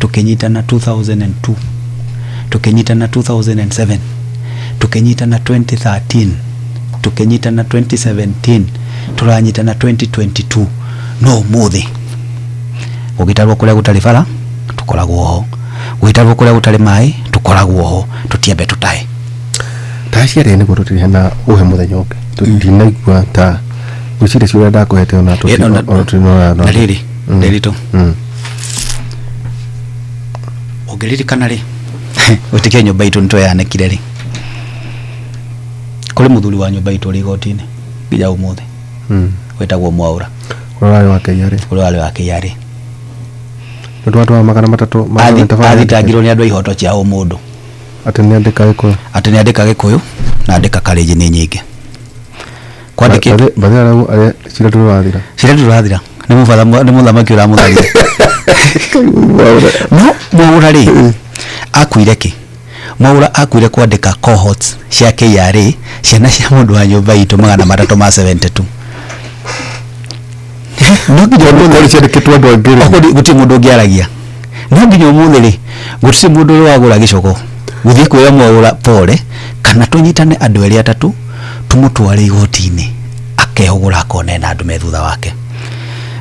Tũkĩnyitana 2002, tũkĩnyitana 2007, tũkĩnyitana 2013, tũkĩnyitana 2017, tũranyitana 2022. No ũmũthĩ gũgĩtarwo kũrĩa gũtarĩ bara tũkoragwo ho, gũgĩtarwo kũrĩa gũtarĩ maĩ tũkoragwo ho. Tũtiambe tũtahe. Ta ciarĩ nĩguo tũtirĩhe na ũhe mũthenya ũngĩ tũtinaigua ta ngwĩciria ciũria ndakũhete ona ona tũtinora. Na rĩrĩ, Ndĩritũ, ũngĩririkana rĩ, wĩtĩkie nyũmba itũ nĩtweyanĩkire rĩ, kũrĩ mũthuri wa nyũmba itũ ũrĩ igoti-inĩ nginya ũmũthĩ, wĩtagwo Mwaũra. Ũrĩa warĩ wa KRA. Ũrĩa warĩ wa KRA. Nĩ twatwara 300. Athitangirwo nĩ andũ a ihoto cia ũmũndũ. Atĩ nĩ andĩka Gĩkũyũ. Atĩ nĩ andĩka Gĩkũyũ na andĩka karĩnji nĩ nyingĩ kwandĩkĩtwo. Bathĩ arĩa cira ndũrĩ wathira. Cira ndũrĩ wathira, nĩ mũbatha, nĩ mũthamaki ũramũtharire. No Mwaũra rĩ, akuire kĩ? Mwaũra akuire kwandĩka cohorts cia KRA, ciana cia mũndũ wa nyũmba itũ 372. No nginya ũmũthĩ Korwo ciandĩkĩtwo andũ angĩ rĩ. Okorwo gũtirĩ mũndũ ũngĩaragia. No nginya ũmũthĩ rĩ, gũtirĩ mũndũ ũrĩ wagũra gĩcogo gũthiĩ kwĩra Mwaũra pole, kana tũnyitane andũ erĩ atatũ tũmũtware igoti-inĩ, akehũgũra akona ena andũ me thutha wake.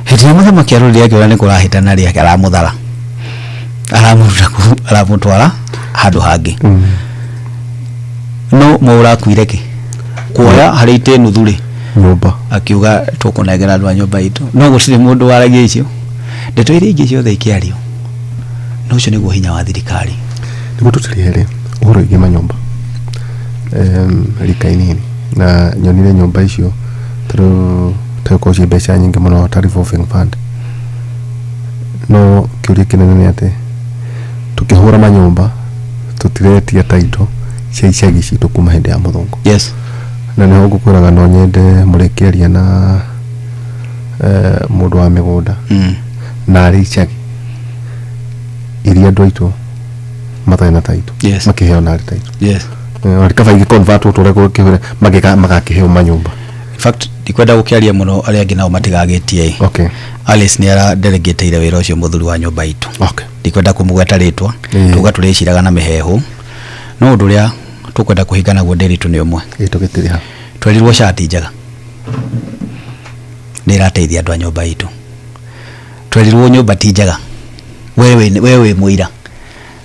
Hĩndĩ ĩrĩa mũthamaki arorire akĩona nĩ kũrahĩtana rĩ, aramũthara, aramũruta kũu, aramũtwara handũ hangĩ. No Mwaũra akuire kĩ? Kuoya harĩ itĩ nuthu rĩ, nyũmba akiuga tũkũnengera andũ a nyũmba itũ. No gũtirĩ mũndũ waragia icio, ndeto iria ingĩ ciothe ikĩario. No ũcio nĩguo hinya wa thirikari. Nĩguo tũtirĩhe rĩ, ũhoro wĩgiĩ manyũmba rika inini na nyonire nyũmba icio tondũ tagĩkorwo ciĩ mbeca nyingĩ mũno ta revolving fund, no kĩũria kĩnene nĩ atĩ tũkĩhũra manyũmba tũtiretia title cia icagi citũ kuma hĩndĩ ya mũthũngũ. Na nĩho ngũkwĩraga no nyende mũrĩkĩaria na mũndũ wa mĩgũnda na arĩ icagi iria andũ aitũ matarĩ na title makĩheo narĩ title. Ona kaba ingĩ convert tũrĩa kũhũre magakĩheo manyũmba. In fact, ndikwenda gũkĩaria mũno arĩa angĩ nao matigagĩtie. Alice nĩ aradelegĩteire wĩra ũcio mũthuri wa nyũmba itũ. Ndikwenda kũmũgweta rĩtwa. Tuga tũrĩciraga na mĩhehu, no ũndũ ũrĩa tũkwenda kũhinga naguo, Ndĩritũ, nĩ ũmwe. Ĩ, tũgĩtirĩha. Twerirwo SHA ti njega, nĩ ĩrateithia andũ a nyũmba itũ. Twerirwo nyũmba ti njega. We wĩ mũira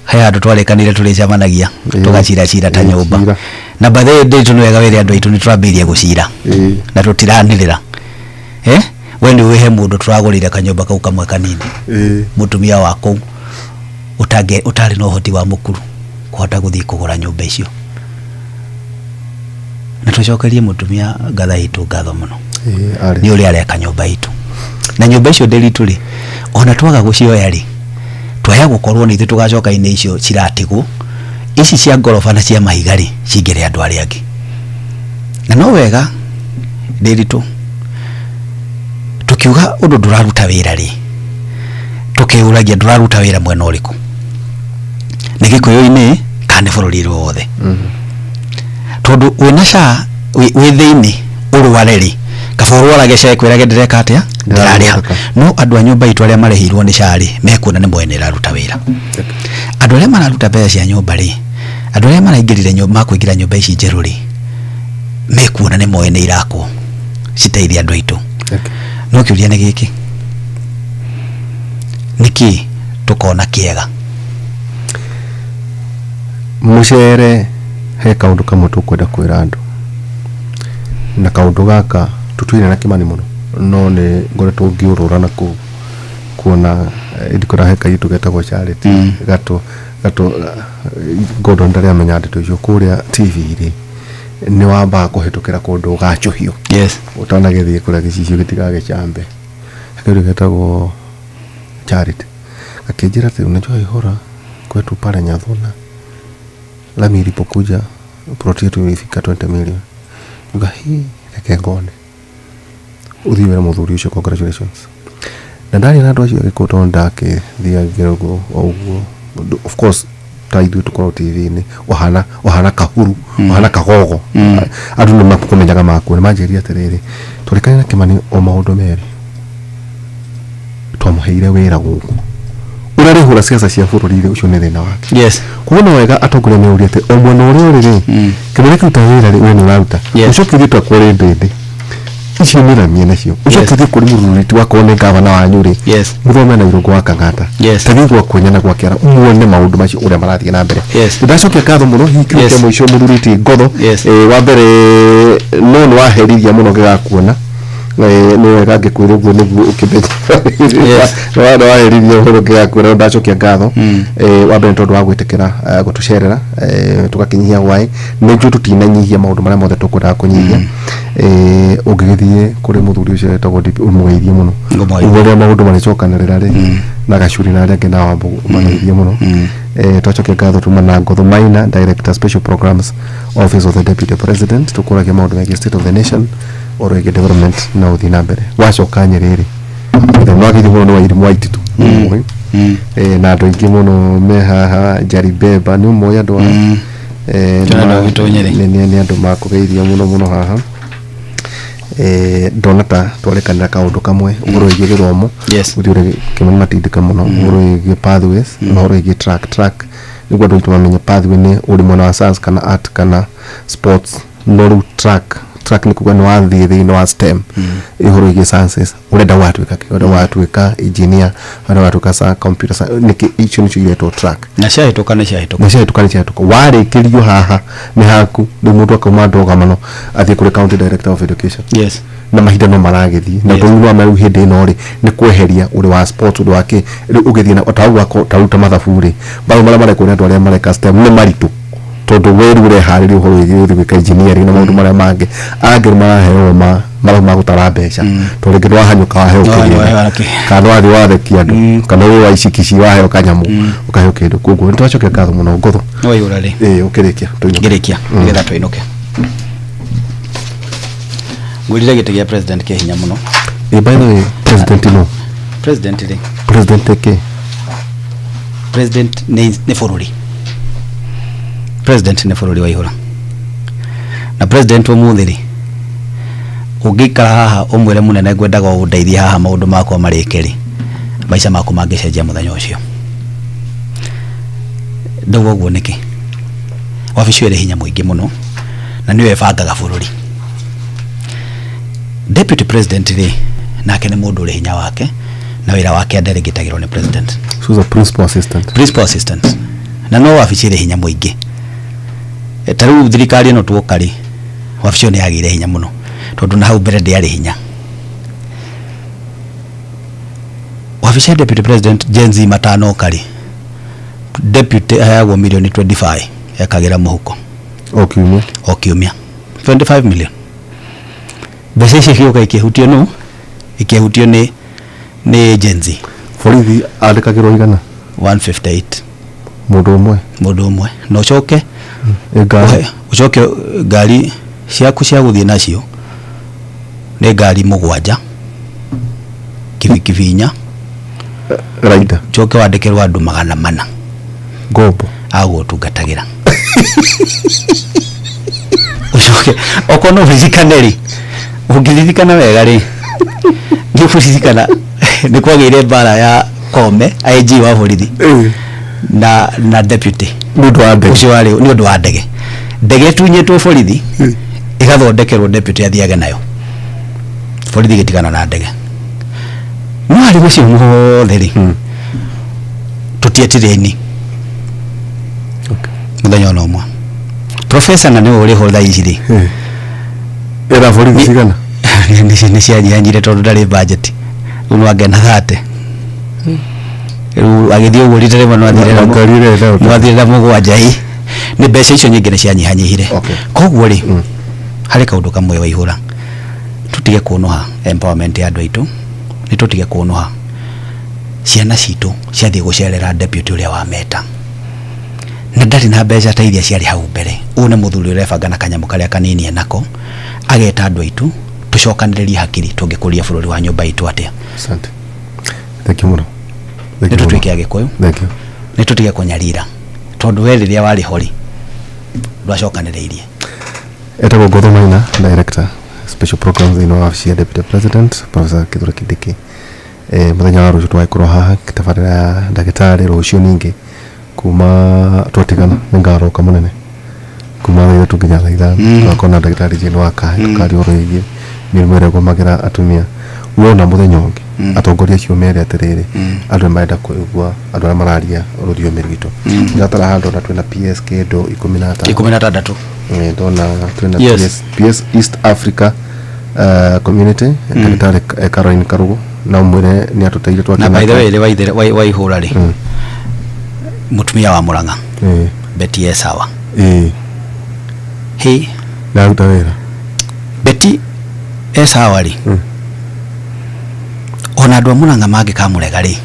he handũ twarĩkanire tũrĩcemanagia, tũgaciracira ta nyũmba. Cira. Na by the way, Ndĩritũ, nĩ wega wĩre andũ aitũ nĩ tũrambĩrĩria gũcira na tũtiranĩrĩra. We nĩ ũĩ he mũndũ tũragũrĩire kanyũmba kau kamwe kanini, mũtumia wa kũu ũtange ũtarĩ na ũhoti wa mũkuru kũhota gũthiĩ kũgũra nyũmba icio, na tũcokerie mũtumia ngatha itũ ngatho mũno. Arĩ. Nĩ ũrĩa areka nyũmba itũ. Na nyũmba icio, Ndĩritũ, rĩ, ona twaga gũcioya rĩ, twaya gũkorwo nĩ ithuĩ tũgacoka-inĩ icio ciratigwo ici cia ngoroba na cia mahiga rĩ, cingĩre andũ arĩa angĩ. Na no wega, Ndĩritũ, tũkiuga ũndũ ndũraruta wĩra rĩ, tũkĩũragia ndũraruta wĩra mwena ũrĩkũ, nĩ Gĩkũyũ-inĩ kana nĩ bũrũri wothe? Tondũ wĩna SHA wĩ thĩinĩ ũrware rĩ, kaba ũrwarage SHA ĩkwĩrage ndĩreka atĩa, ndĩrarĩha. No andũ a nyũmba itũ arĩa marĩhĩirwo nĩ SHA rĩ, mekuona nĩ mwene ĩraruta wĩra. Andũ arĩa mararuta mbeca cia nyũmba rĩ, andũ arĩa maraingĩrire nyũmba, makũingĩra nyũmba ici njerũ rĩ, mekuona nĩ moĩ nĩ irakwo citeithie andũ aitũ. No kĩũria nĩ gĩkĩ, nĩkĩ tũkona kĩega? Mũcere, he kaũndũ kamwe tũkwenda kwĩra andũ, na kaũndũ gaka tũtwĩre na Kĩmani mũno, no nĩ ngoretwo ngĩũrũra na kũu kuona ndikwĩra he kairĩtu getagwo Charity gatũ gatũ Gordon ndarĩ amenya ndeto icio. Kũrĩa TV rĩ, nĩ wambaga kũhĩtũkĩra kũndũ ũgacũhio ũtanagĩthiĩ kũrĩa gĩcicio gĩtigagĩcambe. He kairĩtu getagwo Charity akĩnjĩra atĩ unajua Ihora kwetu pale Nyathuna lami ilipokuja plot yetu ilifika 20 million. Uga hii reke ngone ũthiĩ wĩre mũthuri ũcio congratulations. Na ndarĩ na andũ acio agĩkũyũ tondũ ndakĩthiagĩra ũguo o ũguo. Of course ta ithuĩ tũkoragwo TV-inĩ, ũhana ũhana kahuru, ũhana kagogo, andũ nĩ makũmenyaga makuo. Nĩ manjĩrire atĩrĩrĩ, tũrĩkane na Kĩmani o maũndũ merĩ, twamũheire wĩra gũkũ. Ũrĩa arĩhũra ciaca cia bũrũri rĩ, ũcio nĩ thĩna wake. Koguo nĩ wega atongoria meuria atĩ o mwena ũrĩa ũrĩ rĩ, kĩndũ kĩrĩa kĩruta wĩra rĩ, we nĩ ũraruta. Ũcoke ũthiĩ ta kũrĩ ndĩndĩ icio nĩ nacio, ũcoke ũthiĩ kũrĩ mũruriti wakorwo nĩ gavana wanyu rĩ, mũthome na Irũngũ wa Kang'ata, tathiĩ gwa Kwenya na gwa Kĩara, muone maũndũ macio ũrĩa marathiĩ na mbere. Ndacokia ngatho mũno hihi kiugo kĩa mũico, mũruriti Ngotho. Wa mbere no nĩ waherithia mũno ngĩgakuona. Nĩ wega ngĩkwĩra ũguo nĩguo ũkĩmenye. Nĩ waherithia mũno ngĩgakuona. Ndacokia ngatho. Wa mbere nĩ tondũ wa gwĩtĩkĩra gũtũcerera, tũgakĩnyihia hwaĩ. Nĩ njũĩ tũtinanyihia maũndũ marĩa mothe tũkwendaga kũnyihia. Ũngĩgĩthiĩ kũrĩ mũthuri ũcio wetagwo DP, ũmũgeithie mũno. Ngũmũgeithia. Ũguo ũrĩa maũndũ marĩcokanĩrĩra rĩ, na Gacuri na arĩa angĩ na Wambo, ũmageithie mũno. Twacokia ngatho tuma na Ngotho Maina, Director, Special Programs, Office of the Deputy President. Tũkũragia maũndũ megiĩ state of the nation, ũhoro wĩgiĩ development na ũthiĩ na mbere. Wacoka Nyĩrĩ rĩ, nĩwageithio mũno nĩ Wairimũ wa Ititu. Nĩ ũmũĩ. Na andũ aingĩ mũno me haha, Jaribeba nĩ ũmoĩ andũ aya. Tũrenda gwitũ Nyĩrĩ. Nĩ andũ makũgeithia mũno mũno haha. Ndona ta twarĩkanĩra kaũndũ kamwe, ũhoro wĩgiĩ gĩthomo. Gũthiĩ ũrĩa kĩmwe matindĩka mũno ũhoro wĩgiĩ pathways na ũhoro wĩgiĩ track, nĩguo andũ aitũ mamenye pathway nĩ ũrĩ mwena wa science kana art kana sports, no rĩu track nĩ kuga nĩ wathiĩ thĩinĩ wa STEM, ũhoro wĩgiĩ sciences, ũrenda gwatuĩka kĩ, ũrenda gwatuĩka engineer, ũrenda gwatuĩka computer science, nĩkĩ, icio nĩcio iretwo track. Na ciahĩtũka nĩ ciahĩtũka. Na ciahĩtũka nĩ ciahĩtũka, warĩkĩrio haha nĩ haku. Rĩu mũndũ akauma ndũgamano athiĩ kũrĩ county director of education. Na mahinda no maragĩthiĩ na rĩu no rĩu hĩndĩ ĩno rĩ, nĩ kweheria ũrĩ wa sports, ũrĩ wa kĩ, rĩu ũgĩthiĩ na ta ũguo ta rĩu ta mathabu rĩ, mathabu marĩa marekwo nĩ andũ arĩa mareka STEM nĩ maritũ, tondũ we rĩu ũreharĩria ũhoro wĩgiĩ gũthiĩ gwĩka engineering na maũndũ marĩa mangĩ. Angĩ nĩ maraheo ma mathabu ma gũtara mbeca, tondũ rĩngĩ nĩwahanyũka waheo No, kĩgĩna, waheo kĩ- kana wathiĩ wathekia andũ, kana wĩ wa icikici waheo kanyamũ, ũkaheo kĩndũ. Koguo nĩ twacokia ngatho mũno, Ngotho. Nĩ waihũra rĩ. Ĩĩ, ũkĩrĩkia tũinũke. Ngĩrĩkia nĩgetha tũinũke, ngwĩrire gĩtĩ gĩa president kĩ hinya mũno. Ĩ, by the way, president no President rĩ, president kĩ? President nĩ bũrũri. President nĩ bũrũri, waihũra. Na president ũmũthĩ rĩ, ũngĩikara haha ũmwĩre mũnene ngwendaga ũndeithie haha maũndũ makwa marĩke rĩ, maica maku mangĩcenjia mũthenya ũcio. Ndauga ũguo nĩkĩ? Wabici ĩyo ĩrĩ hinya mũingĩ mũno na nĩyo ĩbangaga bũrũri. Deputy president rĩ, nake nĩ mũndũ ũrĩ hinya wake na wĩra wake adelegĩtagĩrwo nĩ president. She was a principal assistant. Principal assistant, na no wabici ĩrĩ hinya mũingĩ. Ta rĩu thirikari ĩno tuoka rĩ, wabici ĩyo nĩ yagĩire hinya mũno, tondũ na hau mbere ndĩarĩ hinya. Wabici ya deputy president, Gen Z matanoka rĩ, deputy aheagwo milioni 25 ekagĩra mũhuko. O kiumia? O kiumia, 25 million. Mbeca icio igĩũka ikĩhutio nũ? Ikĩhutio nĩ Gen Z. Borithi andĩkagĩrwo igana? 158. Mũndũ ũmwe? Mũndũ ũmwe. Na ũcoke Ĩ ngari? Ũcoke ngari ciaku cia gũthiĩ nacio nĩ ngari mũgwanja, kibikibi inya. Raida. Ũcoke wandĩkĩrwo andũ 400. Ngombo. Agũgũtungatagĩra. Ũcoke okorwo no ũririkane rĩ, ũngĩririkana wega rĩ, nĩ ũkũririkana nĩ kwagĩire mbara ya Kome, IG wa borithi, na deputy. Nĩ ũndũ wa ndege? Ũcio warĩ nĩ ũndũ wa ndege. Ndege ĩtunyĩtwo borithi, ĩgathondekerwo deputy athiage nayo. Borithi ĩgĩtigana na ndege. No harĩ macio mothe rĩ, tũtietire aini mũthenya ona ũmwe. Professor na nĩwe ũrĩ ho thaa ici rĩ, Ĩra borithi cigana? Nĩ cianyihanyihire tondũ ndarĩ budget. Rĩu no angena 30, rĩu agĩthiĩ ũguo rita rĩmwe no athire Na ngari ĩrĩa ĩrĩa no athire na mũgwanja. Ĩ nĩ mbeca icio nyingĩ nĩ cianyihanyihire. Koguo rĩ, harĩ kaũndũ kamwe, waihũra, tũtige kũnũha empowerment ya andũ aitũ, nĩ tũtige kũnũha ciana citũ ciathiĩ gũcerera deputy ũrĩa wameta na ndarĩ na mbeca ta iria ciarĩ hau mbere. Ũyũ nĩ mũthuri ũrebanga na kanyamũ karĩa kanini enako, ageta andũ aitũ tũcokanĩrĩrie hakiri tũngĩkũria bũrũri wa nyũmba itũ atĩa. Asante, thank you mũno. Thank Nĩ you mũno. tũtuĩke Agĩkũyũ. Thank you. Nĩ tũtige kũnyarira, tondũ we rĩrĩa warĩ ho rĩ, ndwacokanĩrĩirie. Etagwo Ngotho Maina, Director, Special Programs, thĩinĩ wa wabici ya Deputy President Professor Kithure Kindiki. Muthenya wa rũciũ tũgagĩkorwo haha tabarĩra ya ndagĩtarĩ. Rũciũ ningĩ kuma twatigana nĩngaroka mũnene kuma thaa 3 nginya thaa 5. Tũgakorwo na ndagĩtarĩ Jane wa Kahe, tũkaria ũhoro wĩgiĩ mĩrimũ ĩrĩa ĩgũmagĩra atumia. Wona mũthenya ũngĩ atongoria acio mere atĩrĩrĩ, andũ nĩ marenda kũigua andũ arĩa mararia rũthiomi rwitũ. Ndĩratara handũ na twĩna PS kĩndũ 15. 16. Ndona twĩna PS East Africa Community, ndagĩtarĩ Caroline Karugu, na ũmwĩre nĩ atũteire. Na by the way, rĩ waihũra rĩ, mũtumia wa Mũrang'a, Betty Esawa. He Ndaruta wĩra. Betty Esawa rĩ, ona andũ a Mũrang'a mangĩkamũrega rĩ,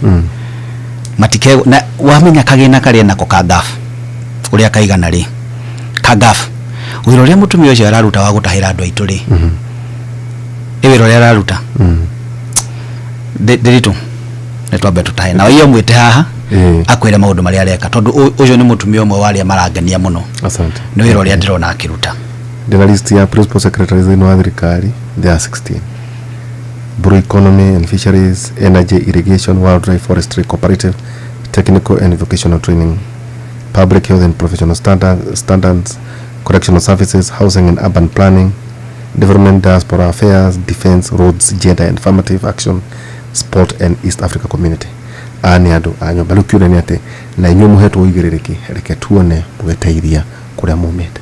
matike na wamenya kagĩna karĩa nako ka gaf ũrĩa kaigana rĩ, ka gaf wĩra ũrĩa mũtumia ũcio araruta wa gũtahĩra andũ aitũ rĩ, ĩ wĩra ũrĩa araruta. Ndĩritũ nĩ twambe tũtahe na iyo mwĩte haha, akwĩre maũndũ marĩa areka, tondũ ũcio nĩ mũtumia ũmwe wa arĩa marangenia mũno. Asante. Nĩ wĩra ũrĩa ndĩrona akĩruta. Ndĩna list ya principal secretaries thĩinĩ wa thirikari. There are 16: Blue Economy and Fisheries, Energy, Irrigation, Wildlife, Forestry, Cooperative, Technical and Vocational Training, Public Health and Professional Standards, Correctional Services, Housing and Urban Planning, Development, Diaspora Affairs, Defense, Roads, Gender and Affirmative Action, Sport and East Africa Community. Aya nĩ andũ a nyũmba. Rĩu kĩũria nĩ atĩ na inyuĩ mũhetwo ũigĩrĩrĩki, reke tuone mũgĩteithia kũrĩa mumĩte.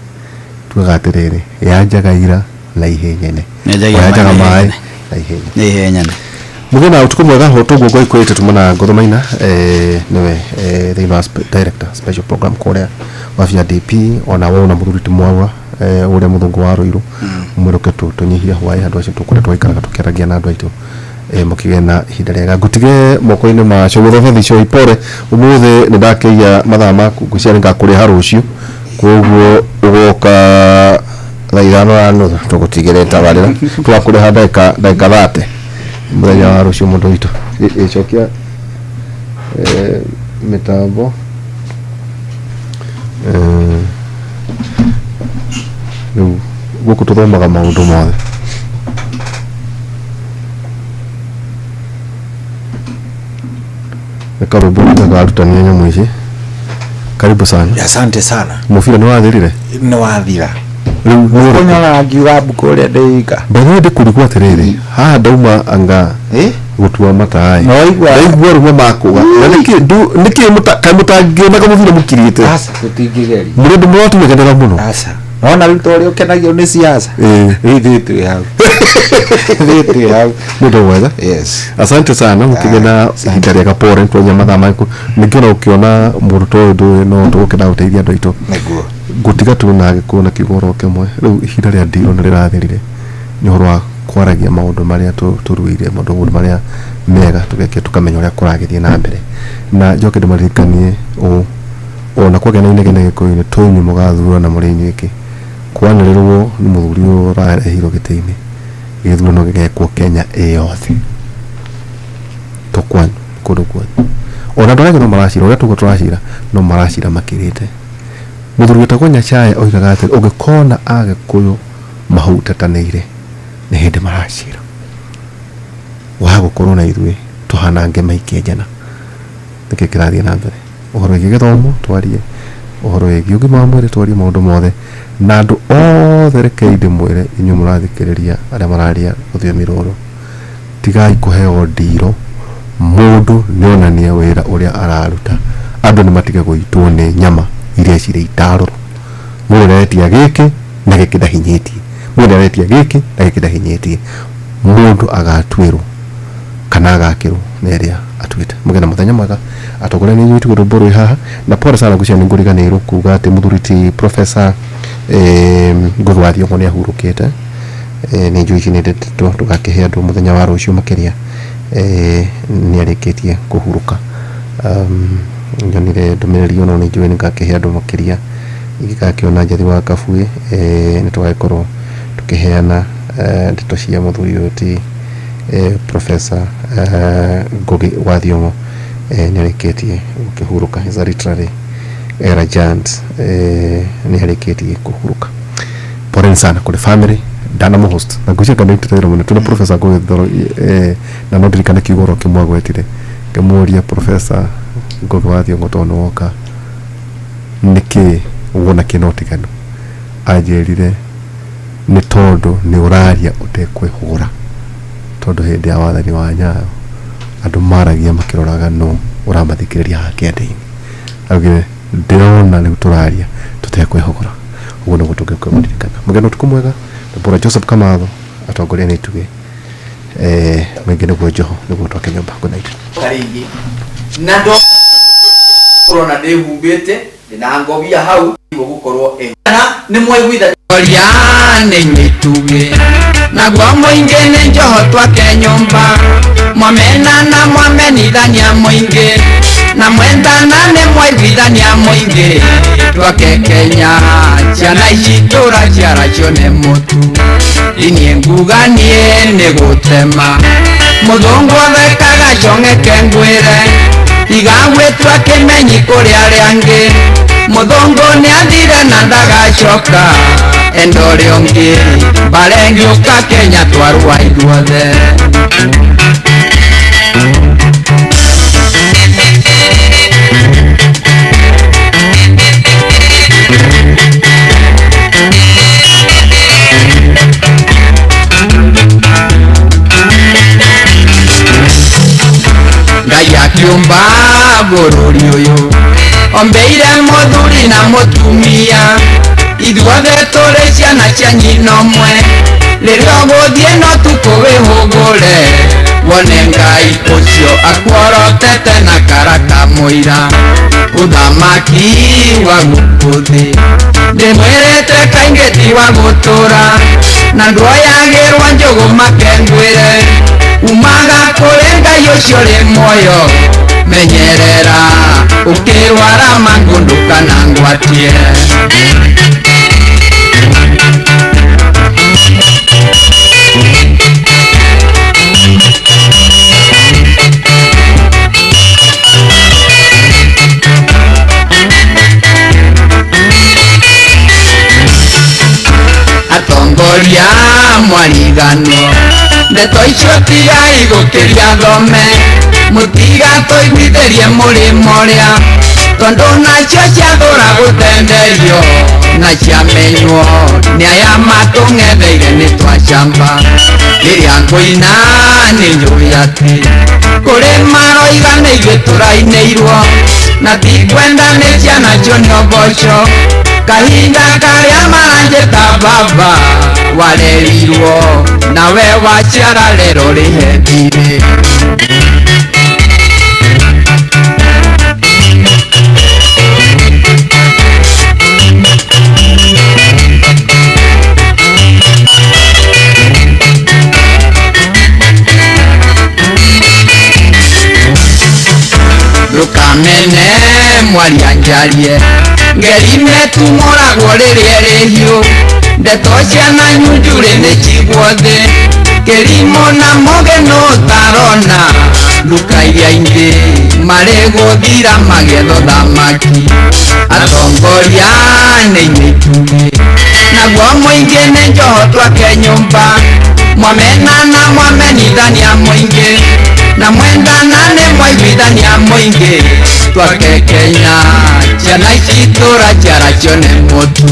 Tugaga atĩrĩrĩ, yanjaga ira na ihĩ nyene. Yanjagia yanjaga maĩ maĩ nyene. Na ihĩ nyene. Nĩ ihĩ nyene. Mũgĩe na ũtukũ mwega. Tũguo ngũikwĩte tuma na Ngotho Maina, nĩwe thĩinĩ wa director special program kũrĩa wabi ya DP, ona wona mũthuri ti Mwaura, ũrĩa mũthũngũ wa Rũirũ, mwĩrũke tu tũnyihie hwaĩ andũ acio tũkũrĩa twaikaraga tũkĩaragia na andũ aitũ. Mũkĩgĩe na ihinda rĩega. Ngũtige moko-inĩ ma Cũgũthobethi Coipore. Ũmũthĩ nĩ ndakĩiya mathaa maku, ngwĩciria nĩ ngakũrĩha rũciũ, koguo ũgoka thaa 5:30 tũgũtigĩre tabarĩra, tũgakũrĩha ndagĩka 30 mũthenya wa rũciũ. Mũndũ witũ ĩcokia mĩtambo. Rĩu gũkũ tũthomaga maũndũ mothe. Nĩ karũmbo karutania nyamũ ici. Karibu sana. Asante sana. Mũbira nĩ wathirire? Nĩ wathira. Rĩu nĩ ũrĩkũ? Kũnyona ngiuga mbuku ũrĩa ndĩika. Mbathĩ ndĩkũrigwo atĩrĩrĩ, haha ndauma anga gũtua mataĩ. No waigua? Ndaigua rũme makũga na nĩkĩ nĩkĩ kaĩ mũtangĩonaga mũbira mũkirĩte? Aca, tũtingĩgeria. Mũrĩ andũ mũratũmegenera mũno. Aca, nona rĩu ta ũrĩa ũkenagio nĩ siasa. Ithuĩ twĩ hau, ithuĩ twĩ hau. Mũndũ mwega. Yes. Asante sana, mũkĩgĩa na Asante. ihinda rĩega. Pore twenya mathaa maku ningĩ ona ũkĩona mũndũ ta ũyũ ndũĩ no tũgũkenda gũteithia andũ aitũ. Nĩguo. Ngũtiga tu na Gĩkũyũ na kiugo oro kĩmwe. Rĩu ihinda rĩa ndiro nĩ rĩrathirire, nĩ ũhoro wa kwaragia maũndũ marĩa tũruire, maũndũ marĩa mega tũgeke, tũkamenya ũrĩa kũragĩthiĩ na mbere. Na njoke ndĩmaririkanie ũũ, ona kwagĩa na inegene Gĩkũyũ-inĩ, to inyuĩ mũgathurana mũrĩ inyuĩke kwanĩrĩrwo nĩ mũthuri ũyũ ũrarehirwo gĩtĩ-inĩ. Gĩthurano gĩgekwo Kenya ĩ yothe, to kwanyu, kũndũ guothe. Ona andũ arĩa angĩ no maracira ũrĩa tũguo tũracira, no maracira makĩrĩte. Mũthuri wĩtagwo Nyachae oigaga atĩ ũngĩkona Agĩkũyũ mahutatanĩire nĩ hĩndĩ maracira wa gũkorwo na ithuĩ tũhanange maikie njana. Nĩkĩ kĩrathiĩ na mbere? Ũhoro wĩgiĩ gĩthomo twarie, ũhoro wĩgiĩ ũgima wa mwĩrĩ twarie, maũndũ mothe na andũ othe. Rekei ndĩmwĩre inyuĩ mũrathikĩrĩria arĩa mararia rũthiomi rũrũ, tigai kũheo ndiro. Mũndũ nĩonania wĩra ũrĩa araruta. Andũ nĩ matige gũitwo nĩ nyama iria cirĩ itarũrũ. Mũndũ nĩaretia gĩkĩ na gĩkĩ ndahinyĩtie, mũndũ nĩaretia gĩkĩ na gĩkĩ ndahinyĩtie. Mũndũ agatuĩrwo kana agakĩrwo nĩ arĩa atuĩte. Mũgĩe na mũthenya mwega. Atongoria nĩ inyuĩ, rwĩmbo rwĩ haha na pole sana. Ngwĩciria nĩ ngũriganĩirwo kuga atĩ mũthuri ti Professor Ngugi wa Thiong'o nĩ ahurũkĩte. Nĩ njũĩ ici nĩ ndeto tũgakĩhe andũ mũthenya wa rũciũ makĩria. Nĩ arĩkĩtie kũhurũka. Nyonire ndũmĩrĩri ono nĩ njũĩ nĩ ngakĩhe andũ makĩria ingĩgakĩona Njathi wa Kabuĩ. Nĩ tũgagĩkorwo tũkĩheana ndeto cia mũthuri ũyũ ti Professor Ngugi wa Thiong'o. Nĩ arĩkĩtie gũkĩhurũka. Is a literary era giant. Nĩ arĩkĩtie kũhurũka. Poleni sana kũrĩ family. Ndanamũhost na ngwĩciria kana nĩ mũno tuna Professor Ngugi Thoro na no ndirikane kiugo oro kĩmwe agwetire ngĩmũria Professor Ngugi wa Thiong'o tondũ nĩ woka nĩkĩ wona kĩna ũtiganu anjĩrire nĩ tondũ nĩ ũraria ũtekwĩhũgũra tondũ hĩndĩ ya wathani wa Nyayo andũ maragia makĩroraga no ũramathikĩrĩria haha kĩande-inĩ augire ndĩrona rĩu tũraria tũtekwĩhũgũra ũguo nĩguo tũngĩkua kũririkana mũgeni ũtukũ mwega na Bora Joseph Kamatho atongoria nĩ itugĩ mũingĩ nĩguo Joho nĩguo twake nyũmba. Good night. Karĩngĩ na ndo ũrona ndĩhumbĩte ndĩna ngobia hau gũkorwo na nĩ mwaiguithania nĩ mĩtugĩ naguo mũingĩ nĩ njoho twake nyũmba mwamena na mwamenithania mũingĩ na mwendana nĩ mwaiguithania mũingĩ twake Kenya ciana ici tũraciara cione mũtu niĩ nguga niĩ nĩ gũtema mũthũngũ athekaga cong'eke ngwĩre tiga gwĩtua kĩmenyi kũrĩ arĩa angĩ mũthũngũ nĩ athire na ndagacoka enda ũrĩa ũngĩ mbara ĩngĩũka Kenya twarũa ithuothe. Ngai akiũmba bũrũri ũyũ ombeire mũthuri na mũtumia ithuothe tũrĩ ciana cia nyina ũmwe rĩrĩa ũgũthiĩ no tukũ wĩhũgũre wone Ngai ũcio akuorotete na karaka mũira ũthamaki wa gũkũ thĩ ndĩmwĩrĩte kaingĩ ti wa gũtũra na ndwoyagĩrwo njũgũ make ngwĩre umaga kũrĩ Ngai ũcio ũrĩ muoyo menyerera ũkĩrwara mangũ ndũkanangwatie. Atongoria mwarigano ndeto icio tigai gũkĩria thome mũtigatũiguithĩrie mũrĩmo ũrĩa tondũ nacio ciathũra gũtenderio na ciamenywo nĩ aya matũng'etheire nĩ twacamba rĩrĩa ngũina nĩ njũĩ atĩ kũrĩ maroiga nĩ ithuĩ tũrainĩirwo na tikwenda nĩ ciana cione ũboco kahinda karĩa maranjĩta baba warerirwo nawe waciara rero rĩhe thirĩ. Ndũkamene mwaria njarie ngeri metumũragwo rĩrĩa ĩrĩ hiũ ndeto ciana nyunjurĩ nĩ cigwo thĩ kĩrimũ na mũgĩ nũ ũtarona nduka iria ingĩ marĩ gũthira magĩetha ũthamaki atongoria nĩ inyuĩ itugĩ naguo mũingĩ nĩ njoho twake nyũmba mwamena na mwamenithania mũingĩ na mwendana nĩ mwaiguithania mũingĩ twake Kenya ciana ici tũraciara cione mũtu.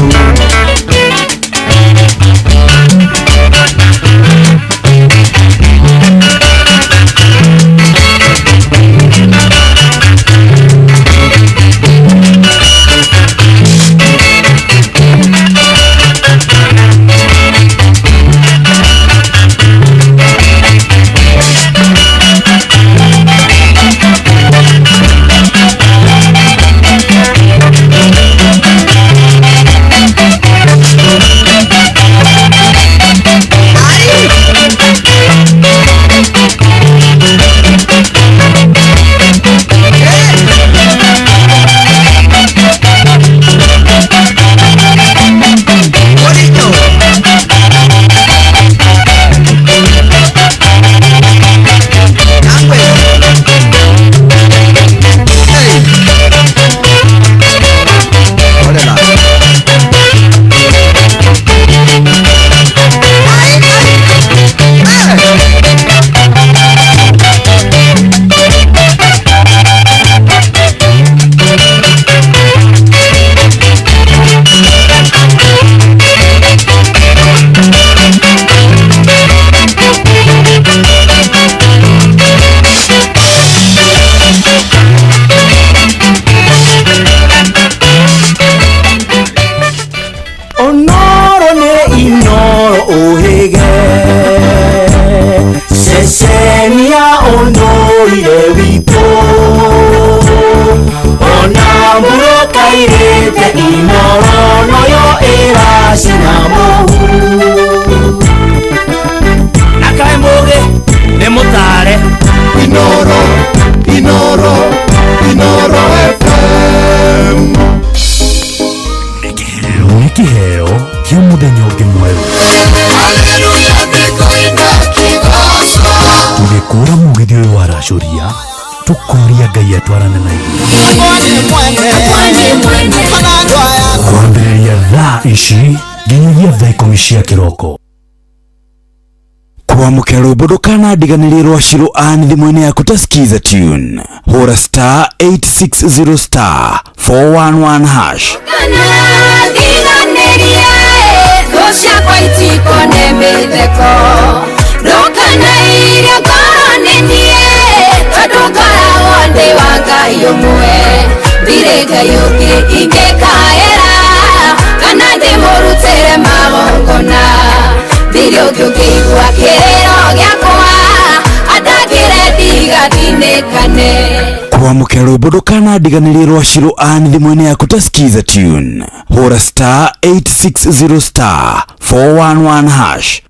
Ĩikairĩte Inoro noyo ĩracina mũhu. Na kaĩ mũgĩ nĩ mũtare. Inoro, Inoro, Inoro FM. Nĩ kĩheo kĩa mũthenya ũngĩ mwerũ. Tũgĩkũra mũgithi ũyũ waracũria, tũkoria Ngai atwarane na ithuĩ. Kwambĩrĩria thaa ici nginyagia thaa 10 cia kĩroko. Kwamũkĩra rwĩmbo ndũkanandiganĩrie rwa Shiro Ann thimũ-inĩ yaku ta Skiza tune. Hũra star 860 star 411 hash. Ndiganĩrie thũ ciakwa itikone mĩtheko, ndũkanairie ngoro nĩ niĩ, tondũ ngoragwo ndĩ wa Ngai ũmwe. Ndirĩ Ngai ũngĩ ingĩkaĩra kana ndĩmũrutĩre magongona. Ndirĩ ũngĩ ũngĩigua kĩrĩro gĩakwa andangĩre ndigathinĩkane. Kwamũkĩra rwĩmbo ndũkanandiganĩrie rwa Shiro Ann thimũ-inĩ yaku ta Skiza tune. Hũra star 860 star 411 hash.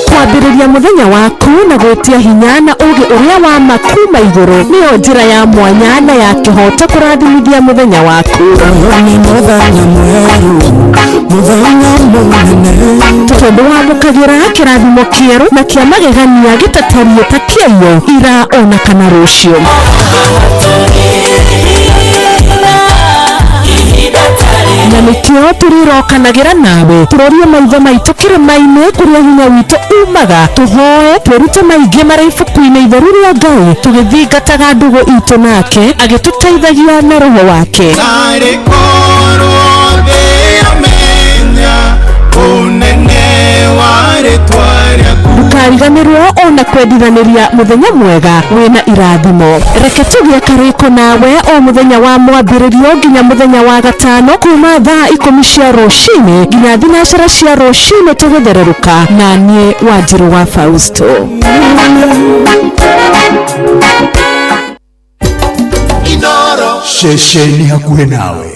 Kwambĩrĩria mũthenya waku na gwĩtia hinya na ũũgĩ ũrĩa wa ma kuma igũrũ nĩyo njĩra ya mwanya na ya kĩhooto kũrathimithia mũthenya waku. Nĩ mũthenya mwerũ, mũthenya mũnene. Tondũ wamũkagĩra kĩrathimo kĩerũ na kĩa magegania gĩtatariĩ ta kĩayo ira ona kana rũciũ. Na nĩkĩo tũrĩrokanagĩra nawe tũrorie maitho maitũ kĩrĩma-inĩ kũrĩa hinya witũ umaga, tũhoe twĩrute maingĩ marĩ ibuku-inĩ itheru rĩa Ngai, tũgĩthingataga ndũgũ itũ nake agĩtũteithagia na roho wake. Narĩ korwo thĩ yamenya ũnene wa rĩtwa rĩaku. Ndũkariganĩrwo ona kwendithanĩria mũthenya mwega wĩna irathimo. Reke tũgĩe karĩko nawe o mũthenya wa mwambĩrĩrio nginya mũthenya wa gatano kuma thaa 10 cia rũcinĩ nginya 9 cia rũcinĩ tũgĩthererũka na niĩ Wanjirũ wa Fausto. Inoro. Ceceni hakuhĩ nawe.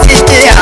Njira.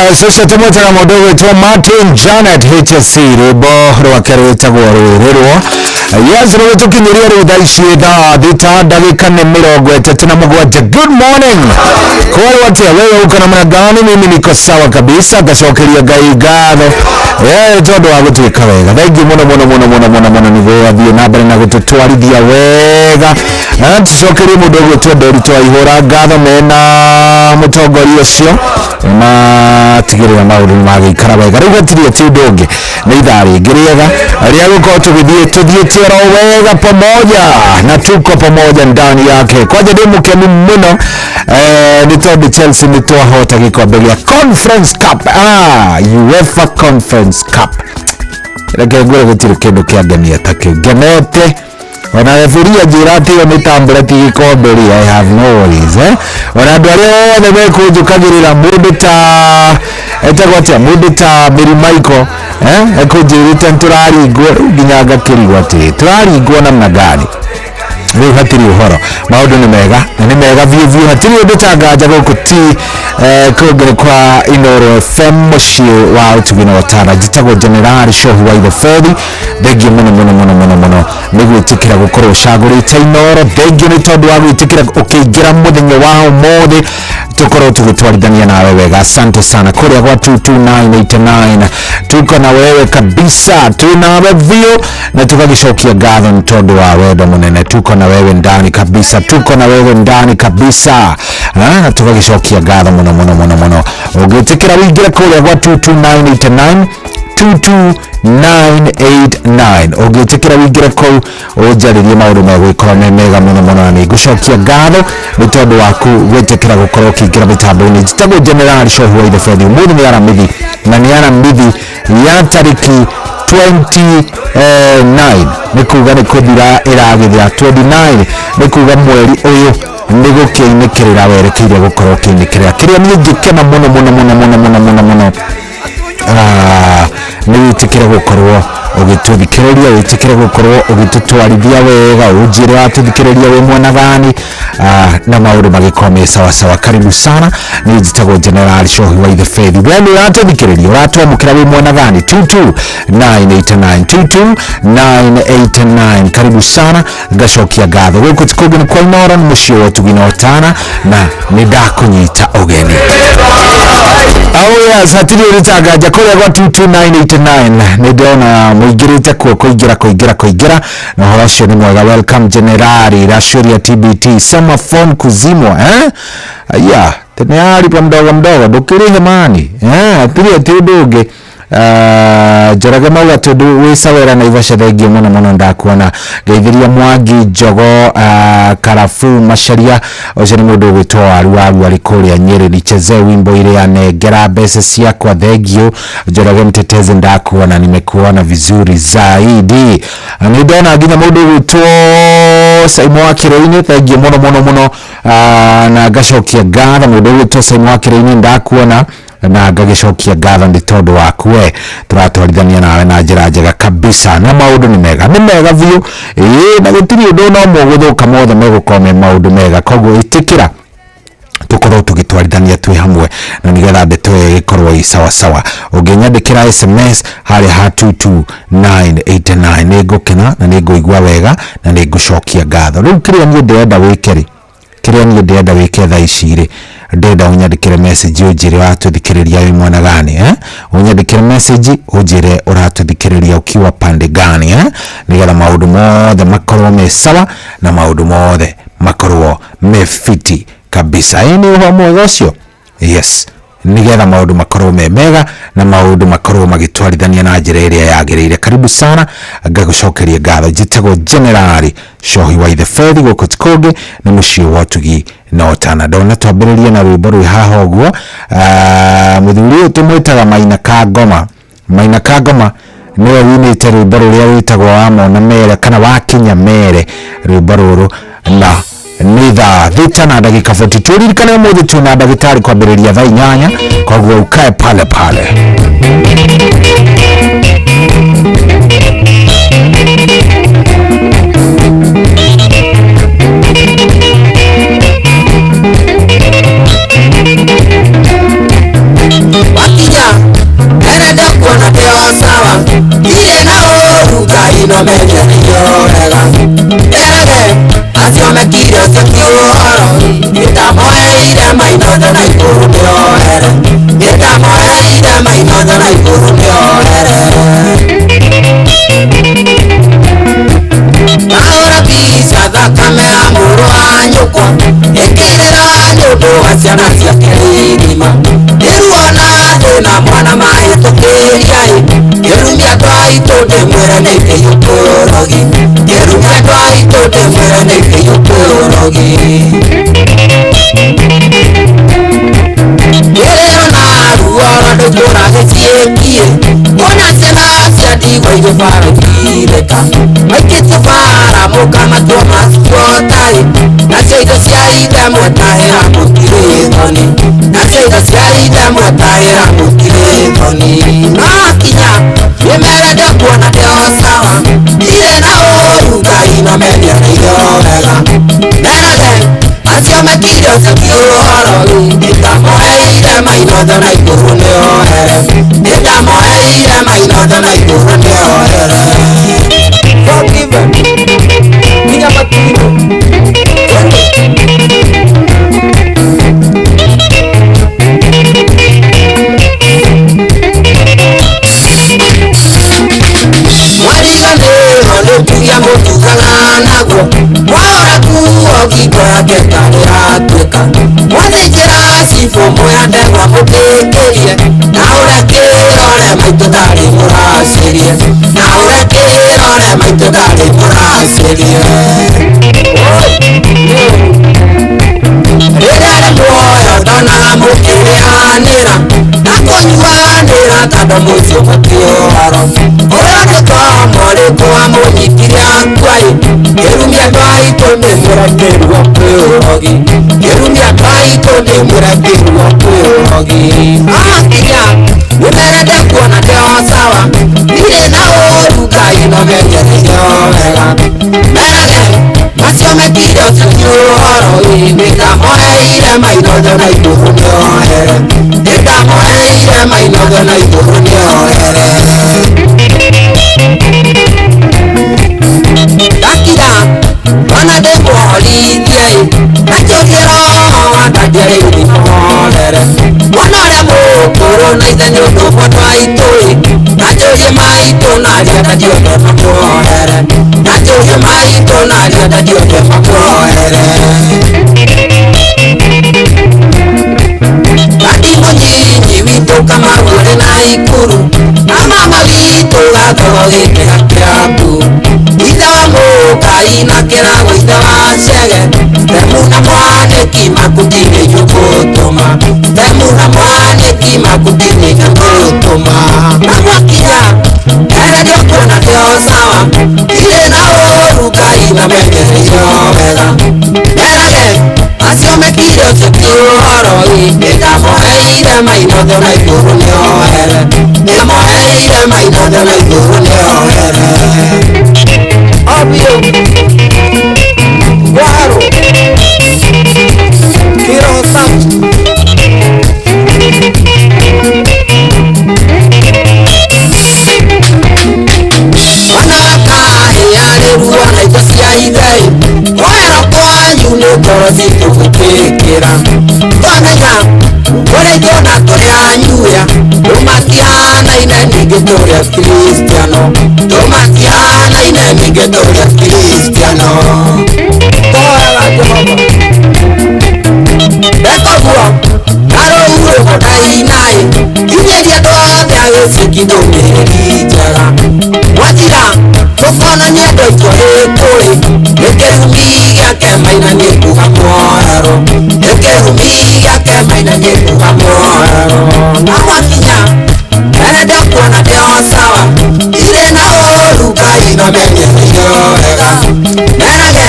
Yes, ũcio tũmwĩtaga mũndũ ũgwĩtwo Martin Janet HSC, rwĩmbo rwake rwĩtagwo Rwĩrĩrwo. Yes, rũgĩtũkinyĩria rĩu thaa ici thaa 6 ndagĩka nĩ 37. Good morning, kwarwo atĩa? Wewe uko namna gani? Mimi niko sawa kabisa, ngacokeria Ngai ngatho tondũ wa gũtuĩka wega. Thengiũ mũno mũno mũno mũno mũno mũno nĩguo athiĩ na mbere na gũtũtwarithia wega. Na tũcokerie mũndũ ũgwĩtwo Nderitu Waihũra ngatho mena mũtongoria ũcio matigĩrĩra maũndũ nĩ magĩikara wega. Rĩu gũtirĩ atĩ ũndũ ũngĩ, nĩ ithaa rĩngĩ rĩega rĩa gũkorwo tũgĩthiĩ tũthiĩte oro wega pamoja na tuko pamoja ndani yake. Kwanja ndĩ mũkenu mũno nĩ tondũ Chelsea nĩ twahota gĩkombe gĩa Conference Cup, UEFA Conference Cup. Reke ngwĩre gũtirĩ kĩndũ kĩangenia ta kĩu, ngenete ona referee anjĩra atĩ ĩyo nĩ tambũra ti gĩkombe rĩ, I have no worries. Ona andũ arĩa othe mekũnjũkagĩrĩra, mũndũ ta etagwo atĩa, mũndũ ta Mary Michael ekũnjĩrĩte nĩtũraringwo, rĩu nginya ngakĩrigwo atĩ tũraringwo namna gani. Rĩu hatirĩ ũhoro, maũndũ nĩ mega na nĩ mega biũ biũ, hatirĩ ũndũ ta nganja gũkũ ti kũngĩ kwa Inooro FM mũciĩ wa ũtugi na ũtana. Njĩtagwo General Shohu wa Itheberi. Thengiũ mũno mũno mũno mũno mũno nĩ gwĩtĩkĩra gũkorwo ũcagũrĩte Inooro. Thengiũ nĩ tondũ wa gwĩtĩkĩra ũkĩingĩra mũthenya wa ũmũthĩ tukorwo tũgĩtwarithania nawe wega. Asante sana kũrĩa gwa 22989, tuko na wewe kabisa, tunawe biũ na tũgagĩcokia ngatho nĩ tondũ wa wendo mũnene. Tuko na wewe ndani kabisa, tuko na wewe ndani kabisa, na tũgagĩcokia ngatho mũno mũno mũno mũno. Ũngĩtĩkĩra wĩingĩre kũrĩa gwa 22989 22989, ũngĩtĩkĩra wĩingĩre kũu ũnjarĩrie maũndũ megũgĩkorwo me mega mũno mũno, na nĩngũcokia ngatho nĩ tondũ waku gwĩtĩkĩra gũkorwo ũkĩingĩra mĩtambo-inĩ. Njĩtagwo General Shohu wa Itheberi. Ũmũthĩ nĩ Aramithi na nĩ Aramithi ya tarĩki 29, nĩ kuga nĩ kũthira ĩragĩthira 29, nĩ kuga mweri ũyũ nĩ gũkĩinĩkĩrĩra werekeire gũkorwo ũkĩinĩkĩrĩra. Kĩrĩa niĩ ingĩkena mũno mũno mũno mũno mũno mũno mũno nĩ wĩtĩkĩre gũkorwo ũgĩtũthikĩrĩria, wĩtĩkĩre gũkorwo ũgĩtũtwarithia wega, ũnjĩre watũthikĩrĩria wĩ mwena gani, na maũndũ magĩkorwo me sawasawa. Karibu sana, niĩ njĩtagwo General Shohi wa Itheberi. We nĩ ũratũthikĩrĩria, ũratwamũkĩra wĩ mwena gani? 22989 22989, karibu sana, ngacokia ngatho. Gũkũ ti kũngĩ nĩ kwa Inooro, nĩ mũciĩ wa ũtugi na ũtana, na nĩ ndakũnyita ũgeni. Oh yes, hatirĩ ũrĩtanganja kũrĩa gwa 22989, nĩ ndĩrona mũingĩrĩte kuo kũingĩra kũingĩra kũingĩra, na ũhoro ũcio nĩ mwega. Welcome Generali Rashuria TBT, sema phone kuzimwa aya tene alipa mdogo mdogo ndũkĩrĩhe mani hatirĩ atĩ ũndũ ũngĩ. Njoroge mauga tondũ wĩ Sawera Naivasha, thengiũ mũno mũno, ndakuona. Ngeithĩria Mwangi Njogo, Karafu Macharia, ũcio nĩ mũndũ ũgwĩtwo Waru Waru arĩ kũrĩa Nyĩrĩ. Nichezee wimbo ile ya nengera mbeca ciakwa, thengiũ Njoroge Mtetezi, ndakuona, nimekuona vizuri zaidi. Nĩ ndona nginya mũndũ ũgwĩtwo Saimo wa Kĩrĩinĩ, thengiũ mũno mũno mũno, na ngacokia ngatho mũndũ ũgwĩtwo Saimo wa Kĩrĩinĩ, ndakuona na ngagĩcokia ngatho nĩ tondũ waku we tũratwarithania nawe na njĩra njega kabisa, na maũndũ nĩ mega, nĩ mega biũ ĩĩ, na gũtirĩ ũndũ no mũgũthũka, mothe megũkorwo me maũndũ mega. Koguo ĩtĩkĩra tukorwo tũgĩtwarithania twĩ hamwe na nĩgetha ndeto ĩyo ĩgĩkorwo ĩ sawasawa. Ũngĩnyandĩkĩra SMS harĩa ha 22989, nĩ ngũkena na nĩ ngũigua wega na nĩ ngũcokia ngatho. Rĩu kĩrĩa niĩ ndĩrenda wĩke rĩ, kĩrĩa niĩ ndĩrenda wĩke thaa ici rĩ, ndĩrenda ũnyandĩkĩre message ũnjĩre ũratũthikĩrĩria wĩ mwena gani, ũnyandĩkĩre message ũnjĩre ũratũthikĩrĩria ukiwa pande gani, nĩgetha maũndũ mothe makorwo me sawa na maũndũ mothe makorwo me fiti kabisa. Ĩ nĩ ũhoro mwega ũcio? Yes, nĩgetha maũndũ makorwo me mega na maũndũ makorwo magĩtwarithania na njĩra ĩrĩa yagĩrĩire. Karibu sana, ngagũcokeria ngatho. Njĩtagwo Generali Shohi wa Itheberi, gũkũ ti kũngĩ nĩ mũciĩ wa ũtugi na ũtana. Ndona twambĩrĩrie na rwĩmbo rwĩ haha ũguo. Mũthuri ũyũ tũmwĩtaga Maina Kangoma. Maina Kangoma nĩwe winĩte rwĩmbo rũrĩa rwĩtagwo Wamona Mere kana Wakinya Mere, rwĩmbo rũrũ na nĩ thaa 6 na ndagĩka 42. Ririkane ũmũthĩ twĩna ndagĩtarĩ kwambĩrĩria thaa 8, koguo ukae pale pale. Wakinya ũcio ti ũhoro nĩndamoeire mainotho na igũrũ nĩohere nĩndamoeire mainotho na igũrũ nĩohere Ahora pica thakame ya mũrũ wa nyũkwa ĩkĩrĩra nĩũndũ wa ciana ciake irima ĩruona thĩna mwana mahĩtũkĩria ĩ kĩrumia twaitũ ndĩmwĩre nĩ kĩiyũkũrogi kĩrumia twaitũ ndĩmwĩre nĩ kĩiyũkũrogi Kĩrĩro na ruo rwa gĩciĩkie kuona ciana cia ndigwa igĩbara ikirĩka maikĩtio bara mũkamatua macuotai nacio indo cia ithe mwetahĩra mũtirĩ thoni nacio indo cia ithe mwetahĩra mũtirĩ thoni no kinya nĩmere ndĩkuona ndĩ o sawa ndirĩ na ũũru Ngai no menyereire o wega merage acio mekire ũcio ti ũhoro nĩndamoeire mainotho na igũrũ nĩohere nĩndamoeire mainotho na igũrũ nĩohere Forgiven nginya matu-inĩ Mwariganĩrwo nĩ ũtugia mũtugaga naguo mwahora kuo ngingo yake tarĩ yatuĩka mwathĩnjĩra cibũ muoya ndegwa mũtĩkĩrie na ũrĩa kĩrore maitũ ndarĩ mũracĩrie na ũrĩa kĩrore maitũ ndarĩ mũracĩrie Rĩrĩa arĩ muoyo ndonaga mũkĩrĩanĩra na kũnyuanĩra tondũ mũcio mũti ũhoro ũrĩa ũngĩkorwo ũrĩkũ wamũnyitire akua-ĩ kĩrumia twaitũ ndĩmwĩre kĩruo kwĩ ũrogi kĩrumia twaitũ ndĩmwĩre kĩruo kwĩ ũrogi akinya nĩmere ndĩkuona ndĩ o sawa ndirĩ na ũũru Ngai no menyereire o wega merage macio mekire ũcio ti ũhoro nĩndamoeire mainotho na igũrũ nĩohere nĩndamoeire mainotho na igũrũ nĩohere Ndakira mwana ndĩmũhorithie nakĩo kĩroho wandandia rĩu ndĩmũhorere mwana ũrĩa mũkũrũ na ithe nĩ ũndũ ũmwe twaitũ-ĩ nanjũrie maitũ na arĩa ndandiothe makuohere nanjũrie maitũ na arĩa ndandiothe makuohere Dadi mũnyinyi witũ Kamau ũrĩ na Ikuru na mama witũ Gathogo gĩkĩra Kĩambu ithe wa mũkai na kĩrago ithe wa Chege Temu na mwanĩki makuti nĩ njũgũtũma Temu na mwanĩki makuti nĩ njũgũtũma na mwakinya ere ndĩkuona ndĩ o sawa ndirĩ na ũũru Ngai na menyereire o wega merage acio mekire ũcio ti ũhoro nĩndamoeire mainotho na igũrũ nĩohere nĩndamoeire mainotho na igũrũ nĩohere Obio Guaro Kiro safi Mwana wa kahĩ arĩ ruo na indo cia ithe Kwero kwanyu nĩ ngoro citũ gwĩtĩkĩra Twamenya kũrĩ ithuĩ na tũrĩ anyuya tũmatihanaine ningĩ tũrĩ akristiano tũmatihanaine ningĩ tũrĩ akristiano Tũhoyaga Jehova Eka ũguo karũu rũgo ndainaĩ kinyĩria andũ othe a gĩciki ndũmĩrĩri njega Mwathira tũkonania andũ aitũ hĩtũĩ nĩ kĩrumi gĩake maina nĩ kuga muohero nĩ kĩrumi gĩake maina nĩ kuga muohero na mwakinya ere ndĩkuona ndĩ o sawa ndirĩ na ũũru Ngai no menyereire o wega merage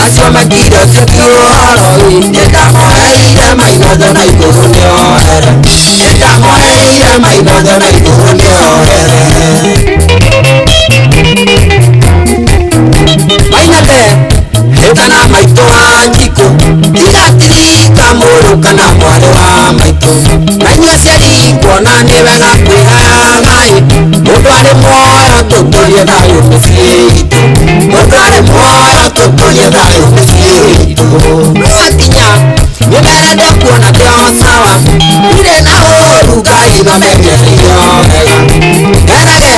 acio mekire ũcio ti ũhoro nĩndamoeire mainotho na igũrũ nĩohere nĩndamoeire mainotho na igũrũ nĩohere Mainate hĩtana maitũ wa njikũ tigatirika mũrũ kana mwarĩ wa maitũ na inyuĩ aciari kuona nĩ wega kwĩgayaga-ĩ mũndũ arĩ muoyo tũtũrie thayũ mĩciĩ itũ mũndũ arĩ muoyo tũtũrie thayũ mĩciĩ itũ. Wakinya nĩmbere ndĩkuona ndĩ o sawa ndirĩ na ũũru Ngai nomenyereire wega ngerage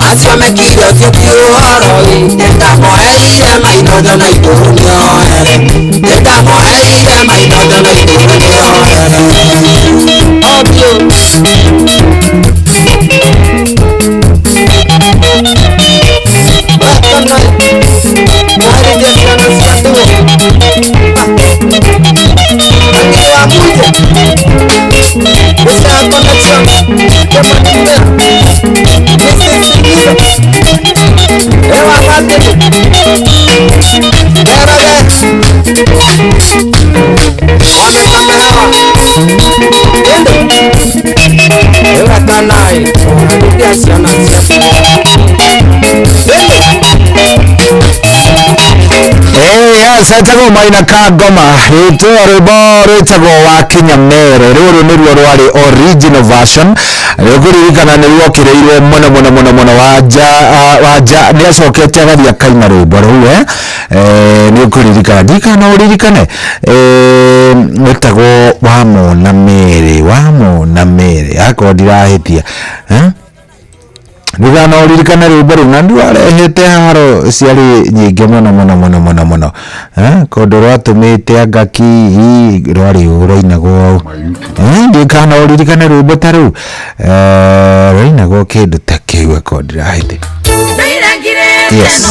acio mekire ũcio ti ũhoro nĩndamoeire mainojo na igũrũ nĩohere nĩndamoeire mainojo na igũrũ nĩohere obio. Etagwo Maina Kangoma rĩtwa rwĩmbo rwĩtagwo Wakinya Mere rũrũ nĩruo rwarĩ original version rĩkũririkana nĩ ruokĩrĩirwo mũno mũno mũno mũno wanja wanja nĩ acokete agathiĩ akaina rwĩmbo rũu nĩ ũkũririkana ndirikana ũririkane rwĩtagwo Wamona Mere Wamona Mere akorwo ndirahĩtia ndigana uririkane rwĩmbo rũu na ndwarehete haro ciarĩ nyingĩ mũno mũno mũno mũno mũno kũndũ rwatũmĩte anga kihi rwarĩ rwainagwo ndirikana ũririkane rwĩmbo ta rũu rwainagwo kĩndũ ta kĩu akorwo ndirahĩte. Yes,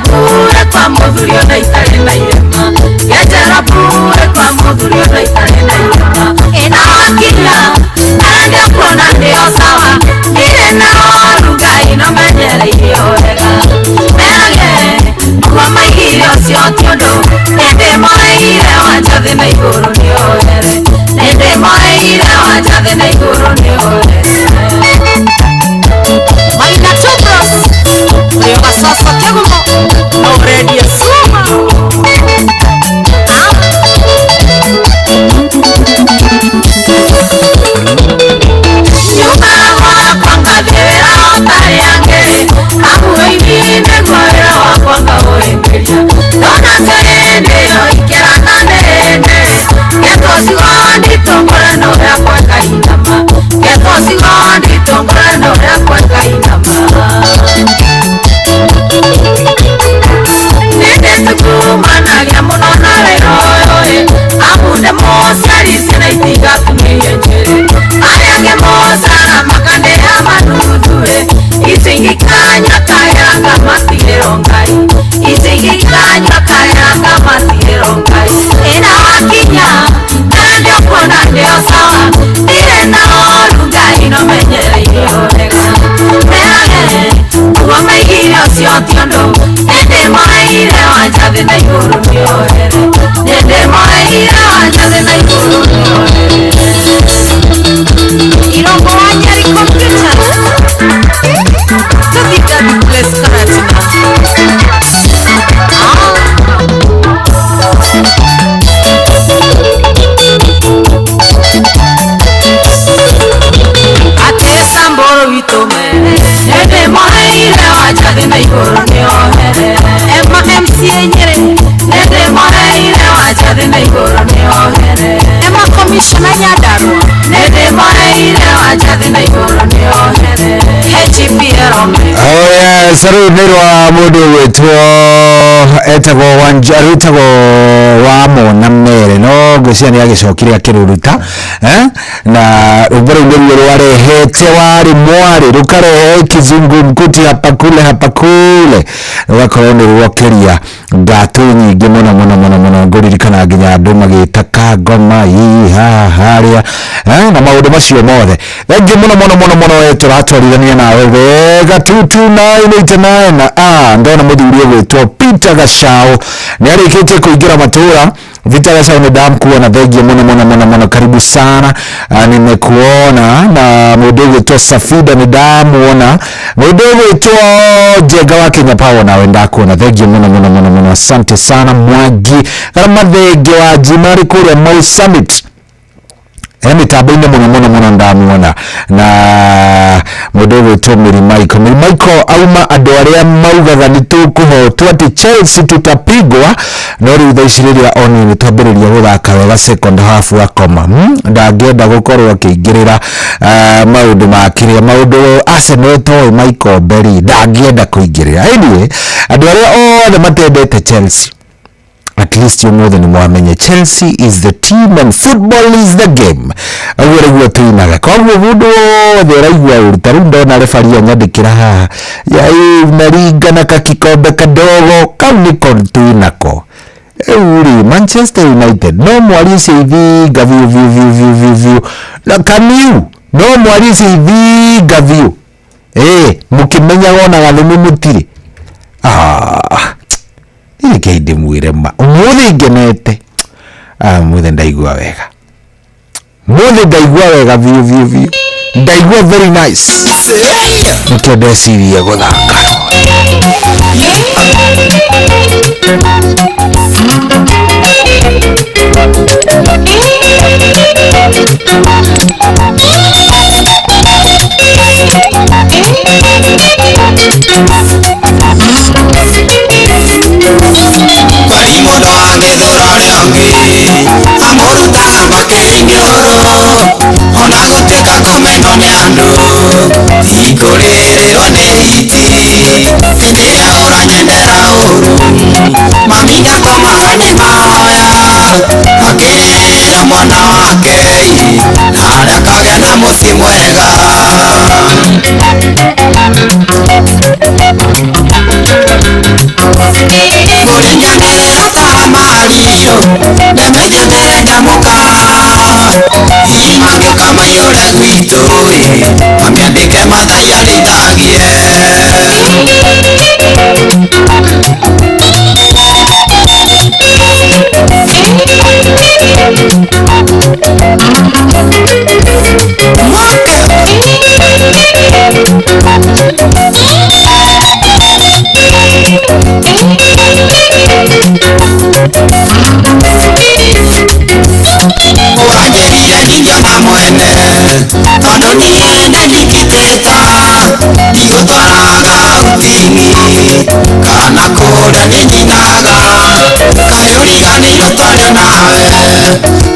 Pura kwa mudhurio na itari. igũrũ nĩohere nĩndĩmoeire wanjathĩ na igũrũ nĩohere Irongo wa Nyeri Computers Tũthiĩ David Place Karatina. Atesa mboro witũ mere nĩndĩmoeire wanjathĩ na igũrũ nĩohere Emma MCA Nyeri nĩndĩmoeire wanjathĩ na igũrũ nĩohere Emma Commissioner Nyandarua nĩndĩmoeire wanjathĩ na igũrũ nĩohere HPL Oh yes, rĩu nĩ rwa mũndũ ũgwĩtwo etagwo rwĩtagwo Wamona Mere no ngwĩciria nĩ agĩcokire akĩrũruta na rwĩmbo rũu nĩruo rwarehete warĩ mwarĩ rũkarehe kizungumkuti hapa kule hapa kule rũgakorwo nĩ rwokĩria ngatũ nyingĩ mũno mũno mũno mũno ngũririkana nginya andũ magĩta kangoma iha harĩa na maũndũ macio mothe. Thengiũ mũno mũno mũno mũno we tũratwarithania nawe wega 22989. Ndona mũthuri ũgwĩtwo Peter Gachau nĩ arĩkĩtie kũingĩra matũra. Peter Gachau nĩ ndamkuona, thengiũ mũno mũno mũno mũno, karibu sana. Nimekuona na mũndũ ũgwĩtwo Safida nĩ ndamuona, mũndũ ũgwĩtwo Njenga wa Kenya Power nawe ndakuona, thengiũ mũno mũno mũno mũno, asante sana. Mwangi Garama thenge wa Jimari kũrĩa Mau Summit mĩtambo-inĩ mũno mũno mũno ndamuona, na mũndũ ũgwĩtwo Mary Michael. Mary Michael auma andũ arĩa maugaga nĩ tũkũhotwo atĩ Chelsea tutapigwa, no rĩu thaa ici rĩrĩa onire nĩ twambĩrĩria gũthaka wega second half akoma ndangĩenda gũkorwo akĩingĩrĩra maũndũ ma kĩrĩa maũndũ Arsenal ĩtoĩ Michael Berry ndangĩenda kũingĩrĩra. Anyway, andũ arĩa othe matendete Chelsea, at least ũmũthĩ nĩ mwamenye Chelsea is the team and football is the game. Ũguo nĩguo tũinaga. Koguo mũndũ wothe ũraigua ũru ta rĩu ndona refari anyandĩkĩra haha yai unaringa na kakikombe kadogo kau nĩko twĩnako. Rĩu rĩ Manchester United no mwarie icio ithinga biũ biũ biũ biũ biũ biũ na kaniu no mwarie icio ithinga biũ mũkĩmenyaga ona gathumu mũtirĩ. Nĩ ndĩmwĩre ma ũmũthĩ ngenete, mũthĩ ndaigua wega, mũthĩ ndaigua wega biũ biũ biũ, ndaigua very nice, nĩkĩo ndecirie gũthaka. Kwari mũndũ angĩthũra ũrĩa ũngĩ amũrutaga makĩiniũrũ ona gũtuĩka kũmenwo nĩ andũ tikũrĩrĩrwo nĩ hiti hĩndĩ ĩrĩa ũranyendera ũru mami ndakomaga nĩ mahoya akĩrĩrĩra mwana wake na ndakagĩa na mũciĩ mwega. Kũringanĩrĩra ta mario ndemenye ndĩrenda mũka hihi mangĩũka maiyũre gwitũ mamĩandĩke Mathai arĩithagie. Ũranjĩrire ndingĩona mwene tondũ niĩ nĩndikitĩta ndigũtwaraga utini kana kũrĩa nĩnyinaga kaĩ ũriganĩirwo twario nawe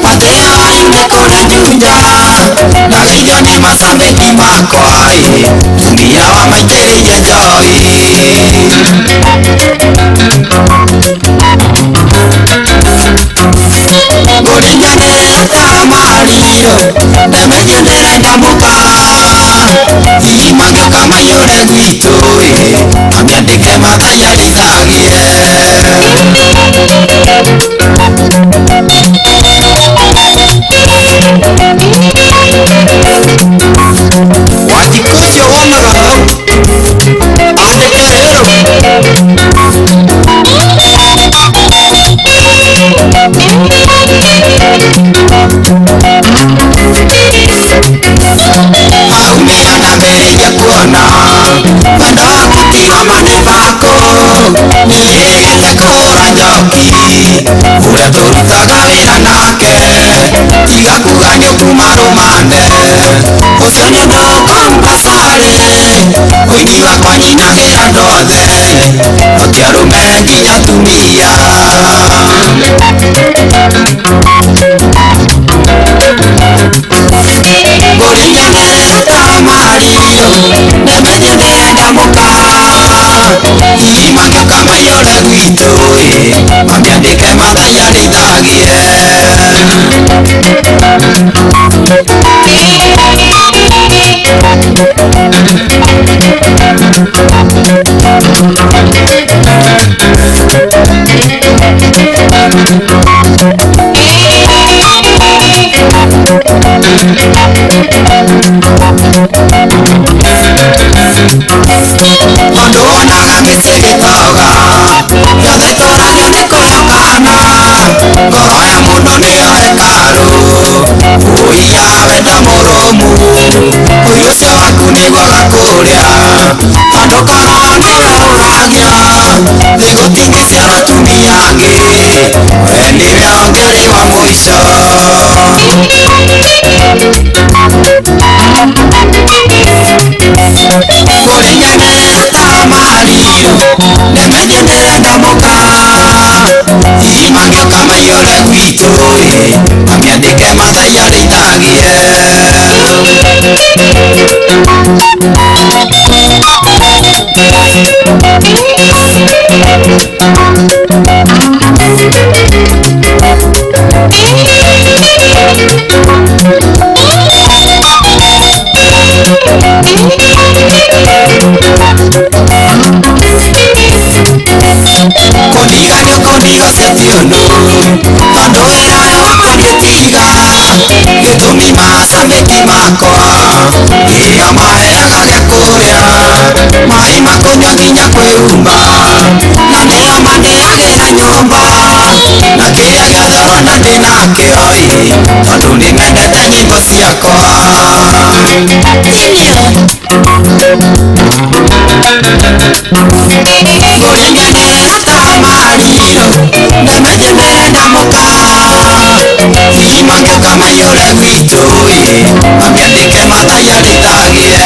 matĩya wainĩ kũrĩa Juja ndageithio nĩ macambĩki makwa tumia wamaitĩrĩirie njohi. Kũringanĩrĩra ta mario ndemenye ndĩrenda mũka hihi mangĩũka maiyũre gwitũ mamĩandĩke Mathai arĩithagie. Wanjikũ ũcio wonaga hau andĩke rĩrũ. Ũrĩa tũrutaga wĩra nake tiga kuga nĩũkuma rũmande ũcio nĩ ũndũ compulsory ũini wakwa nyinagĩra andũ othe no ti arũme nginya atumia. Ngũrinyanĩrĩra ta Mario ndemenye ndĩrenda mũka hihi mangĩũka maiyũre gwitũ ĩ mamĩandĩke Maathai arĩithagie. Tondũ wonaga mĩciĩ gĩtoga yothe ĩtũragio nĩ kũhokana ngoro ya mũndũ nĩyo hekarũ ũiya wendo mũrũmu ũi ũcio waku nĩguo gakũrĩa tondũ korwo nĩwe ũragĩa thĩ gũtingĩciara atumia angĩ we nĩwe ũngĩarĩ wa mũico. Ngũrinyanĩrĩra ta Mario ndemenye ndĩrenda mũka hihi mangĩũka maiyũre gwitũ ĩ mamĩandĩke Maathai arĩithagie. Kũndiga nĩũkũndiga ũcio ti ũndũ tondũ wĩra ũyũ wakwa ndĩtiga gĩtũmi macambĩki makwa ĩyo maheaga gĩa kũrĩa maĩ ma kũnyua nginya kwĩhumba na nĩo mandĩagĩra nyũmba na kĩrĩa gĩothe ũrona ndĩnakĩo ĩ tondũ nĩmendete nyĩmbo ciakwa. Ngũrinyanĩrĩra ta Mario ndemenye ndĩrenda mũka hihi mangĩũka maiyũre gwitũ ĩ mamĩandĩke Maathai arĩithagie.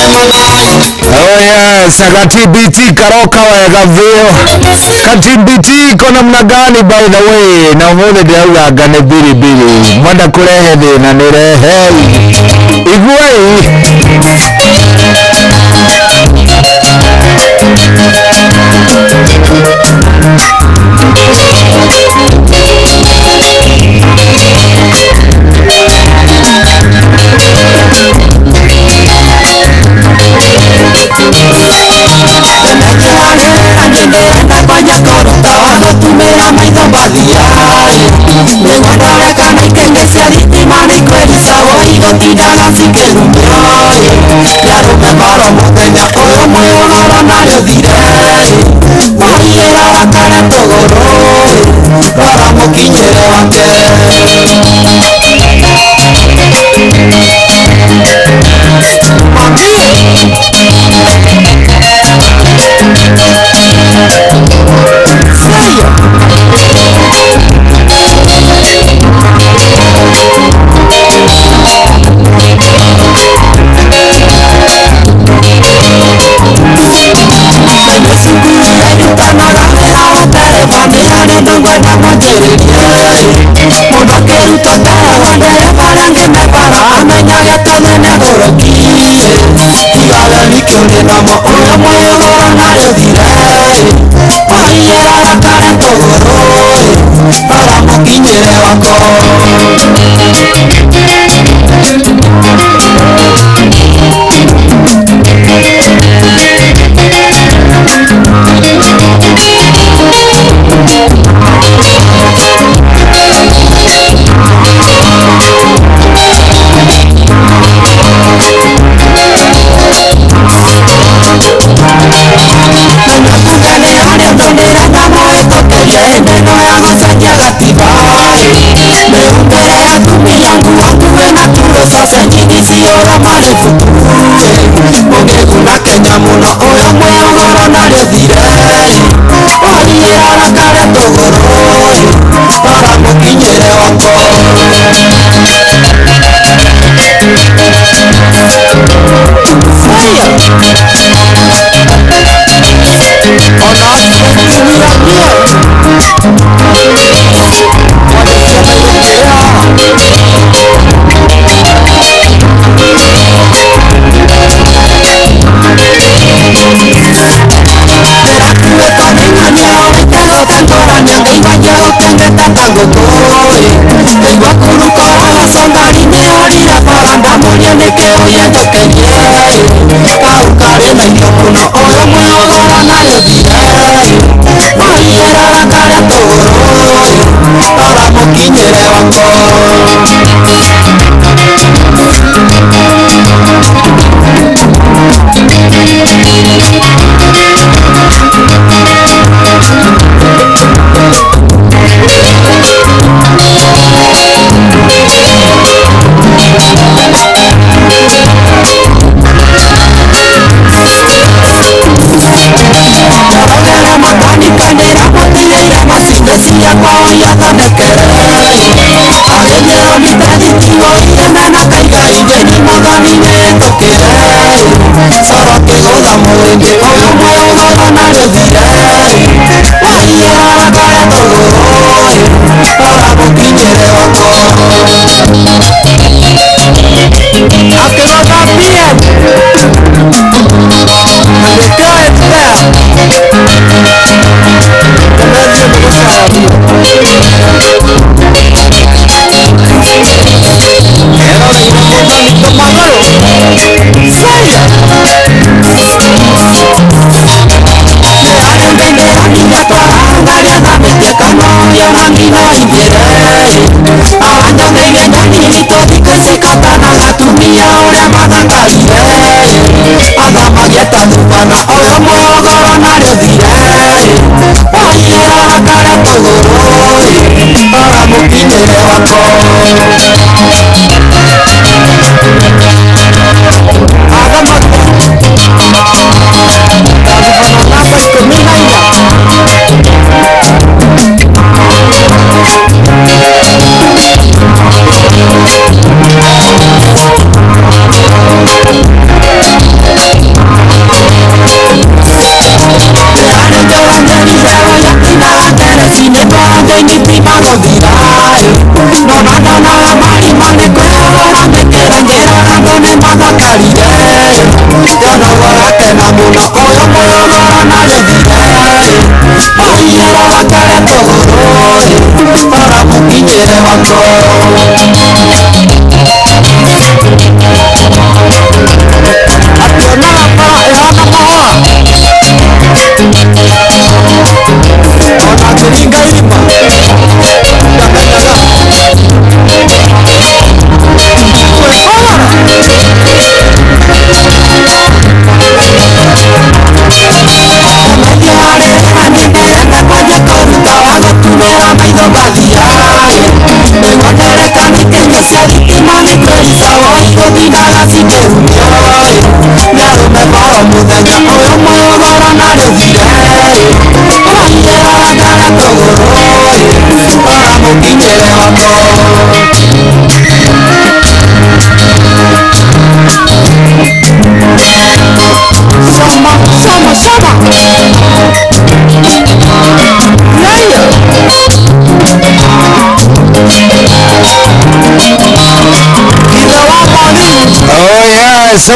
Oh yes, katbt karoka wega vio. Katbt iko namna gani by the way? Na umuthi ndirauga nĩ biribiri. Mwenda kurehe thĩna nĩ rehe. Iguai. matũra marĩ butu mũgĩguna Kenya mũno ũyũ mwĩũgoro na rĩthire wariĩrara karĩa tũgũrũ rora mũkinyĩre wako.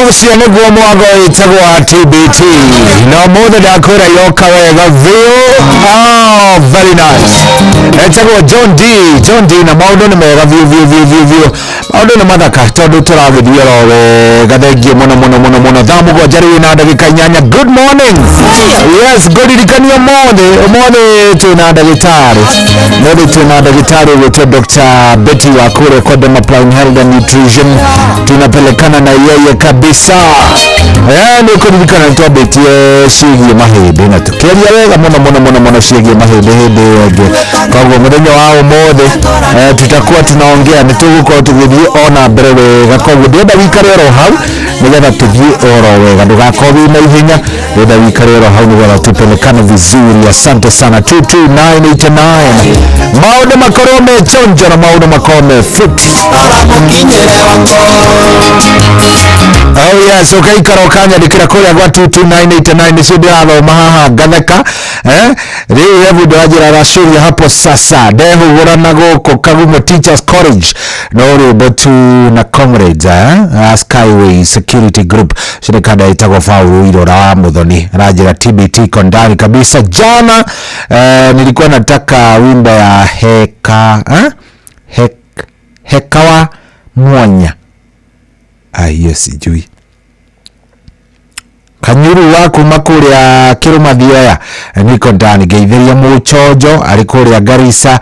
Ũcio nĩguo mwago wĩtagwo wa TBT na ũmũthĩ ndakwĩra yoka wega biũ. Oh, very nice. Etagwo John D, John D, na maũndũ nĩ mega biũ biũ biũ biũ biũ, maũndũ nĩ mathaka tondũ tũragĩthiĩ oro wega. Thengiũ mũno mũno mũno mũno. Thaa 7 rĩu na ndagĩka 8. Good morning. Yes, ngũririkania ũmũthĩ ũmũthĩ twĩna ndagĩtarĩ, ũmũthĩ twĩna ndagĩtarĩ ũgwĩtwo Dr. Betty wa kũrĩa kwa Dermaplain Health and Nutrition, tunapelekana na yeye kabisa. Nĩ kũririkana nĩ twambĩtie ciĩgiĩ mahĩndĩ na tũkĩaria wega mũno mũno mũno mũno ciĩgiĩ mahĩndĩ hĩndĩ ĩyo ĩngĩ. Koguo muthenya wa umuthi tutakuwa tunaongea ni tugukorwo tugithie ona mbere wega. Koguo ndĩrenda wikare oro hau nigetha tuthie oro wega, ndugakorwo wina ihenya, ndĩrenda wikare oro hau nigetha tupelekane vizuri. Asante sana. 22989 maundu makorwo me chonjo na maundu makorwo me fit. Oh yes, ukaikara ukanyandikira kuria gwa 22989 nicio ndirathoma haha ngatheka riu hebu ndĩranjĩra racuria hapo sasa ndehũgũra na gũkũ Kagumo Teachers College no rwĩmbo tu na comrades Skyway Security Group shirika ĩtagwo Faulu Irora wa Muthoni aranjĩra TBT kondani kabisa. Jana nilikuwa nataka wimbo ya heka hekawa mwanya hiyo sijui Kanyuru wa kuma kuria Kirumathioya niko ndani ngeithiria muchojo ari kuria Garissa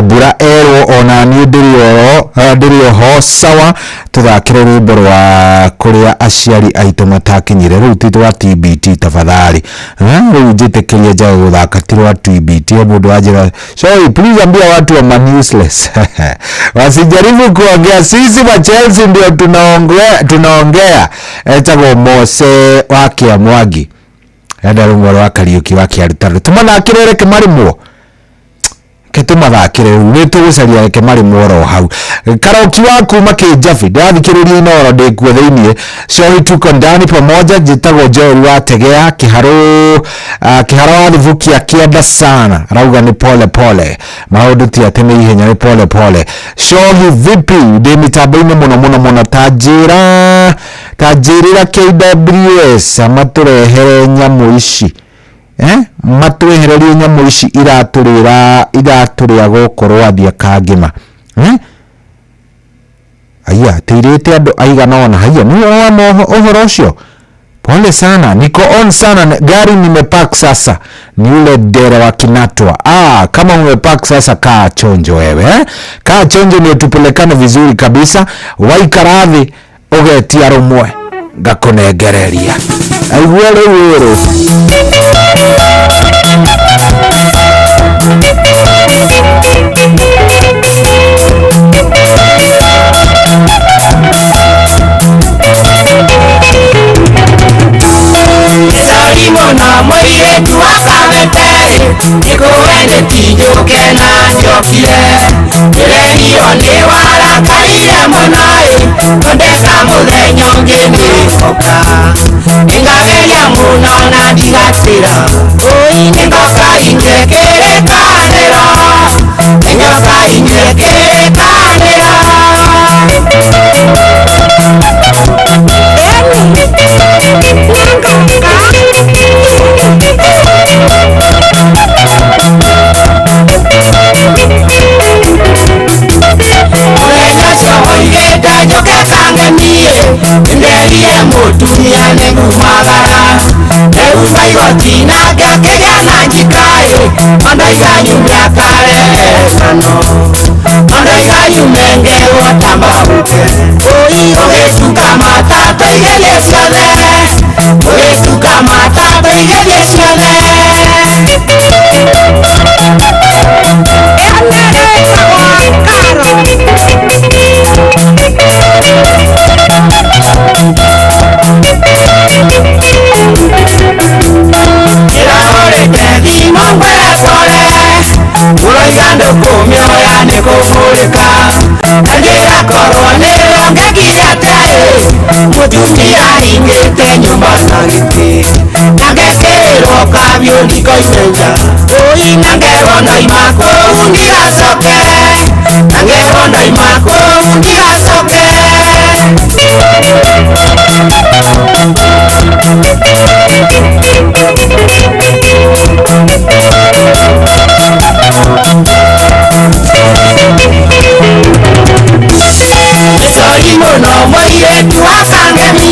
mbura erwo ona ni ndiri oho sawa tuthakire rwimbo rwa kuria aciari aitu matakinyire riu ti rwa TBT tafadhali riu njitikirie njage guthaka ti rwa TBT mundu anjira sorry please ambia watu wa man useless wasijaribu kuongea sisi wa Chelsea ndio tunaongea etagwo Mose wa Kiamwangi enda rumwe rwa Kariuki wa Kiarutano tumathakire reke marimwo ke tumathakire riu ni tugucaria reke marimwo oro hau Karoki wa kuma Kinjabi ndathikiriria Inoro ndikuo thiini cohi tuko ndani pamoja njitagwo Joel wa Tegea Kiharo Kiharo wa Thubukia kienda sana arauga ni pole pole maundu ti ati ni ihenya ni pole pole cohi vipi ndi mitambo-ini muno muno muno ta njĩrĩra KWS matũrehere nyamũ ici matwehererie nyamũ ici iratũrĩa gũkũ Rwathia Kangĩma aya tĩirĩte andũ aigana ona haya nĩ wa ũhoro ũcio pole sana niko on sana gari nimepark sasa ni ule dere wa Kinatwa. Kama umepark sasa kaa chonjo wewe kaa chonjo ndio tupelekane vizuri kabisa waikarathi ugetia rumwe ngakunengereria aigua riu uru Mũno mũirĩtu wa Kabete nĩkũwe nĩtinjũke na njokire ndĩrerirwo nĩ warakarire mũno thondeka mũthenya ũngĩ nĩngoka nĩngageria mũno na ndigatĩra nĩngoka inyue kĩrĩkanĩro nĩngoka inyue kĩrĩkanĩro. Mũthenya ũcio woigĩte njũke kang'enie nĩnderire mũtumia nĩngumagara ndeuma igoti nake akĩgĩa na njikaĩ ondoiga nyume akarehe ngano ondoiga nyume ngerwo ta mahuke ũgĩtuka matatũ igerie ciothe ũgĩtuka matatũ igerie ciothe. Ndĩrahũrĩte thimũ ngwĩre pole ũroiga ndũkũmĩoya nĩkũhũrĩka na ndĩrakorwo nĩrongekire atĩa mũtumia ahingĩte nyũmba na gĩtĩ na ngekĩrĩrwo kabiũ ndikoime nja na ngerwo ndoima kũu ndigacoke na ngerwo ndoima kũu ndigacoke. Nĩcori mũno mũirĩtu wa Kangemi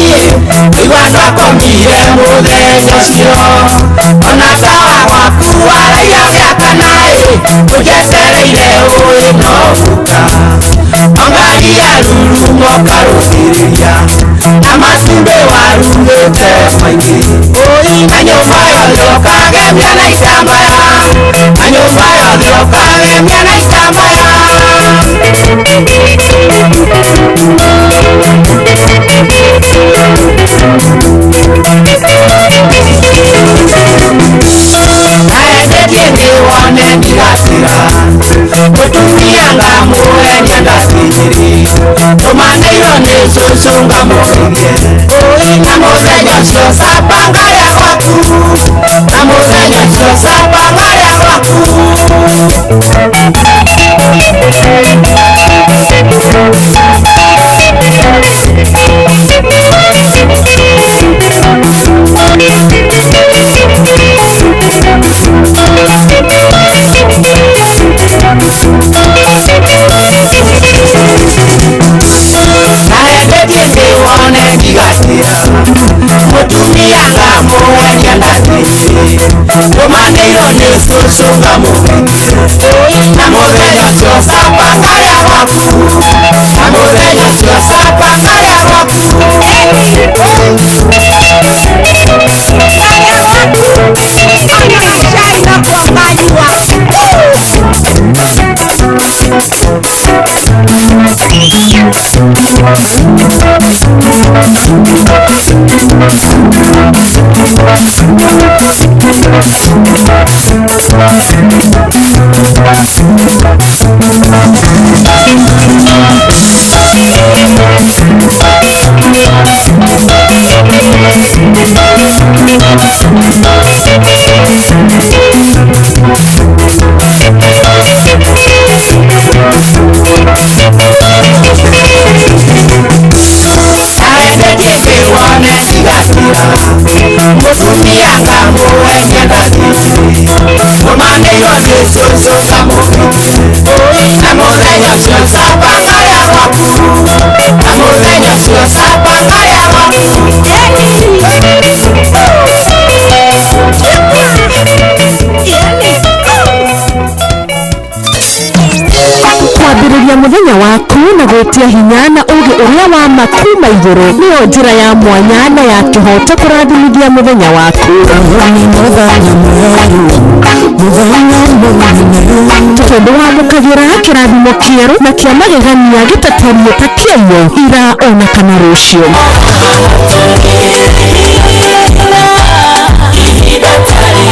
igua ndwakomire mũthenya ũcio ona tawa gwaku waraiga gĩakana-ĩ ũnjetereire ũĩ no gũka ongari ya ruru mokarũthĩrĩria na matumbĩ warugĩte maingĩ na nyũmba yothe ũkagemia na itambaya na Nyũmba yothe ũkagemia na itambaya. Naendetie nĩwone ndigatĩra mũtumia ngamũenia ndakinyĩrĩ tũmanĩirwo nĩ cũcũ ngamũgeithie na mũthenya ũcio camba ngarĩa gwaku na mũthenya ũcio camba ngarĩa gwaku. Naendetie nĩwone ndigatĩra mũtumia ngamũenia ndakinyĩrĩ tũmanĩirwo nĩ cũcũ ngamũgeithie na mũthenya ũcio camba ngarĩa gwaku na mũthenya ũcio camba ngarĩa gwaku. Naendetie nĩwone ndigatĩra mũtumia ngamũenia ndakinyĩrĩ tũmanĩirwo nĩ cũcũ ngamũgeithie na mũthenya ũcio camba ngarĩa gwaku na mũthenya ũcio camba ngarĩa gwaku. Kwambĩrĩria mũthenya waku na gwĩtia hinya na ũũgĩ ũrĩa wa ma kuma igũrũ nĩyo njĩra ya mwanya na ya kĩhooto kũrathimithia mũthenya waku. Tondũ wamũkagĩra kĩrathimo kĩerũ na kĩa magegania gĩtatariĩ ta kĩayo ira ona kana rũciũ.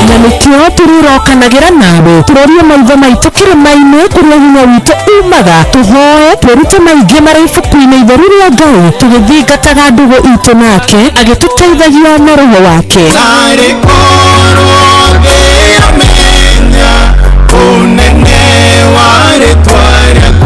Na nĩkĩo tũrĩrokanagĩra nawe tũrorie maitho maitũ kĩrĩma-inĩ kũrĩa hinya witũ umaga tũhoe twĩrute maingĩ marĩ ibuku-inĩ itheru rĩa Ngai tũgĩthingataga ndũgũ itũ nake agĩtũteithagia na roho wake.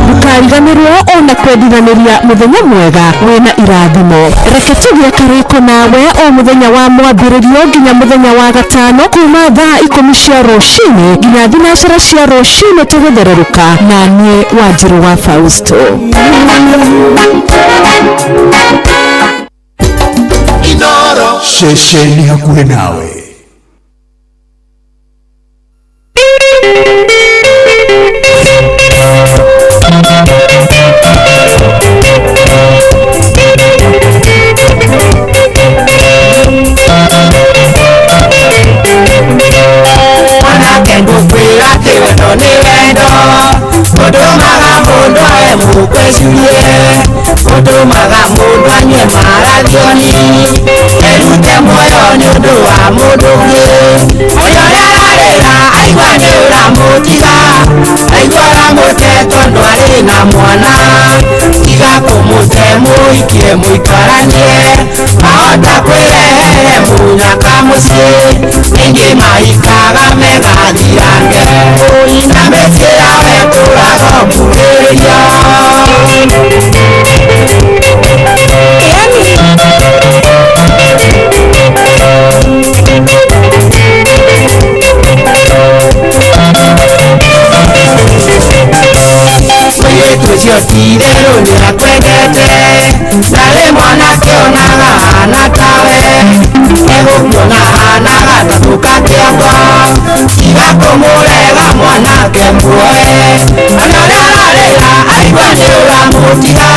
Ndũkariganĩrwo ona kwendithanĩria mũthenya mwega wĩna irathimo. Reke tũgĩe karĩko nawe o mũthenya wa mwambĩrĩrio nginya mũthenya wa gatano kuma thaa 10 cia rũcinĩ nginya 7 cia rũcinĩ tũgĩthererũka na niĩ Wanjirũ wa Fausto. Ceceni hakuhĩ nawe. Mwanake ngũkwĩra atĩ wendo nĩ wendo ũtũmaga mũndũ ae mũkwecirie ũtũmaga mũndũ anyue marathioni erute muoyo nĩ ũndũ wa mũndũ ũngĩ ũrĩa ũrarĩra aigua nĩ ũramũtiga aigua ũramũte tondũ arĩ na mwana tiga kũmũte mũikie mũikaranie ahota kwĩrehere mũnyaka mũciĩ ningĩ maikaga megathirange na mĩciĩ yao ĩtũraga mbugĩrĩria. Mũirĩtu ũcio ti-itherũ nĩakwendete narĩ mwanake onaga ahana tawe egũkuona ahanaga ta tũka kĩongo tiga kũmũrega mwanake muoe ona ũrĩa ararĩra aigua nĩ ũramũtiga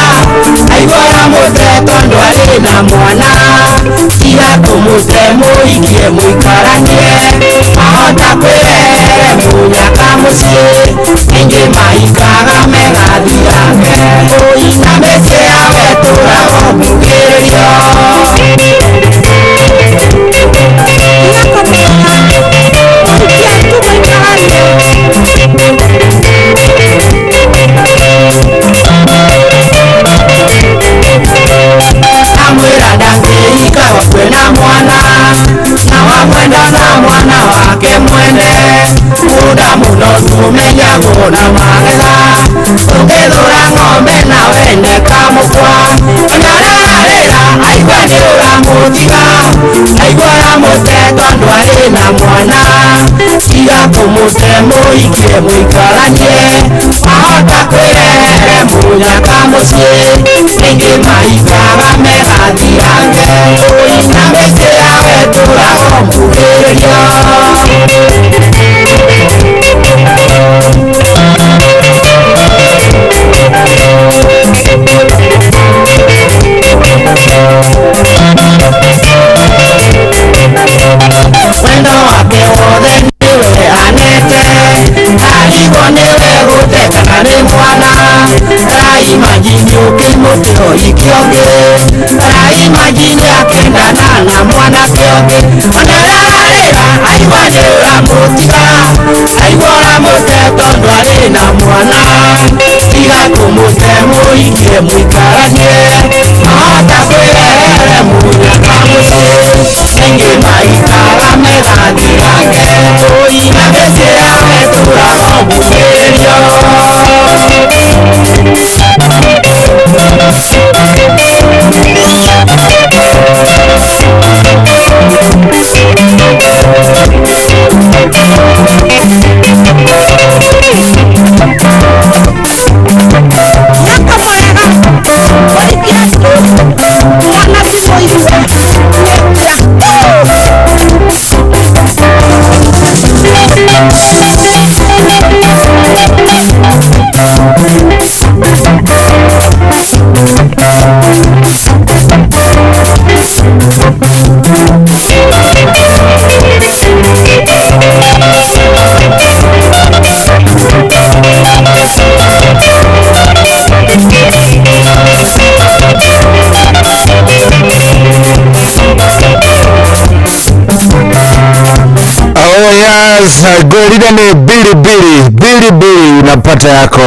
aigua ũramũte tondũ arĩ na mwana tiga kũmũte mũikie mũikaranie ahota kwĩrehere mũnyaka Ũragũra ng'ombe na wene kamũkwa Ona ararĩra aigua nĩ ũramũtiga Aigua ũramũte tondũ arĩ na mwana Tiga kũmũte mũikie mũikaranie Ahota kwĩrehere mũnyaka mũciĩ Rĩngĩ maikara megathirange Na mĩciĩ yawe tũrago mbugĩrĩrio. Wendo wake wothe nĩwe anete arigwo nĩwe gũte kana nĩ mwana Araimagine ũkĩmũte ũhiki ũngĩ Araimagine akĩendana na mwanake ũngĩ Ona ararĩra aigua nĩ ũramũtiga Aigua ũramũte tondũ arĩ na mwana Tiga kũmũte mũikie mũikaranie Ahota kwĩrehere mũnyaka mũciĩ Rĩngĩ maikara megathirange Na mĩciĩ yawe tũrago mbugĩrĩrio. Oh yes, gorida ni bili bili bili bili, unapata yako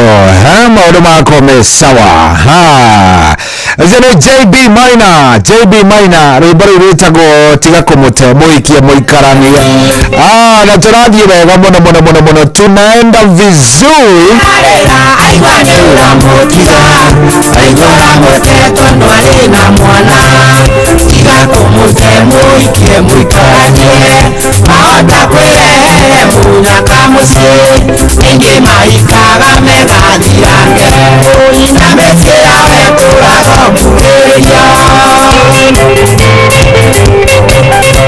ha, maono mako mesawa ha. Zeno JB Maina, JB Maina rwimbo rũu rwĩtagwo tiga kũmũte mũikie mũikarania. Ah, na tũrathiĩ wega mũno mũno mũno mũno, tunaenda vizuri. Aigua nĩ ũramũtiga Aigua ũramũte tondũ arĩ na mwana Tiga kũmũte mũikie mũikaranie Ahota kwĩrehere mũnyaka mũciĩ Rĩngĩ maikara megathirange Na mĩciĩ yawe tũrago mbugĩrĩrio.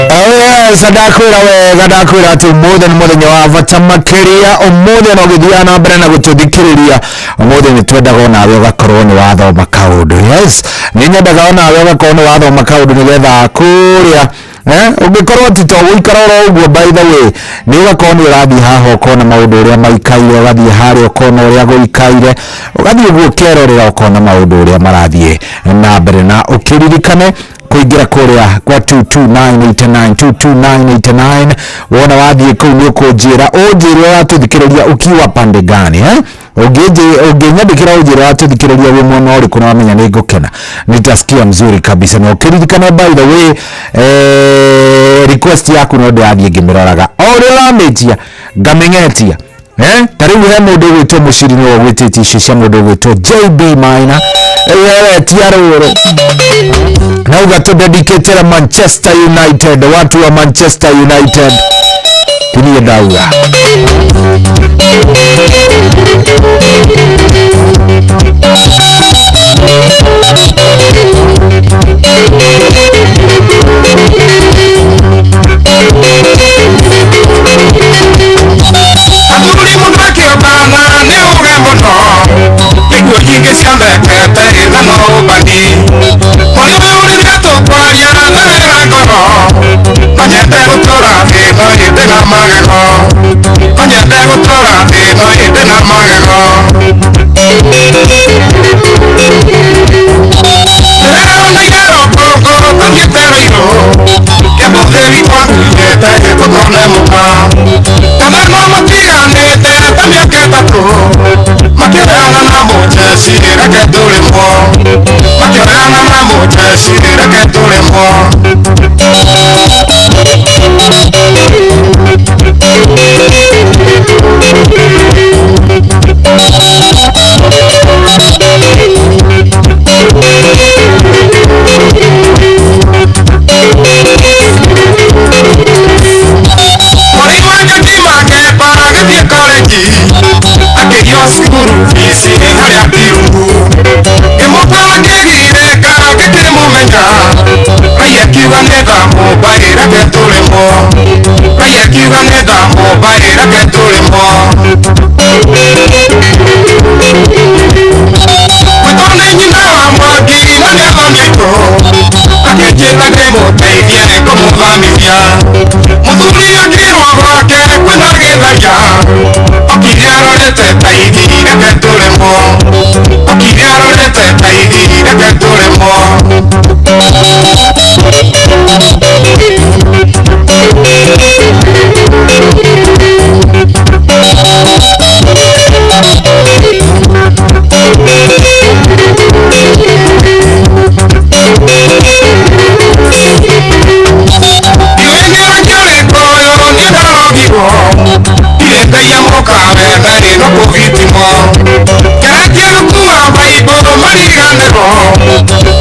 Oh yes, ndakwĩra wega, ndakwĩra atĩ ũmũthĩ nĩ mũthenya wa bata makĩria. Ũmũthĩ no ũgĩthiaga na mbere na gũtũthikĩrĩria, ũmũthĩ nĩ twendaga onawe ũgakorwo nĩ wathoma kaũndũ. Yes, nĩ nyendaga onawe ũgakorwo nĩ wathoma kaũndũ nĩgetha kũrĩa ũngĩkorwo ti to gũikara oro ũguo, by the way nĩ ũgakorwo nĩ ũrathiĩ haha ũkona maũndũ ũrĩa maikaire, ũgathiĩ harĩa ũkona ũrĩa gũikaire, ũgathiĩ ũguo ũkerorera ũkona maũndũ ũrĩa marathiĩ na mbere, na ũkĩririkane kuingira kuria kwa 22989 22989 wona wathiĩ kũu nĩ ũkũnjĩra ũnjĩre ũratũthikĩrĩria ukiwa pande gani eh? Ũngĩnyandĩkĩra ũnjĩre ũratũthikĩrĩria wĩ mwena ũrĩkũ na wamenya nĩ ngũkena, nitasikia mzuri kabisa. Na ũkĩririkane by the way request yaku no ndĩrathiĩ ngĩmĩroraga o ũrĩa ũramĩtia ngamĩng'etia. Ta rĩu he mũndũ ũgwĩtwo Mũciri nĩwe ũgwĩtĩtie icio cia mũndũ ũgwĩtwo JB Maina tia rũrũ nauga tũdedicatĩra Manchester United, watu wa Manchester United tinie ndauga. Athuri mũndũ akĩombana nĩ uge mũno nĩguo nyingĩ ciathekete na no ũbani mũrĩ ũyũ rĩrĩa tũkwaria therera ngoro no nyende gũtũra thĩ no ĩndĩ na magego no nyende gũtũra thĩ no ĩndĩ na magego ndĩreroneire rũkũngũ tũthiĩte rũirũ kĩamũthĩri twakinyĩte tũkone mũka Kana matiganĩte ta mĩaka ĩtatũ makĩoyana na mũjeci reke tũrĩmwo makĩoyana na mũjeci reke tũrĩmwo. Mũthuri akĩrwo gwake kwĩna gĩtharia okire arorete ta ithi reke tũrĩmwo okire arorete ta ithi reke tũrĩmwo. Ndeia mũkawe ndarĩ no kũgitimo keretie gũkua maibũ mariganĩrwo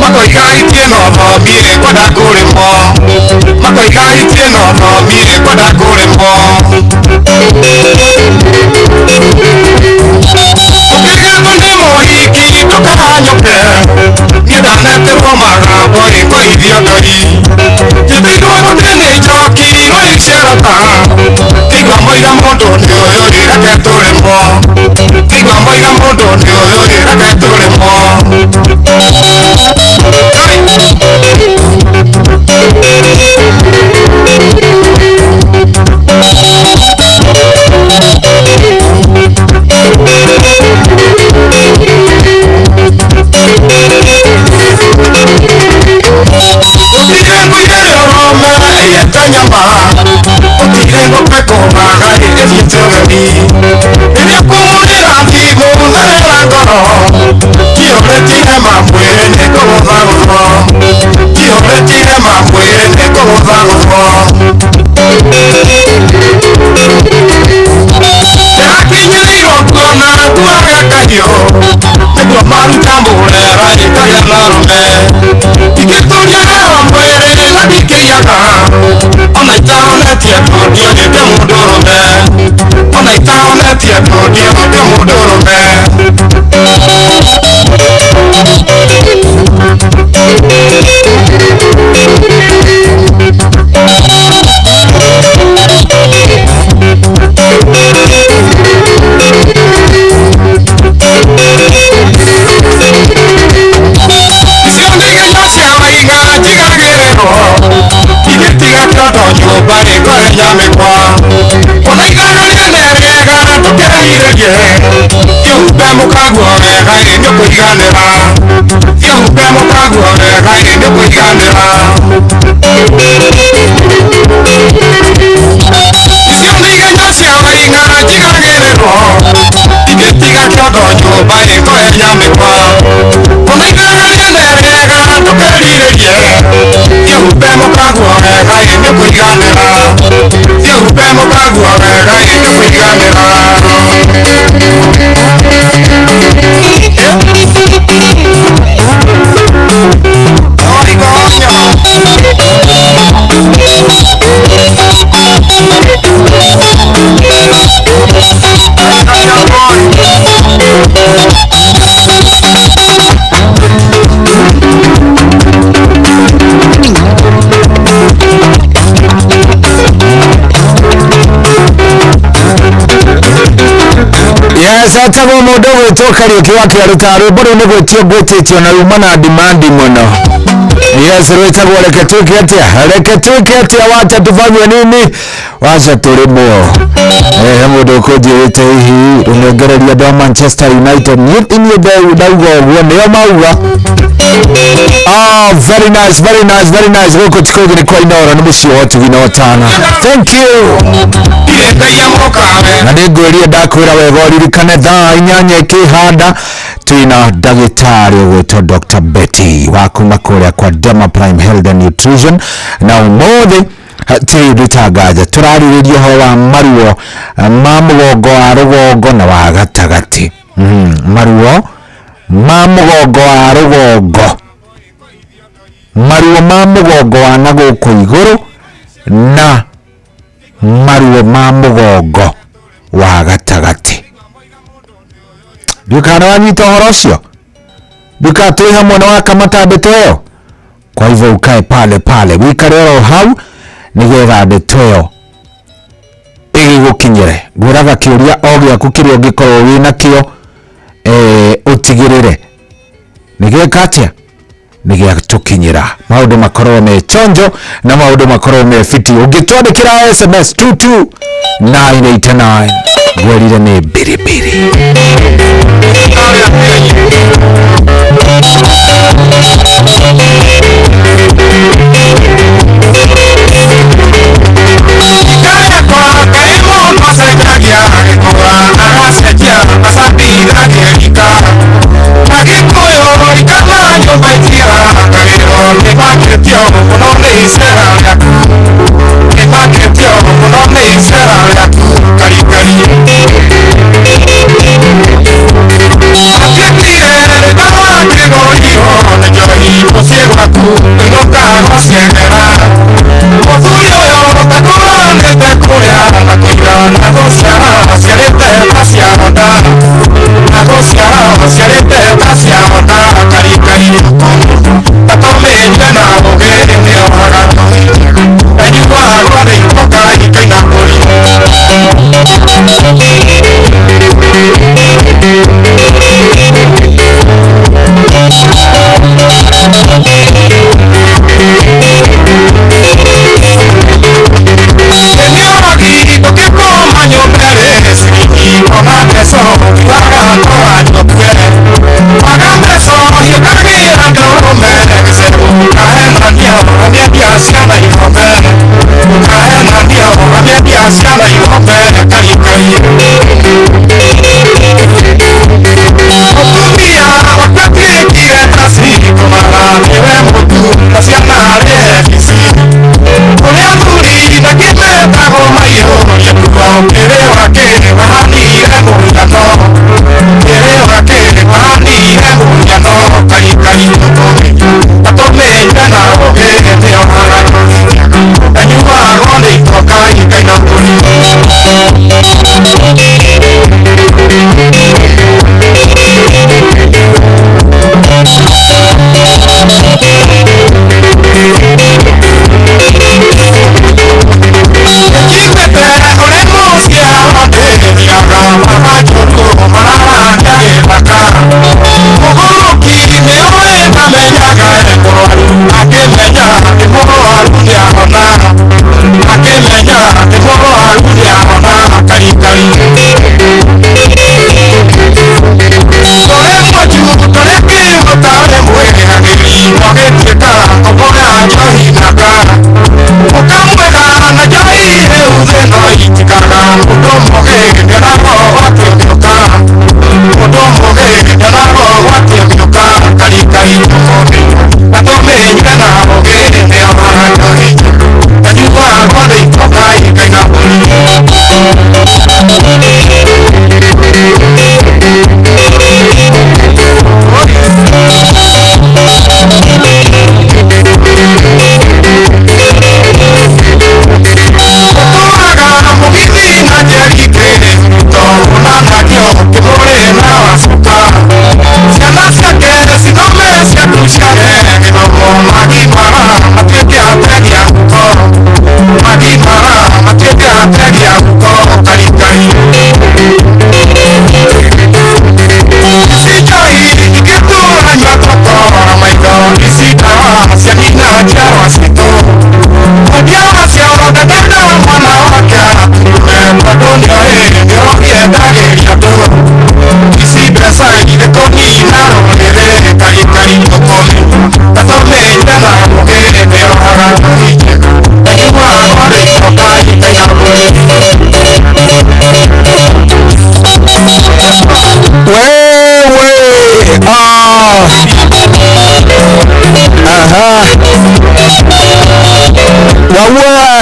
makoiga itie no thomire kwenda kũrĩmwo makoiga itie no thomire kwenda kũrĩmwo. Ũkĩgetwo nĩ mũhiki ndũkahanyũke niĩ ndaneterwo magambo ĩkoithio ndori njĩtĩirwo gũtĩ nĩ njoki rũicerata tigwa moiga mũndũ nĩ ũyũ rĩ reke tũrĩmwo tigwa moiga mũndũ nĩ ũyũ rĩ reke tũrĩmwo. Ũtire ngũire ũrome ĩyete nyama ũtire ngũkwe kũmaga ĩthiĩte ũgeni rĩrĩa kũmũrĩra thimũ therera ngoro kĩũrĩtie hema mwĩrĩ nĩ kũgũthagũthwo kĩũrĩtie hema mwĩrĩ nĩ kũgũthagũthwo. Ndĩrakinyĩrĩirwo kuona nguaga kahiũ nĩguo maruta mũrera ĩkagĩa na rũme ingĩtũria hewa mwĩrĩ na ndikĩiyaga ona itahonetie andũ ndionĩte mũndũrũme ona itahonetie andũ ndionĩte mũndũrũme. Icio nĩ igenyo cia waiga njigagĩrĩrwo ingĩtiga kĩondo nyũmba ĩkũhenya mĩkwa ona ithaga rĩene rĩega ndũkerirĩrie kĩhumbe mũkaguo wega ĩ nĩũkũiganĩra kĩhumbe mũkaguo wega ĩ nĩũkũiganĩra. Icio nĩ igenyo cia waiga njigagĩrĩrwo ingĩtiga kĩondo nyũmba ĩkũhenya mĩkwa ona ithaga rĩene rĩega ndũkerirĩrie kĩhumbe mũkaguo wega ĩ nĩũkũiganĩra kĩhumbe mũkaguo wega ĩ nĩũkũiganĩra. Yes, atagwo mũndũ ũgwĩtwo Kariũki wa Kĩarũta rwĩmbo rũu nĩ gwĩtio ngwĩtĩtio na ruma na dimandi mũno. Yes, rwĩtagwo reke twĩke atĩa reke twĩke atĩa wacha tufanye nini wacha tũrĩmwo. He mũndũ ũkũnjĩrĩte hihi rũnengereria andũ a Manchester United niĩ ndauga ũguo nĩo mauga. Ah, very nice, very nice, very nice. Gũkũ ti kũngĩ nĩ kwa Inooro nĩ mũciĩ wa ũtugi na ũtana. Thank you. Na nĩ ngwĩrire ndakwĩra wega ũririkane thaa 8 ĩkĩhanda twĩna ndagĩtarĩ ũgwĩtwo Dr. Betty wa kuma kũrĩa kwa Derma Prime Health and Nutrition na ũmũthĩ hatirĩ ũndũ tanganja tũrarĩrĩria ũhoro wa maruo ma mũgongo wa rũgongo na wa gatagatĩ. Maruo ma mũgongo wa rũgongo maruo ma mũgongo wa na gũkũ igũrũ na maruo ma mũgongo wa gatagatĩ. Ndukana wanyita ũhoro ũcio nduka twĩ hamwe na wakamata ndeto ĩyo kwa hivyo ukae pale pale wikare oro hau nĩgetha ndeto ĩyo ĩgĩgũkinyĩre. Ngwĩraga kĩũria o gĩaku kĩrĩa ũngĩkorwo wĩnakĩo ũtigĩrĩre nĩgĩka atĩa Nĩ gĩatũkinyĩra maũndũ makorwo me chonjo na maũndũ makorwo me fiti. Ũngĩtwandĩkĩra SMS 22989 ngwĩrire nĩ biribiri.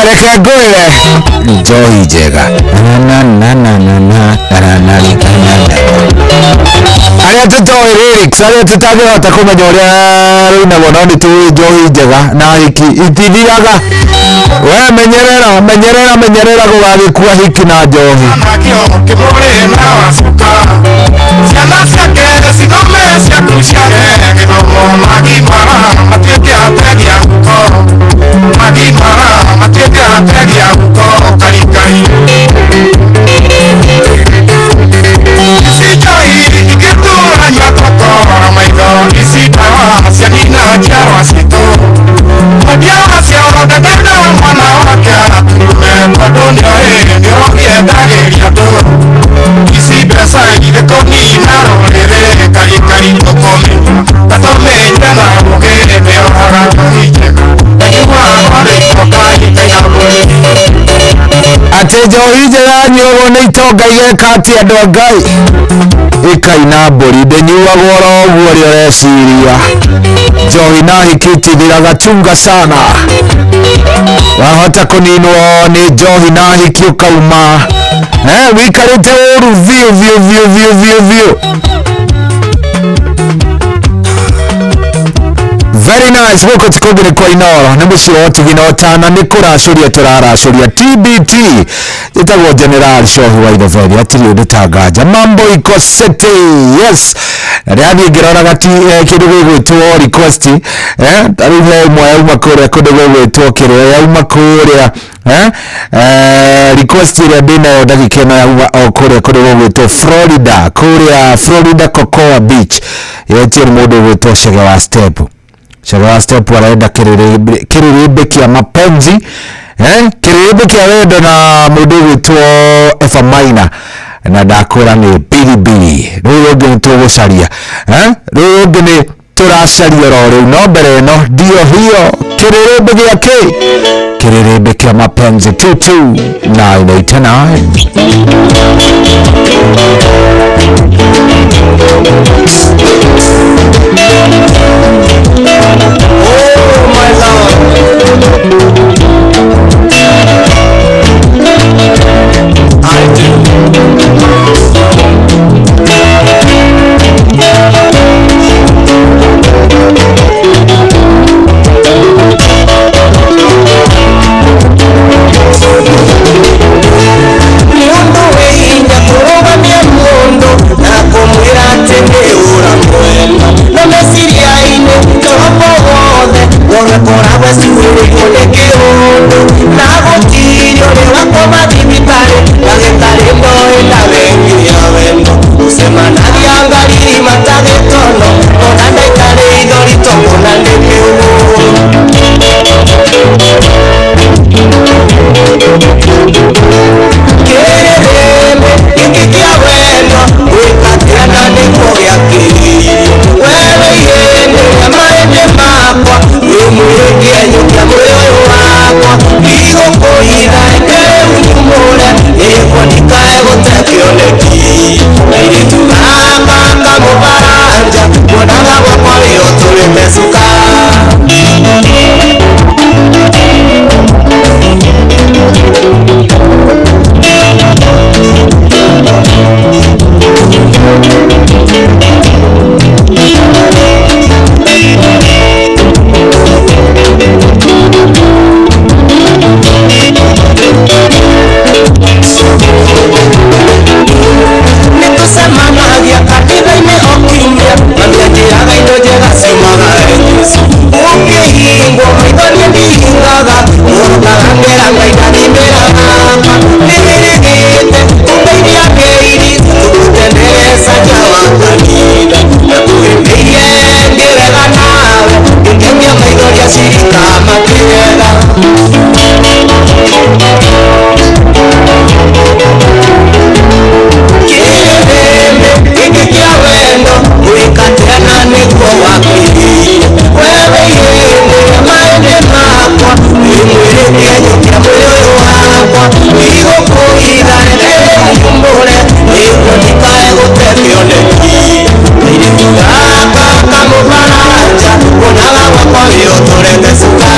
Reke ngwĩre njohi njega na na na na na na na na arĩa tũtoĩ lyrics arĩa tũtangĩhota kũmenya ũrĩa rũinagwo no nĩ tũĩ njohi njega na hiki itithiraga. We menyerera menyerera menyerera gũgagĩkua hiki na njohi. Ici Itonga igeka atĩa andũ a Ngai? Ĩkaina mbũri ndĩnyuagwo oro ũguo ũrĩa ũreciria. Njohi na hiki itithiraga, chunga sana. Wahota kũninwo nĩ njohi na hiki ũkauma wikarĩte ũru biũ biũ biũ biũ biũ biũ. Very nice. Gũkũ ti kũngĩ nĩ kwa Inooro, nĩ mũciĩ wa ũtugi na ũtana, nĩ kũracũria tũraracũria TBT. Ĩtagwo General Shohi wa Ithoberi, hatirĩ ũndũ ta nganja, mambo iko sete. Yes, na ndĩrathiĩ ngĩroraga kĩndũ gĩgwĩtwo request, ta rĩu he ĩmwe yauma kũrĩa kũndũ gũgwĩtwo kĩrĩa yauma kũrĩa request ĩrĩa ndĩnayo ndagĩka ĩno yauma o kũrĩa kũndũ gũgwĩtwo Florida, kũrĩa Florida Cocoa Beach, yetio nĩ mũndũ ũgwĩtwo Chege wa Step. Chege wa Step arenda kĩrĩrĩmbĩ kĩa mapenzi, kĩrĩrĩmbĩ kĩa wendo na mũndũ ũgwĩtwo Eva Maina, na ndakwĩra nĩ biribiri. Rũrũ rũngĩ nĩ tũgũcaria, rũrũ rũngĩ nĩ tũracaria oro rĩu, no mbere ĩno ndio hiyo kĩrĩrĩmbĩ gĩa kĩ kĩrĩrĩmbĩ kĩa mapenzi 22989. Oh my Lord. I do. Mundu weinya kũrũgamia mũndũ na kũmwĩra atĩ nĩ ũramwenda, no meciria-inĩ torobo wothe ũgakoragwo cuĩrĩtwo nĩ kĩũndũ, na gũtirĩ ũrĩ wakoma thibitarĩ ndagĩtarĩ ndoĩ ndawengia wendo ũcemanagia ngariri matagĩtono ona ndaikarĩ ithori tokona nĩ kĩũgũ. Kĩrĩrĩmbĩ gĩkĩ kĩa wendo gwĩka na nĩguo gĩakĩrĩirio wewe ihĩndĩ rĩa mahĩndĩ makwa wĩ mwĩrĩ kĩenyũ kĩa mwĩrĩ ũyũ wakwa ndigũkũitha reke rĩu nyumũre nĩguo ndikae gũte kĩoneki kairĩtu gaka kamũbaranja muonaga gwakwa wĩ ũtũrĩte cuka. Nĩtũcemanagia kanitha-inĩ o kiumia, mami anjĩraga indo njega ciumaga he Jesũ. Ũkĩhingwo maitho niĩ ndihingaga, mũrokaga ngera Ngai ndathimbĩra baba. Nĩrĩrĩgĩte kumbe iria ngĩiri, tũgũtendereza nja wa kanitha. Nakũhĩmbĩirie ngĩrega nawe, ngĩkenia maitho rĩa cirika makĩrega. Kĩrĩrĩmbĩ gĩkĩ kĩa wendo gwĩka tena nĩguo wakĩrĩirio wewe ihĩndĩ rĩa mahĩndĩ makwa wĩ mwĩrĩ kĩenyũ kĩa mwĩrĩ ũyũ wakwa ndigũkũitha reke rĩu nyumbũre nĩguo ndikae gũte kĩoneki kairĩtu gaka kamũbaranja kuonaga gwakwa wĩ ũtũrete cuka.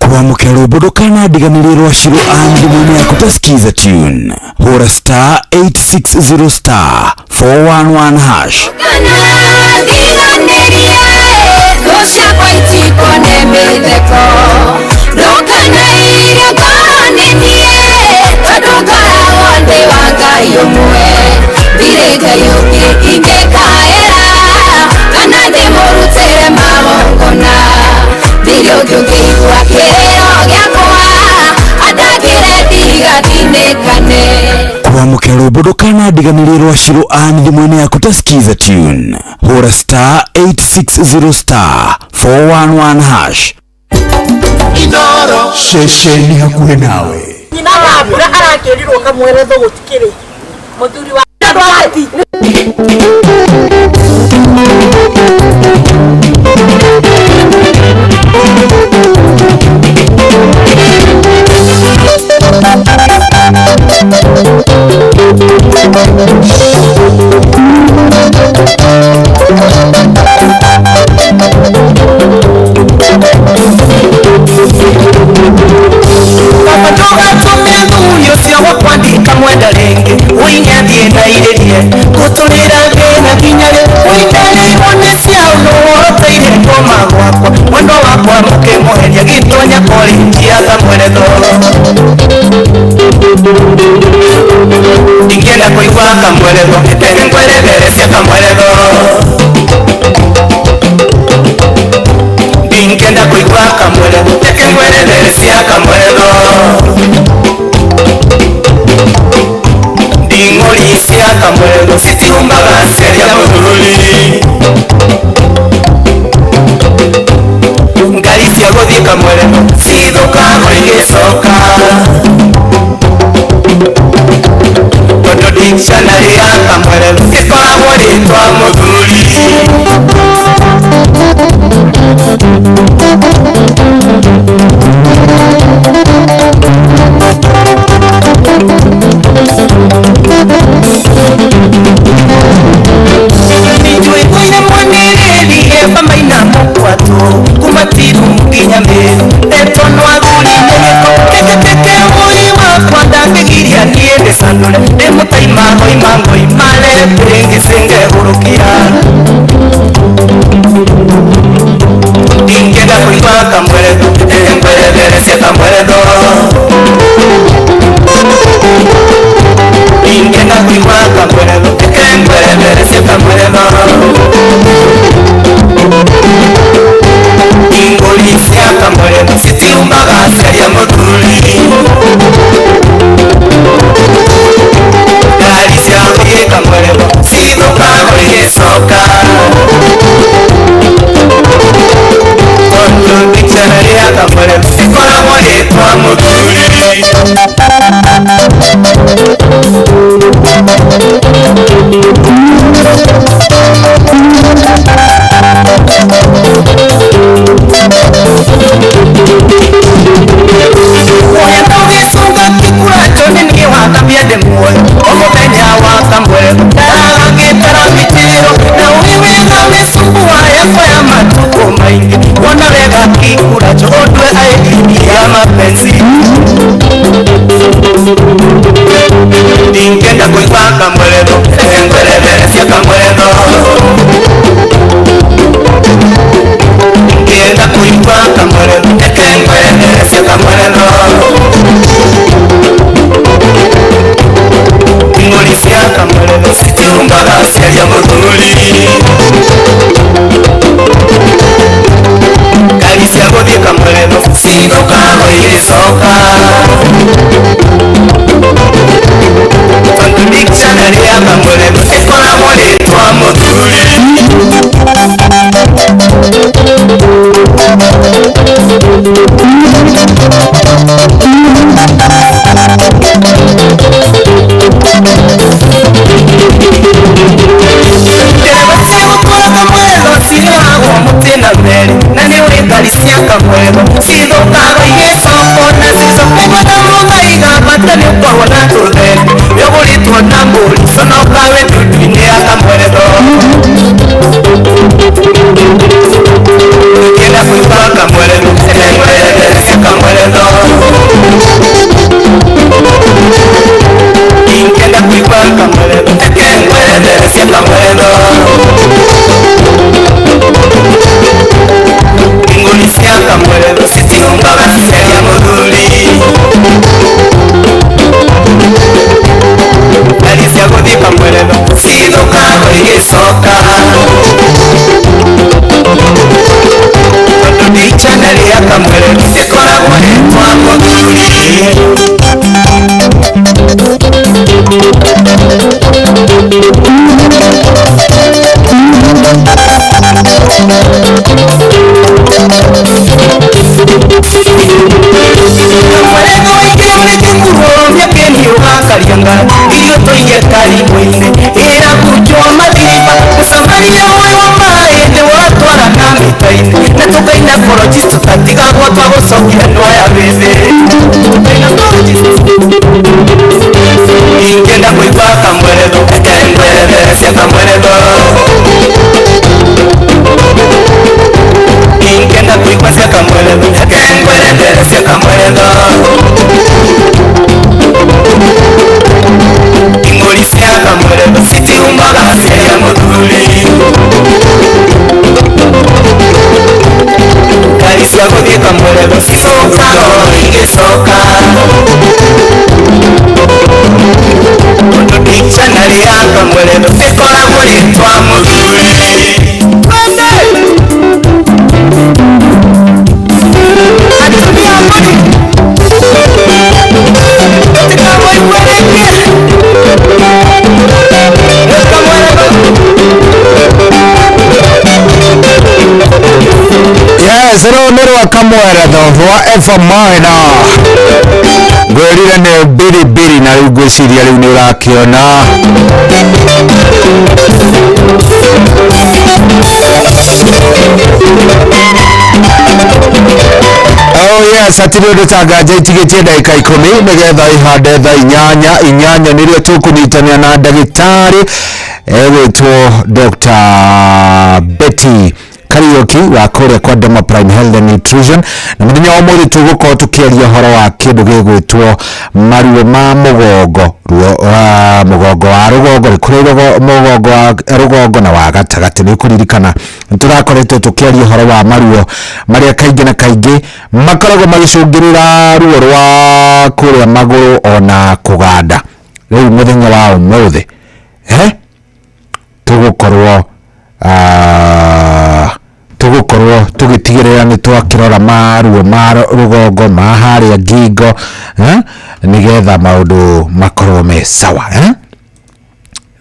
Kwamukira rwimbo ndukanadiganĩrie rwa Shiro and mwene yaku ta skiza tune hũra star 860 star 411 hash. Kwamukira rwimbo ndukanadiganĩrie rwa Shiro and mwene yaku ta skiza tune hũra star 860 star 411 hash. Inoro ceceni hakuhĩ nawe. Nyina wa mbura arakĩrirwo kamweretho gũtikĩrĩ mũthuri wa ndwati. Ndingĩenda kũigua kamweretho reke ngwerethere cia kamweretho ndingĩenda kũigua kamweretho reke ngwerethere cia kamweretho nding'ũri cia kamweretho citiumbaga ciaria mũthuri ngari cia gũthiĩ kamweretho cithũkagwo igĩcoka dictionary ya kamweretho ĩkoragwo rĩtwa mũthuri. Nĩnjũĩkaine mwanĩrĩrie bamaina mũkwatũ kuma Tiru nginya Meru etwo no athuri nĩ gĩko keke ũi wakwa ndangĩgiria niĩ ndĩcanũre ndĩmũtaima ngoima ngoima rembĩngĩcĩngegũrũkia. Kamweretho ĩkoragwo rĩtwa mũthuri. Atumia mbũri tũtikamũigue rĩngĩ. Kamweretho. Yes, rũu nĩ rwa Kamweretho rwa Eva Maina. Ngwĩrire nĩ biribiri na rĩu ngwĩciria rĩu nĩ ũrakĩona. Oh yes, hatirĩ ũndũ ta nganja itigĩtie ndagĩka 10 nĩgetha ihande thaa 8. 8 nĩrĩo tũkũnyitanĩra na ndagĩtarĩ egwĩtwo Dr. Betty Kariuki wa kũrĩa kwa Doma Prime Health and Nutrition, na mũthenya wa ũmũthĩ tũgũkorwo tũkĩaria ũhoro wa kĩndũ gĩgwĩtwo maruo ma mũgongo, ruo mũgongo wa rũgongo, nĩ kũrĩ mũgongo wa rũgongo na wa gatagatĩ. Nĩ ũkũririkana nĩ tũrakoretwo tũkĩaria ũhoro wa maruo marĩa kaingĩ na kaingĩ makoragwo magĩcũngĩrĩra ruo rwa kũrĩa magũrũ ona kũganda. Rĩu mũthenya wa ũmũthĩ tũgũkorwo tũgũkorwo tũgĩtigĩrĩra nĩ twakĩrora maruo ma rũgongo ma harĩa ngingo, nĩgetha maũndũ makorwo me sawa.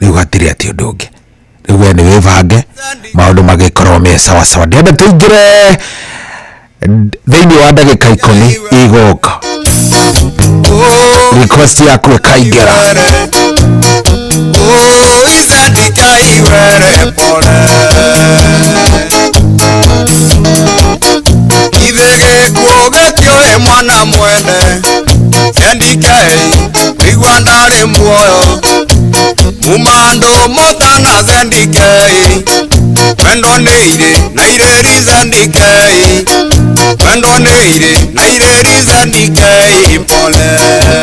Rĩu hatirĩ atĩ ũndũ ũngĩ, rĩu we nĩ wĩbange maũndũ magĩkorwo me sawa sawa. Ndĩrenda tũingĩre thĩinĩ wa ndagĩka 10 igũka, request yaku ĩkaingĩra. Ithĩgĩkuo mwana mwene Zendikei igua ndarĩ muoyo mumandũ motana Zendikei wendo nĩ irĩ na irĩri Zendikei wendo nĩ irĩ na irĩri Zendikei pole.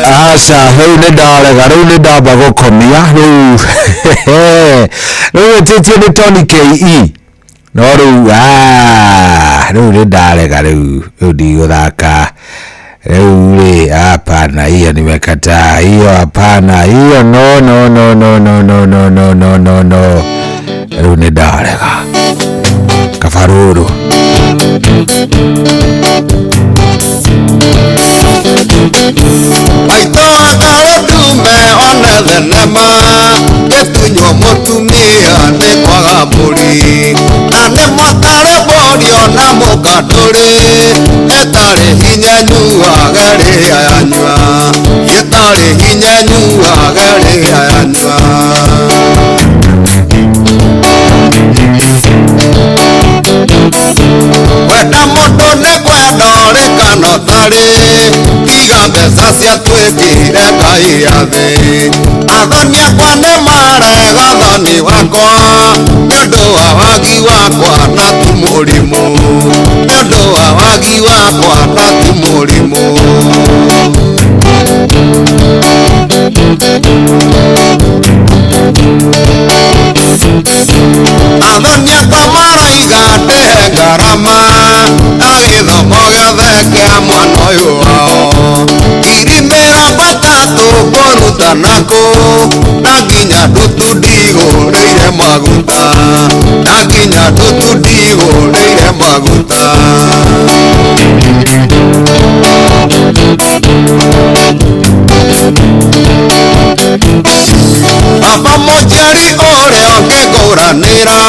Aca, rĩu nĩ ndarega, rĩu nĩ ndamba gũkomia rĩu. Rĩu ĩtĩtie nĩ Tony KE, no rĩu rĩu nĩ ndarega, rĩu ndigũthaka rĩu rĩ, hapana, hiyo nimekataa hiyo, hapana hiyo, no no no no no no no no no no no, rĩu nĩ ndarega kabarũrũ. Maitho akarũndume one thenema gĩtunywo mũtumia nĩ kwaga mbũri na nĩ mwatarĩ mbũri ona mũkandũrĩ ĩtarĩ hinya nyuaga rĩa yanyua ĩtarĩ hinya nyuaga rĩa yanyua. Kwenda mũndũ nĩ kwenda ũrĩ kana ũtarĩ tiga mbeca ciatuĩkire Ngai ya thĩ athoni akwa nĩ marega thoni wakwa nĩ ũndũ wa wagi wakwa na ti mũrimũ nĩ ũndũ wa wagi wakwa na ti mũrimũ. Athoni akwa maraiga ndĩhe ngarama ya gĩthomo gĩothe kĩa mwana ũyũ wao 30,000 kũruta nakũ na nginya ndutu ndigũrĩire maguta na nginya ndutu ndigũrĩire maguta. Baba mũnjiari ũrĩa ũngĩngũranĩra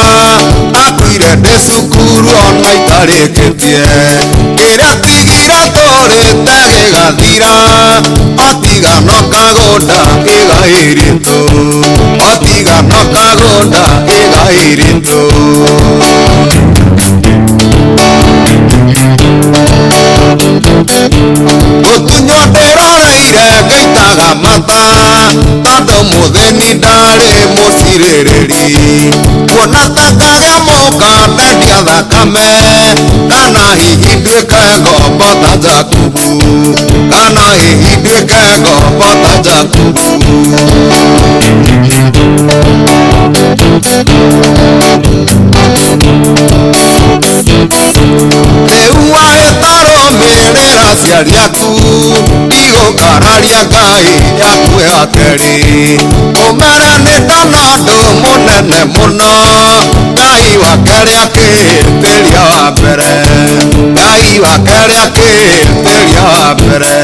akuire ndĩ cukuru ona itarĩkĩtie kĩrĩa tigire tũrĩte gĩgathira otiga no kagũnda ĩgaĩrĩtũ otiga no kagũnda ĩgaĩrĩtũ. Gũtunywo ndĩroreire ngĩitaga mata tondũ mũthĩni ndarĩ mũcirĩrĩri kuona ta ngagĩa mũka ndendia thakame kana hihi nduĩke ngombo ta Jakubu kana hihi nduĩke ngombo ta Jakubu. Rĩu wahĩta rũmĩrĩra aciari aku ndigũkararia Ngai yaku matue wa kerĩ ũmere nĩ ndona ũndũ mũnene mũno Ngai wa kerĩ akĩhĩtĩria wa mbere Ngai wa kerĩ akĩhĩtĩria wa mbere.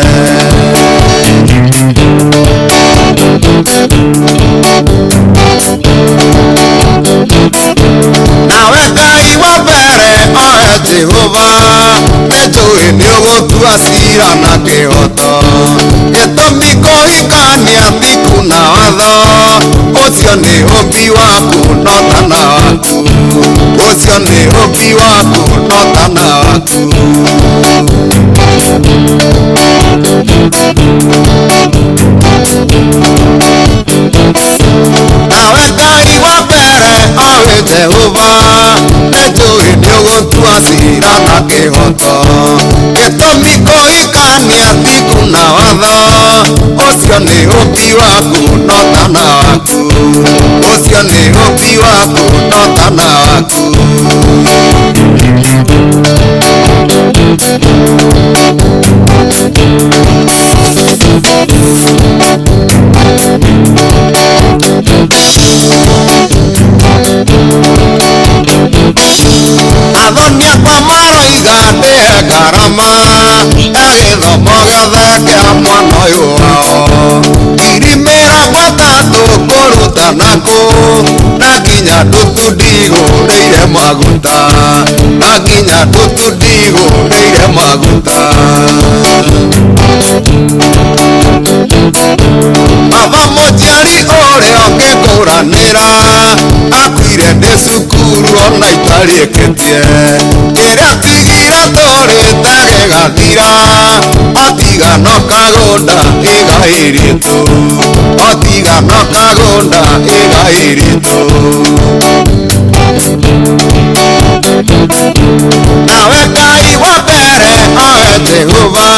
Nawe Ngai wa mbere oe Jehova nĩnjũĩ nĩũgũtua cira na kĩhoto gĩtũmi kũhikania ti kuna watho ũcio nĩ ũmbi waku no tana waku ũcio nĩ ũmbi waku no tana waku. Nawe Ngai wa mbere oe Jehova nĩnjũĩ nĩũgũtua cira na kĩhoto gĩtũmi kũhikania ti kuna watho ũcio nĩ ũmbi waku no tana waku ũcio nĩ ũmbi waku no tana waku. Athoni akwa maroiga ndĩhe ngarama ya gĩthomo gĩothe kĩa mwana ũyũ wao ngiri mĩrongo ĩtatũ ngũruta nakũ na nginya ndutu ndigũrĩire maguta na nginya ndutu ndigũrĩire maguta. Baba mũciari ũrĩa ũngĩkũranĩra akuire ndĩ cukuru ona itarĩkĩtie kĩrĩa atigire tũrĩte gĩgathira otiga no kagũnda igai ritũ otiga no kagũnda igai ritũ. Nawe Ngai wa mbere oe Jehova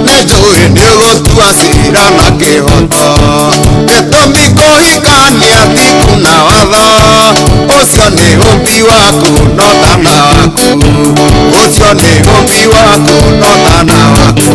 nĩnjũĩ nĩũgũtua cira na kĩhoto gĩtũmi kũhikania ti kuna watho ũcio nĩ ũmbi waku no tana waku ũcio nĩ ũmbi waku no tana waku.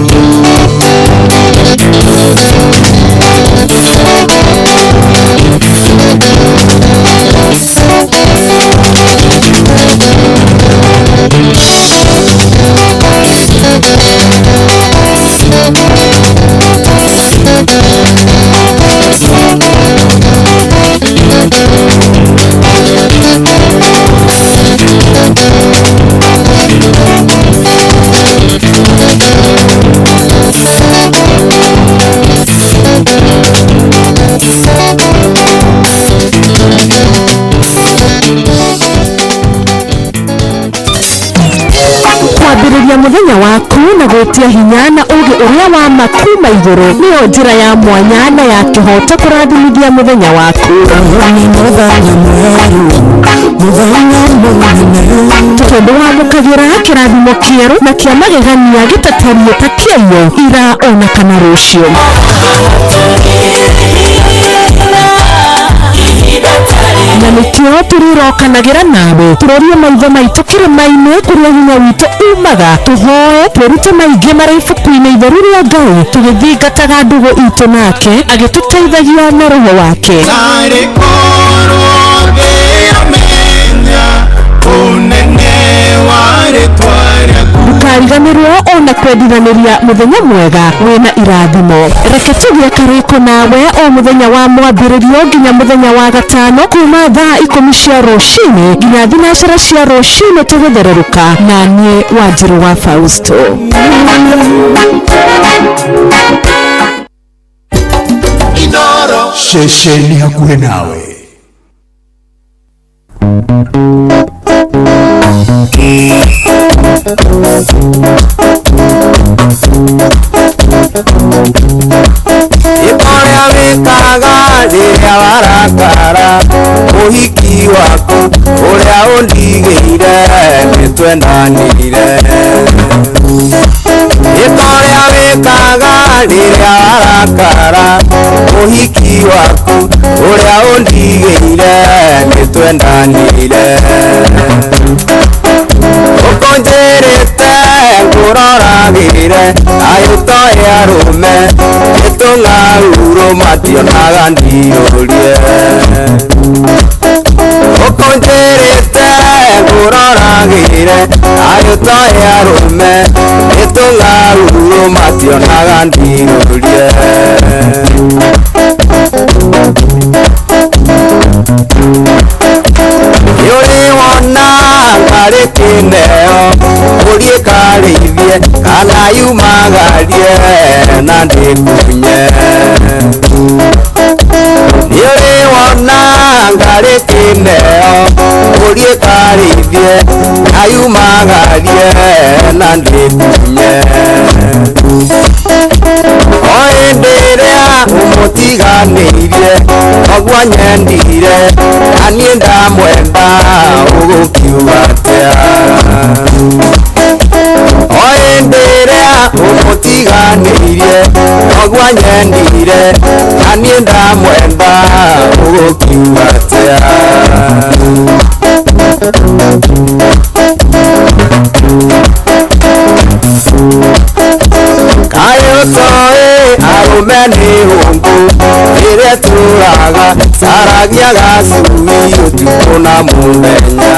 Kwambĩrĩria mũthenya waku na gwĩtia hinya na ũũgĩ ũrĩa wa ma kuma igũrũ nĩyo njĩra ya mwanya na ya kĩhoto kũrathimithia mũthenya waku. Tondũ wamũkagĩra kĩrathimo kĩerũ na kĩa magegania gĩtatariĩ ta kĩaiyũ ira ona kana rũciũ. Na nĩkĩo tũrĩrokanagĩra nawe tũrorie maitho maitũ kĩrĩma-inĩ kũrĩa hinya witũ umaga tũhoe twĩrute maingĩ marĩ ibuku-inĩ itheru rĩa Ngai tũgĩthingataga ndũgũ itũ nake agĩtũteithagia na roho wake. Ndũkariganĩrwo ona kwendithanĩria mũthenya mwega wĩna irathimo. Reke tũgĩe karĩko nawe o mũthenya wa mwambĩrĩrio nginya mũthenya wa gatano kuma thaa 10 cia rũcinĩ nginya 3 cia rũcinĩ tũgĩthererũka na niĩ Wanjirũ wa Fausto. Ceceni hakuhĩ nawe. Ũrĩa wĩkaga rĩrĩa warakara ũhiki waku ũrĩa ũndigĩire nĩtwendanire. Ũrĩa wĩkaga rĩrĩa warakara ũhiki waku ũrĩa ũndigĩire nĩtwendanire. Ũkũnjĩrĩte ngũroragĩre ayũtoĩ arũme Nĩtũng'aurũ mationaga ndiũrie Ũkũnjĩrĩte ngũroragĩre Ayũ toĩ arũme Nĩtũng'aurũ mationaga ndiũrie Nĩũrĩ wona ngarĩ kĩneo Mbũri ĩkarĩithie kana yumagarie na ndĩkunye Nĩũrĩ wona ngarĩ kĩneo Mbũri ĩkarĩithie na yumagarie na ndĩkunye O hĩndĩ ĩrĩa ũmũtiganĩirie noguo nyendire na niĩ ndamwenda ũgũkiuga atĩa O hĩndĩ ĩrĩa ũmũtiganĩirie noguo nyendire na niĩ ndamwenda ũgũkiuga atĩa Kaĩ ũtoĩ arũme nĩ hũngũ ĩrĩa ĩtũraga caragia gacui ũtukũ na mũthenya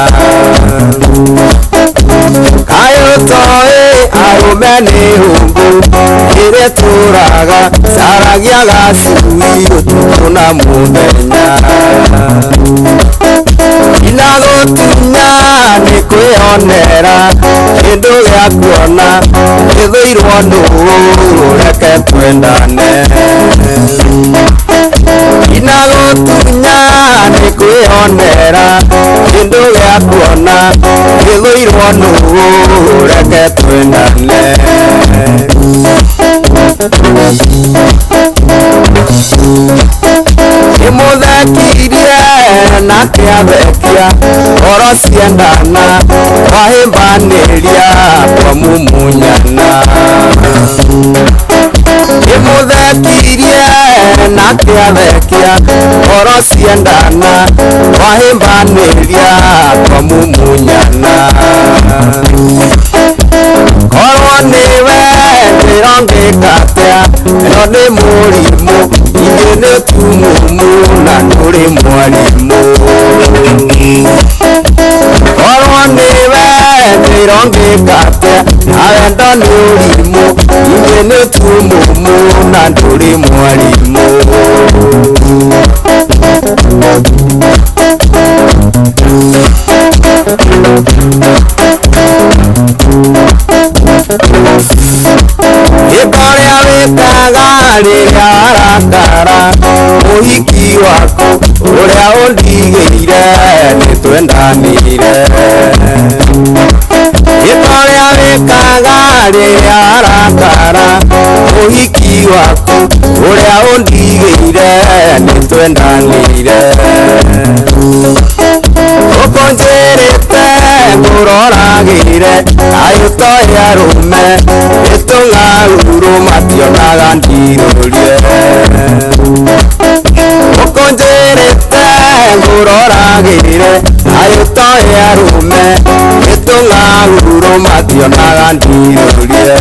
Kaĩ ũtoĩ arũme nĩ hũngũ ĩrĩa ĩtũraga caragia gacui ũtukũ na mũthenya Inagũtunya nĩ kwĩonera kĩndũ gĩa kuona gĩthũirwo nũũ reke twendane Inagũtunya nĩ kwĩonera kĩndũ gĩa kuona gĩthũirwo nũũ reke twendane Nĩmũthekirie na kĩathekia ngoro ciendana twahĩmbanĩria twamumunyana Nĩmũthekirie na kĩathekia ngoro ciendana twahĩmbanĩria twamumunyana Korwo nĩwe ndĩrongĩka atĩa ĩno nĩ mũrimũ ingĩ nĩ tumumu na ndũrĩ mwarimũ Korwo nĩwe ndĩrongĩka atĩa na wendo nĩ ũrimũ ingĩ nĩ tumumu na ndũrĩ mwarimũ Gĩko ũrĩa wĩkaga rĩrĩa warakara mũhiki waku ũrĩa ũndigĩire nĩtwendanire Gĩko ũrĩa wĩkaga rĩrĩa warakara mũhiki waku ũrĩa ũndigĩire nĩtwendanire Ũkũnjĩrĩte ngũroragĩre ayũ toĩ arũme nĩtũng'aurũ mationaga ndirũrie Ũkũnjĩrĩte ngũroragĩre ayũ toĩ arũme nĩtũng'aurũ mationaga ndirũrie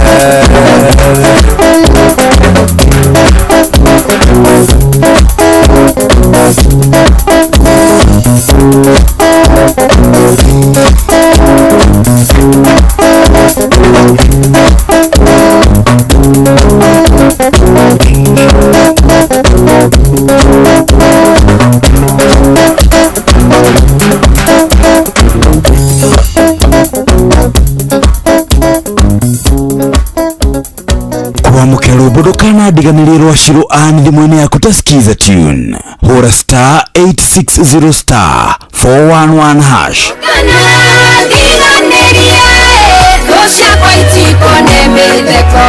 Kwamũkĩra rwĩmbo ndũkanandiganĩrie rwa Shiro Ann thimũ-inĩ yaku ta skiza tune hũra star 860 star 411 hash Ndiganĩrie thũ ciakwa itikone mĩtheko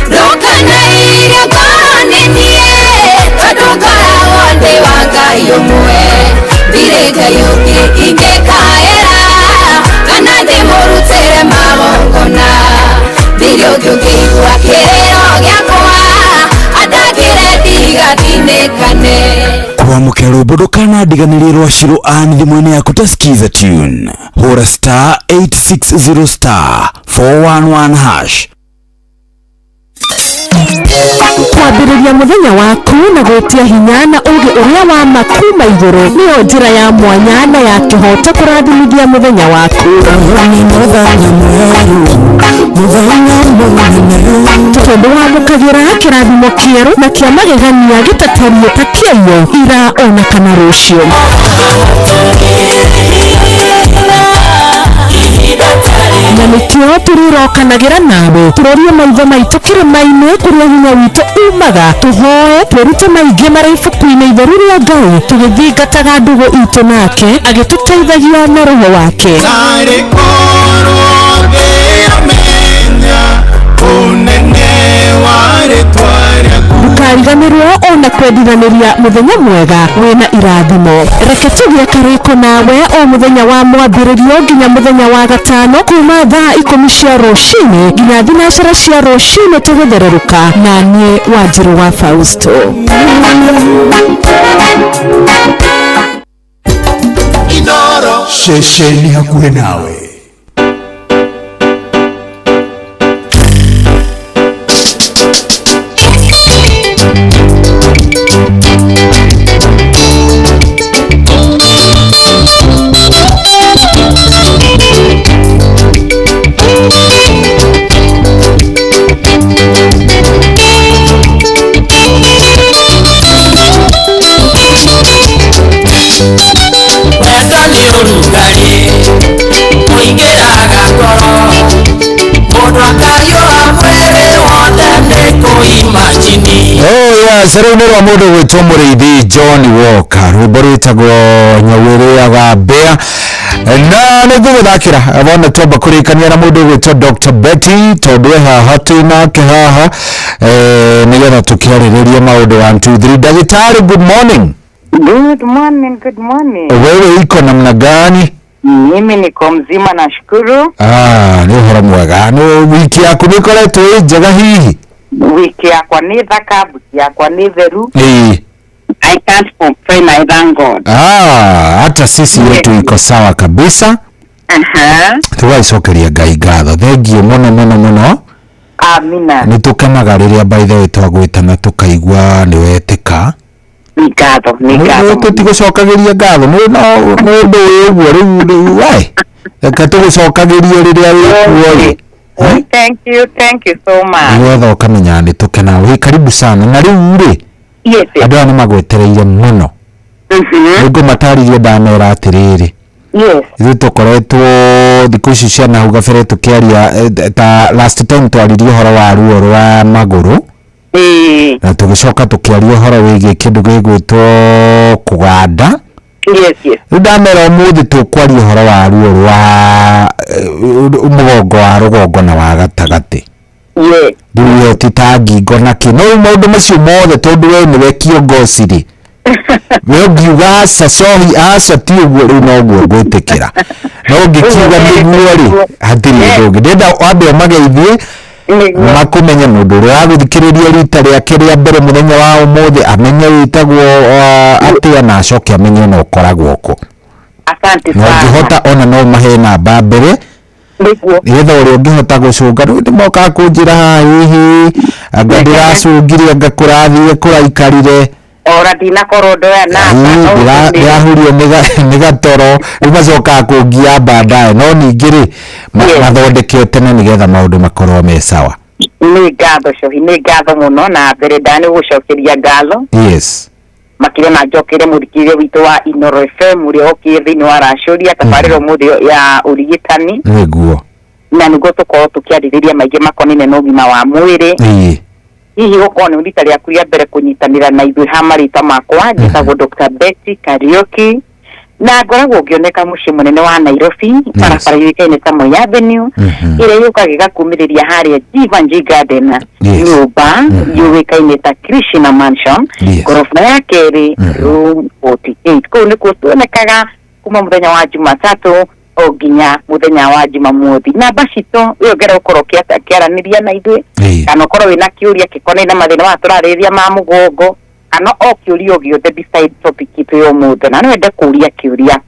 ndũkanairie ngoro nĩ niĩ tondũ ngoragwo ndĩ wa Ngai ũmwe ndirĩ Ngai ũngĩ ingĩkaĩra kana ndĩmũrutĩre magongona ndirĩ ũngĩ ũngĩigua kĩrĩro gĩakwa andangĩre ndigathinĩkane Kwamũkĩra rwĩmbo ndũkanandiganĩrie rwa Shiro Ann thimũ-inĩ yaku ta skiza tune hũra star 860 star 411 hash. Kwambĩrĩria mũthenya waku na gwĩtia hinya na ũũgĩ ũrĩa wa ma kuma igũrũ nĩyo njĩra ya mwanya na ya kĩhoto kũrathimithia mũthenya waku. Tondũ wamũkagĩra kĩrathimo kĩerũ na kĩa magegania gĩtatariĩ ta kĩayo ira ona kana rũciũ. Na nĩkĩo tũrĩrokanagĩra nawe tũrorie maitho maitũ kĩrĩma-inĩ kũrĩa hinya witũ umaga, tũhoe twĩrute maingĩ marĩ ibuku-inĩ itheru rĩa Ngai tũgĩthingataga ndũgũ itũ nake agĩtũteithagia na roho wake. Ndũkariganĩrwo ona kwendithanĩria mũthenya mwega wĩna irathimo. Reke tũgĩe karĩko nawe o mũthenya wa mwambĩrĩrio nginya mũthenya wa gatano kuma thaa 10 cia rũcinĩ nginya 9 cia rũcinĩ tũgĩthererũka na niĩ Wanjirũ wa Fausto. Ceceni hakuhĩ nawe. Rĩu nĩ rwa mũndũ gwĩtwo Mũrĩithi John Walker, rwĩmbo rwĩtagwo Nyau ĩrĩaga mbĩa, na nĩ ngũgũthakĩra wona twamba kũrĩkania na mũndũ gwĩtwo Dr. Betty tondũ e haha twĩ nake haha nĩgetha tũkĩarĩrĩrie maũndũ 1 2 3. Ndagĩtarĩ, good morning. Good morning, good morning. Wewe iko namna gani? Mimi niko mzima nashukuru. Ah, nĩ ũhoro mwega. Nĩ wiki yaku nĩ ĩkoretwo ĩ njega hihi? Wiki yakwa nĩ thaka, wiki yakwa nĩ theru. I can't complain, I thank God. Ah, hata sisi yetu iko sawa kabisa. Tũgaicokeria Ngai ngatho. Thengiũ mũno mũno mũno. Amina. Nĩ tũkenaga rĩrĩa by the way twagwĩtana tũkaigua nĩ wetĩka. Nĩ ngatho, nĩ ngatho. Tũtigũcokagĩria ngatho. Nĩ ũndũ ũyũ ũguo rĩu waĩ. Reke tũgũcokagĩrie rĩrĩa wĩkuo rĩ. Thank you, thank you so much. Nĩgetha ũkamenya nĩ tũkenaga. Wĩ karibu sana. Na rĩu rĩ, andũ aya nĩ magwetereire mũno. Nĩngũmatarĩria ndamera atĩrĩrĩ, ithuĩ tũkoretwo thikũ ici cia nahau gabere tũkĩaria ta last time twaririe ũhoro wa ruo rwa magũrũ, na tũgĩcoka tũkĩaria ũhoro wĩgiĩ kĩndũ gĩgwĩtwo kũganda. Rĩu ndamera ũmũthĩ tũkwaria ũhoro wa ruo rwa mũgongo wa rũgongo na wa gatagatĩ. Rĩu ĩyo ti ta ngingo na kĩ, no rĩu maũndũ macio mothe tondũ we nĩwe kiongozi rĩ, we ũngiuga aca cohi aca ti ũguo rĩu noguo ngwĩtĩkĩra, no ũngĩkiuga nĩguo rĩ hatirĩ ũndũ ũngĩ. Ndĩrenda wambe ũmageithie makũmenye mũndũ ũrĩa ũragũthikĩrĩria rita rĩake rĩa mbere mũthenya wa ũmũthĩ amenye wĩtagwo atĩa na acoke amenye ona ũkoragwo kũ. Asante sana. Na ũngĩhota ona no ũmahe namba mbere nĩgetha ũrĩa ũngĩhota gũcũnga. Rĩu nĩmokaga kũnjĩra haha hihi anga ndĩracũngire anga kũrathiĩ kũraikarire ora ndinakorwo ndoya namba ndĩrahurio nĩ gatoro, rĩu macokaga kũngia baadaye, no ningĩ rĩ mathondeke tene nĩgetha maũndũ makorwo me sawa. Nĩ ngatho cohi, nĩ ngatho mũno, na mbere ndani gũcokeria ngatho. Yes. Makĩria na njokere mũthikĩrĩria witũ wa Inoro FM ũrĩa ũkĩte thĩinĩ wa Racũria tabarĩra ũmũthĩ ya ũrigitani. Nĩguo. Na nĩguo tũkorwo tũkĩarĩrĩria maingĩ makonainie na ũgima wa mwĩrĩ. Hihi gũkorwo nĩ rita rĩaku rĩa mbere kũnyitanĩra na ithuĩ ha marĩtwa makwa, njĩtagwo Dr. Betty Kariuki na ngoragwo ngĩoneka mũciĩ mũnene wa Nairobi, barabara yũĩkaine ta Moi Avenue, ĩrĩa yũkaga ĩgakumĩrĩria harĩa Jivanjee Garden, nyũmba yũĩkaine ta Krishna Mansion, ngoroba ya kerĩ, room 48. Kũu nĩkuo tuonekaga kuma mũthenya wa Jumatatũ o nginya mũthenya wa Jumamothi. Namba citũ ĩyo ũngĩenda gũkorwo ũkĩaranĩria na ithuĩ kana ũkorwo wĩna kĩũria gĩkonainie na mathĩna maya tũrarĩrĩria ma mũgongo kana o kĩũria o gĩothe beside topic itũ ya ũmũthĩ, na no wende kũũria kĩũria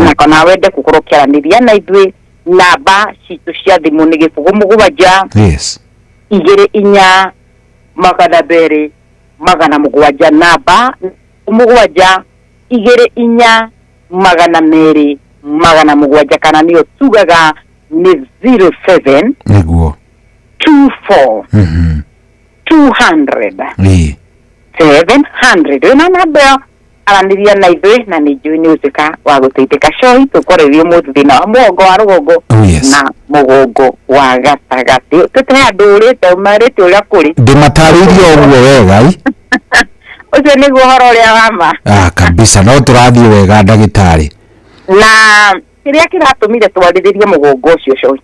na kana wende gũkorwo ũkĩaranĩria na ithuĩ, namba citũ cia thimũ nĩ 0 7 2 4 207 namba 7 2 4 207 kana nĩyo tugaga nĩ 07 nĩguo 24 200 700 wĩna namba ĩyo aranĩria na ithuĩ na nĩ njũĩ nĩ ũtuĩka wa gũteithĩka. Cohi tũkorerie ũmũthĩ thĩna wa mũgongo wa rũgongo na mũgongo wa gatagatĩ. Tũte andũ ũrĩte ũmarĩte ũrĩa kũrĩ. Ndĩmatarĩirie ũguo wega i. Ũcio nĩguo ũhoro ũrĩa wa ma. Ah, kabisa no tũrathiĩ wega ndagĩtarĩ. Na kĩrĩa kĩratũmire twarĩrĩrie mũgongo ũcio cohi.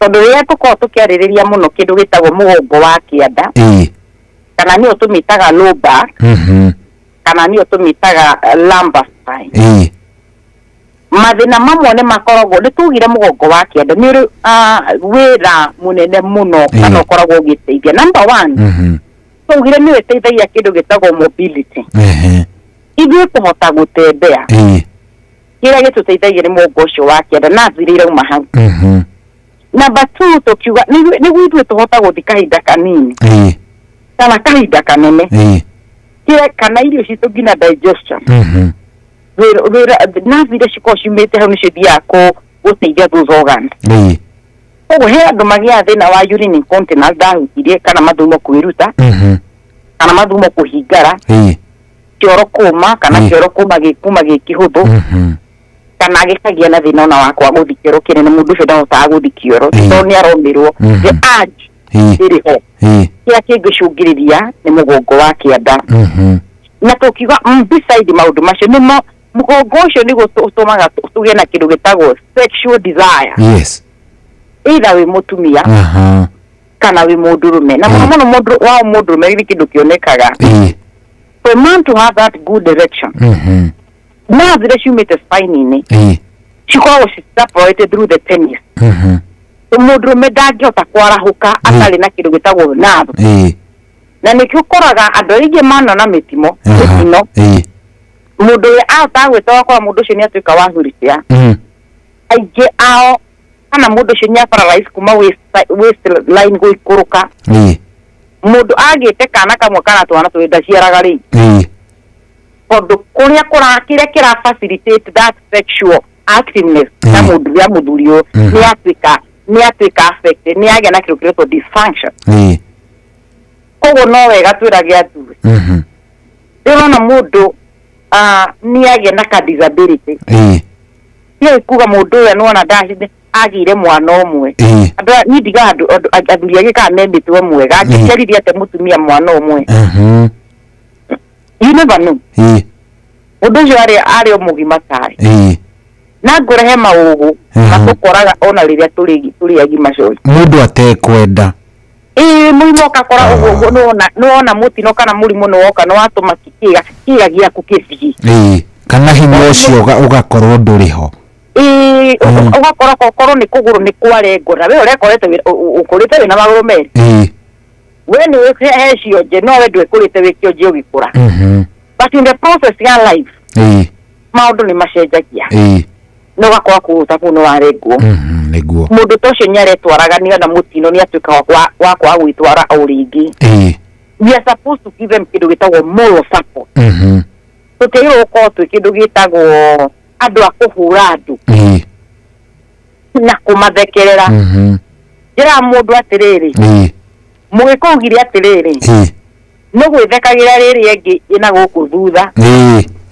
Tondũ rĩrĩa tũkoragwo tũkĩarĩrĩria mũno kĩndũ gĩtagwo mũgongo wa kĩanda. Kana nĩyo tũmĩtaga low back. Kana nĩyo tũmĩtaga lumbar spine. Mathĩna mamwe nĩ makoragwo nĩ tugire mũgongo wa kĩanda nĩ ũrĩ wĩra mũnene mũno kana ũkoragwo ũgĩteithia. Number 1 tugire nĩ ũteithagia kĩndũ gĩtagwo mobility. Ithuĩ kũhota gũtembea kĩrĩa gĩtũteithagia nĩ mũgongo ũcio wa kĩanda na thiri irauma hau. Number 2 tũkiuga nĩguo ithuĩ tũhota gũthiĩ kahinda kanini kana kahinda kanene kĩrĩa kana irio citũ nginya digestion wĩra nerve iria cikoragwo ciumĩte hau nĩcio ithiaga gũteithia those organs. Koguo he andũ magĩaga thĩna wa urine incontinence ndahutirie kana mathumo kwĩruta kana mathumo kũhingara kĩoro kũma kana kĩoro kũma gĩ kĩhũthũ kana gĩkagĩa na thĩna ona wa kwaga gũthiĩ kĩoro kĩnene mũndũ ũcio ndahotaga gũthiĩ kĩoro tondũ nĩ aromĩrwo the urge ĩrĩ ho. Kĩrĩa kĩngĩcũngĩrĩria nĩ mũgongo wa kĩanda. Na tũkiuga beside maũndũ macio nĩmo mũgongo ũcio nĩguo ũtũmaga tũgĩe na kĩndũ gĩtagwo sexual desire. Yes. Either wĩ mũtumia kana wĩ mũndũrũme. Na mũno mũno mũndũ wa mũndũrũme nĩ kĩndũ kĩonekaga. For a man to have that good erection, nerve iria ciumĩte spine-inĩ cikoragwo separated through the penis. Mũndũrũme ndangĩhota kwarahũka atarĩ na kĩndũ gĩtagwo nerve. Na nĩkĩo ũkoraga andũ aingĩ manona mĩtino mũndũ ũrĩa ahotaga gwĩtwara ũgakora mũndũ ũcio nĩ atuĩka wa wheelchair. Aingĩ ao kana mũndũ ũcio nĩ aparalyze kuma waistline gũikũrũka. Mũndũ agĩte kana kamwe kana twana twĩrĩ ndaciaraga rĩngĩ. Tondũ kũrĩa kĩrĩa kĩra facilitate that sexual activeness ya mũndũ ya mũthuri ũyũ nĩ atuĩka affected, nĩ agĩa na kĩndũ kĩretwo dysfunction. Koguo no wega twĩrage athuri. Rĩrĩa mũndũ nĩ agĩa na ka disability. Nĩ kuga mũndũ ũrĩa nĩwona agĩire mwana ũmwe. Andũ niĩ ndigaga athuri angĩ kana me mĩtugo mwega angĩciarire atĩa mũtumia mwana ũmwe. You never know. Mũndũ ũcio arĩ o mũgima tarĩ. Na ngũrehe maũgũ matũkoraga ona rĩrĩa tũrĩ agima coĩ. Mũndũ atekwenda. Mũrimũ ũgakora ũguo nĩwona mũtino kana mũrimũ nĩwoka nĩwatũma kĩga gĩaku kĩthiĩ. Kana hinya ũcio ũgakorwo ndũrĩ ho. Ũgakora korwo nĩ kũgũrũ nĩ kwarengwo na we ũrekorete ũkũrĩte wĩna magũrũ merĩ. We nĩ he cionje no we ndwĩkũrĩte wĩ kĩonje ũgĩkũra. But in the process ya life maũndũ nĩ macenjagia. No ũgakora kũgũrũ ta kũu nĩ warengwo. Nĩguo. Mũndũ ta ũcio nĩ aretwaraga nĩona mũtino nĩ atuĩka wa kwaga gwĩtwara o rĩngĩ. We are supposed to give them kĩndũ gĩtagwo moral support. Tũtiagĩrĩirwo gũkorwo twĩ kĩndũ gĩtagwo andũ a kũhũra andũ na kũmathekerera. Njĩraga mũndũ atĩrĩrĩ, mũgĩkũyũ augire atĩrĩrĩ, nĩ gwĩthekagĩra rĩrĩa ĩngĩ ĩna gũkũ thutha.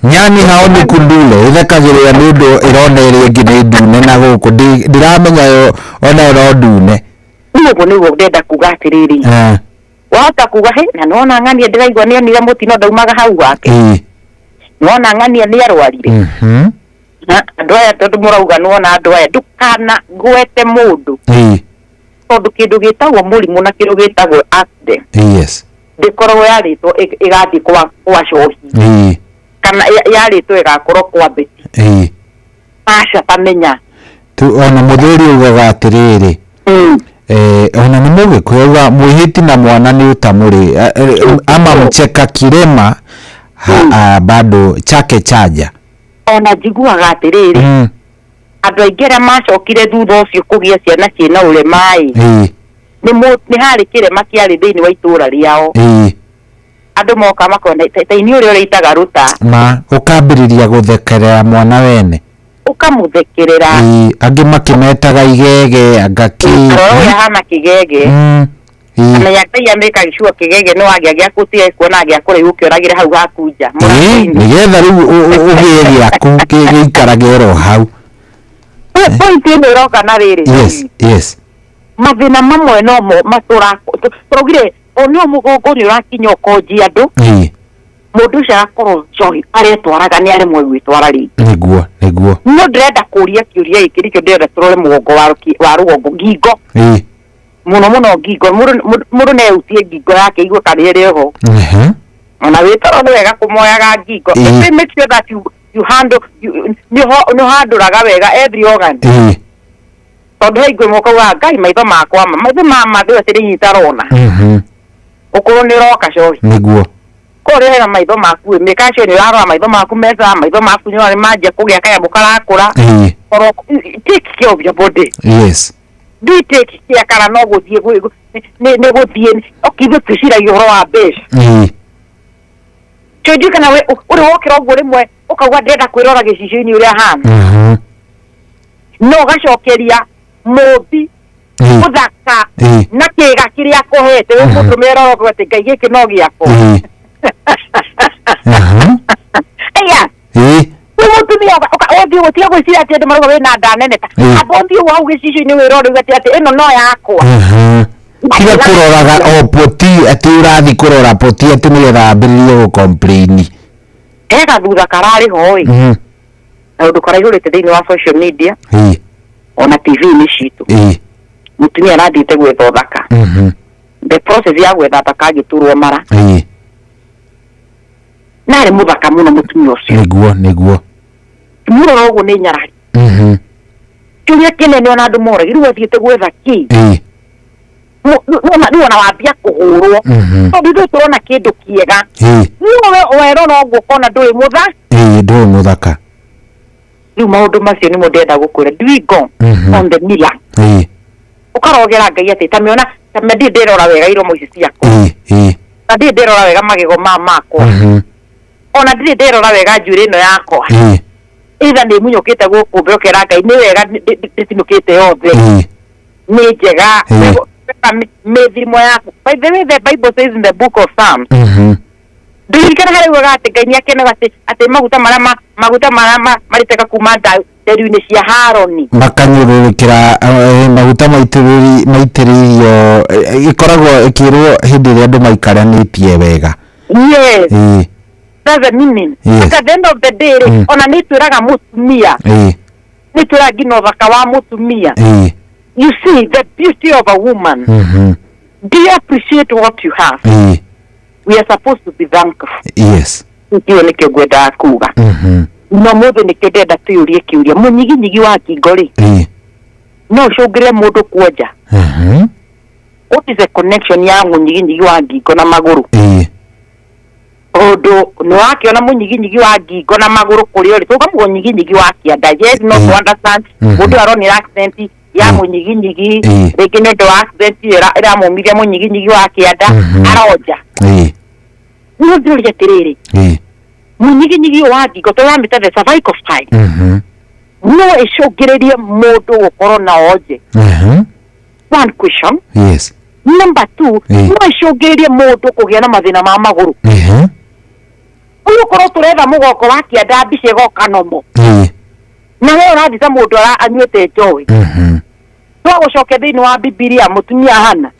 Nyani hao nĩ kundule ĩthekagĩrĩra nĩ ũndũ ĩrona ĩrĩa ĩngĩ nĩ ndune na gũkũ ndiramenya yo ona no ndune. Ũguo nĩguo ndĩrenda kuga atĩrĩrĩ, wahota kuga he na nĩwona ng'ania ndĩraigua nĩonire mũtino ndaumaga hau gwake. Nĩwona ng'ania nĩarwarire. Andũ aya tondũ mũrauga nĩwona andũ aya ndũkana gwete mũndũ. Tondũ kĩndũ gĩtagwo mũrimũ na kĩndũ gĩtagwo accident. Yes. Ndĩkoragwo yarĩtwo ĩgathiĩ kwa cohi. Kana yarĩtwo ĩgakorwo kwa Betty. Aca tamenya. Ona mũthuri ugaga atĩrĩrĩ. Ona nĩ mũgĩkũyũ auga mwĩhĩti na mwana nĩ ũtamũrĩ ama mcheka kirema bado chake chaja. Ona njiguaga atĩrĩrĩ andũ aingĩ arĩa macokire thutha ũcio kũgĩa ciana ciĩna ũrema-ĩ Nĩ harĩ kĩrema kĩarĩ thĩinĩ wa itũra rĩao. Andũ moka makona ta ini ũrĩa ũrĩitaga rũta. Ma ũkambĩrĩria gũthekerera mwana wene. Ũkamũthekerera. Angĩ makĩmetaga igege anga kĩ. Arora ũrĩa ahana kĩgege. Amenya Ngai amĩka gĩcua kĩgege no agĩa gĩa gũtige kuona agĩa kũraihu ũkĩoragĩra hau haku nja. Nĩgetha rĩu ũgĩe gĩaku gĩikarage oro hau. Point ĩno ĩroka na rĩrĩ. Yes, yes. Mathĩna mamwe no mo matũra tũraugire o nĩ mũgongo nĩ ũrakinya ũkonjia andũ. Mũndũ ũcio agakorwo njohi aretwaraga nĩ aremwo gwĩtwara rĩngĩ. Nĩguo, nĩguo. No ndĩrenda kũria kĩũria gĩkĩ nĩkĩo ndĩrenda tũrore mũgongo wa rũgongo ngingo. Mũno mũno ngingo mũndũ no eutie ngingo yake igue kana ĩrĩ ho. Ona wĩtoro nĩ wega kũmoyaga ngingo. Make sure that you handle nĩ ũhandũraga wega every organ. Tondũ he igwe mũkauga Ngai maitho makwa maitho ma ndũĩ atĩ nĩ itarona. Ũkorwo nĩ ũroka cohi. Nĩguo. Korwo hena maitho maku mĩkacio nĩ ũrarora maitho maku meza maitho maku nĩ manjia kũgĩa kanyamũ karakũra. Korwo take care of your body. Yes. Do take care kana no gũthiĩ nĩ gũthiĩ okithuĩ twĩciragia ũhoro wa mbeca. Tondũ kana we ũrĩ wokĩra ũguo rĩmwe ũkauga ndĩrenda kwĩrora gĩcicio-inĩ ũrĩa ahana. No ũgacokeria mũmbi mũthaka na kĩga kĩrĩa akũhete wĩ mũndũ merora atĩ Ngai gĩkĩ no gĩakwa. Aya. Wĩ mũtumia ũthiĩ gũtiga gwĩciria atĩ andũ marauga wĩna nda nene ta amba ũthiĩ hau gĩcicio-inĩ wĩrore uge atĩ ĩno no yakwa. Tiga kũroraga o poti atĩ ũrathiĩ kũrora poti atĩ nĩgetha wambĩrĩrie gũ-complain. He gathutha kararĩ ho ĩ. Na ũndũ karaihũrĩte thĩinĩ wa social media. Ona TV-inĩ citũ. Mũtumia arathiĩte gwetha ũthaka. The process ya gwetha thaka agĩturwo mara. Na arĩ mũthaka mũno mũtumia ũcio. Nĩguo, nĩguo. Mũrora ũguo nĩ nyarari. Kĩũria kĩnene ona andũ moragia rĩu athiĩte gwetha kĩ? Rĩu ona wambia kũhũrwo. Tondũ ithuĩ tũrona kĩndũ kĩega. Rĩu we werora ũguo ũkona ndũrĩ mũtha. Ndũrĩ mũthaka. Rĩu maũndũ macio nĩmo ndĩrenda gũkwĩra. Do we go on the mirror? Ũkarogera Ngai atĩ ta mĩona ta ndirĩ ndĩrora wega iromo ici ciakwa. Na ndirĩ ndĩrora wega magego makwa. Ona ndirĩ ndĩrora wega njuĩrĩ ĩno yakwa. Either nĩ munyũkĩte gũkũ mbere ũkera Ngai nĩ wega ndĩtinũkĩte yothe. Nĩ njega. Mĩthimo yaku. By the way, the Bible says in the book of Psalms. Ndirikana harĩa ugaga atĩ Ngai nĩakenaga atĩ maguta marĩa maguta marĩa marĩteka kuma nderu-inĩ cia Haroni. Makanyũrũrũkĩra maguta maitĩrĩirio ĩkoragwo ĩkĩrwo hĩndĩ ĩrĩa andũ maikaranĩtie wega. Yes. That's the meaning. Yes. But at the end of the day ona nĩ twĩraga mũtumia. Nĩ twĩraga nginya ũthaka wa mũtumia. You see the beauty of a woman. Do you appreciate what you have? We are supposed to be thankful. Yes. Nĩkĩo nĩkĩo ngwendaga kuga. No mũthĩ nĩkĩo ndĩrenda twĩyũrie kĩũria mũnyiginyigi wa ngingo rĩ no ũcũngĩre mũndũ kuonja. What is the connection ya mũnyiginyigi wa ngingo na magũrũ? Tondũ nĩ wakĩona mũnyiginyigi wa ngingo na magũrũ kũrĩa ũrĩ tũka mũnyiginyigi wa kĩanda. Yes, no to understand mũndũ aronire accident ya mũnyiginyigi rĩngĩ nĩ ũndũ wa accident ĩyo ĩramũmirie mũnyiginyigi wa kĩanda aronja. No ndĩũrie atĩrĩrĩ mũnyiginyigi ũyũ wa ngingo tũramĩta the cervical spine no ĩcũngĩrĩrie mũndũ gũkorwo na onje. One question. Yes. Number two, no ĩcũngĩrĩrie mũndũ kũgĩa na mathĩna ma magũrũ. Ũyũ ũkorwo tũretha mũgongo wa kĩanda mbica ĩgoka nomo. Na we ũrathiĩ ta mũndũ anyuĩte njohi. Twagũcokia thĩinĩ wa Bibilia mũtumia Hana.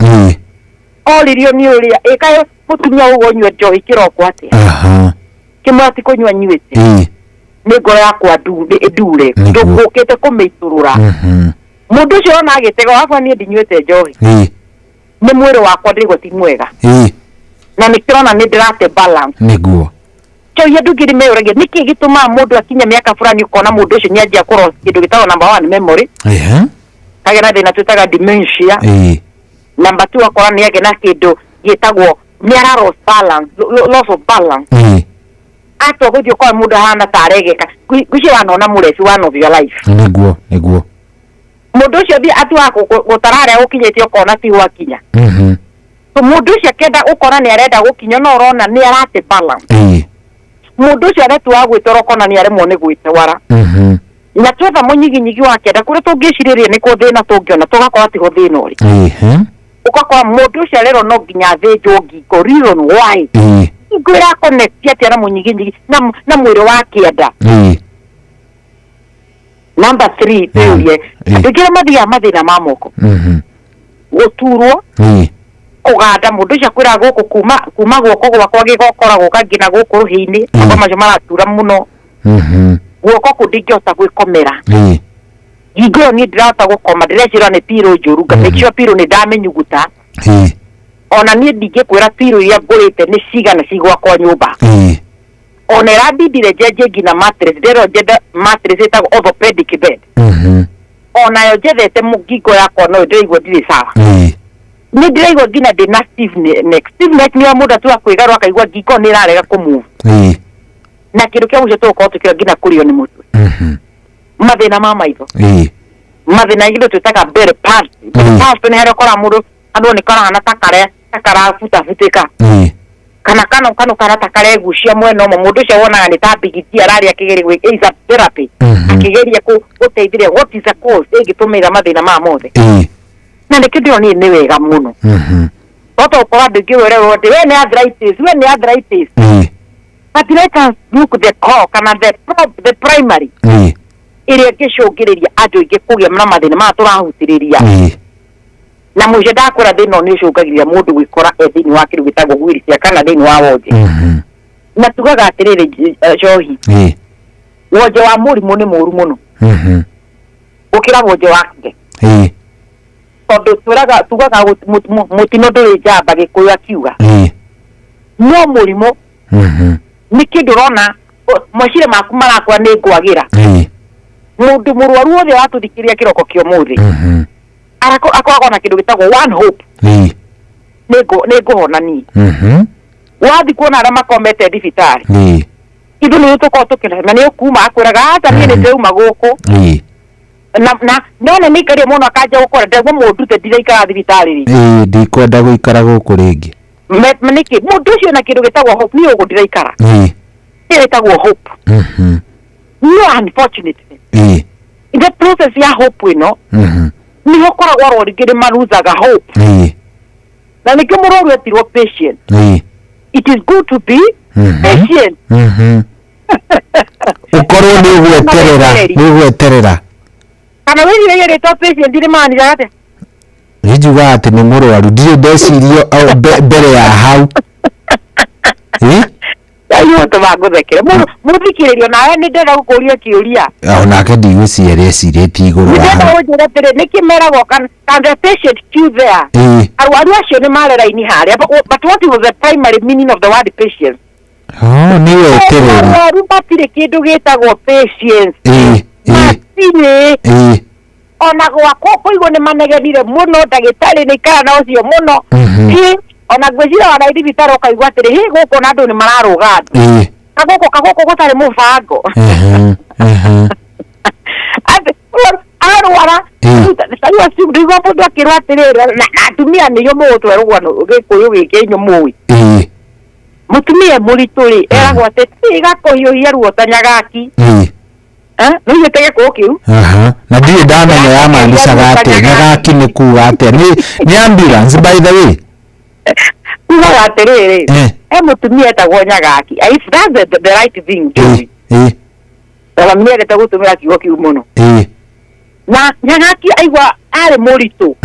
Oririo nĩ ũrĩa ĩkaĩ mũtumia ũguo ũnyue njohi kĩroko atĩa? Kĩmwe ti kũnyua nyuĩte. Nĩ ngoro yakwa ndure ndũkũkĩte kũmĩitũrũra. Mũndũ ũcio ona agĩtega wakwa niĩ ndinyuĩte njohi. Nĩ mwĩrĩ wakwa ndĩrĩgwo ti mwega. Na nĩkĩrona nĩ ndĩrate balance. Nĩguo. Njohi andũ ngiri meyũragia nĩkĩ gĩtũmaga mũndũ akinye mĩaka fulani ũkona mũndũ ũcio nĩanjia kũrora kĩndũ gĩtagwo number 1 memory. Kagĩa na thĩna twĩtaga dementia. Number 2 akora nĩagĩa na kĩndũ gĩtagwo nĩ ara loss balance, loss of balance. Atwa gũthiĩ ũkora mũndũ ahana ta aregeka. Ngwĩciria wanona mũrebi one of your life. Nĩguo, nĩguo. Mũndũ ũcio thiĩ atuaga gũtara harĩa gũkinyĩte ũkona ti gwakinya. So mũndũ ũcio akĩenda ũkona nĩ arenda gũkinya no ũrona nĩ arate balance. Mũndũ ũcio aretua gwĩtwara ũkona nĩ aremwo nĩ gwĩtwara. Na twetha mũnyiginyigi wa kĩanda kũrĩa tũngĩcirĩria nĩkuo thĩna tũngĩona tũgakora tiho thĩna ũrĩ. Ũgakora mũndũ ũcio arerwo no nginya athĩnjwo ngingo reason why. Ngingo ĩra connect atĩa na mũnyiginyigi na mwĩrĩ wa kĩanda. Number 3 twĩũrie andũ aingĩ arĩa mathiaga mathĩna ma moko. Gũturwo kũganda mũndũ ũcio akwĩraga gũkũ kuma guoko gwakwa gĩgokora gũka nginya gũkũ rũhĩ-inĩ moko macio maratura mũno. Guoko kũ ndingĩhota gwĩkomera. Ngingo ĩyo niĩ ndirahota gũkoma ndĩrecira nĩ pillow njũru nga make sure pillow nĩ ndamĩnyuguta. Ona niĩ ndingĩkwĩra pillow iria ngũrĩte nĩ cigana ci gwakwa nyũmba. Ona ĩrambindire njenjie nginya mattress ndĩrerwo njende mattress ĩtagwo orthopedic bed. Onayo njethete ngingo yakwa no ndĩraigua ndirĩ sawa. Nĩ ndĩraigua nginya ndĩna stiff neck. Stiff neck nĩyo mũndũ atuaga kwĩgarũra akaigua ngingo nĩ ĩrarega kũmove. Na kĩndũ kĩa mũico tũgũkorwo tũkĩoya nginya kũrĩo nĩ mũtwe. Mathĩna ma maitho. Mathĩna kĩndũ twĩtaga Bell palsy. Bell palsy nĩ harĩa ũkoraga mũndũ andũ nĩ karahana ta karĩa ta karabutabutĩka. Kana kano kano kana ta karegucia mwena ũmwe mũndũ ũcio wonaga nĩ ta mbigiti ararĩa akĩgeria gwĩ is a therapy. Akĩgeria gũteithĩrĩria what is the cause ĩngĩtũmĩra mathĩna maya mothe. Na nĩkĩo ndĩronire nĩ wega mũno. Toto ũkora andũ aingĩ wererwo atĩ we nĩ arthritis, we nĩ arthritis. But let us look the core kana the primary ĩrĩa ĩngĩcũngĩrĩria andũ aingĩ kũgĩa na mathĩna maya tũrahutĩrĩria. Na mũico ndakwĩra thĩna ũyũ nĩ ũcũngagĩrĩria mũndũ gwĩkora e thĩinĩ wa kĩndũ gĩtagwo wheelchair kana thĩinĩ wa wonje. Na tugaga atĩrĩrĩ Njohi, wonje wa mũrimũ nĩ mũru mũno gũkĩra wonje wa kĩge. Tondũ twĩraga tugaga mũtino ndũrĩ njamba Gĩkũyũ akiuga. No mũrimũ nĩ kĩndũ ũrona meciria maku marakũra nĩ ngwagĩra. Mũndũ mũrwaru wothe watũthikĩrĩria kĩroko kĩa ũmũthĩ akoragwo na kĩndũ gĩtagwo one hope. Nĩ ngũhona niĩ. Wathiĩ kuona arĩa makomete thibitarĩ ithuĩ nĩ tũkoragwo tũkĩona na nĩ ũkuma akwĩraga aca niĩ nĩ ndĩrauma gũkũ. Na none nĩ ikarire mũno akanja gũkora ndagwo mũndute ndiraikara thibitarĩ rĩngĩ. Ndikwenda gũikara gũkũ rĩngĩ. Nĩkĩ mũndũ ũcio na kĩndũ gĩtagwo hope niĩ ũguo ndiraikara. Ĩyo ĩtagwo hope. No unfortunately in the process ya hope ĩno nĩho ũkoragwo arwaru aingĩ nĩ maruzaga hope. Na nĩkĩo mũrwaru etirwo patient. It is good to be patient. Ũkorwo nĩ ũgweterera, nĩ ũgweterera. Kana wĩrirĩrie rĩtwa patient nĩ maanishaga atĩa? Nĩ njugaga atĩ nĩ mũrwaru ndirĩ ndecirio mbere ya hau. Ngai ũtũma ngũthekere. Mũthikĩrĩrio nawe nĩ ndĩrenda gũkũria kĩũria. Onake ndigwĩciria ecirĩtie igũrũ wa Ndĩrenda hau. ũnjĩre atĩrĩ nĩkĩ meragwo can the patient queue there? Arwaru acio nĩ mare raini harĩa but what was the primary meaning of the word patience? Nĩ wetereri. Arwaru matirĩ kĩndũ gĩtagwo patience. Matirĩ. Ona gwakwa kũigwo nĩ manegenire mũno ndagĩtarĩ nĩ ikara na ũcio mũno. Ona ngwĩciria ona thibitarĩ ũkaigua atĩrĩ hĩ gũkũ na andũ nĩ mararũga andũ. Kagũkũ gũtarĩ mũbango. Atĩ arwara rĩu acio ndĩigua mũndũ akĩrwo atĩrĩrĩ na atumia nĩo mũgũtwe rũgano Gĩkũyũ gĩkĩ inyuĩ mũĩ. Mũtumia mũritũ rĩ eragwo atĩ tiga kũhiũhia ruo ta nyagaki. Nĩ ũiguĩte Gĩkũyũ kĩu? Na ndirĩ ndamenya yamaanishaga atĩa nyagaki nĩ kuga atĩa nĩ ambulance by the way. Kugaga atĩrĩrĩ he mũtumia etagwo nyagaki. If that's the right thing Tondũ mami nĩendete gũtũmĩra kiugo kĩu mũno. Na nyagaki aigua arĩ mũritũ.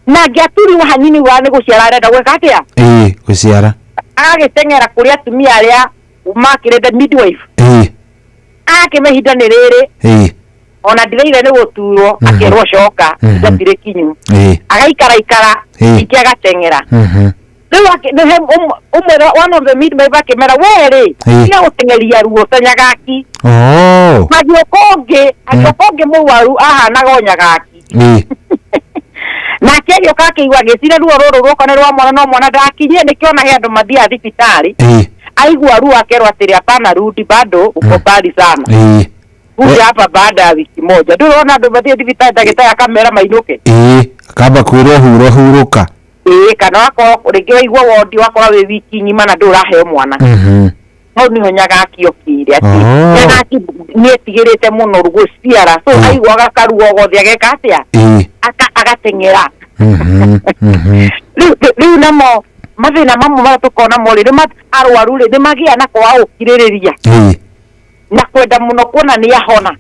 Na angĩaturirwo hanini wa nĩ gũciara arenda gwĩka atĩa? Gũciara. Agagĩteng'era kũrĩ atumia arĩa makĩrĩ the midwife. Akĩme ihinda nĩ rĩrĩ. Ona ndĩraire nĩ gũturwo akĩrwo coka ihinda kinyu. Agaikara ikara ningĩ agateng'era. Rĩu ũmwe one of the midwife akĩmera we rĩ tiga gũteng'eria ruo ta nyagaki. Agĩũka ũngĩ mũrwaru ahanaga o nyagaki. Nake agĩũka akĩigua agĩciria ruo rũrũ rũka nĩ rwa mwana no mwana ndakinyie nĩkĩo ona he andũ mathiaga thibitarĩ. Aigua ruo akerwo atĩrĩ hapana rudi bado uko mbali sana. Kuja hapa baada ya wiki moja. Ndũrona andũ mathiĩ thibitarĩ ndagĩtarĩ akamera mainũke. Ĩĩ, akamba kwĩrwo huro hurũka. Ĩĩ, kana wakorwo rĩngĩ waigua wondi wakora wĩ wiki ng'ima na ndũraheo mwana. Hau nĩho Nyagaki okire atĩ Nyagaki nĩetigĩrĩte mũno gũciara, so aiguaga karuo gothe ageka atĩa? Agateng'era. Rĩu namo mathĩna mamwe marĩa tũkoragwo namo rĩ, nĩ arwaru rĩ, nĩ magĩa na kwaga gũkirĩrĩria na kwenda mũno kuona nĩ ahona.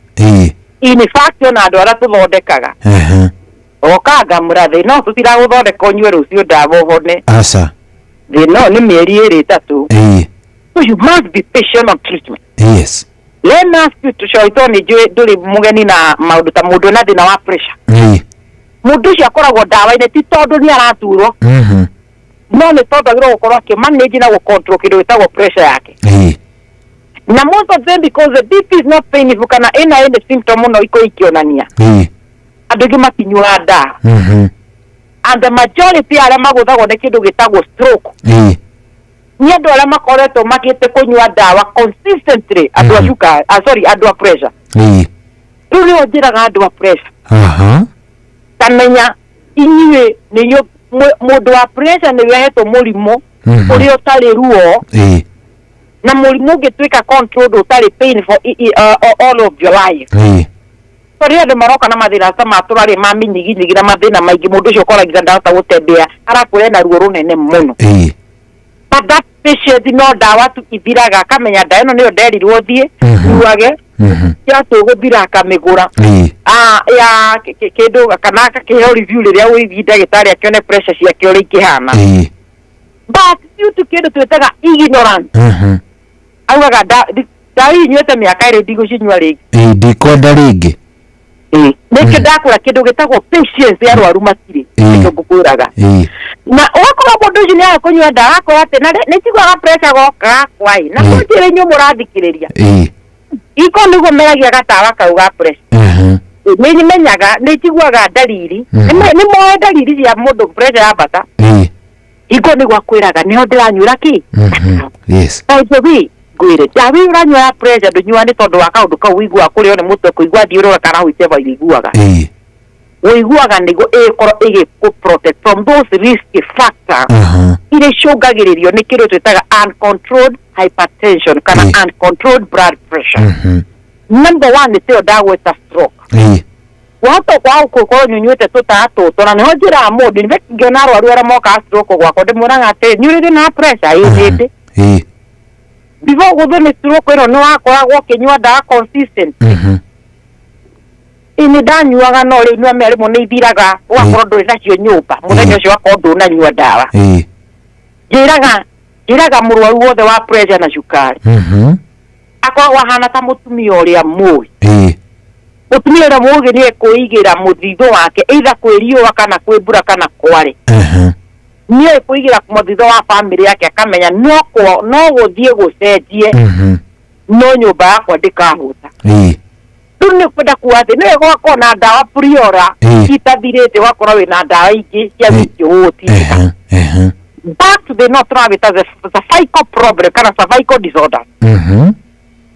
In fact ona andũ arĩa tũthondekaga oka ngamũra thĩ no tũtiragũthondeka ũnyue rũciũ ndawa ũhone. Aca. Thĩ no nĩ mĩeri ĩrĩ ĩtatũ. So you must be patient on treatment. Yes. Let me ask you to show it on njũĩ ndũrĩ mũgeni na maũndũ ta mũndũ wĩna thĩna wa pressure. Mũndũ ũcio akoragwo ndawa-inĩ ti tondũ nĩ araturwo, no nĩ tondũ agĩrĩirwo gũkorwo akĩmanage na gũcontrol kĩndũ gĩtagwo pressure yake. Na most of them, because the BP is not painful kana ĩna any symptom mũno iko ikĩonania, andũ aingĩ matinyuaga ndawa. And the majority arĩa magũthagwo nĩ kĩndũ gĩtagwo stroke nĩ andũ arĩa makoretwo makĩte kũnyua ndawa consistently, andũ a cukari, sorry, andũ a pressure. Rĩu nĩho njĩraga andũ a pressure, tamenya inyuĩ nĩ mũndũ wa pressure nĩwe ahetwo mũrimũ ũrĩa ũtarĩ ruo, na mũrimũ ũngĩtuĩka controlled ũtarĩ painful all of your life. So rĩrĩa andũ maroka na mathĩna ta ma tũrarĩ ma mĩnyiginyigi na mathĩna maingĩ, mũndũ ũcio ũkoragia ndahota gũtembea, arakwĩra ena ruo rũnene mũno. But that patient no ndawa tu ithiraga, akamenya ndawa ĩno nĩyo nderirwo thiĩ nyuage, yatũgũthira akamĩgũra ya kĩndũ kana akakĩheo review rĩrĩa ũithi ndagĩtarĩ akĩone pressure ciake ũrĩa ikĩhana. But due to kĩndũ twĩtaga ignorance, augaga ndawa inyuĩte mĩaka ĩrĩ ndigũcinyua rĩngĩ. Ndikwenda rĩngĩ. Nĩkĩo ndakũra kĩndũ gĩtagwo patience ya arwaru matirĩ, nĩkĩo ngũkwĩraga. Na ũgakorwo mũndũ ũcio nĩaga kũnyua ndawa akora atĩ na nĩ njiguaga pressure goka gakwa ĩ, na kũnjĩra inyuĩ mũrathikĩrĩria iko nĩguo meragia gatawa kau ga pressure. Nĩ menyaga, nĩ njiguaga ndariri, nĩ moĩ ndariri cia mũndũ pressure yambata. Iko nĩguo akwĩraga nĩho ndĩranyuĩra kĩ. Yes. By the way, ngwĩre ndawa ĩyo ũranyua ya pressure ndũnyua nĩ tondũ wa kaũndũ kau ũiguaga kũrĩo nĩ mũtwe, kũigua thiũrũra kana whichever ũiguaga. Ũiguaga nĩguo ĩgĩkorwo ĩgĩkũ protect from those risky factor iria icũngagĩrĩrio nĩ kĩndũ twĩtaga uncontrolled hypertension kana uncontrolled blood pressure. Number one nĩ tĩyo ndagweta stroke. Wahota kwaga gũkorwo ũnyuĩte tũtawa tũtũ, na nĩho njĩraga mũndũ, in fact ngĩona arwaru arĩa mokaga stroke gwakwa ndĩmwĩraga atĩrĩ, nĩ ũrĩ thĩna wa pressure? Ĩĩ nĩndĩ. Before gũthwo nĩ stroke ĩno nĩ wakoragwo ũkĩnyua ndawa consistent? Ĩĩ nĩ ndanyuaga, no rĩu nĩwamenya rĩmwe nĩ ithiraga, ũgakorwo ndũrĩ nacio nyũmba mũthenya ũcio ũgakorwo ndũnanyua ndawa. Njĩraga mũrwaru wothe wa pressure na cukari akoragwo ahana ta mũtumia ũrĩa mũĩ. Mũtumia ũrĩa mũũgĩ nĩ ekwĩigĩra mũthithũ wake either kwĩ riũa kana kwĩ mbura kana kware. Nĩ ekwĩigĩra mũthithũ wa bamĩrĩ yake, akamenya no gũthiĩ gũcenjie, no nyũmba yakwa ndĩkahũta. Rĩu nĩ kwenda kuga atĩ nĩ wega ũgakorwo na ndawa priora itathirĩte, ũgakorwo wĩna ndawa ingĩ cia wiki ũgũtindĩka. Back to the no tũrawĩta the cervical problem kana cervical disorder.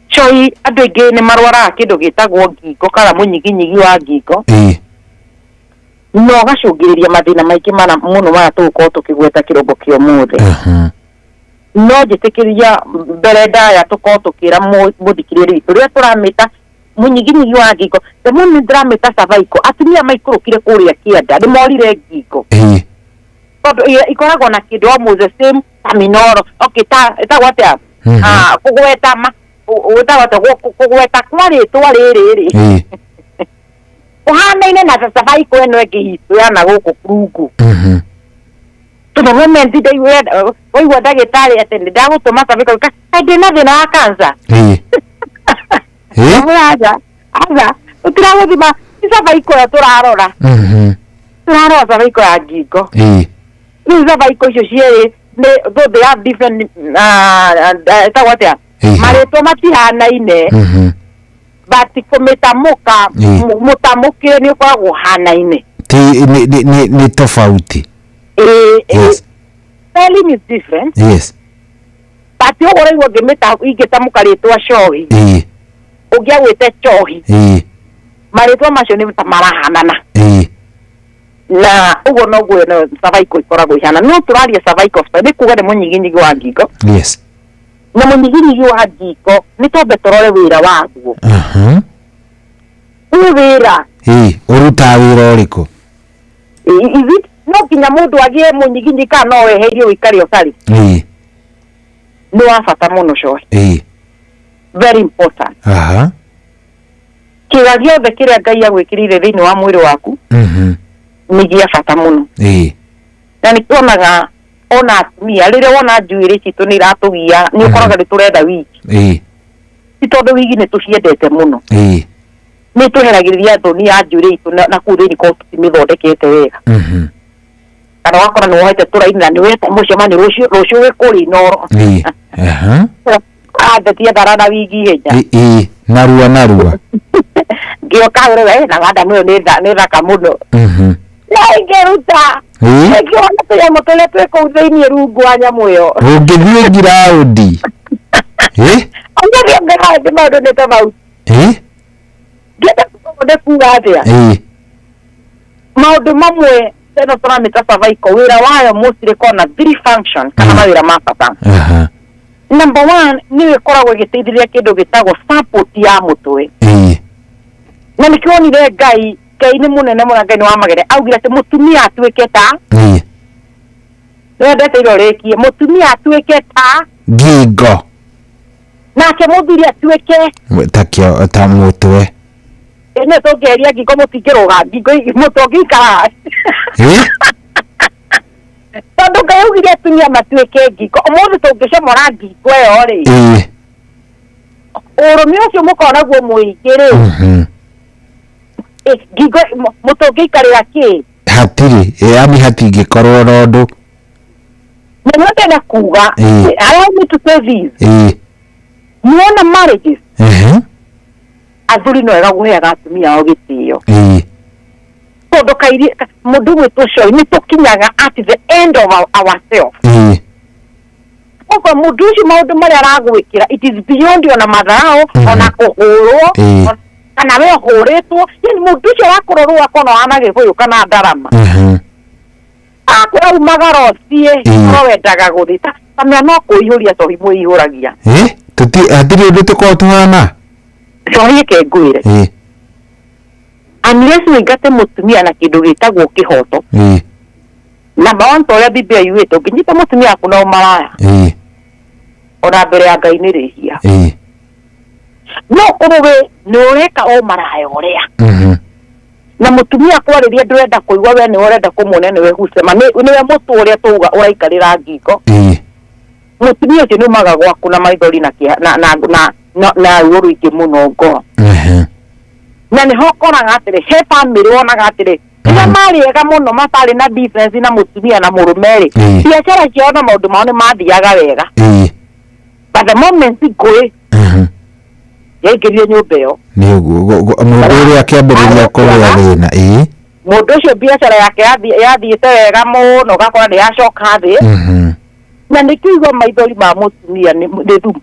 Choi andũ aingĩ nĩ marwaraga kĩndũ gĩtagwo ngingo kana mũnyiginyigi wa ngingo, na ũgacũngĩrĩria mathĩna maingĩ mana mũno marĩa tũgũkorwo tũkĩgweta kĩrongo kĩa ũmũthĩ. No njĩtĩkĩria mbere ndaya tũkorwo tũkĩra mũthikĩrĩria witũ rĩrĩa tũramĩta mũnyiginyigi wa ngingo, the moment ndĩramĩta cervical, atumia maikũrũkire kũrĩa kĩanda nĩ morire ngingo, tondũ ikoragwo na kĩndũ almost the same terminology. Okay, ta ĩtagwo atĩa? Kũgweta ma ũtagwo atĩa? Kũgweta kwa rĩtwa rĩrĩ rĩ ũhanaine na cervical ĩno ĩngĩ itũ ya na gũkũ rungu. To the moment waigua ndagĩtarĩ atĩ nĩ ndagũtũma cervical, kaĩ ndĩna thĩna wa cancer? Aca, aca, tũtiragũthima, ti cervical ĩyo tũrarora. Tũrarora cervical ya ngingo. Rĩu cervical icio cierĩ nĩ though they have different ĩtagwo atĩa? Marĩtwa matihanaine, but kũmĩtamũka mũtamũkĩre nĩ ũkoragwo ũhanaine. Ti nĩ tofauti. Yes. Spelling is different. Yes. But ũguo ũraigua ngĩmĩta ingĩtamũka rĩtwa cohi. Ũngĩ agwĩte Chohi. Marĩtwa macio nĩ ta marahanana. Na ũguo noguo no cervical ikoragwo ihana. No tũraria cervical spine nĩ kuga nĩ mũnyiginyigi wa ngingo. Yes. Na mũnyiginyigi wa ngingo nĩ twambe tũrore wĩra waguo. Ũyũ wĩra. Ũrutaga wĩra ũrĩkũ? Is it no nginya mũndũ agĩe mũnyiginyigi kana no weherie ũikare ũtarĩ? Nĩ wa bata mũno Cohi. Very important. Kĩga gĩothe kĩrĩa Ngai agwĩkĩrĩire thĩinĩ wa mwĩrĩ waku nĩ gĩa bata mũno. Na nĩ tuonaga ona atumia rĩrĩa wona njuĩrĩ citũ nĩ iratũgia nĩ ũkoraga nĩ tũrenda wigi. Ti tondũ wigi nĩ tũciendete mũno. Nĩ tũheragĩrĩria thoni ya njuĩrĩ itũ na kũu thĩinĩ korwo tũtimĩthondekete wega. Kana ũgakora nĩ wohete tũraini na nĩ weta mũcemanio rũciũ rũciũ wĩ kũrĩa Inooro. Andetie thara na wigi ihenya. Narua narua. Ngĩoka ũrĩa na madamu ĩyo nĩ thaka mũno. Na ingĩruta. Ngĩona tũnyamũ tũrĩa twĩ kũu thĩinĩ rungu wa nyamũ ĩyo. Ũngĩthiĩ ngiraũndi. Ũngĩthiĩ ngiraũndi maũndũ nĩ ta mau. Ngĩenda nĩ kuga atĩa? Maũndũ mamwe ĩno tũramĩta cervical wĩra wayo mostly ĩkoragwo na three function kana mawĩra ma bata. Number one nĩyo ĩkoragwo ĩgĩteithĩrĩria kĩndũ gĩtagwo support ya mũtwe. Na nĩkĩo wonire Ngai Ngai nĩ mũnene mũno, Ngai nĩ wa magere augire atĩ mũtumia atuĩke ta nĩwendete iro rĩkie mũtumia atuĩke ta ngingo nake mũthuri atuĩke ta kĩo ta mũtwe. Ĩno tũngĩeheria ngingo mũtingĩrũga ngingo mũtwe ũngĩikara. Tondũ Ngai augire atumia matuĩke ngingo ũmũthĩ tũngĩcomora ngingo ĩyo rĩ ũrũme ũcio mũkoragwo naguo mũingĩ rĩ ngingo mũtwe ũngĩikarĩra kĩ? Hatirĩ yani hatingĩkorwo na ũndũ. Na nĩo ndĩrenda kuga allow me to say this. Nĩwona marriages athuri no wega kũheaga atumia ao gĩtĩo. Tondũ kairi mũndũ gwĩtwo Cohi nĩ tũkinyaga at the end of ourselves. Koguo mũndũ ũcio maũndũ marĩa aragwĩkĩra it is beyond ona matharau ona kũhũrwo kana we ũhũrĩtwo yani mũndũ ũcio arakũrorwo akona ũhana gĩbũyũ kana ndarama. Akwĩra umagara ũthiĩ korwo wendaga gũthiĩ ta no kũihũria Cohi mwĩihũragia. Hatirĩ ũndũ tũkoragwo tũhana. Cohi ĩke ngwĩre. Unless ũingate mũtumia na kĩndũ gĩtagwo kĩhoto. Number one ta ũrĩa Biblia yugĩte ũngĩnyita mũtumia waku na ũmaraya. Ona mbere ya Ngai nĩ rĩhia. No ũkorwo we nĩ ũreka ũmaraya ũrĩa. Na mũtumia kwarĩria ndũrenda kũigua we nĩwe ũrenda kũmuona nĩwe gũcema nĩwe mũtwe ũrĩa tũuga ũraikarĩra ngingo. Mũtumia ũcio nĩ umaga gwaku na maithori na na ruo rũingĩ mũno ngoro. Na nĩho ũkoraga atĩrĩ he bamĩrĩ wonaga atĩrĩ rĩrĩa marĩ ega mũno matarĩ na difference na mũtumia na mũrũme rĩ biacara ciao na maũndũ mao nĩ mathiaga wega. But the moment ngũĩ yaingĩrire nyũmba ĩyo nĩ ũguo mũndũ ũrĩa akĩambĩrĩria kũgĩa thĩna. Mũndũ ũcio biacara yake yathiĩte wega mũno ũgakora nĩ yacoka thĩ. Na nĩkĩo igua maithori ma mũtumia nĩ thumu.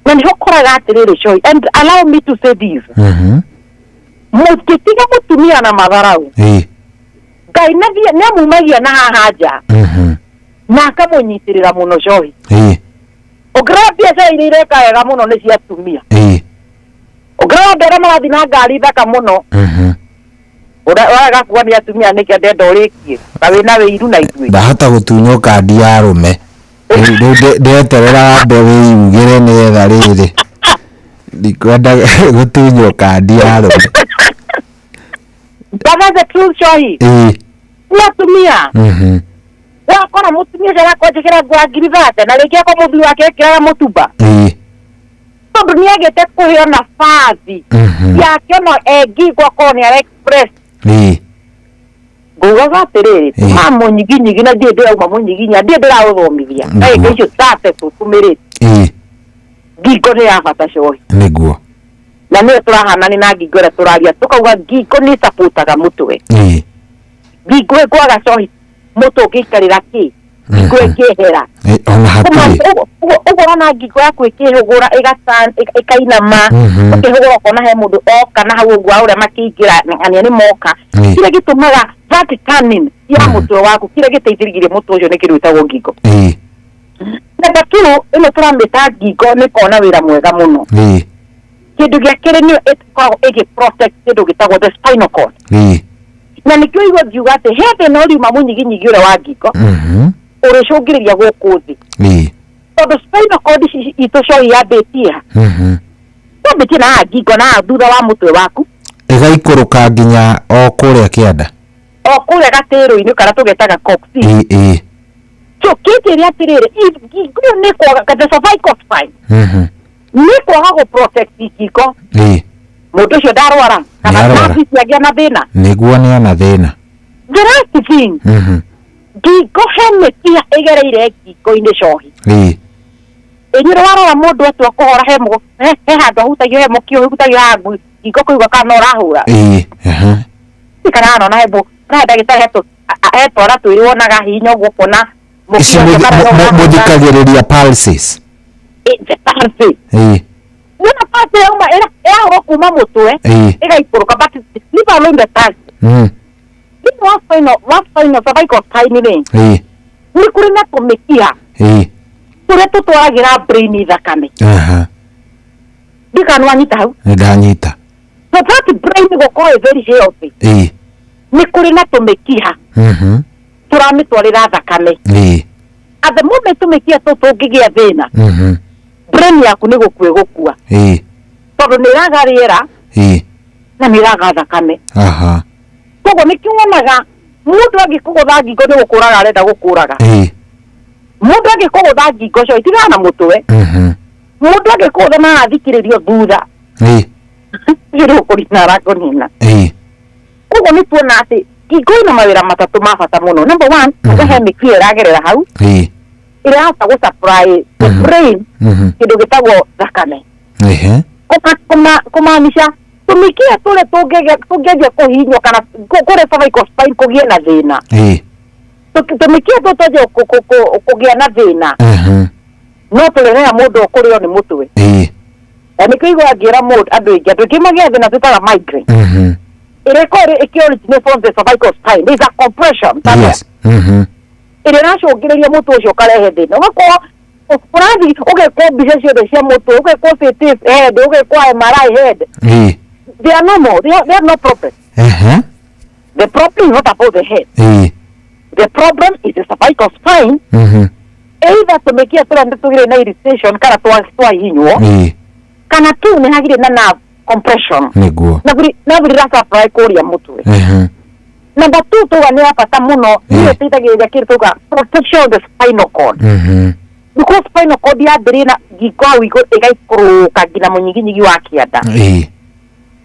Na nĩho ũkoraga atĩrĩrĩ Cohi and allow me to say this. Mũngĩtiga mũtumia na matharau Ngai nĩamumagia na haha nja na akamũnyitĩrĩra mũno Cohi. Ũngĩrora biacara iria ireka wega mũno nĩ cia atumia. Ũngĩrora andũ arĩa marathiĩ na ngari thaka mũno ũraga kuga nĩ atumia nĩkĩ ndenda ũrĩkie ta wĩna wĩiru na ithuĩ. Ndahota gũtunywo kandi ya arũme rĩu ndeterera wambe wĩyugĩre nĩgetha rĩrĩ ndikwenda gũtunywo kandi ya arũme. But that's the truth Cohi. Nĩ atumia. Wakora mũtumia ũcio arakwanjĩkĩra nguo ya ngiri thate na rĩngĩ akorwo mũthuri wake ekĩraga mũtumba. Tondũ nĩ agĩte kũheo nabathi yake ona engingo akorwo nĩ ara express. Ngugaga atĩrĩrĩ ma mũnyiginyigi na ndiĩ ndĩrauma mũnyiginya ndiĩ ndĩraũthomithia ndagĩka icio tate tũtũmĩrĩte. Ngingo nĩ ya bata Cohi. Nĩguo. Na nĩyo tũrahanani na ngingo ĩrĩa tũraria tũkauga ngingo nĩ ĩsupportaga mũtwe. Ngingo ĩgwaga Cohi mũtwe ũngĩikarĩra kĩ? Ngingo ĩkĩehera. Ona hatirĩ. Ũguo ũrona ngingo yaku ĩkĩhũgũra ĩkainama, ũkĩhũgũra ũkona he mũndũ oka na hau ũguo ũrĩa makĩingĩra ng'ania nĩ moka. Kĩrĩa gĩtũmaga that turning ya mũtwe waku, kĩrĩa gĩteithĩrĩirie mũtwe ũcio nĩ kĩndũ gĩtagwo ngingo. Number 2, ĩno tũramĩta ngingo nĩ kona wĩra mwega mũno. Kĩndũ gĩa kerĩ nĩyo ĩkoragwo ĩgĩ protect kĩndũ gĩtagwo the spinal cord. Na nĩkĩo igua ngiuga atĩ he thĩna ũriuma mũnyiginyigi ũrĩa wa ngingo ũrĩcũngĩrĩria gũkũ thĩ. Tondũ spinal cord ici itũ cohi yambĩtie ha? Yambĩtie na haha ngingo na haha thutha wa mũtwe waku. Ĩgaikũrũka nginya o kũrĩa kĩanda. O kũrĩa gatĩrũ-inĩ kana tũgetaga coccyx. So kĩnjĩre atĩrĩrĩ, ngingo ĩyo nĩ kwaga the cervical spine. Nĩ kwaga gũ protect ngingo. Mũndũ ũcio ndarwara kana nerve ciagĩa na thĩna. Nĩguo nĩ ona thĩna. The last thing, ngingo he mĩkiha ĩgereire ngingo-inĩ cohi. Ĩnyuĩ warora mũndũ atua kũhora he handũ ahutagio he mũkiha ũhutagio haha ngingo kũigua kana no ũrahũra. Kana no na he ndagĩtarĩ he twana twĩrĩ wonaga hinya ũguo ũkona ici mũthikagĩrĩria pulses. The pulses. Nĩona pulse yauma ĩrahũrwo kuma mũtwe ĩgaikũrũka, but leave alone the pulse. Thĩinĩ wa spinal cervical spine rĩ, nĩ kũrĩ na tũmĩkiha tũrĩa tũtwaragĩra brain thakame. Ndikana wanyita hau? Nĩndanyita. So that brain gũkorwo ĩ very healthy, nĩ kũrĩ na tũmĩkiha tũramĩtwarĩra thakame. At the moment tũmĩkiha tũu tũngĩgĩa thĩna, brain yaku nĩ gũkua ĩgũkua. Tondũ nĩ ĩraga rĩera na nĩ ĩraga thakame. Koguo nĩkĩo wonaga mũndũ angĩkũgũtha ngingo nĩ gũkũraga arenda gũkũraga. Mũndũ angĩkũgũtha ngingo cio itigaga na mũtwe. Mũndũ angĩkũgũtha na athikĩrĩrio thutha, ũcio nĩ gũkũnina arakũnina. Koguo nĩ tuona atĩ ngingo ĩna mawĩra matatũ ma bata mũno. Number 1, he mĩkiha ĩragerera hau ĩrahota gũ supply the brain kĩndũ gĩtagwo thakame. Kũmaanisha tũmĩkiha tũrĩa tũngĩanjia kũhihinywo kana kũrĩa cervical spine kũgĩe na thĩna, tũmĩkiha tũu twanjia kũgĩa na thĩna, no tũrehera mũndũ ũkũrĩo nĩ mũtwe. Na nĩkĩo igua ngĩra mũndũ andũ aingĩ magĩa thĩna twĩtaga migraine. Ĩrĩa ĩkoragwo ĩkĩ originate from the cervical spine. There is a compression somewhere. Ĩrĩa ĩracũngĩrĩria mũtwe ũcio ũkarehe thĩna. Ũgakorwo ũrathiĩ ũgekwo mbica ciothe cia mũtwe, ũgekwo CT head, ũgekwo MRI head. They are normal. They have no problem. The problem is not about the head. The problem is the cervical spine. Either tũmĩkiha tũrĩa tũgĩrĩ na irritation kana twahihinywo, kana tu nĩ hagĩrĩ na nerve compression. Nĩguo. Nerve ĩra supply kũrĩa mũtwe. Number 2, tuga nĩ ya bata mũno, nĩyo ĩteithagĩrĩria kĩndũ tuga protection of the spinal cord. Because spinal cord yambĩrĩria na ngingo hau igũrũ ĩgaikũrũka nginya mũnyiginyigi wa kĩanda.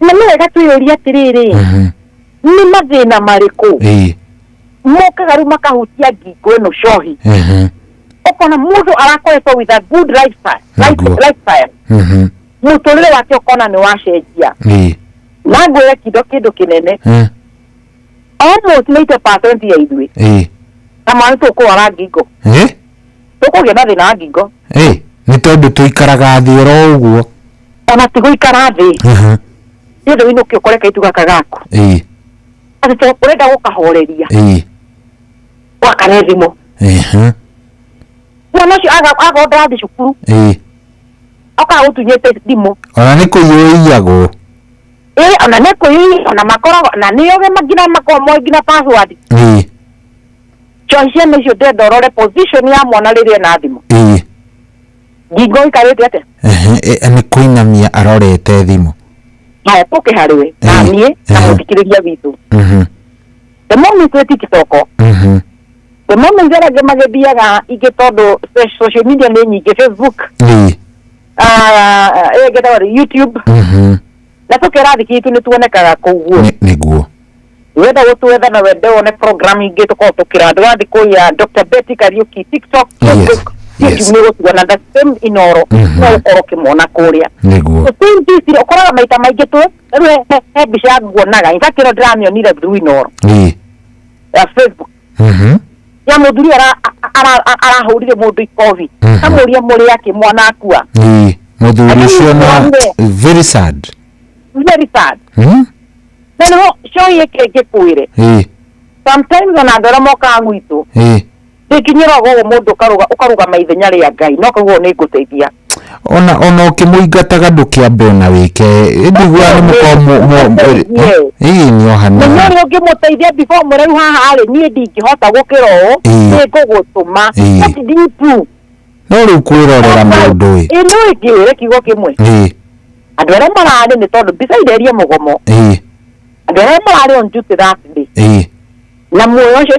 Na nĩ wega twĩyũrie atĩrĩrĩ, nĩ mathĩna marĩkũ mokaga rĩu makahutia ngingo ĩno cohi? Ũkona mũndũ arakoretwo with a good lifestyle, mũtũrĩre wake ũkona nĩ wacenjia. Na ngwĩre kĩndũ kĩnene, almost 90% ya ithuĩ na mwana tũkũrwara ngingo, tũkũgĩa na thĩna wa ngingo. Nĩ tondũ tũikaraga thĩ oro ũguo. Ona ti gũikara thĩ, nĩ ũndũ wĩinũke ũkore kairĩtu gaka gaku atĩ to ũrenda gũkahoreria, ũgakare thimũ. Mwana ũcio akorwo ndarathiĩ cukuru, okaga gũtunyĩte thimũ. Ona nĩ kũiywo ĩiyagwo. Ona nĩ kũiywo, ona makoragwo na nĩo nginya makoragwo moĩ nginya password. Cohi ciana icio ndĩrenda ũrore position ya mwana rĩrĩa ena thimũ. Ngingo ĩikarĩte atĩa? Nĩ kũinamia arorete thimũ. Haya tũke harĩwe na niĩ na mũthikĩrĩria witũ. The moment twĩ TikTok, the moment arĩa angĩ magĩthiaga ingĩ tondũ social media nĩ nyingĩ, Facebook, ĩngĩ YouTube, na tũkera thikũ itũ nĩ tuonekaga kũu guo. Nĩguo. Wenda gũtwetha na wende wone program ingĩ tũkoragwo tũkĩra andũ wathiĩ kũrĩa Dr. Betty Kariuki TikTok, Facebook, YouTube nĩ ũgũtuona the same Inoro, no ũkorwo ũkĩmona kũrĩa. Nĩguo. The same thing ũkoraga maita maingĩ tũ rĩu he mbica nguonaga, in fact ĩno ndĩramĩonire through Inoro ya Facebook. Ya muthuri arahurire mundu ikobi kamuria muri yake mwana akua. Muthuri ucio na very sad. Very sad. Na no show yake ngikwire. Sometimes ona andũ arĩa mokaga gwitũ ndĩkinyĩra ũguo mũndũ ũkarũgama ithenya rĩa Ngai no koguo nĩ ngũteithia. Ona ũkĩmũingataga ndũkĩambe ona wĩke ndiguaga nĩ mũkorwo nĩohana mũnya ũrĩa ũngĩmũteithia before mwĩre rĩu haha rĩ niĩ ndingĩhota gũkĩra ũũ nĩ ngũgũtũma. What did you do? No rĩu kwĩrorera mũndũ ĩ no ĩngĩwĩre kiugo kĩmwe andũ arĩa mararĩ nĩ tondũ beside area mũgomo andũ arĩa mararĩ on duty that day na muoyo ũcio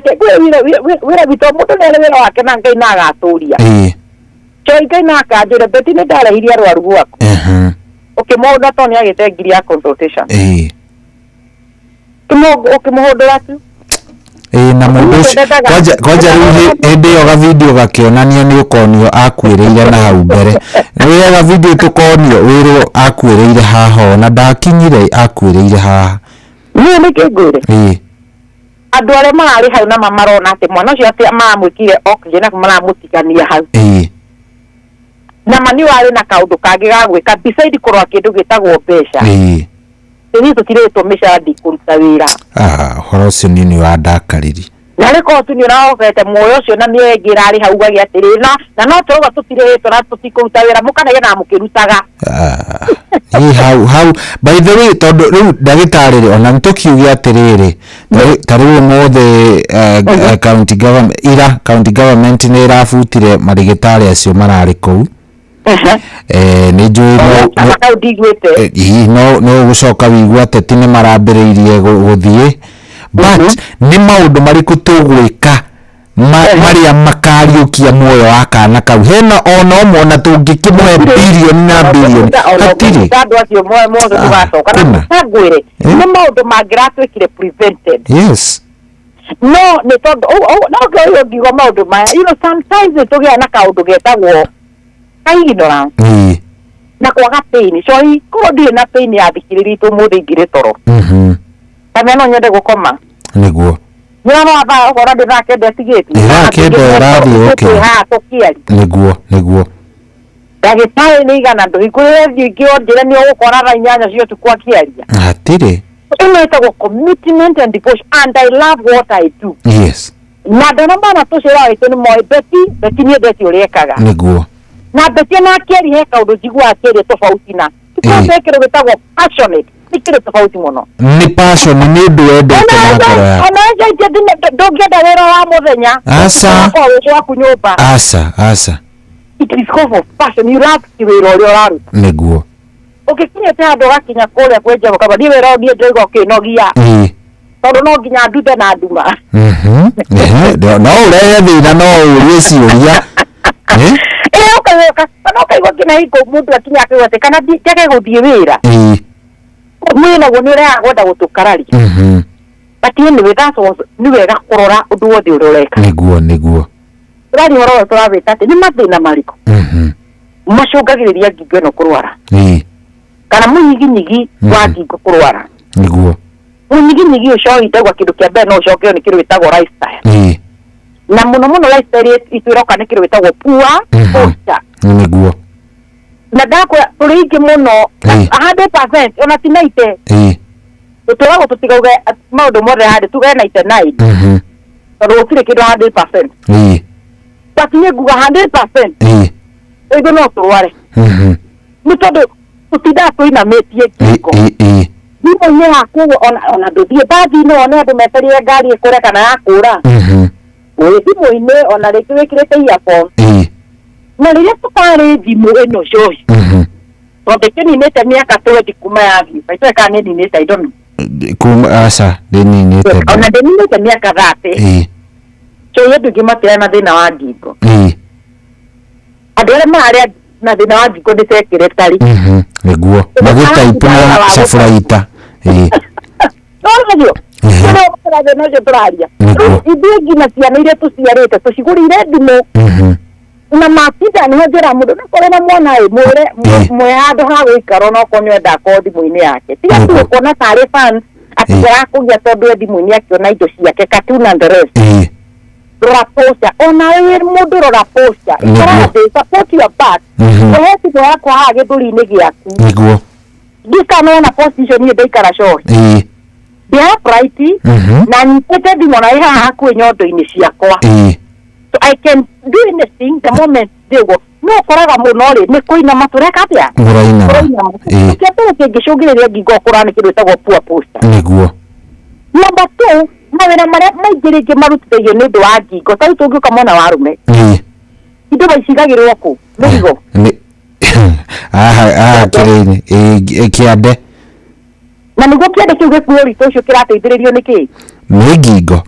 wĩra witũ mũndũ nĩ arĩ wĩra wake na Ngai na agatũria. Choi Ngai na akanjĩra Betty nĩ ndarehirie arwaru gwaku ũkĩmũhũndũra tondũ nĩ agĩte ngiri ya consultation ũkĩmũhũndũra tu. Na mũndũ ũcio kwanja rĩu hĩndĩ ĩyo gavideo gakĩonania nĩ ũkonio akuĩrĩire na hau mbere rĩrĩa gavideo tũkonio wĩrwo akuĩrĩire haha ona ndakinyire akuĩrĩire haha. Niĩ nĩkĩ ngwĩre andũ arĩa mararĩ hau na marona atĩ mwana ũcio atĩ maramwĩkire oxygen na maramũtigania hau na ma nĩ warĩ na kaũndũ kangĩ ga gwĩka beside kũrora kĩndũ gĩtagwo mbeca. Niĩ tũtirĩtwo mĩcara ndikũruta wĩra. Ũhoro ũcio niĩ nĩ wandakarĩri. Na rĩ korwo tu nĩ ũrahotete muoyo ũcio na mĩoyo ĩngĩ ĩrarĩ hau ugage atĩrĩ na no tũrauga tũtirĩtwo na tũtikũruta wĩra mũkanagĩa na mũkĩrutaga. Hau by the way tondũ rĩu ndagĩtarĩ rĩ ona nĩtũkiuge atĩrĩrĩ ta rĩu ũmũthĩ county government ira county government nĩ ĩrabutire marĩgĩtarĩ acio mararĩ kũu. Nĩ njũĩ no gũcoka wĩigue ateti nĩ marambĩrĩirie gũthiĩ but nĩ maũndũ marĩkũ tũgwĩka marĩa makariũkia muoyo wa kana kau hena ona ũmwe ona tũngĩkĩmũhe birioni na birioni hatirĩ andũ acio mothe tũgacoka na ngwĩre nĩ maũndũ mangĩratwĩkire prevented. Yes. No nĩ tondũ no ngĩũrio ngiuga maũndũ maya you know sometimes nĩ tũgĩaga na kaũndũ getagwo ignorance na kwaga pain. Choi korwo ndirĩ na pain ya thikĩrĩria itũ ũmũthĩ ingĩrĩ toro kana no nyende gũkoma nĩguo nĩũrona thaa ũkona ndĩ thaa kenda ĩtigĩtie thaa kenda ĩrathiĩ okay nĩguo nĩguo ndagĩtarĩ nĩ igana ndũhingũrĩre thiĩ ingĩ o njĩre nĩ ũgũkora thaa 8 cia ũtukũ akĩaria hatirĩ. Ĩno ĩtagwo commitment and devotion and I love what I do. Yes. Na ndona mana tũcĩra witũ nĩ moĩ Betty nĩ endete ũrĩa ekaga nĩguo na Betty na akĩaria he kaũndũ njiguaga akĩaria tofauti na tũkĩte kĩndũ gĩtagwo passionate nĩ kĩndũ tofauti mũno. Nĩ passion nĩ ũndũ wendete na ngoro yaku. Ona njainje ndũngĩenda wĩra wa mũthenya aca waku nyũmba aca aca. It is called for passion. You love wĩra ũrĩa ũraruta nĩguo ũgĩkinyĩte handũ ũgakinya kũrĩa kwenja ũkauga niĩ wĩra ũyũ niĩ ndĩraigua ũkĩnogia tondũ no nginya nduthe na nduma. No ũrehe thĩna no ũrie ciũria ũkaigua nginya hingo mũndũ akinya akaigua atĩ kana njage gũthiĩ wĩra mwĩrĩ naguo nĩ ũrehaga kwenda gũtũkararia. But anyway that was nĩ wega kũrora ũndũ wothe ũrĩa ũreka nĩguo nĩguo tũraria ũhoro ũyũ tũrawĩta atĩ nĩ mathĩna marĩkũ macũngagĩrĩria ngingo ĩno kũrwara kana mũnyiginyigi wa ngingo kũrwara nĩguo mũnyiginyigi ũcio wĩtagwo kĩndũ kĩa mbere no ũcokeo nĩ kĩndũ gĩtagwo lifestyle na mũno mũno lifestyle itũ ĩroka nĩ kĩndũ gĩtagwo poor posture nĩguo na ndakwĩra tũrĩ aingĩ mũno 100% ona ti 90 tũtũragwo tũtigauge maũndũ mothe handũ tuge 99 tondũ gũtirĩ kĩndũ 100% but niĩ nguga 100% ithuĩ no tũrware nĩ tondũ tũtindaga tũinamĩtie ngingo thimũ-inĩ yaku ona ndũthiĩ mbathi-inĩ wone andũ metereire ngari ĩkũre kana ya kũra wĩ thimũ-inĩ ona rĩngĩ wĩkĩrĩte earphone na rĩrĩa tũtarĩ thimũ ĩno cohi tondũ ĩkĩninĩte mĩaka 20 kuma yathiĩ baitũ kana nĩninĩte I don't know kuma aca ndĩninĩte ona ndĩninĩte mĩaka 30 cohi andũ aingĩ matirarĩ na thĩna wa ngingo andũ arĩa mararĩ na thĩna wa ngingo nĩ secretary nĩguo magĩtaipu na caburaita no thĩna ũcio tũraria ithuĩ nginya ciana iria tũciarĩte tũcigũrĩire thimũ na matinda nĩho njĩra mũndũ nakorwo na mwana ĩ mwĩre mwe handũ ha gũikara onokorwo nĩ wenda akorwo thimũ-inĩ yake tiga tu gũkona tarĩ fan atĩ arakũgia tondũ e thimũ-inĩ akĩona indo ciake cartoon and the rest. Rora posture onawe wĩ mũndũ, rora posture, ikara thĩ, support your back, ũhe thimũ yakwa haha gĩthũri-inĩ gĩaku. Nĩguo. Ndikanona position niĩ ndaikara cohi ndĩ upright na nyitĩte thimũ na ĩ haha hakuhĩ nyondo-inĩ ciakwa. So I can do anything the moment ndĩguo. No ũkoraga mũno rĩ nĩ kũinama, tũreka atĩa? Mũrainama. Kĩa mbere kĩngĩcũngĩrĩria ngingo kũra nĩ kĩndũ gĩtagwo poor posture. Nĩguo. Number 2, mawĩra marĩa maingĩ rĩngĩ marutithagio nĩ ũndũ wa ngingo, ta rĩu tũngĩũka mwena wa arũme, indo maicigagĩrĩrwo kũ mĩrigo? Haha kĩrĩ-inĩ kĩande. Na nĩguo kĩande kĩu gĩkuo ũritũ ũcio kĩrateithĩrĩrio nĩ kĩ? Nĩ ngingo.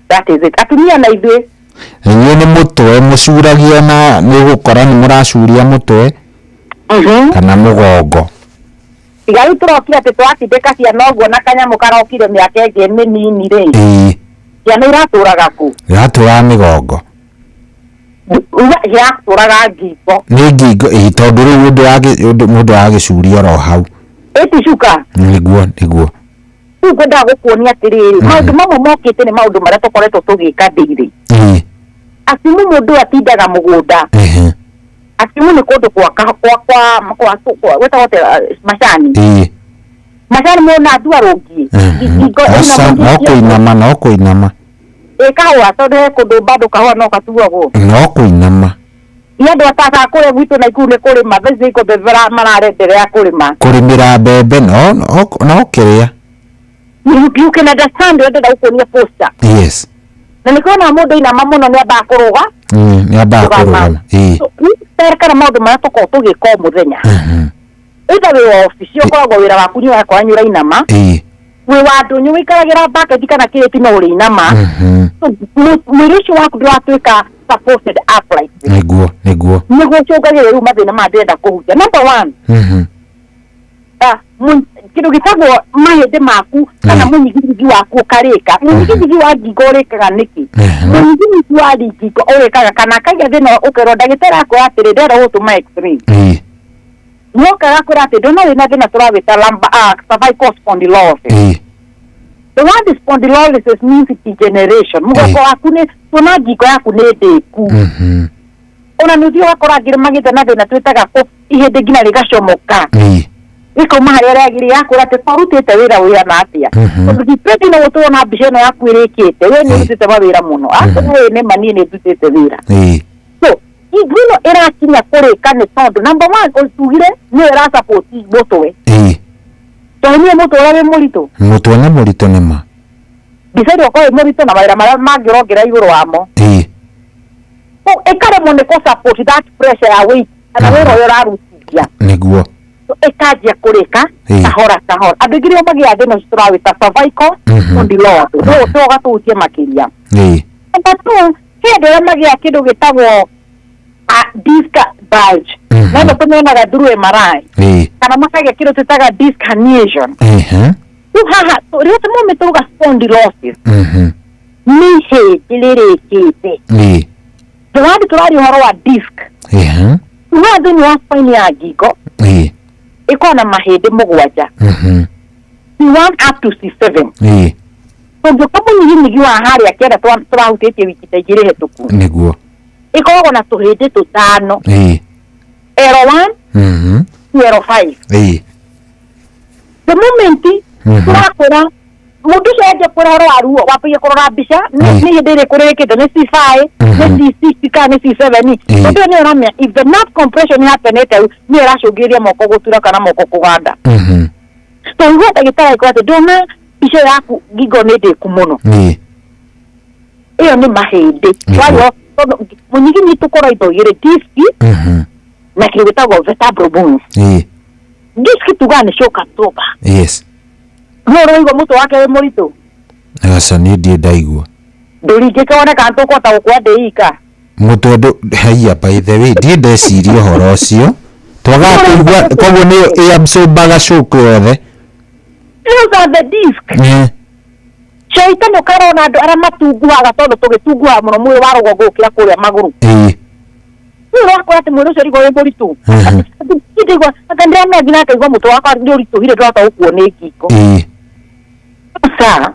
That is it. Atumia na ithuĩ inyuĩ nĩ mũtwe mũcuragia, na nĩ ũgũkora nĩ mũracuria mũtwe kana mũgongo. Tiga rĩu tũrokire atĩ twatindĩka ciana ũguo na kanyamũ karokire mĩaka ĩngĩ mĩnini rĩ, ciana iratũraga kũ? Iratũraga mĩgongo. Iratũraga ngingo. Nĩ ngingo, tondũ rĩu ũndũ mũndũ agĩcuria oro hau. Ĩticuka. Nĩguo, nĩguo. Rĩu ngwendaga gũkuonia atĩrĩrĩ, maũndũ mamwe mokĩte nĩ maũndũ marĩa tũkoretwo tũgĩka daily. Asimu mũndũ atindaga mũgũnda. Asimu nĩ kũndũ kwa gwĩtagwo atĩa, macani. Macani mũna andũ arũngiĩ. No kũinama, no kũinama. Ĩ kahũa, tondũ he kũndũ bado kahũa no gatuagwo. No kũinama. Nĩ andũ atata kũrĩa gwitũ Naikuru nĩ kũrĩma, thaa ici iko mbembe mararenderea kũrĩma. Kũrĩmĩra mbembe no kĩrĩa. You can understand ũrĩa ndĩrenda gũkuonia posture. Yes. Na nĩ kuona mũndũ inama mũno nĩ ambaga kũrũga. Nĩ ambaga kũrũgama. Kana maũndũ marĩa tũkoragwo tũgĩka o mũthenya. Either wĩ wa obici ũkoragwo wĩra waku nĩ ũrakora nĩ ũrainama. Wĩ wa ndũnyũ wĩikaragĩra bucket kana kĩrĩti no ũrĩinama. Mwĩrĩ ũcio waku ndũratuĩka supported upright. Nĩguo, nĩguo. Nĩguo ũcũngagĩrĩria rĩu mathĩna maya ndĩrenda kũhutia. Number 1. Kĩndũ gĩtagwo mahĩndĩ maku kana mũnyiginyigi waku ũkarĩka. Mũnyiginyigi wa ngingo ũrĩkaga nĩkĩ? Mũnyiginyigi wa ngingo ũrĩkaga kana akagĩa thĩna ũkerwo ndagĩtarĩ akwĩra atĩrĩ ndĩrenda gũgũtũma x-ray. Nĩoka agakwĩra atĩ ndona wĩna thĩna tũrawĩta cervical spondylosis. The word spondylosis means degeneration. Mũgongo waku nĩ tuona ngingo yaku nĩ ndĩku. Ona nĩ ũthiĩ ũgakora angĩ magĩte na thĩna twĩtaga ihĩndĩ nginya rĩgacomoka. Gĩkauma harĩa rĩagĩrĩire yakwĩra atĩ twarutĩte wĩra wĩigana atĩa. Tondũ depending na ũtũona mbica ĩno yaku ĩrĩkĩte, we nĩ ũrutĩte mawĩra mũno. Akorwo wĩ nĩ ma niĩ nĩ ndutĩte wĩra. So ngingo ĩno ĩrakinya kũrĩka nĩ tondũ number 1 ũtugire nĩyo ĩrasupport mũtwe. Tondũ niĩ mũtwe ũrĩa wĩ mũritũ. Mũtwe nĩ mũritũ nĩ ma. Mbica ĩrĩa ũkorwo wĩ mũritũ na mawĩra marĩa mangĩ ũrongerera igũrũ wamo. So ĩkaremwo nĩ kũ support that pressure ya weight kana wĩra ũrĩa ũrarutithia. Nĩguo. Ĩkanjia kũrĩka kahora kahora. Andũ aingĩ nĩo magĩaga thĩna ũcio tũrawĩta cervical spondylosis. No ũgatũhutie makĩria. Number 2, he andũ arĩa magĩaga kĩndũ gĩtagwo disc bulge. Na ĩno tũmĩonaga through MRI. Kana makagĩa kĩndũ twĩtaga disc herniation. Rĩu haha rĩrĩa tũmũmĩ tũruga spondylosis nĩ ihĩndĩ rĩrĩkĩte. The word tũraria ũhoro wa disc. Tugaga thĩinĩ wa spine ya ngingo ĩkoragwo na mahĩndĩ 7. C1 up to C7. Tũngĩũka mũnyiginyigi wa harĩa kĩanda tũrahutĩtie wiki ta 2 hĩtũku. Nĩguo. Ĩkoragwo na tũhĩndĩ tũtano. L1 to L5. The moment tũrakũra mũndũ ũcio anjia kwĩra ũhoro wa ruo wambĩrĩria kũrora mbica nĩ hĩndĩ ĩrĩkũ rĩrĩkĩte, nĩ C5 nĩ C6 kana nĩ C7. Tondũ nĩ ũramenya if the nerve compression happen-ĩte nĩyo ĩracũngĩrĩria moko gũtura kana moko kũganda. So ũigua ndagĩtarĩ agĩkwĩra atĩ ndona mbica yaku ngingo nĩ ndĩku mũno. Ĩyo nĩ mahĩndĩ. Wario tondũ mũnyiginyi tũkorwo indo igĩrĩ, disc na kĩndũ gĩtagwo vertebral bones. Disc tugaga nĩ shock absorber. Yes. No ũraigua mũtwe wake wĩ mũritũ? Aca niĩ ndirĩ ndaigua. Ndũringĩke wone kana tũkũhota gũkua ndĩ ika. Mũtwe ndũ haiya, by the way ndirĩ ndeciria ũhoro ũcio. Twagaga kũigua koguo nĩyo ĩabsorbaga shock yothe. Those are the disc. Coita nĩ ũkarona andũ arĩa matunguhaga tondũ tũgĩtunguhaga mũno mwĩrĩ wa rũgongo gũkĩra kũrĩa magũrũ. Rĩu ũrakora atĩ mwĩrĩ ũcio ũrigwo wĩ mũritũ. Ndĩraigua anga ndĩramenya nginya ngaigua mũtwe wakwa nĩ ũritũhire ndũrahota gũkuo nĩ ngingo. Sa.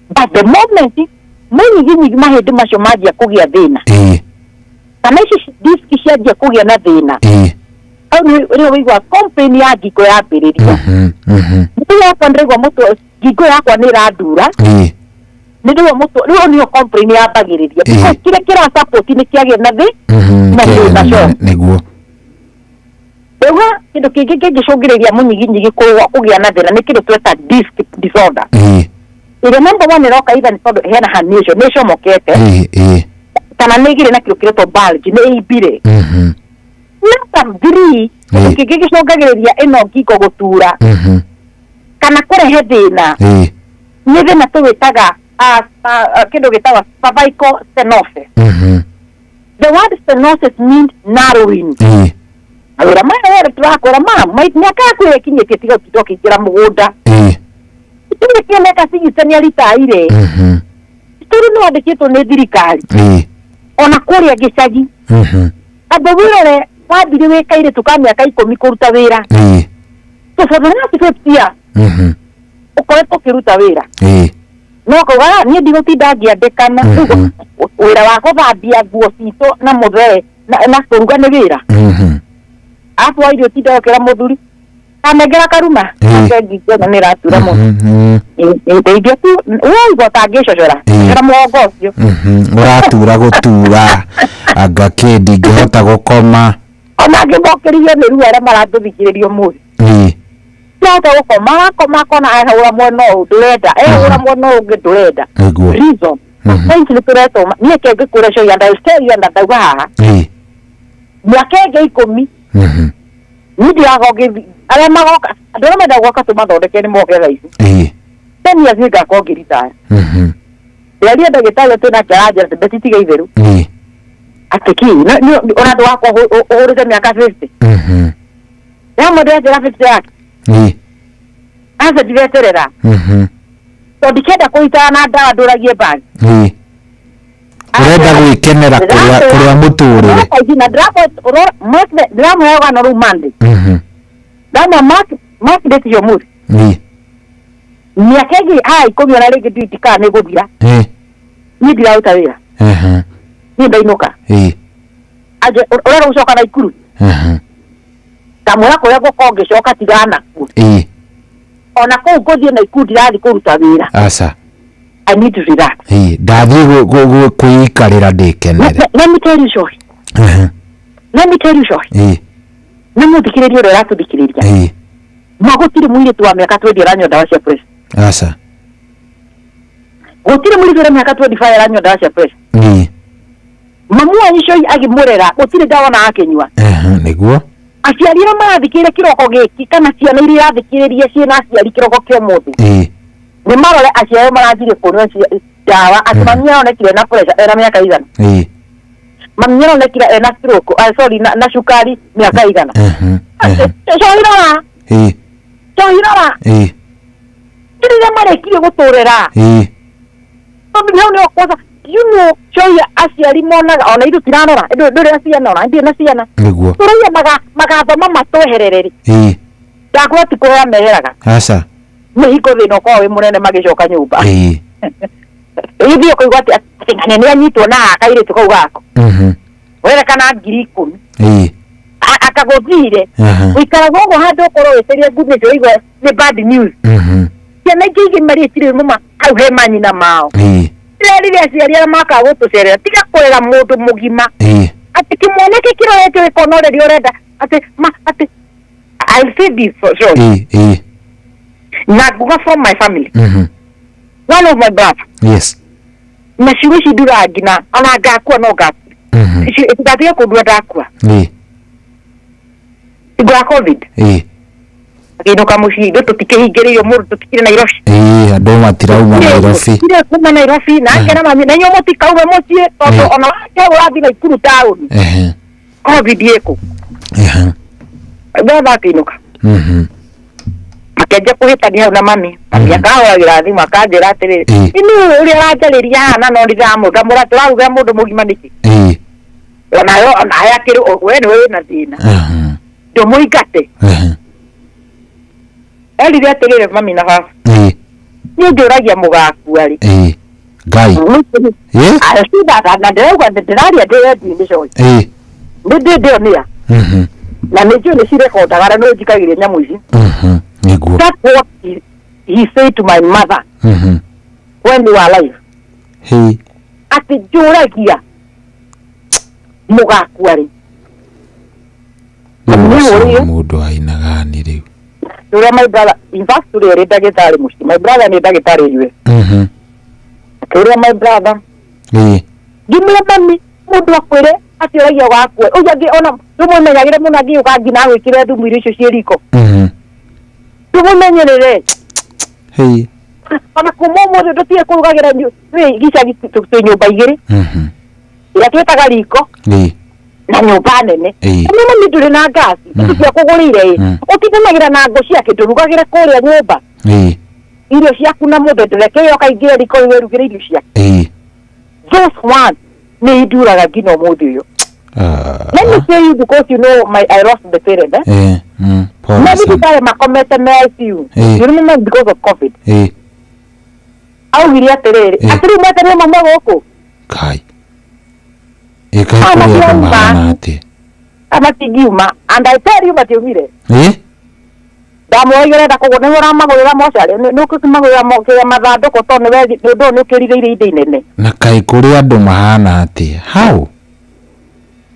But the moment Mũnyiginyigi mahĩndĩ macio manjia kũgĩa thĩna, kana ici disk cianjia kũgĩa na thĩna, hau nĩrĩo wĩigua complain ya ngingo yambĩrĩria. Mũtwe yakwa ndĩraigua mũtwe, ngingo yakwa nĩ ĩrandura, nĩ ndĩraigua mũtwe, rĩu nĩyo complain yambagĩrĩria, because kĩrĩa kĩra support nĩ kĩagĩa na thĩ na thĩna cio. Nĩguo. Rĩu kĩndũ kĩngĩ kĩngĩcũngĩrĩria mũnyiginyigi kũgĩa na thĩna nĩ kĩndũ tweta disc disorder. Ĩrĩa number one ĩroka either nĩ tondũ hena herniation, nĩ ĩcomokete, kana nĩ ĩgĩrĩ na kĩndũ kĩretwo bulge, nĩ ĩimbire. Number three, kĩndũ kĩngĩ gĩcũngagĩrĩria ĩno ngingo gũtura kana kũrehe thĩna nĩ thĩna tũwĩtaga kĩndũ gĩtagwo cervical stenosis. The word stenosis means narrowing. Mawĩra maya wothe tũrakwĩra ma mĩaka yaku ĩrĩa ĩkinyĩtie tiga ũtinda ũkĩingĩra mũgũnda. Gĩtirĩ kĩoneka cigite nĩ aritaire. Tũrĩ nĩ wandĩkĩtwo nĩ thirikari. Ona kũrĩa gĩcagi. Amba wĩrore wambire wĩ kairĩtu ka mĩaka 10 kũruta wĩra. So for the last 50 years ũkoretwo ũkĩruta wĩra. No kauga niĩ ndigũtinda ngĩandĩkana. Wĩra wa gũthambia nguo citũ na mũthee na kũruga nĩ wĩra. Arabu wa irio tinda ũkĩra mũthuri kanengera karuma ake ngingo ĩno nĩ ĩratura mũno. Ndeithia tu ũraigua ta ngĩcocora cocora mũgongo ũcio. Ũratura gũtura anga kĩ ndingĩhota gũkoma. Ona ngĩmokĩrĩrio nĩ ruo arĩa maratũthikĩrĩria ũmũthĩ. Ndahota gũkoma, akoma akona ehũra mwena ũyũ ndũrenda, ehũra mwena ũyũ ũngĩ ndũrenda. Reason sometimes nĩ tũretwo niĩ ke ngĩkũra coia and I'll tell you and ndauga haha mĩaka ĩngĩ 10 niĩ ndiraga ũngĩthi arĩa magoka andũ arĩa menda gwoka tũmathondeke nĩ moke thaa ici. 10 years nĩngakorwo ngĩritaya. Ndĩraria ndagĩtarĩ twĩnake aranjĩra atĩ Betty tiga itherũ. Atĩ kĩ ona ndũgakorwo ũhũrĩte mĩaka 50. Yamwe ndĩranjĩra 50 yake. Aca ndireterera. Tondũ ndikenda kũritaya na ndawa ndũragie mbagi. Ũrenda gwĩkenera kũrĩa mũtũrĩre. Na ndĩramũhe rũgano rũu Monday. Ndamwĩra mark date cia ũmũthĩ. Mĩaka ĩngĩ aya 10 ona rĩngĩ ndiũĩ kana nĩ ĩgũthira. Niĩ ndiraruta wĩra. Niĩ ndainũka. Anje ũrenda gũcoka Naikuru. Ndamwĩra kũrĩa ngũkorwo ngĩcoka tigana nakuo. Ona kũu ngũthiĩ Naikuru ndirathiĩ kũruta wĩra. Aca. I need to relax. Ndathiĩ kwĩikarĩra ndĩkenere. Let me tell you Shohi. Let me tell you Shohi. Nĩ mũthikĩrĩria ũrĩa ũratũthikĩrĩria. Ma gũtirĩ mũirĩtu wa mĩaka 20 aranyua ndawa cia pressure. Aca. Gũtirĩ mũirĩtu wa mĩaka 25 aranyua ndawa cia pressure. Mamu wanyu Shohi agĩmũrera gũtirĩ ndawa ona akĩnyua. Nĩguo. Aciari arĩa marathikĩrĩria kĩroko gĩkĩ kana ciana iria irathikĩrĩria ciĩna aciari kĩroko kĩa ũmũthĩ. Nĩ marore aciari marathirie kũnyua ndawa atĩ mami aronekire na pressure ena mĩaka igana. Mami aronekire ena stroke, sorry na cukari mĩaka igana. Shohi rora. Shohi rora. Rĩrĩa marĩkirie gũtũrera. Tondũ hau nĩho kwanza you know Shohi aciari monaga ona ithuĩ tiranora ndũrĩ na ciana ona ndirĩ na ciana. Nĩguo. Tũraiya magathoma matweherere. Ndakwĩra ti kũhera meheraga. Aca. Nĩ hingo thĩna ũkoragwo wĩ mũnene magĩcoka nyũmba. Ithuĩ ũkũigua atĩ ng'ania nĩ anyitwo na kairĩtu kau gako. Werekana 10,000. Akagũthire. Ũikaraga ũguo handũ ũkorwo wĩtĩrie nguthi icio ũigue nĩ bad news. Ciana ingĩ igimarie itirĩ mũma hau he manyina mao. Ndĩrerire aciari arĩa makaga gũtũcerera tiga kũrera mũndũ mũgima. Atĩ kĩmwanake kĩrorete gĩkona ũrĩa ũrenda atĩ ma atĩ I'll say this for sure. Na nguga from my family. One of my brother. Yes. Na ciugo ici nduraga nginya ona ngakua no ngakua. Ndatiga kũndua ndakua. Hingo ya COVID. Akĩinũka mũciĩ ithuĩ tũtikĩhingĩrĩirio mũndũ tũtikĩrĩ Nairobi. Andũ matirauma Nairobi. Tũtikĩrĩ kuma Nairobi na akĩra mami na inyuĩ mũtikaume mũciĩ tondũ ona wake ũrathiĩ Naikuru taũni. COVID ĩkũ. Brother akĩinũka. Akĩanjia kũhĩtania hau na mami. Mami akahũragĩra thimũ akanjĩra atĩrĩrĩ, ini ũrĩa ũranjarĩria haha na no ndĩramũra tũrarugĩra mũndũ mũgima nĩkĩ? Onayo onayo akĩrĩ we nĩwe wĩna thĩna. Ndũmũingate. Erire atĩrĩrĩ mami na baba. Niĩ njũragia mũgakua rĩ. Ngai. Eh? Na ndĩrauga ndĩraria ndĩrendi-inĩ coĩ. Eh. Nĩ ndĩ ndĩonia. Na nĩ njũĩ nĩ cirekondaga na nĩ njikagĩria nyamũ ici. Nĩguo. That's what he said to my mother. When we were alive. Hey. Atĩ njũragia mũgakua rĩ. Mũndũ ainaga nĩ rĩu. Ũrĩa my brother, in fact tũrĩ erĩ ndagĩtarĩ mũciĩ. My brother nĩ ndagĩtarĩ US. Akĩũria my brother. Ngĩmwĩra mami mũndũ akwĩre atĩ ũragia ũgakua. Ũcio angĩ ona tũmũmenyagĩre mũno angĩũka nginya agwĩkĩre thumu irio icio ciĩ riko. Tũmũmenyerere. Hey. Ona kuma ũmũthĩ tũtige kũrugagĩra twĩ gĩcagi twĩ nyũmba igĩrĩ. Ĩrĩa twĩtaga riko. Na nyũmba nene. Nĩ mami ndũrĩ na ngasi. Tũtiakũgũrĩire ĩ. Ũtindanagĩra na ngũ ciake ndũrugagĩre kũrĩa nyũmba. Irio ciaku na mũndũ ndũreke yoka ingĩre riko wĩrugĩre irio ciaku. Those one nĩ induraga nginya ũmũthĩ ũyũ. Let me tell you because you know I lost the parent. Maybe the makomete me ICU. You remember because of COVID. Augire atĩrĩrĩ atĩrĩ mweterere mama gũkũ. Kai. Ĩkai kũrĩa mahana atĩ. Amatingiuma and I tell you matiumire. Ndamwoigire ũrenda kũgũra nĩ ũramagũrĩra mocarĩ nĩ ũkũmagũrĩra kĩrĩa mathandũkũ tondũ nĩ ũndũ nĩ ũkĩrigĩire indo inene. Na kaĩ kũrĩ andũ mahana atĩ how?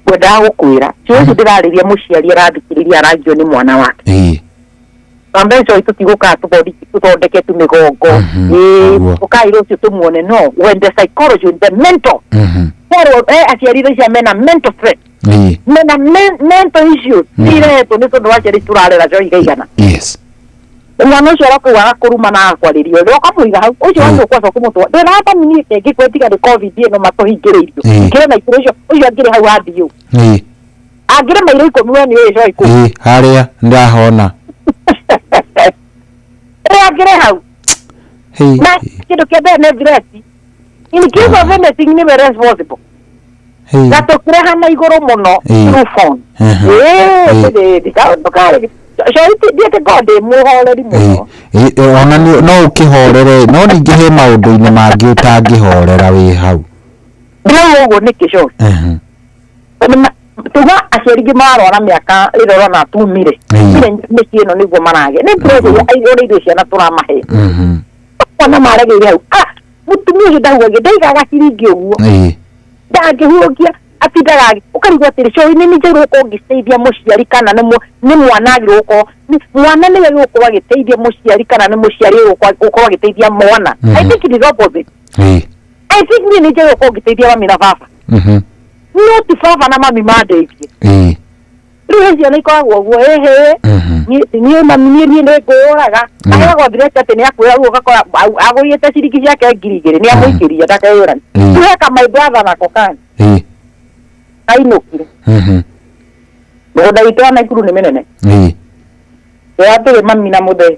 Ngwendaga gũkwĩra cio ndĩrarĩria mũciari arathikĩrĩria aragio nĩ mwana wake. Ambe icio tũtigũkaga tũthondeke tu mĩgongo ũkai rũciũ tũmuone no when the psychology the mental aciari icio mena mental threat mena mental issues irehetwo nĩ tondũ wa aciari tũrarera cio igaigana. Yes. Mwana ũcio arakũiga agakũruma na agakwarĩria ũrĩa ũkamũiga hau ũcio wacio ũkwaca kũmũtwara ndĩramba niĩ ngĩkwe tiga nĩ COVID ĩno matũhingĩrĩirio ngĩre na ikũrũ ũcio angĩrĩ hau hathiũ angĩrĩ mairo 10 we nĩ ũĩ coĩ kũu harĩa ndahona angĩrĩ hau na kĩndũ kĩa mbere nĩ threat in case of anything nĩwe responsible na tũkĩreha na igũrũ mũno through phone ona no ũkĩhorere no ningĩ he maũndũ-inĩ mangĩ ũtangĩhorera wĩ hau ndĩrauga ũguo nĩkĩ coĩ tuga aciari angĩ mararwara mĩaka rĩrĩa ũrona tumire mĩciĩ ĩno nĩguo maragĩa nĩ ũrĩa irio ciana tũramahe ona maregeire hau mũtumia ũcio ndahugagia ndaigaga ciringi ũguo ndangĩhugia atindaga ũkarigwo atĩrĩ coĩ nĩ njagĩrĩirwo gũkorwo ngĩteithia mũciari kana nĩ mwana agĩrĩirwo gũkorwo mwana nĩwe gũkorwo agĩteithia mũciari kana nĩ mũciari gũkorwo agĩteithia mwana. I think it is opposite. I think niĩ nĩ njagĩrĩirwo gũkorwo ngĩteithia mami na baba no ti baba na mami mandeithie. Rĩu he ciana ikoragwo ũguo ĩhĩ niĩ mami niĩ nĩ ngũraga aheagwo thireti atĩ nĩ akwĩra rĩu ũgakora agũrĩte ciringi ciake 2,000 nĩ amũikĩria ndakeyũrania. Rĩu heka my brother nako kani ainũkire mũgũnda witũ wa Naikuru nĩ mĩnene atĩrĩ mami na mũthee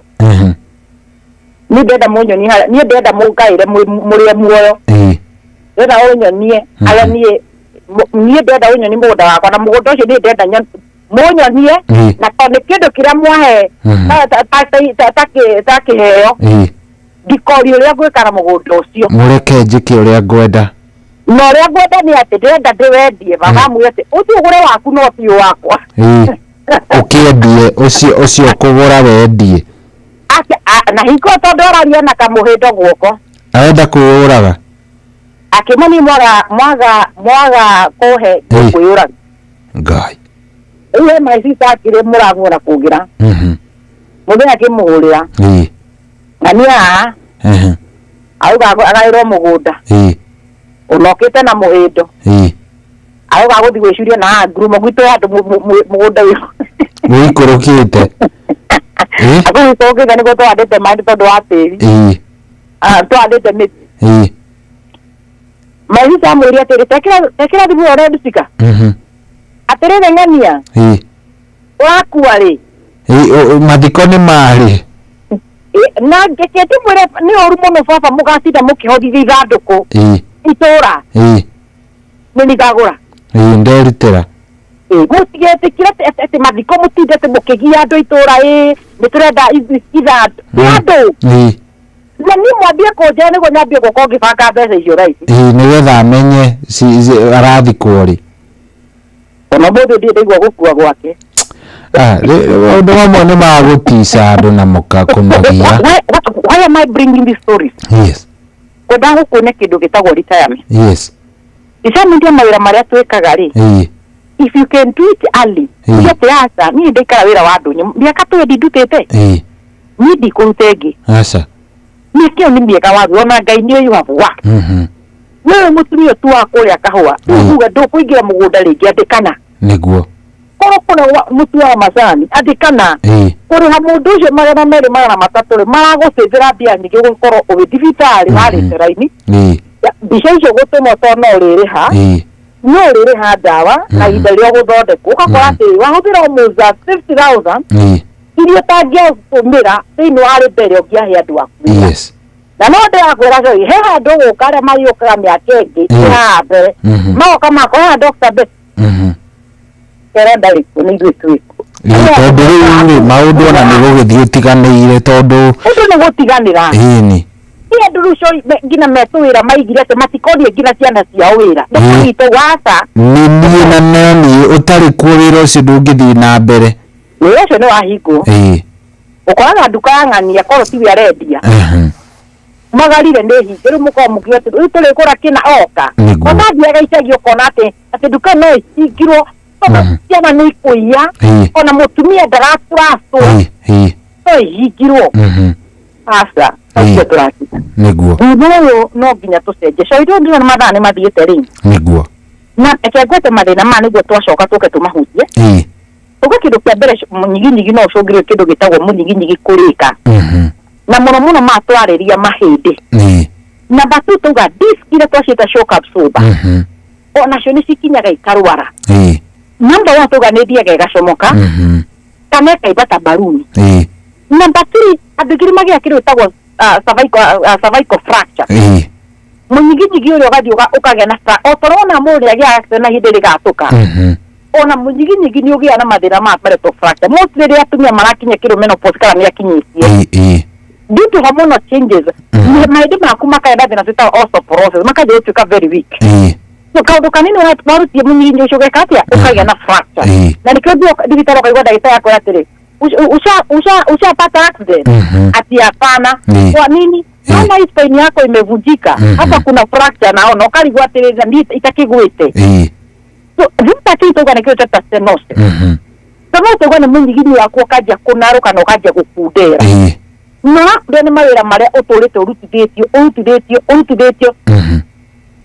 niĩ ndenda mũnyonie harĩa niĩ ndenda mũngaĩre mũrĩe muoyo ndenda ũnyonie harĩa niĩ niĩ ndenda ũnyonie mũgũnda wakwa na mũgũnda ũcio niĩ ndenda mũnyonie na tondũ nĩ kĩndũ kĩrĩa mwahe ta kĩheo ndikoria ũrĩa ngwĩka na mũgũnda ũcio mũreke njĩke ũrĩa ngwenda na ũrĩa ngwenda nĩ atĩ ndĩrenda ndĩwendie baba amwĩre atĩ ũthiĩ ũgũre waku no ti wakwa ũkĩendie ũcio ũkũgũra wendie na hingo tondũ araria na kamũhĩndo guoko arenda kwĩyũraga akĩmani mwaga kũhe kwĩyũraga Ngai rĩu he my sister akĩrĩ mũrango na kũngĩra mũthenya akĩmũhũrĩra na niĩ haha auga agaĩrwo mũgũnda unokite na muhindo auga guthi gwicuria na ngurumo gwitu andu mugunda wikurukite agwikurukite niguo twandite maindi tondu wa tiri twandite miti maitha amwire atiri tekira thimu red speaker atiriri ng'ania wakua ri mathiko ni mari na ngeke ndimwire ni uru muno baba mugatinda mukihothithia ithanduku itura ni ndigagura nderutira mutigetikira ati mathiko mutinde ati mukigia andu itura ni turenda ithandu andu Na niĩ mwambie kũnjĩra nĩguo nyambie gũkorwo ngĩbanga mbeca icio raici. Ĩĩ nĩgetha amenye arathikwo rĩ. Ona mũthĩ ndirĩ ndaigua gũkua gwake. Maũndũ mamwe nĩ magũtica andũ na mũkakũmagia. Why am I bringing these stories? Yes. Kwenda gũkuonia kĩndũ gĩtagwo retirement. Yes. Retirement ya mawĩra marĩa twĩkaga rĩ. Ĩĩ. If you can do it early, uge atĩ aca niĩ ndaikara wĩra wa ndũnyũ mĩaka twendi ndutĩte. Ĩĩ. Niĩ ndikũruta ĩngĩ. Aca. Mĩaka ĩyo nĩ mĩega wathiĩ ona Ngai nĩ you have worked. Wewe mũtumia tu wa kũrĩa kahũa uga ndũkũingĩra mũgũnda rĩngĩ andĩkana. Nĩguo. Korwo kũrĩa mũtu wa macani andĩkana. Kũrĩha mũndũ ũcio 200 300 rĩ maragũcĩnjĩra mbia nyingĩ gũkorwo ũgĩ thibitarĩ warĩte raini. Mbica icio gũtũmwo to no ũrĩrĩha. No ũrĩrĩha ndawa na ihinda rĩa gũthondekwo ũgakora atĩ wahũthĩra almost 50,000 iria ũtangĩatũmĩra thĩinĩ wa harĩ mbere ũngĩahe andũ aku. Yes. Na no ndĩrakwĩra coĩ he handũ gũka arĩa mariũkaga mĩaka ĩngĩ haha mbere magoka makora Dr. Betty kera ndarĩ kuo nĩ ithuĩ twĩkuo. Tondũ rĩu rĩ maũndũ ona nĩ gũgĩthiĩ ũtiganĩire tondũ ũndũ nĩ gũtiganĩra. Ĩni. Ti andũ rĩu coĩ nginya metũwĩra maigire atĩ matikonie nginya ciana ciao wĩra. Ndũkanyitwo waca. Nĩ niĩ na no niĩ ũtarĩ kuo wĩra ũcio ndũngĩthiĩ na mbere. Wĩra ũcio nĩ wahingwo. Ĩĩ. Ũkoraga nduka ya ng'ania korwo tiwe arendia. Magarire nĩ hinge rĩu mũkorwo mũkiuga atĩ rĩu tũrĩgũra kĩna oka. Ona icagi ũkona atĩ nduka no ĩhingirwo tondũ ciana nĩ ikũiya ona mũtumia ndaraturacwo no ĩhingirwo. Aca ũcio tũrakinya. Nĩguo. Thutha ũyũ no nginya tũcenjie. Coĩ rĩu ndĩrona mathaa nĩ mathiĩte rĩ. Nĩguo. Na reke ngwete mathĩna maya nĩguo twacoka tũke tũmahutie. Tuge kĩndũ kĩa mbere mũnyiginyigi no ũcũngĩrĩrie kĩndũ gĩtagwo mũnyiginyigi kũrĩka. Na mũno mũno matwarĩria mahĩndĩ. Namba 2 tuga disc iria twaciĩta shock absorber. Onacio nĩ cikinyaga ikarwara. Namba 1 tuga nĩ ĩthiaga ĩgacomoka. Kana ĩkaimba ta baruni. Namba 3 andũ aingĩ nĩmagĩaga kĩndũ gĩtagwo cervical fracture. Mũnyiginyigi ũrĩa ũgathiĩ ũkagĩa na o ta ũrona mũndũ nĩagĩaga accident na ihĩndĩ rĩgatũka. Ona mũnyiginyigi nĩ ũgĩaga na mathĩna ma marital fracture. Mostly rĩrĩa atumia marakinya kĩndũ menopause kana nĩakinyĩtie. Due to hormonal changes, mahĩndĩ maku makagĩa na thĩna twĩtaga osteoporosis, makanjia gũtuĩka very weak. So kaũndũ kanini warutie mũnyiginyigi ũcio ũgeka atĩa? Ũkagĩa na fracture. Na nĩkĩo ũthiĩ thibitarĩ ũkaigua ndagĩtarĩ akwĩra atĩrĩ, ushapata accident? Ati hapana. Kwa nini? Naona hii spine yako imevunjika. Hapa kuna fracture naona ukarigwo atĩrĩ na itakĩgwĩte. So thita tũga nĩkĩo twĩta stenosis. Stenosis tũga nĩ mũnyiginyi waku ũkanjia kũnarũka na ũkanjia gũkundera. Na ndĩ nĩ mawĩra marĩa ũtũrĩte ũrutithĩtio.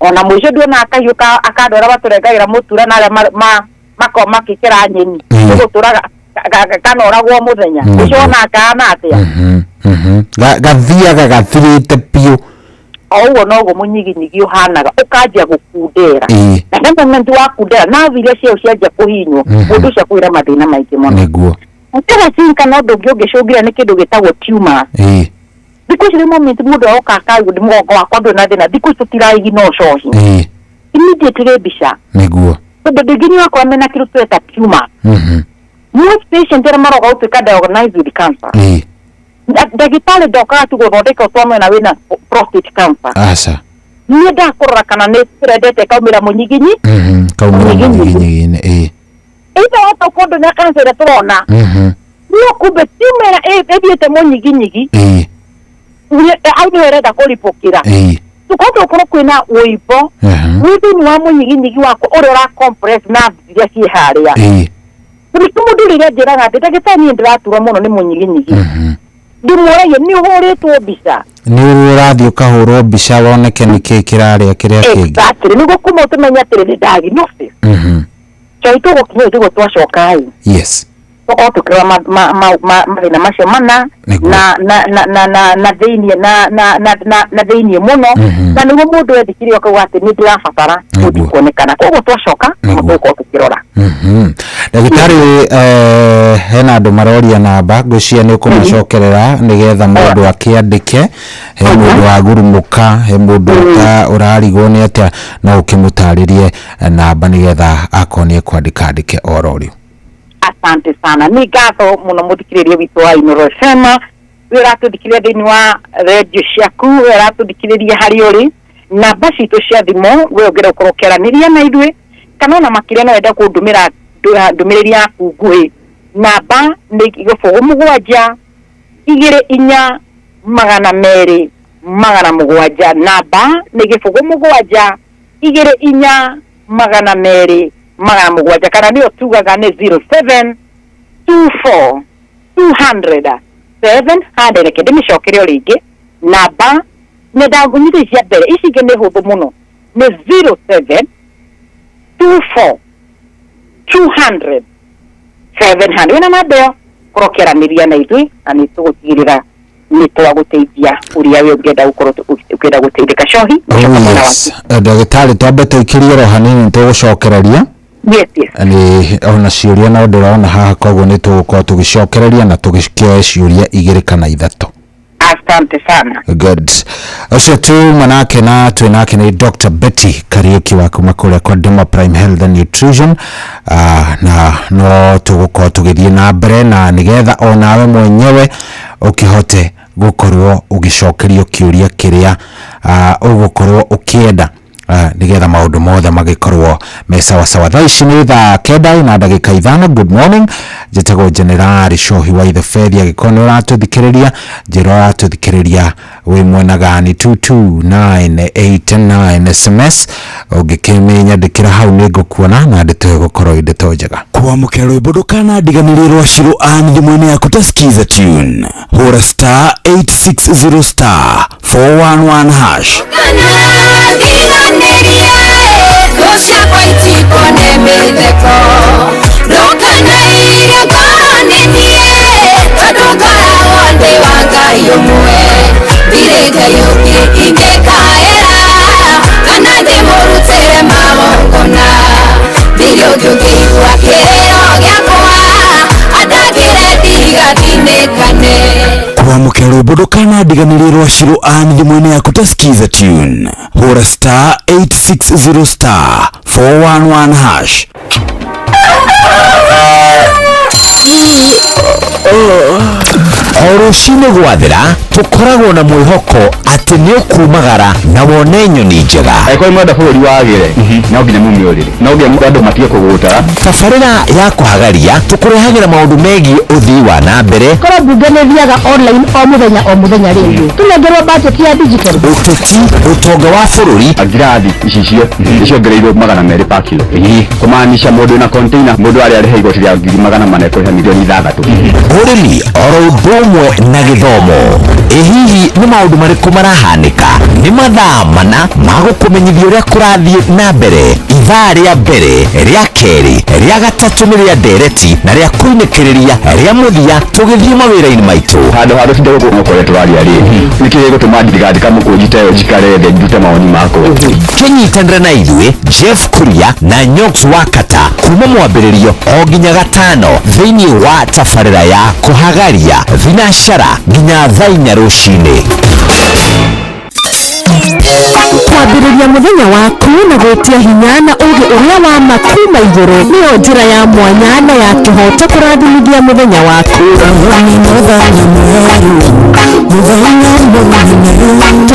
Ona mũico nduona akahiũ akandũ arĩa matũrengagĩra mũtura na arĩa makoragwo makĩkĩra nyeni. Gũtũraga kanoragwo mũthenya. Ũcio ona akahana atĩa? Gathiaga gathirĩte biũ. O ũguo noguo mũnyiginyigi ũhanaga ũkanjia gũkundera. Na the moment wakundera nerve iria ciao cianjia kũhinywo mũndũ ũcio akwĩra mathĩna maingĩ mũno. Nĩguo. Ũkĩra cinka na ũndũ ũngĩ ũngĩcũngĩra nĩ kĩndũ gĩtagwo tumor. Thikũ ici moment mũndũ aroka akaigua mũgongo wakwa ndũrĩ na thĩna thikũ ici tũtiraigina ũcohi. Immediately mbica. Nĩguo. Tondũ andũ aingĩ nĩmakoragwo mena kĩndũ tweta tumor. Most patient arĩa maroka gũtuĩka diagnosed with cancer. Ndagĩtarĩ ndokaga tu gũthondeka ũtwamwena wĩna prostate cancer. Aca. Niĩ ndakũrora kana nĩ tũrendete ĩkaumĩra mũnyiginyi. Kaumĩra mũnyiginyi-inĩ. Either wata kũndũ na cancer ĩrĩa tũrona. No kumbe tumor ĩthiĩte mũnyiginyigi. Au nĩyo ĩrenda kũribũkĩra. Koguo gũkorwo kwĩna ũimbo wĩ thĩinĩ wa mũnyiginyigi waku ũrĩa ũra compress nerves iria ciĩ harĩa. Nĩkĩo mũndũ rĩrĩa anjĩraga atĩ ndagĩtarĩ niĩ ndĩraturwo mũno nĩ mũnyiginyigi. Ndĩmũragia nĩ ũhũrĩtwo mbica. Nĩ ũrathiĩ ũkahũrwo mbica woneke nĩkĩĩ kĩrarĩa kĩrĩa kĩngĩ. Exactly. Nĩguo kuma ũtũmenye atĩrĩ nĩ diagnosis. Coĩ tũgũkinya nĩguo twacoka ĩ. Yes. Tũkorwo tũkĩrora mathĩna macio mana na na na na na na thĩiniĩ na na na na na thĩiniĩ mũno na nĩguo mũndũ ethikĩrie akauga atĩ nĩ ndĩrabatara gũthiĩ kuonekana. Koguo twacoka tũgũkorwo tũkĩrora. Ndagĩtarĩ hena andũ maroria namba ngwĩciria nĩ ũkũmacokerera nĩgetha mũndũ akĩandĩke. He mũndũ wagurumũka, he mũndũ ũrarigwo nĩ atĩa, no ũkĩmũtarĩrie namba nĩgetha akorwo nĩ ekwandĩka andĩke oro rĩu. Asante sana. Nĩ ngatho mũno mũthikĩrĩria witũ wa Inooro FM. We ũratũthikĩrĩria thĩinĩ wa redio ciaku, we ũratũthikĩrĩria harĩa ũrĩ, namba citũ cia thimũ we ũngĩenda gũkorwo ũkĩaranĩria na ithuĩ kana ona makĩria no wenda kũndũmĩra ndũmĩrĩri yaku nguhĩ, namba nĩ 07 24 200 700. Namba nĩ 07 24 200 700, kana nĩyo tugaga nĩ 07 24 200 700. Reke ndĩmĩcokere o rĩngĩ, namba nĩ ndanyita ici cia mbere, ici ingĩ nĩ hũthũ mũno, nĩ 07 24 200 700. Wĩna namba ĩyo korwo ũkĩaranĩria na ithuĩ na nĩ tũgũtigĩrĩra nĩ twagũteithia ũrĩa we ũngĩenda gũkorwo ũkĩenda gũteithĩka. Cohi, ndagĩtarĩ, twambe tũikĩrie ro hanini tũgũcokereria. Yes, yes. Nĩ ona ciũria no ndĩrona haha, koguo nĩ tũgũkorwo tũgĩcokereria na tũgĩkĩoe ciũria 2 kana 3. Asante sana. Good. Ũcio tuma nake na twĩ nake nĩ Dr. Betty Kariuki wa kuma kũrĩa kwa Dema Prime Health and Nutrition, na no tũgũkorwo tũgĩthiĩ na mbere na nĩgetha onawe mwenyewe ũkĩhote gũkorwo ũgĩcokerio kĩũria kĩrĩa ũgũkorwo ũkĩenda, nĩgetha maũndũ mothe magĩkorwo me sawa sawa. Thaa ici nĩ thaa 9:05. Good morning, njĩtagwo General Cohi wa Ithebethi. Angĩkorwo nĩ ũratũthikĩrĩria, njĩra ũratũthikĩrĩria wĩ mwena gani, 22989 SMS ũngĩkĩmĩnyandĩkĩra hau nĩ ngũkuona na ndeto ĩyo ĩgũkorwo ĩ ndeto njega. Kwamũkĩra rwĩmbo ndũkanandiganĩrie rwa Shiro Ann thimũ-inĩ yaku ta skiza tune, hũra star 860 star 411 hash. Kwamũkĩra rwĩmbo ndũkanandiganĩrie rwa Shiro Ann thimũ-inĩ yaku ta skiza tune, hũra star 860 star 411 hash. O rũcinĩ gwathera tũkoragwo na mwĩhoko atĩ nĩ ũkumagara na wone nyoni njega. Angĩkorwo mwenda bũrũri wagĩre, no nginya mume ũrĩrĩ, no nginya andũ matige kũgũtara. Tabarĩra ya kũhagaria tũkũrehagĩra maũndũ megiĩ ũthii wa na mbere. Korwo mbunge nĩ thiaga online o mũthenya o mũthenya rĩngĩ, tũnengerwo budget ya digital. Ũteti, ũtonga wa bũrũri. Ngirathi icicio nĩciongereirwo 200 per kilo, kũmaanisha mũndũ wĩna container, mũndũ arĩa arĩha igoti rĩa 400,000 ekũrĩha mirioni 6. Ũrĩmi oro ũndũ ũmwe na gĩthomo. Ĩ hihi nĩ maũndũ marĩkũ marahanĩka? Nĩ mathaa mana ma gũkũmenyithia ũrĩa kũrathiĩ na mbere. Ithaa rĩa mbere, rĩa kerĩ, rĩa gatatũ nĩ rĩa ndereti na rĩa kũinĩkĩrĩria rĩa mũthia tũgĩthiĩ mawĩra-inĩ maitũ. Handũ ha tũtinde gũkũ kũrĩa tũraria rĩ, nĩkĩ gĩgũtũma ndigandĩka mũkũnji ta ĩyo njikare thĩ ndute mawoni makwa? Kĩnyitanĩra na ithuĩ Jeff Kuria na Nyox Wakata kuma mwambĩrĩrio o nginya gatano thĩinĩ wa tabarĩra ya kũhagaria thinacara nginya thaa 4 rũcinĩ. Kwambĩrĩria mũthenya waku na gwĩtia hinya na ũũgĩ ũrĩa wa ma kuma igũrũ nĩyo njĩra ya mwanya na ya kĩhooto kũrathimithia mũthenya waku.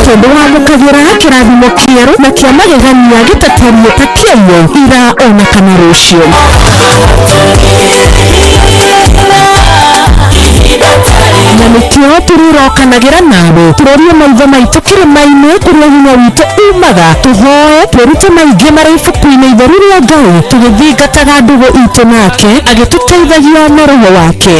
Tondũ wamũkagĩra kĩrathimo kĩerũ na kĩa magegania gĩtatariĩ ta kĩaiyũ ira ona kana rũciũ. Na nĩkĩo tũrĩrokanagĩra nawe tũrorie maitho maitũ kĩrĩma-inĩ kũrĩa hinya witũ umaga, tũhoe twĩrute maingĩ marĩ ibuku-inĩ itheru rĩa Ngai tũgĩthingataga ndũgũ itũ nake agĩtũteithagia na roho wake.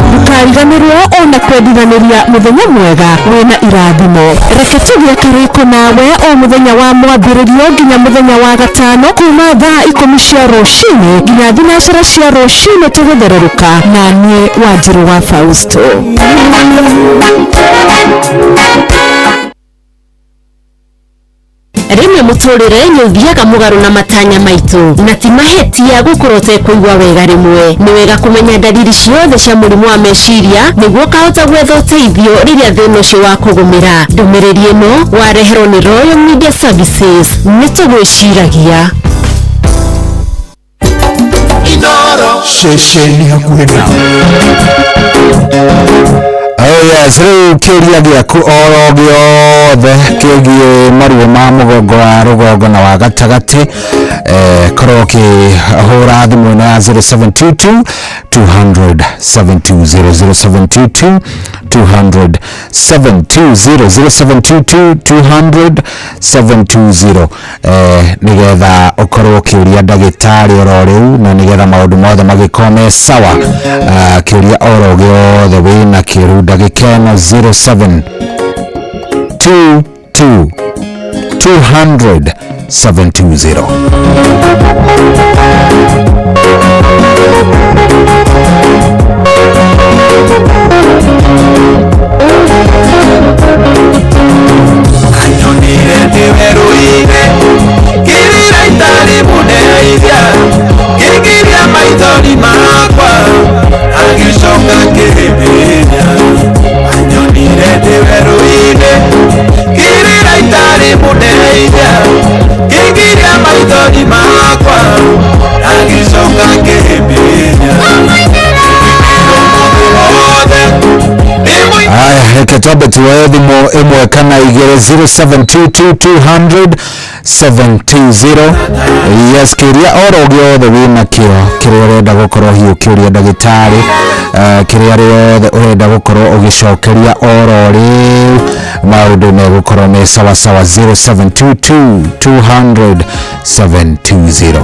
Ndũkariganĩrwo ona kwendithanĩria mũthenya mwega wĩna irathimo. Reke tũgĩe kĩrĩko nawe o mũthenya wa mwambĩrĩrio nginya mũthenya wa gatano kuma thaa 10 cia rũcinĩ nginya 9 cia rũcinĩ tũgĩthererũka na niĩ Wanjirũ wa Fausto. Rĩmwe mũtũrĩre nĩ ũthiaga mũgarũ na matanya maitũ na ti mahĩtia gũkorwo ũtekũigua wega. Rĩmwe nĩ wega kũmenya ndariri ciothe cia mũrimũ wa meciria nĩguo ũkahota gwetha ũteithio rĩrĩa thĩna ũcio wakũgũmĩra. Ndũmĩrĩri ĩno wareherwo nĩ Royal Media Services. Nĩ tũgwĩciragia. Ceceni hakuhĩ nawe. Oh yes, rĩu kĩũria gĩaku oro gĩothe kĩgiĩ maruo ma mũgongo wa rũgongo na wa gatagatĩ, korwo ũkĩhũra thimũ ĩno ya 0722 200 720, 0722 200 720, 0722 200 720, nĩgetha ũkorwo ũkĩũria ndagĩtarĩ oro rĩu na nĩgetha maũndũ mothe magĩkorwo me sawa. Kĩũria oro gĩothe wĩna kĩrũ ndagĩka ĩno 0722 200 720. Anyonire ndĩ werũ-inĩ kĩrĩra itarĩ mũndeithia kĩgiria maithori makwa agĩcoka kĩhĩmbĩria. Anyonire ndĩ werũ-inĩ kĩrĩra itarĩ mũndeithia kĩgiria maithori makwa agĩcoka kĩhĩmbĩria. Aya, reke twambe tuoye thimũ ĩmwe kana igĩrĩ. 0722 200 720. Yes, kĩũria oro gĩothe wĩnakĩo kĩrĩa ũrenda gũkorwo hihi ũkĩũria ndagĩtarĩ, kĩrĩa rĩothe ũrenda gũkorwo ũgĩcokeria oro rĩu, maũndũ megũkorwo me sawasawa. 0722 200 720.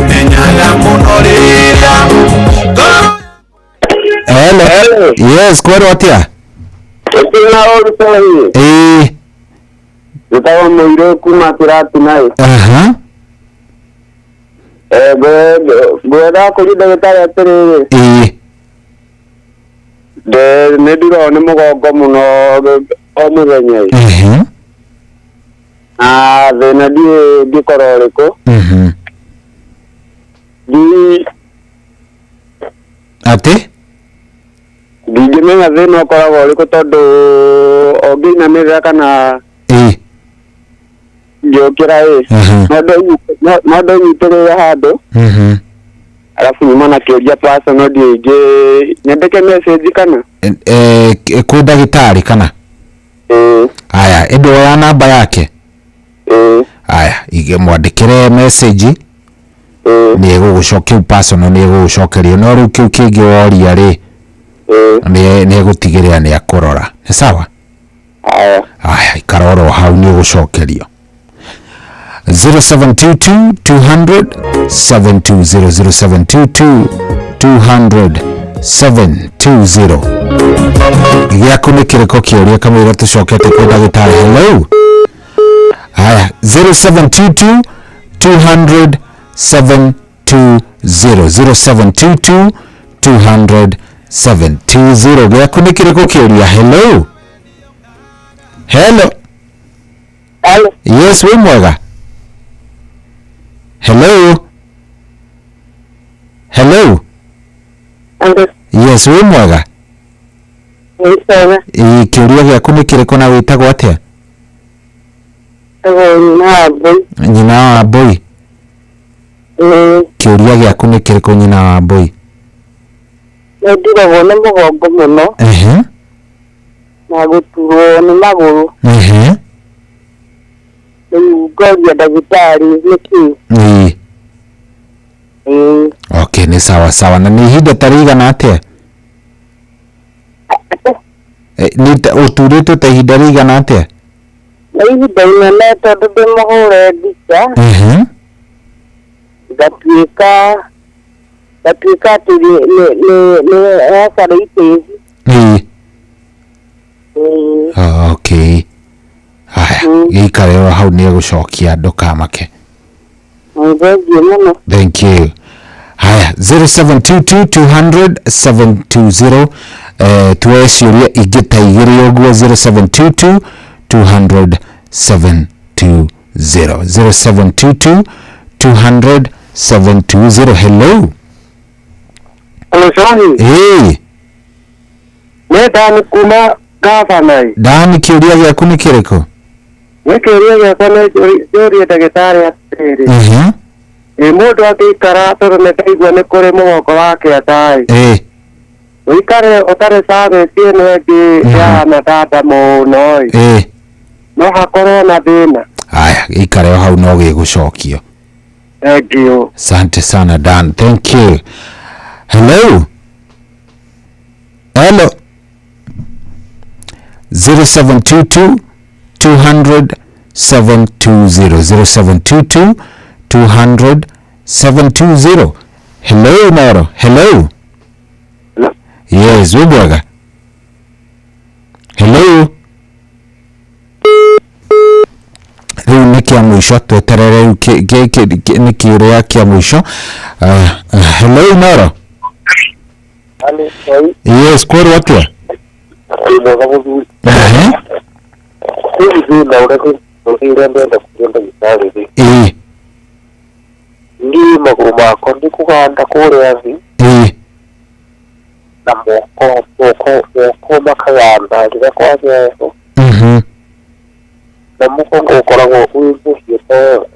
Menyaga mũno rĩrĩa. Hello. Yes, kwĩrwo atĩa? Ĩtina ũru sahi. Ĩĩ. Njĩtagwo Mũirũ kuma Kĩratina ĩ. Aha. Ngwenda kũria ndagĩtarĩ atĩrĩrĩ. Ĩĩ. Nĩ ndiragwo nĩ mũgongo mũno o mũthenya ĩ. Ehe. Na thĩna ndiũĩ ngĩkorwo ũrĩkũ. Atĩ? Ndingĩmenya thĩna ũkoragwo ũrĩkũ tondũ o ngĩinamĩrĩra kana Ĩĩ. ngĩũkĩra ĩ, no ndenyitĩrĩire handũ arabu nyuma na kĩũria personal ndiũĩ ingĩ nyandĩke message kana Kwĩ ndagĩtarĩ kana? Ĩĩ. Aya, ĩndĩ woya namba yake? Ĩĩ. Aya, mwandĩkĩre message nĩ egũgũcokia kĩu personal nĩ egũgũcokeria, no rĩu kĩu kĩngĩ woria rĩ nĩ egũtigĩrĩra nĩ akũrora. Nĩ sawa? Aya. Aya, ikara oro hau nĩ ũgũcokerio. 0722 200 720, 0722 200 720. Gĩaku nĩ kĩrĩkũ kĩũria kamũira tũcokete kwĩ ndagĩtarĩ? Hello. Aya, 0722 200 720, 0722 200 720. Gĩaku nĩ kĩrĩkũ kĩũria? Hello. Hello. Hello. Yes, wĩ mwega? Hello. Hello. Yes, wĩ mwega? Ĩĩ, kĩũria gĩaku nĩ kĩrĩkũ na wĩtagwo atĩa? Nyina wa Mbũi. Kĩũria gĩaku nĩ kĩrĩkũ nyina wa Mbũi? Nĩ ndiragwo nĩ mũgongo mũno. Ehe. Na gũturwo nĩ magũrũ. Ehe. Rĩu ngoria ndagĩtarĩ nĩkĩ? Ĩĩ. Okay, nĩ sawa sawa. Na nĩ ihinda ta rĩigana atĩa? Nĩ ũturĩtwo ta ihinda rĩigana atĩa? Nĩ ihinda inene tondũ ndĩmũhũre mbica. Ehe. Ngatuĩka atĩ nĩ arthritis. Ĩĩ. Okay. Haya, gĩikare oro hau nĩ egũcokia ndũkamake. Thengiũ mũno. Thank you. Haya, 0722 200 720. Tuoye ciũria ingĩ ta igĩrĩ ũguo. 0722 200 720. 0722 200 720. Hello. Hello, Shahi. Hey. Nĩ Dani kuma gavana. Dani, kĩũria gĩaku nĩ kĩrĩkũ? Nĩ kĩũria gĩakwa nĩ njũrie ndagĩtarĩ atĩrĩrĩ. Ĩ mũndũ angĩikara tondũ nĩ ndaigua nĩ kũrĩ mũgongo wa kĩanda ĩ. Ũikare ũtarĩ service ĩno ĩngĩ ya matanda mũno ĩ. No hakorwo na thĩna. Aya, ikare o hau no gĩgũcokio. Thank you. Asante sana Dan. Thank you. Hello. Hello. 0722 200 720. 0722 200 720. Hello, Moro. Hello. Hello. Yes, wibwaga. Hello. Rĩu nĩ kĩa mũico, tweterere rĩu nĩ kĩũria kĩa mũico. Hello, Moro. Yes, kwerwo atĩa? Ĩĩ. Niĩ magũrũ makwa nĩ kũganda kũrĩa thĩ. Na moko moko makaganda rĩrĩa kwagĩa heho. Na mũgongo ũkoragwo wĩ mũhiũ to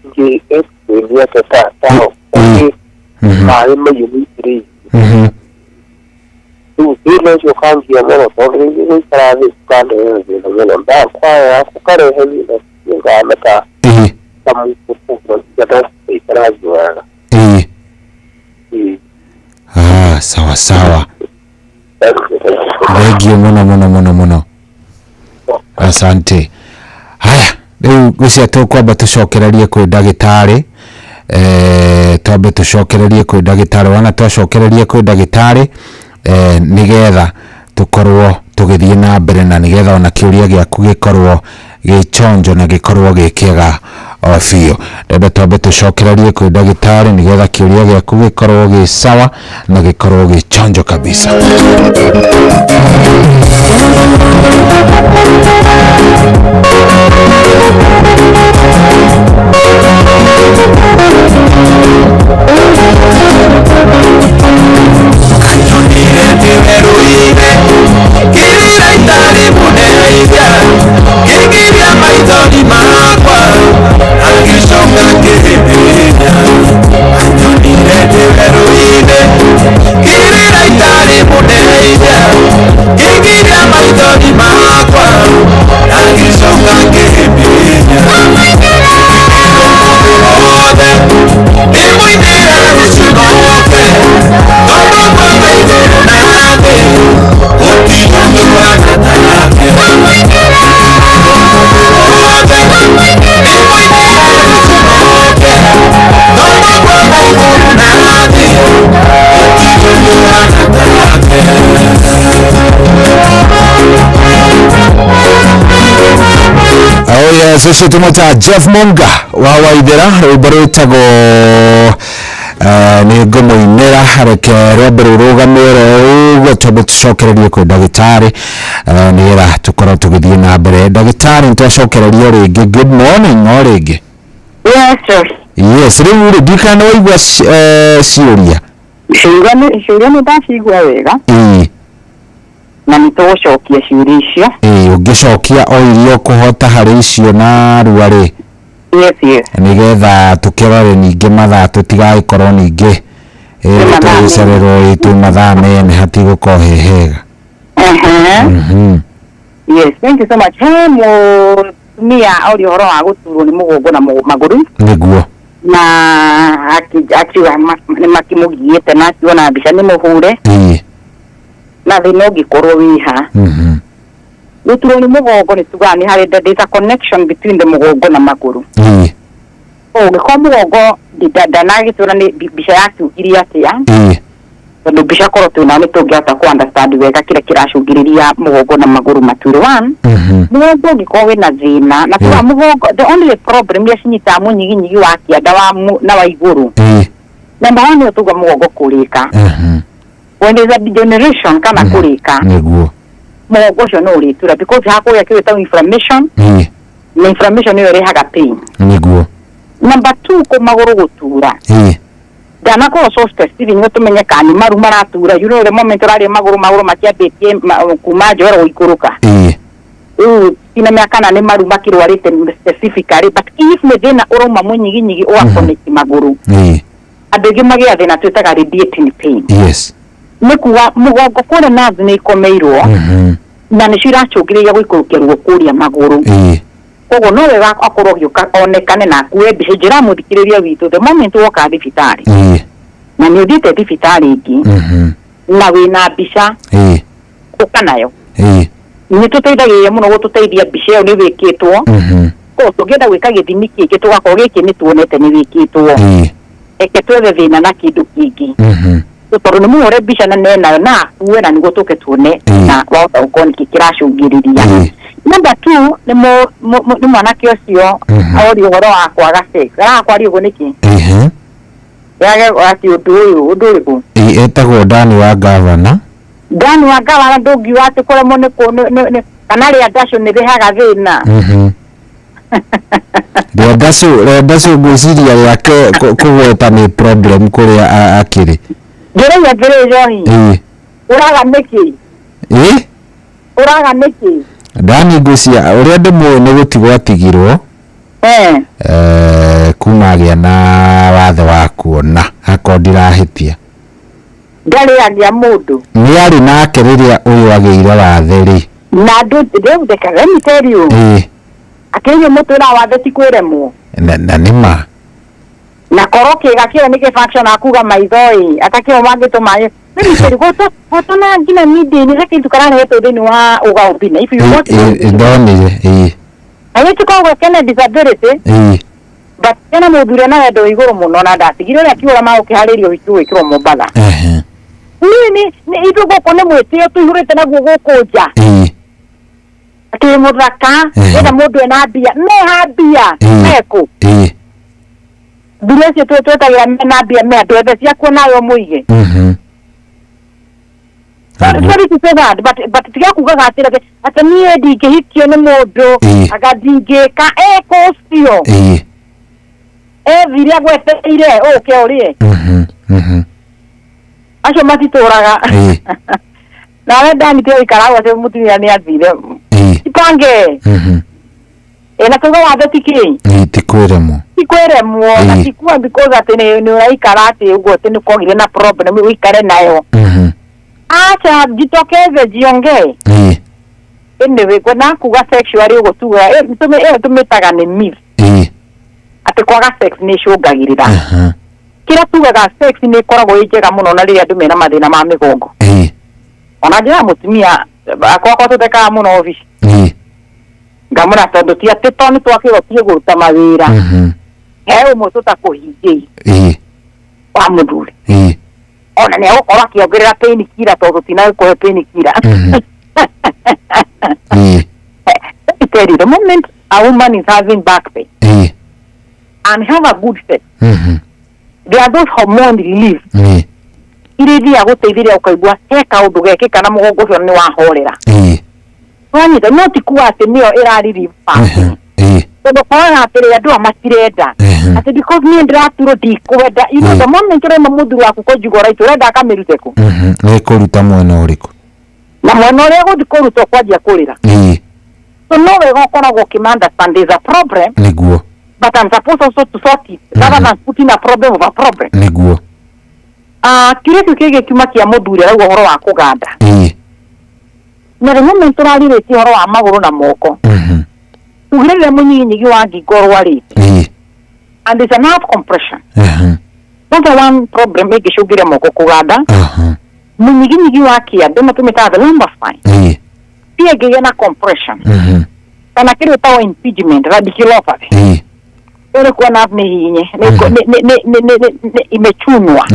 ngĩ explain atĩa ta maĩ mahiũ maitĩrĩirio. Rĩu thĩna ũcio ũkangia mũno tondũ rĩngĩ gũikara thĩ kũkandehere thĩna mũno ndakwaya gũkarehe thĩna ngahana ta mũkũkũ ndaikara thĩ wega. Ah, sawa sawa. Thank you mũno mũno mũno mũno. Asante. Haya, rĩu ngwĩciria tũkwamba tũcokererie kwĩ ndagĩtarĩ. Twambe tũcokererie kwĩ ndagĩtarĩ, wana twacokererie kwĩ ndagĩtarĩ nĩgetha tũkorwo tũgĩthiĩ na mbere na nĩgetha ona kĩũria gĩaku gĩkorwo gĩchonjo na gĩkorwo gĩ kĩega o biũ. Ndenda twambe tũcokererie kwĩ ndagĩtarĩ nĩgetha kĩũria gĩaku gĩkorwo gĩ sawa na gĩkorwo gĩchonjo kabisa. Yes, ũcio tũmwĩtaga Jeff Monga wa Waithera, rwĩmbo rwĩtagwo nĩ ngũmũinĩra. Reke rwambe rũrũgame oro ũguo twambe tũcokererie kwĩ ndagĩtarĩ nĩgetha tũkorwo tũgĩthiĩ na mbere. Ndagĩtarĩ, nĩtwacokereria rĩngĩ. Good morning o rĩngĩ. Yes, sir. Yes, rĩu rĩ ndikana nĩ waigua ciũria. Ciũria nĩ ndacigua wega. Na nĩ tũgũcokia ciũria icio. Ũngĩcokia o iria ũkũhota harĩ icio na rua rĩ. Yes, yes. Nĩgetha tũkĩrore ningĩ mathaa tũtigagĩkorwo ningĩ tũgĩcererwo twĩ mathaa mene hatigũkorwo he hega. Yes, thank you so much. He mũtumia oria ũhoro wa gũturwo nĩ mũgongo na magũrũ. Nĩguo. Na akiuga nĩ makĩmũgiĩte na akiona mbica nĩ mũhũre. Na thĩna ũngĩkorwo wĩ ha. Gũturwo nĩ mũgongo nĩ tugaga nĩ harĩ there is a connection between the mũgongo na magũrũ. Ũngĩkorwo mũgongo ndanagĩtwĩra nĩ mbica yakiugire atĩa. Tondũ mbica korwo twĩnayo nĩ tũngĩhota kũ understand wega kĩrĩa kĩracũngĩrĩria mũgongo na magũrũ mature. One, mũgongo ũngĩkorwo wĩna thĩna na tuga mũgongo the only problem iria cinyitaga mũnyiginyigi wa kĩanda na wa igũrũ. Number one nĩ tuga mũgongo kũrĩka. When there's a degeneration kana kũrĩka, nĩguo mũgongo ũcio no ũrĩtura because hakũrĩa kĩrĩa inflammation Na inflammation ĩyo ĩrehaga pain. Nĩguo. Number 2, kũmagũrũ gũtura. Ndanakorwo so specific nĩguo tũmenye kana nĩ maru maratura. You know the moment ũrarĩa magũrũ, magũrũ makĩambĩtie kuma njohero gũikũrũka. Rĩu tinamenya kana nĩ maru makĩrwarĩte specifically, but if nĩ thĩna ũrauma mũnyiginyigi ũgakoneti magũrũ, andũ aingĩ magĩa thĩna twĩtaga radiating pain. Yes. Nĩ kuga mũgongo kũrĩa nerves nĩ ikomeirwo na nĩcio iracũngĩrĩria gũikũrũkia ruo kũrĩa magũrũ. Koguo no wega akorwo agĩũka onekane na akue mbica. Njĩra mũthikĩrĩria witũ, the moment woka thibitarĩ na nĩ ũthiĩte thibitarĩ ĩngĩ na wĩna mbica, ũka nayo. Nĩ tũteithagĩrĩria mũno gũtũteithia mbica ĩyo nĩ wĩkĩtwo. Koguo tũngĩenda gwĩka gĩthimi kĩngĩ tũgakorwo gĩkĩ nĩ tuonete nĩ wĩkĩtwo, reke twethe thĩna na kĩndũ kĩngĩ, tondũ nĩ mũhũre mbica na nenayo na akue na nĩguo tũke tuone na wahota gũkorwo nĩkĩ kĩracũngĩrĩria. Number 2, nĩ mwanake ũcio orio ũhoro wa kwaga sex. Arakwaria ũguo nĩkĩ? Yage atĩ ũndũ ũyũ, ũndũ ũrĩkũ? Etagwo Dani wa Gavana. Dani wa Gavana ndũngiuga atĩ kũremwo nĩ kana rĩa ndacũ nĩ rĩhaga thĩna. Rĩa ndacũ ngwĩciria rĩake kũgweta nĩ problem kũrĩa akĩrĩ. Ndĩrauga atĩrĩ Njohi. Ũraga nĩkĩ? Ũraga nĩkĩ? Dani ngwĩciria ũrĩa ndĩmũĩ nĩ gũtigwo atigirwo. Kuma agĩa na wathe wa kuona akorwo ndirahĩtia. Ndarĩ agĩa mũndũ. Nĩ arĩ nake rĩrĩa ũyũ agĩire wathe rĩ. Na andũ rĩu reke let me tell you. Akĩinyuĩ mũtwĩra wathe ti kwĩremwo. Na nĩ ma. Na korwo kĩga kĩo nĩ kĩ-function akuga maitho ĩ, atakĩo mangĩtũma ĩ. Let me tell you, gũtona nginya media-inĩ he kĩndũ kararehetwo thĩinĩ wa ũgaũmbina. If you watch it. Ndonire. Na gĩkĩ koragwo kena disability. But kena mũthuri na wendo wĩ igũrũ mũno na ndatigire ũrĩa akiũra magũkĩharĩrio ũhiki gwĩkĩrwo Mombatha. Niĩ nĩ ithuĩ gũkũ nĩ mwĩtĩo tũihũrĩte naguo gũkũ nja. Atĩ mũthaka, ena mũndũ ena mbia, meha mbia, mekũ. Mbia icio twetagĩra mena mbia me andũ ethe ciakuo nawe ũmũige. Sorry to say that, but tiga kugaga atĩ atĩ niĩ ndingĩhikio nĩ mũndũ, anga ndingĩka, eka ũcio. Ethire agwetereire ũke ũrĩe. Acio matitũraga. Nawe Dani tiga gũikara hau atĩ mũtumia nĩ athire. Jipange. Na tuga wathe ti kĩ? Ti kwĩremwo. Ti kwĩremwo na ti kuga because atĩ nĩ ũraikara atĩ ũguo atĩ nĩ kwagire na problem ũikare nayo. Acha jitokeze jiongee. Anyway, kwenda kuga sexually ũguo tuga ĩyo tũmĩtaga nĩ myth. Atĩ kwaga sex nĩ icũngagĩrĩra. Kĩrĩa tugaga sex nĩ ĩkoragwo ĩ njega mũno na rĩrĩa andũ mena mathĩna ma mĩgongo. Ona njĩra mũtumia akwa tũthekaga mũno obici. Ngamũra tondũ ti atĩ tondũ nĩ twakĩrwo tie kũruta mawĩra. He ũmwe tũtakũhingĩirie. Wa mũthuri. Ona nĩ egũkorwo akĩongerera pain killer tondũ tinagũkũhe pain killer. Let me tell you, the moment a woman is having back pain and have a good sex, there are those hormone release iria ithiaga gũteithĩrĩria ũkaigua he kaũndũ gekĩka na mũgongo ũcio nĩ wahorera. Wanyita, no ti kuga atĩ nĩyo ĩra-relieve back. Tondũ ũkoraga atĩrĩrĩ andũ aya matirenda. Atĩ because niĩ ndĩraturwo ndikwenda. You know, the moment ũrema mũthuri waku kũnjigua right, ũrenda akamĩrute kũ? Nĩ kũruta mwena ũrĩkũ? Na mwena ũrĩa ũgũthiĩ kũruta ũkwanjia kũrĩra. So no wega ũkoragwo ũkĩma-understand there's a problem. Nĩguo. But I'm supposed also to sort it rather than putting a problem over problem. Nĩguo. Kĩrĩa kĩu kĩngĩ kiuma kĩa mũthuri arauga ũhoro wa kũganda. Na the moment ũrarĩrĩtie ũhoro wa magũrũ na moko. Tugire rĩrĩa mũnyiginyigi wa ngingo ũrwarĩte. And there's a nerve compression. That's the one problem ĩngĩcũngĩrĩria moko kũganda. Mũnyiginyigi wa kĩande na tũmĩtaga the lumbar spine. Pia ĩngĩgĩa na compression. Kana kĩrĩa ĩtagwo impingement, radiculopathy. Ĩrĩ kuo nerve nĩ hinye, nĩ imechunwa.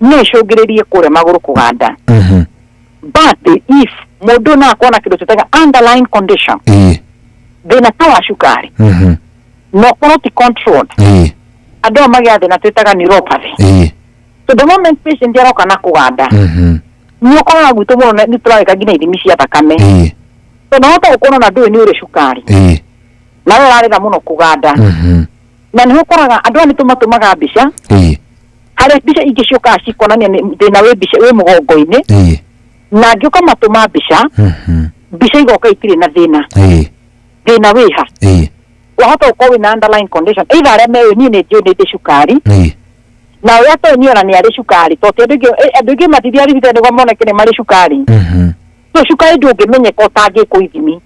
No ĩcũngĩrĩrie kũrĩa magũrũ kũganda. But if mũndũ no akorwo na kĩndũ twĩtaga underlying condition, thĩna ta wa cukari, na ũkorwo ti controlled, andũ aya magĩa thĩna twĩtaga neuropathy. So the moment patient aroka na kũganda, nĩ ũkoraga gwitũ mũno nĩ tũrarĩka nginya ithimi cia thakame. Tondũ wahota gũkorwo na ndũĩ nĩ ũrĩ cukari. Na we ũrarĩra mũno kũganda. Na nĩ ũkoraga andũ aya nĩ tũmatũmaga mbica. Harĩa mbica ingĩ ciũkaga cikonania thĩna wĩ mbica wĩ mũgongo-inĩ. Na angĩ ũkamatũma mbica, mbica igoka itirĩ na thĩna. Thĩna wĩha. Wahota gũkorwo wĩna underlying condition either arĩa meũĩ niĩ nĩ njũĩ nĩ ndĩ cukari. Na ũrĩa atoĩ niĩ ona nĩ arĩ cukari tondũ ti andũ aingĩ matithiaga thibitarĩ nĩguo moneke nĩ marĩ cukari. So cukari ndũngĩmenyeka ũtangĩkwo ithimi.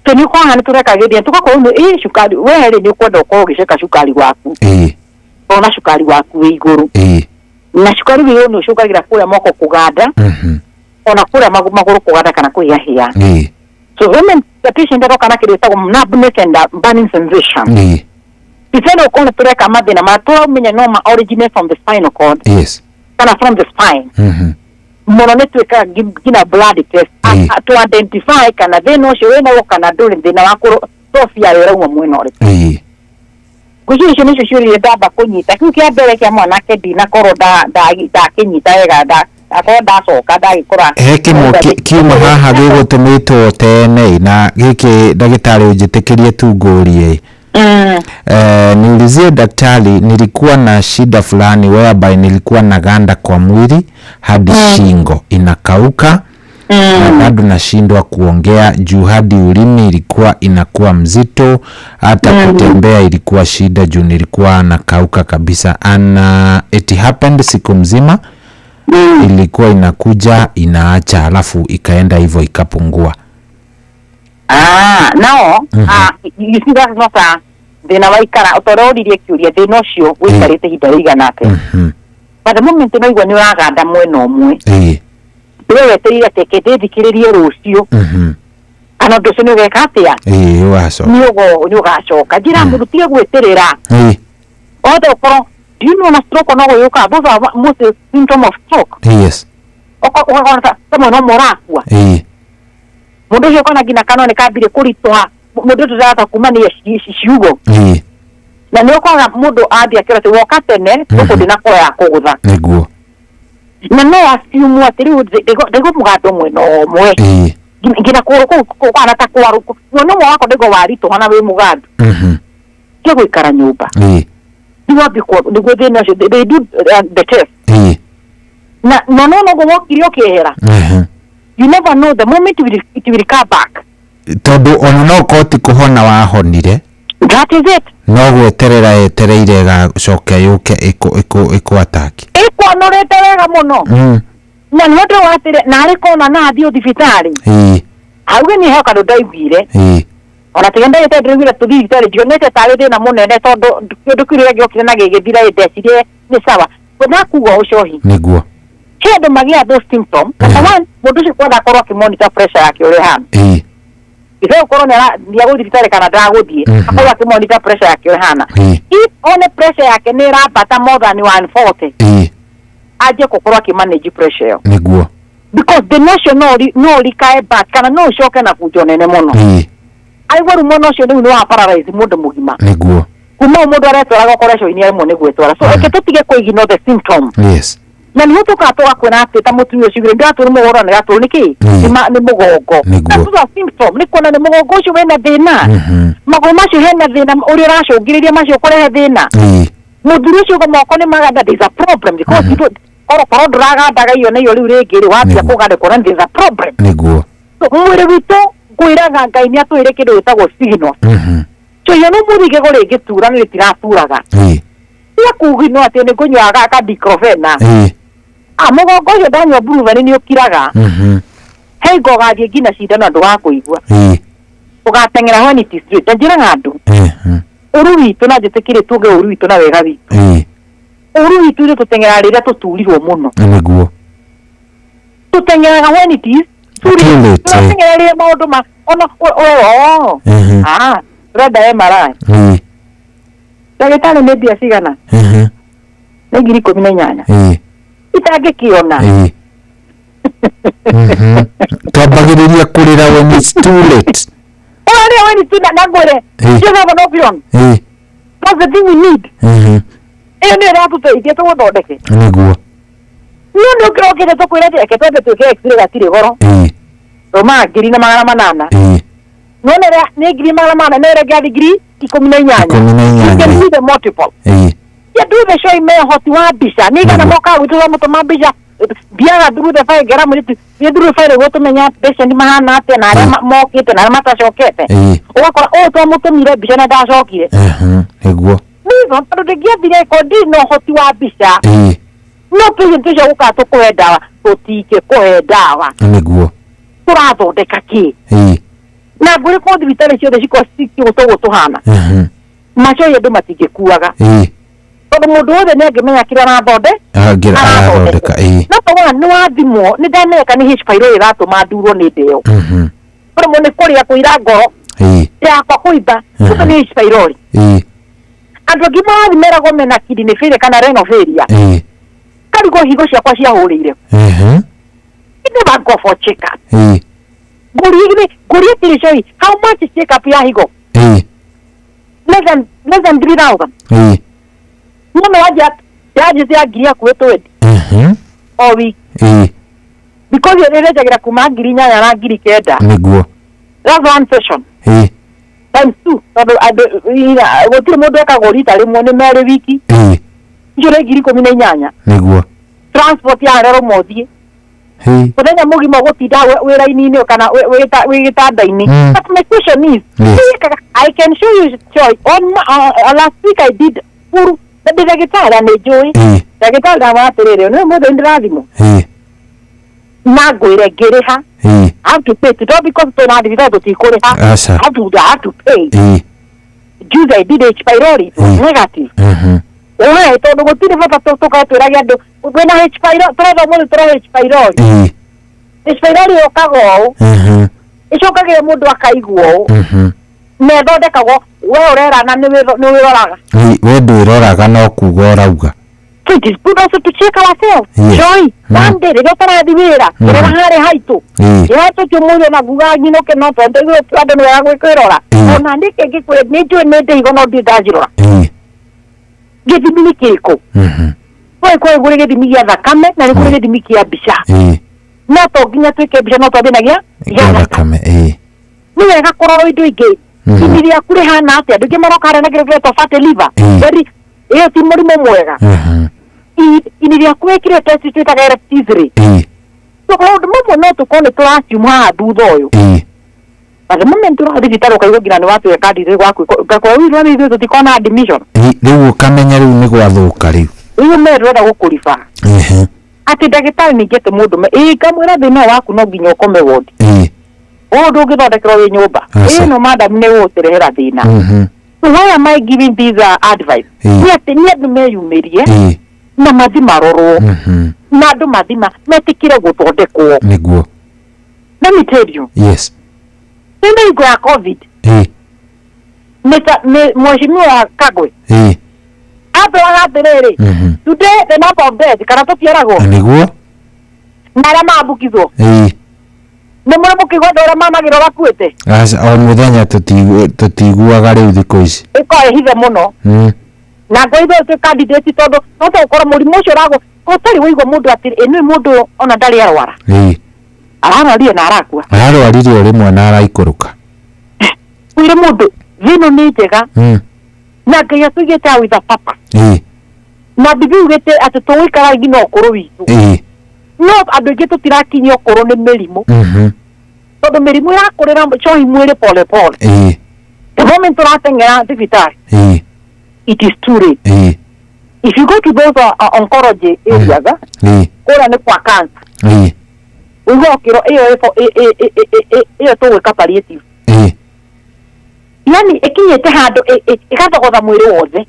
So nĩ ũkoraga nĩ tũreka gĩthimi tũgakorwo nĩ ĩ cukari we rĩ nĩ ũkwenda ũkorwo ũgĩceka cukari waku. Ona cukari waku wĩ igũrũ. Na cukari wĩ igũrũ nĩ ũcũngagĩra kũrĩa moko kũganda. Ona kũrĩa magũrũ kũganda kana kũhĩahĩa. So women the patient aroka na kĩndũ gĩtagwo numbness and burning sensation. Mbica ĩno ũkorwo nĩ tũreka mathĩna ma tũramenya no ma originate from the spinal cord. Kana from the spine. Mũno nĩ twĩkaga nginya blood test to identify kana thĩna ũcio wĩnaguo kana ndũrĩ thĩna wa kũrobia ũrauma mwena ũrĩkũ. Ngwĩciria icio nĩcio ciũria ndamba kũnyita. Kĩu kĩa mbere kĩa mwanake ndinakorwo ndakĩnyita wega ndakorwo ndacoka ndagĩkora. He kĩmwe kiuma haha gĩgũtũmĩtwo tene na gĩkĩ ndagĩtarĩ ũnjĩtĩkĩrie tu ngũrie. Niulizie daktari, nilikuwa na shida fulani whereby nilikuwa na ganda kwa mwili hadi shingo inakauka. Na bado nashindwa kuongea juu hadi ulimi ilikuwa inakuwa mzito, hata kutembea ilikuwa shida juu nilikuwa nakauka kabisa. And it happened siku mzima. Ilikuwa inakuja inaacha alafu ikaenda hivyo ikapungua. Now you see that's not a thĩna waikara ũtororirie kĩũria thĩna ũcio ũikarĩte ihinda rĩigana atĩa. But the moment ũraigua nĩ ũraganda mwena ũmwe, we wetereire atĩ reke ndĩthikĩrĩrie rũciũ, kana ũndũ ũcio nĩ ũgeka atĩa, nĩ ũgacoka. Njĩra mũndũ tiga gwĩtĩrĩra. Wahota gũkorwo do you know na stroke no gũgĩũka, those are most symptom of stroke. Ũkona ta mwena ũmwe ũrakua. Mũndũ ũcio ũkona nginya kanua nĩ kambire kũritũha, mũndũ ũcio ndarahota kumania ciugo. Na nĩ ũkoraga mũndũ ambia akĩra atĩ woka tene gũkũ ndĩnakorwo ya kũgũtha. Nĩguo. Na no assume atĩ rĩu ndĩgũ mũgando mwena ũmwe. Nginya kũgũrũ kũu kũhana ta kwarũ, mwena ũmwe wakwa ndĩgũ waritũha na wĩ mũgandu. Tiga gũikara nyũmba. Nĩguo thĩna ũcio, they do the test. Na no no no wokire ũkĩehera. You never know the moment it will come back. Tondũ ona no koti kũhona wahonire. That is it. No gweterera yetereire ĩgacoka yũke ĩkũ attack. Ĩkwanorete wega mũno. Na nĩ ũndũ wa atĩrĩ, na arĩ kona na athiĩ thibitarĩ. Auge niĩ he kandũ ndaiguire. Ona tiga ndagĩtarĩ ndĩraiguire tũthiĩ thibitarĩ ndionete tarĩ thĩna mũnene tondũ kĩndũ kĩu rĩrĩa gĩokire na gĩgĩthira ndecirie nĩ sawa. Ndakuga ũcohi. Nĩguo. He andũ magĩa those symptom. Number one, mũndũ ũcio kwenda akorwo akĩmonitor pressure yake ũrĩa ĩhana. Ithe ũkorwo nĩ agũthiĩ thibitarĩ kana ndagũthiĩ, akorwo akĩmonitor pressure yake ũrĩa ĩhana. If one pressure yake nĩ ĩrambata more than 140, anjie gũkorwo akĩmanage pressure ĩyo. Nĩguo. Because the notion no rikae back kana no ũcoke na bunjo nene mũno. Aigua rĩu mwena ũcio rĩu nĩ wa paralyze mũndũ mũgima. Nĩguo. Kuma mũndũ aretwaraga operation-inĩ aremwo nĩ gwĩtwara. So reke tũtige kũ-ignore the symptom. Na nĩho tũkaga tũgakwĩra atĩ ta mũtumia ũcio ugire ndĩratũrwo mũgoro na ndĩratũrwo nĩ kĩ? Nĩ mũgongo. That's a symptom, nĩ kuona nĩ mũgongo ũcio wĩna thĩna. Magũrũ macio hena thĩna ũrĩa ũracũngĩrĩria macio kũrehe thĩna. Mũthuri ũcio moko nĩ maganda, there is a problem because korwo ndũragandaga iyo na iyo rĩu rĩngĩ rĩ wambia kũganda kuona there is a problem. Nĩguo. So mwĩrĩ witũ ngwĩraga Ngai nĩ atwĩre kĩndũ gĩtagwo signal. So iyo no mũthĩ igego rĩngĩtura nĩ rĩtiraturaga. Tiga kuga atĩ nĩ ngũnyuaga ka diclofenac. Mũgongo ũcio ndanyua Brufen nĩ ũkiraga. He ngo ũgathiĩ nginya cindano ndũgakũigua. Ũgateng'era when it is straight. Njĩraga andũ ũru witũ na njĩtĩkĩre tuge ũru witũ na wega witũ. Ũru witũ ithuĩ tũteng'eraga rĩrĩa tũturirwo mũno. Nĩguo. Tũteng'eraga when it is too late. Tũrateng'era rĩrĩa maũndũ ma ona ũrenda MRI. Ndagĩtarĩ nĩ mbia cigana? Nĩ 18,000. Itangĩkĩona. Twambagĩrĩria kũrĩra when it's too late. Ũrarĩra when it's too late na ngwĩre you have an option. That's the thing we need. Ĩyo nĩyo ĩratũteithia tũgũthondeke. Nĩguo. No nĩ ũkĩrokire tũkwĩre atĩ reke twambe twĩke x-ray gatirĩ goro. Rũmaga 1,800. Nona nĩ 400,000 nĩ ĩrengea ngiri 18. 18. You can do the multiple. Ya do the show ime hoti wa mbica nĩ igana moka gwitũ wa mũtũma mbica thiaga through the file ngera mũirĩtu thiĩ through file ũguo tũmenye patient mahana atĩa na arĩa mokĩte na arĩa matacokete. Ũgakora ũyũ twamũtũmire mbica na ndacokire. Nĩguo. Nĩguo tondũ ndĩngĩathire ko ndirĩ na ũhoti wa mbica. No patient ũcio gũka tũkũhe ndawa tũtingĩkũhe ndawa. Nĩguo. Tũrathondeka kĩ? Na ngũrĩ ko thibitarĩ ciothe cikorwo cikĩgũtũgũ tũhana. Macio andũ matingĩkuaga. Tondũ mũndũ wothe nĩ angĩmenya kĩrĩa arathondeka. No tondũ nĩ wathimwo nĩ ndamenyeka nĩ H pylori ĩratũma ndurwo nĩ ndĩo. Kũrĩmwo nĩ kũrĩa kũira ngoro. Yakwa kũimba kumbe nĩ H pylori. Andũ angĩ marathi meragwo mena kidney failure kana renal failure. Karigwo higo ciakwa ciahũrĩire. I never go for check up. Ngũrie atĩrĩ Choi, how much is check up ya higo? Less than 3,000. Mũno wanja yanjĩte ngiri hakuhĩ 20. O week. Because ĩrĩrĩnjagĩra kuma 8,000 na 9,000. Nĩguo. That's one session. Times 2 tondũ andũ gũtirĩ mũndũ ekagwo rita rĩmwe nĩ merĩ wiki. Icio nĩ 18,000. Nĩguo. Transport ya harĩa ũrũma ũthiĩ. Mũthenya mũgima ũgũtinda wĩra-inĩ kana wĩ gĩtanda-inĩ. But my question is, I can show you Joy on last week I did full ndĩ ndagĩtarĩ na nĩ njũĩ. Ndagĩtarĩ ndamwĩra atĩrĩrĩ, nĩ ũmũthĩ nĩndĩrathimwo. Na ngwĩre ngĩrĩha. I have to pay to because twĩna thibitarĩ tũtikũrĩha. I have to pay. Juzi I did H pylori, it was negative. Ũe tondũ gũtirĩ bata tũkorwo twĩrage andũ kwĩna H pylori tũretha ũmũthĩ tũrehe H pylori. H pylori yũkaga ũũ. Ĩcokagĩra mũndũ akaigua ũũ. Na ĩthondekagwo we ũrerana nĩ wĩroraga. We ndwĩroraga no kuga ũrauga. So it is good also to check ourselves. Joy, one day rĩrĩa ũtarathi wĩra, rĩrĩa harĩ haitũ. Rĩrĩa tũtiũmũire na nguga nyinũke no tondũ ithuĩ andũ nĩ wega kwĩrora. Ona nĩkĩ ngĩkwĩra nĩ njũĩ nĩ ndĩ higo no ndirĩ ndajirora. Gĩthimi nĩ kĩrĩkũ? Kũrĩ kũrĩ gĩthimi gĩa thakame na nĩ kũrĩ gĩthimi kĩa mbica. No to nginya twĩke mbica no twambie na gĩa thakame. Nĩ wega kũrorwo indo ingĩ. Ini rĩaku rĩhana atĩa? Andũ aingĩ maroka harĩa na kĩndũ kĩretwo fatty liver. Ĩyo ti mũrimũ mwega. Ini rĩaku wĩkire test twĩtaga LFT3. So maũndũ mamwe no tũkorwo nĩ tũraciuma haha thutha ũyũ. But the moment ũrathiĩ thibitarĩ ũkaigua nginya nĩ watuĩka kandi gwaku ũgakorwo rĩu ithuĩ tũtikona admission. Rĩu ũkamenya rĩu nĩ gwathũka rĩu. Rĩu me ndĩrenda gũkũriba. Atĩ ndagĩtarĩ ningĩ atĩ mũndũ ngamwĩra thĩna waku no nginya ũkome ward. Ũũ ndũngĩthondekerwo wĩ nyũmba. Ĩno madam nĩ ũgũtũrehera thĩna. So why am I giving this advice? Nĩ atĩ nĩ andũ meyumĩrie na mathi marorwo. Na andũ mathima metĩkĩre gũthondekwo. Nĩguo. Let me tell you. Yes. Nĩ hingo ya COVID. Mheshimiwa Kagwe. Atwĩraga atĩrĩrĩ, today the number of deaths kana tũtiaragwo. Nĩguo. Na arĩa maambũkithwo. Nĩ mũrĩ mũkĩigua andũ arĩa mamagĩrwo makuĩte? Aca o mũthenya tũtiguaga rĩu thikũ ici. Ĩkorwo ĩhithe mũno. Na ngwa ithuĩ twĩ candidate tondũ no tũgũkorwo mũrimũ ũcio ũragũ ũtarĩ waigua mũndũ atĩ ĩ nĩ mũndũ ona ndarĩ arwara. Ararwarire na arakua. Ararwarire o rĩmwe na araikũrũka. Kwĩre mũndũ thĩno nĩ njega. Na Ngai atũigĩte with a purpose. Na Bibilia yugĩte atĩ tũgũikara nginya ũkũrũ witũ. No andũ aingĩ tũtirakinyia ũkũrũ nĩ mĩrimũ. Tondũ mĩrimũ ĩrakũrĩra cohi mwĩrĩ pole pole. The moment tũrateng'era thibitarĩ, it is too late. If you go to those oncology areas, kũrĩa nĩ kwa cancer. Ũigua ũkĩrwo ĩyo tũgwĩka palliative. Yani ĩkinyĩte handũ ĩgathogotha mwĩrĩ wothe.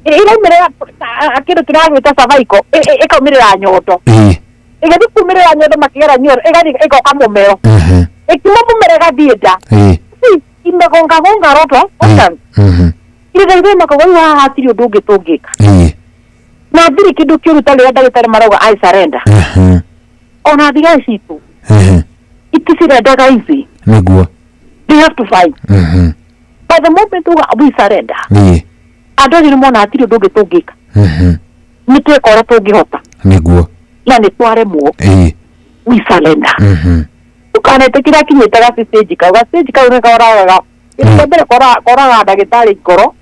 Ĩraumĩrĩra kĩndũ tũragwĩta cervical, ĩkaumĩrĩra nyondo. Ĩgathiĩ kumĩrĩra nyondo makĩgera nyondo, ĩgathiĩ ĩgoka mũmero. Ĩkiuma mũmero ĩgathiĩ nda. Imegongagonga roto organs. Ĩrĩa ithuĩ makauga rĩu haha hatirĩ ũndũ ũngĩ tũngĩka. Na ndirĩ kĩndũ kĩũru ta rĩrĩa ndagĩtarĩ marauga I surrender. Ona thigari citũ iticirendaga ici. Nĩguo. They have to fight. By the moment we surrender, andũ acio nĩ mona hatirĩ ũndũ ũngĩ tũngĩka. Nĩ tweka ũrĩa tũngĩhota. Nĩguo. Na nĩ twaremwo. We surrender. Ndũkanetĩkĩre akinyĩte ga stage kau, ga stage kau nĩ koraga. Kĩndũ kĩa mbere koraga ndagĩtarĩ ngoro.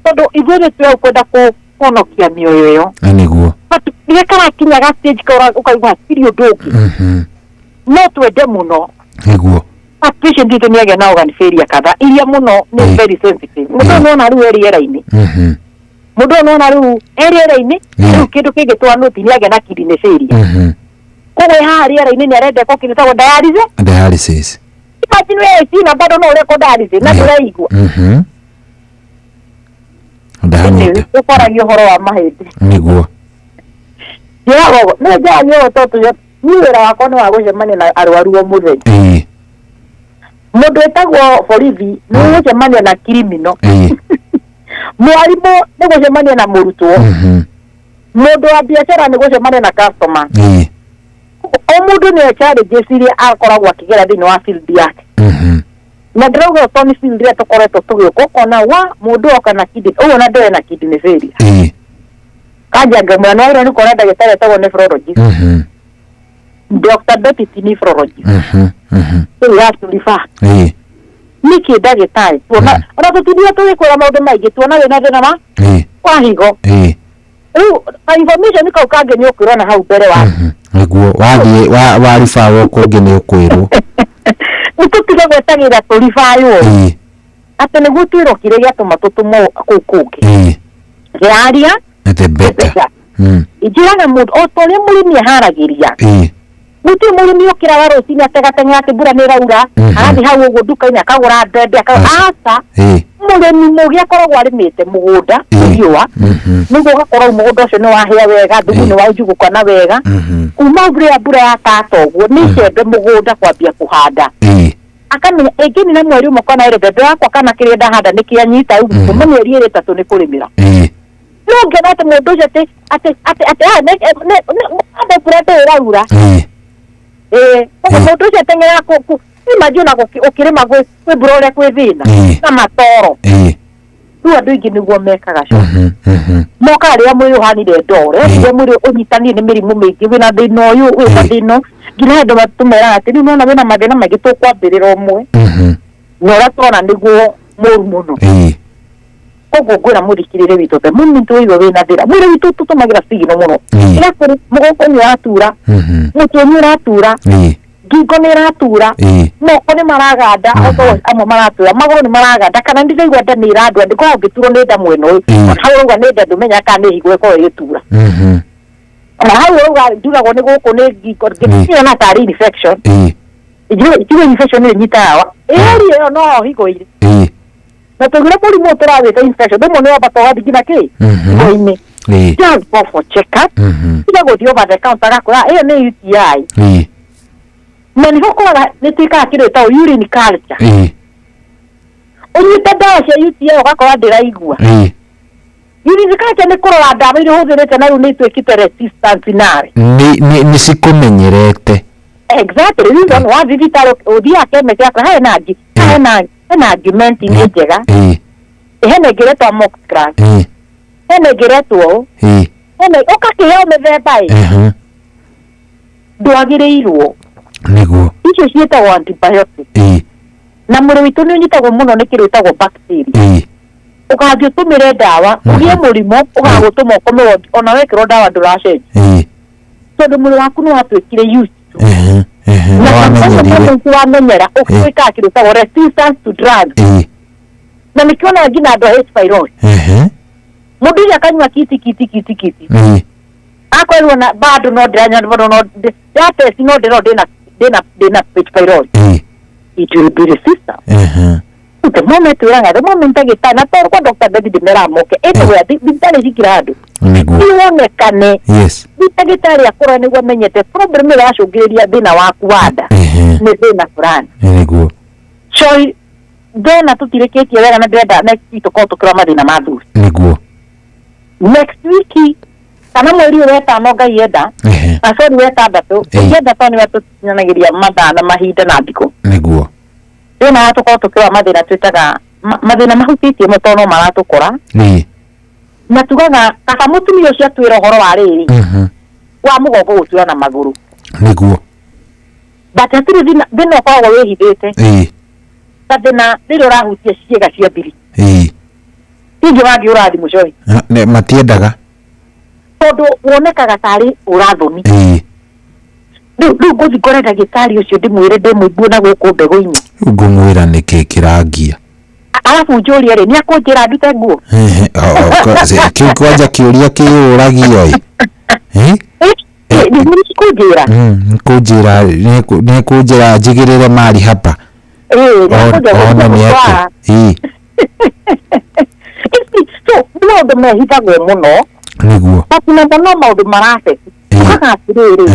Tondũ ithuĩ nĩ twĩ kwenda kũhonokia mĩoyo ĩyo. Nĩguo. But rĩrĩa karakinya ga stage kau ũkaigua hatirĩ ũndũ ũngĩ. No twende mũno. Nĩguo. But patient itũ nĩagĩa na organ failure kadhaa iria mũno nĩ very sensitive. Mũndũ ũyũ nĩwona rĩu e rĩera-inĩ. Mũndũ ũyũ nĩwona rĩu e rĩera-inĩ, rĩu kĩndũ kĩngĩ twanũti nĩagĩa na kidney failure. Koguo e haha rĩera-inĩ nĩarenda ekwo kĩndũ gĩtagwo dialysis. Dialysis. Imagine we ICU na bado no ũrekwo dialysis na ndũraigua. Ndanyita. Ũkwaragia ũhoro wa mahĩndĩ. Nĩguo. Njĩraga nĩ njaragia ũguo tondũ niĩ wĩra wakwa nĩ wa gũcemania na arwaru o mũthenya. Mũndũ wĩtagwo borithi nĩ gũcemania na criminal. Mwarimũ nĩ gũcemania na mũrutwo. Mũndũ wa biacara nĩ gũcemania na customer. O mũndũ nĩ challenges iria akoragwo akĩgera thĩinĩ wa field yake. Na ndĩrauga to nĩ field ĩrĩa tũkoretwo tũgĩũka ũkona wa mũndũ oka na kidney ũguo na ndũrĩ na kidney failure. Kanja ngamwĩra nĩ wagĩrĩirwo nĩ kuona ndagĩtarĩ etagwo nephrologist. Dr. Betty ti nephrologist. So you have to refer. Nĩkĩ ndagĩtarĩ tuona ona tũtindire tũgĩkwĩra maũndũ maingĩ tuona wĩna thĩna wa higo. Rĩu ka information kau kangĩ nĩ ũkwĩrwo na hau mbere wa Nĩguo wathiĩ wa refer kũngĩ nĩ ũkwĩrwo. Nĩ tũtige gwetagĩrĩra tũribaiwo. Atĩ nĩguo twĩrwo kĩrĩa gĩatũma tũtũmwo kũu kũngĩ. Yaria the better. Njĩraga mũndũ o ta ũrĩa mũrĩmi aharagĩria. Gũtirĩ mũrĩmi ũkĩraga rũcinĩ ategateng'era atĩ mbura nĩ ĩraura, agathiĩ hau ũguo nduka-inĩ akagũra mbembe aca. Mũrĩmi mũgĩ akoragwo arĩmĩte mũgũnda riũa nĩguo ũgakorwo mũgũnda ũcio nĩ wahĩa wega, thumu nĩ waunjugũkana wega. Kuma rĩrĩa mbura yatata ũguo nĩ icembe mũgũnda kwambia kũhanda. Akamenya ĩngĩnina mweri ũmwe kana ĩrĩ mbembe yakwa kana kĩrĩa ndahanda nĩ kĩanyita rĩu kuma mĩeri ĩrĩ ĩtatũ nĩ kũrĩmĩra. No ũngĩona atĩ mũndũ ũcio atĩ atĩ atĩ atĩ mbura ndĩrĩ ĩraura. Koguo mũndũ ũcio ateng'eraga kũ imagine ona ũkĩrĩma kwĩ mbura ũrĩa kwĩ thĩna na matoro. Rĩu andũ aingĩ nĩguo mekaga cio. Mokaga rĩrĩa mwĩrĩ ũhanire ndoro, rĩrĩa mwĩrĩ ũnyitanire nĩ mĩrimũ mĩingĩ wĩna thĩna ũyũ wĩna thĩna nginya andũ matũmeraga atĩ rĩu nĩwona wĩna mathĩna maingĩ tũkwambĩrĩra ũmwe na ũrĩa tũrona nĩguo mũru mũno. Koguo ngwĩra mũthikĩrĩria witũ the moment waigua wĩna thĩna mwĩrĩ witũ tũtũmagĩra signal mũno. Ĩrĩa kũrĩ mũgongo nĩ ũratura, mũtwe nĩ ũratura, ngingo nĩ ĩratura, moko nĩ maraganda, okorwo amwe maratura, magũrũ nĩ maraganda, kana nĩ ndĩraigua nda nĩ ĩrandua, ndĩkoragwo ngĩturwo nĩ nda mwena ũyũ. Ona hau ũrauga nĩ nda ndũmenyaga kana nĩ higo ĩkoragwo ĩgĩtura. Ona hau ũrauga nduragwo nĩ gũkũ nĩ ngingo, ngĩona tarĩ infection. Njigue infection nĩ ĩnyitaga area ĩyo no higo ĩrĩ. Na tũgire mũrimũ tũrawĩta infection rĩmwe nĩ wambata ũgathiĩ nginya kĩ higo-inĩ. Just go for check up. Tiga gũthiĩ over the counter agakwĩra ĩyo nĩ UTI. Na nĩho ũkoraga nĩ twĩkaga kĩndũ gĩtagwo urine culture. Ũnyuĩte ndawa cia UTI ũgakora ndĩraigua. Urine culture nĩ kũrora ndawa iria ũhũthĩrĩte na rĩu nĩ ituĩkĩte resistant narĩ. Nĩ cikũmenyerete. Exactly. Rĩu ndona wathiĩ thibitarĩ ũthiaga chemist yakwĩra hena angĩ hena argument nĩ njega. Hena ĩngĩ ĩretwo amoxiclav. Hena ĩngĩ ĩretwo ũũ. Hena ũgakĩheo mĩthemba ĩ. Ndwagĩrĩirwo. Nĩguo. Icio ciĩtagwo antibiotic. Na mwĩrĩ witũ nĩ ũnyitagwo mũno nĩ kĩndũ gĩtagwo bacteria. Ũgathiĩ ũtũmĩre ndawa ũgĩe mũrimũ ũgagũtũma ũkome wondi ona wekĩrwo ndawa ndũracenjia. Tondũ mwĩrĩ waku nĩ watuĩkire used to. Na wamenyera ũgĩtuĩkaga kĩndũ gĩtagwo resistance to drugs. Na nĩkĩonaga nginya andũ a H pylori. Mũndũ ũcio akanyua kiti kiti kiti kiti. Akorirwo na bado no ndĩranyua bado no ya test no ndĩro ndĩna H pylori. It will be resistant. The moment wĩraga the moment ndagĩtarĩ na tondũ kwa Dr. Betty ndĩmeraga moke anywhere thibitarĩ cikira andũ. Iwonekane. Ndagĩtarĩ akũrora nĩguo amenyete problem ĩrĩa ĩracũngĩrĩria thĩna waku wa nda nĩ thĩna fulani. Nĩguo. Choi thĩna tũtirĩkĩtie wega na ndĩrenda next week tũkorwo tũkĩrora mathĩna ma athuri. Nĩguo. Next week kana mweri ũyũ wetano Ngai enda na sorry wetandatũ ũngĩenda tondũ nĩwe tũkinyanagĩria mathaa na mahinda na thikũ. Nĩguo. Thĩna tũkorwo tũkĩrora mathĩna twĩtaga mathĩna mahutĩtie mũno tondũ no maratũkora. Na tugaga kaba mũtumia ũcio atwĩra ũhoro wa rĩrĩ wa mũgongo gũtura na magũrũ. Nĩguo. But hatirĩ thĩna, thĩna ũkoragwo wĩhithĩte. Ta thĩna rĩrĩa ũrahutia ciĩga cia thiri. Tingĩ wangĩ ũrathi mũcoi. Matiendaga. Tondũ wonekaga tarĩ ũrathoni. Rĩu ngũthiĩ ngore ndagĩtarĩ ũcio ndĩmwĩre ndĩmũigue na gũkũ mbegũ-inĩ. Rĩu ngũmwĩra nĩkĩ kĩrangia. Arabu njũrie rĩ, nĩ akũnjĩra ndute nguo? Kĩu kwanja kĩũria kĩyũragio ĩ. Nĩ kũnjĩra. Kũnjĩra nĩ kũnjĩra njigĩrĩre mari hapa. Ona nĩ atĩ. So nĩ maũndũ mehithagwo mũno. Nĩguo. But na mũno maũndũ marafect. Ugaga atĩrĩrĩ,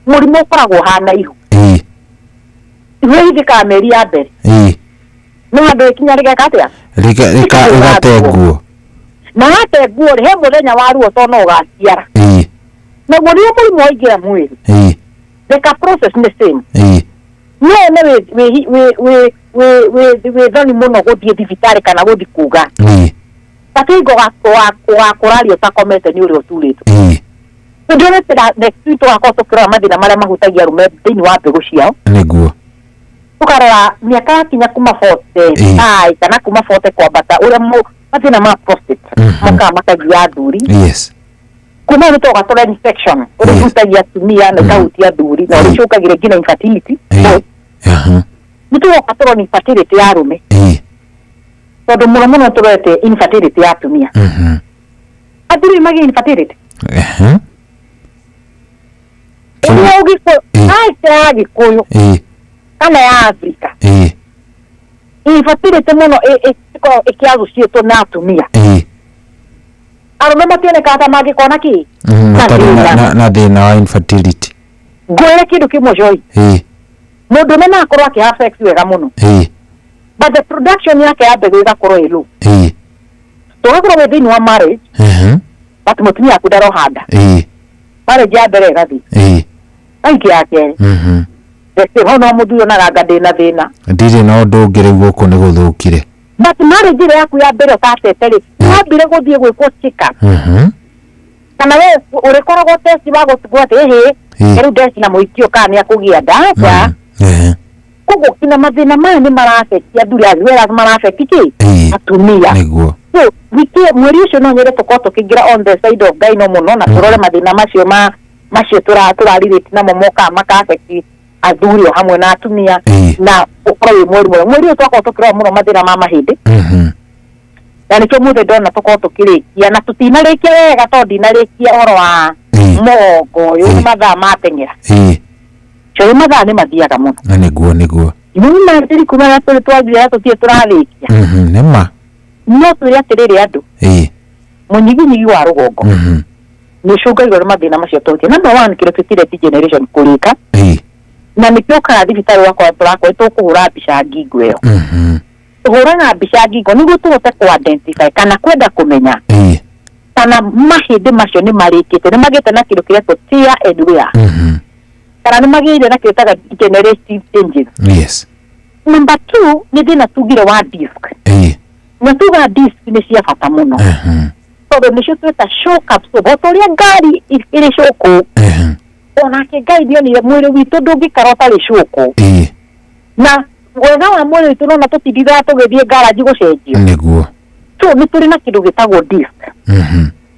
mũrimũ ũkoragwo ũhana ihu. Ihu rĩhithĩkaga mĩeri ya mbere. No handũ ĩkinya rĩgeka atĩa? Rĩgate nguo. Na wate nguo rĩ, he mũthenya wa ruo to no ũgaciara. Naguo rĩrĩa mũrimũ waingĩra mwĩrĩ, the process nĩ same. No one wĩ thoni mũno gũthiĩ thibitarĩ kana gũthiĩ kuga. But hingo ũgakũraria ũtakomete nĩ ũrĩa ũturĩtwo. Ndĩrona next week tũgakorwo tũkĩrora mathĩna marĩa mahutagia arũme thĩinĩ wa mbegũ ciao. Nĩguo. Tũkarora mĩaka yakinya kuma 45 kana kuma 40 kwambata ũrĩa mathĩna ma prostate mokaga makagia athuri. Yes. Kuma nĩ tũgoka tũrore infection ũrĩa ĩhutagia atumia na ĩkahutia athuri na ũrĩa ĩcũngagĩrĩria nginya infertility. Nĩ tũgoka tũrore infertility ya arũme. Tondũ mũno mũno tũrorete infertility ya atumia. Athuri magĩa infertility. Ũrĩa ũgĩkũyũ, culture ya Gĩkũyũ kana ya Africa. Infertility mũno ĩkoragwo ĩkĩassociatwo na atumia. Arũme mationekaga ta mangĩkorwo na kĩ? Matarĩ na thĩna wa infertility. Ngwĩre kĩndũ kĩmwe Joy. Mũndũrũme no akorwo akĩ have sex wega mũno. But the production yake ya mbegũ ĩgakorwo ĩ low. Tũgakorwo wĩ thĩinĩ wa marriage, but mũtumia waku ndaroha nda. Marriage ya mbere ĩgathiĩ. Aingĩ ya kerĩ. The same, hau no mũthuri onaga anga ndĩna thĩna. Ndirĩ na ũndũ ũngĩ rĩu gũkũ nĩ gũthũkire. But marriage ĩrĩa yaku ya mbere ũtatete rĩ, wambire gũthiĩ gwĩkwo check up. Kana we ũrĩkoragwo test wa gũtigwo atĩ ĩhĩ, rĩu ndeci na mũhiki ũyũ kana nĩ akũgĩa nda, aca. Koguo kinya mathĩna maya nĩ maraafect athuri as well as maraafect kĩ? Atumia. Nĩguo. So wiki mweri ũcio no nyende tũkorwo tũkĩingĩra on the side of gyno mũno na tũrore mathĩna macio ma macio tũrarelate namo mokaga maka-affect athuri o hamwe na atumia na ũkorwo wĩ mweri mwega. Mweri ũyũ twakorwo tũkĩrora mũno mathĩna ma mahĩndĩ. Na nĩkĩo mũthĩ ndona tũkorwo tũkĩrĩkia na tũtinarĩkia wega tondũ ndinarĩkia ũhoro wa mũgongo ũyũ nĩ mathaa mateng'era. Cũĩ mathaa nĩ mathiaga mũno. Na nĩguo nĩguo. Nĩ ndiri kuma na tũrĩ twathiĩ tũtirĩ tũrarĩkia. Nĩ ma. No twĩre atĩrĩrĩ andũ. Mũnyiginyigi wa rũgongo. Nĩ ũcũngagĩrwo nĩ mathĩna macio tũrĩtie. Number one kĩrĩa twĩtire degeneration kũrĩka. Na nĩkĩo ũkaga thibitarĩ ũgakora tũrakorwo tũkũhũra mbica ngingo ĩyo. Tũhũraga mbica ngingo nĩguo tũhote kũ-identify kana kwenda kũmenya kana mahĩndĩ macio nĩ marĩkĩte, nĩ magĩte na kĩndũ kĩretwo tear and wear. Kana nĩ magĩire na kĩndũ gĩtagwo degenerative changes. Yes. Number two nĩ thĩna tugire wa disc. Na tuga disc nĩ cia bata mũno. Tondũ nĩcio twĩta shock absorber. O ta ũrĩa ngari ĩrĩ cũkũ. Onake Ngai nĩonire mwĩrĩ witũ ndũngĩikara ũtarĩ cũkũ. Na wega wa mwĩrĩ witũ nona tũtindithaga tũgĩthiĩ garage gũcenjio. Nĩguo. So nĩ tũrĩ na kĩndũ gĩtagwo disc.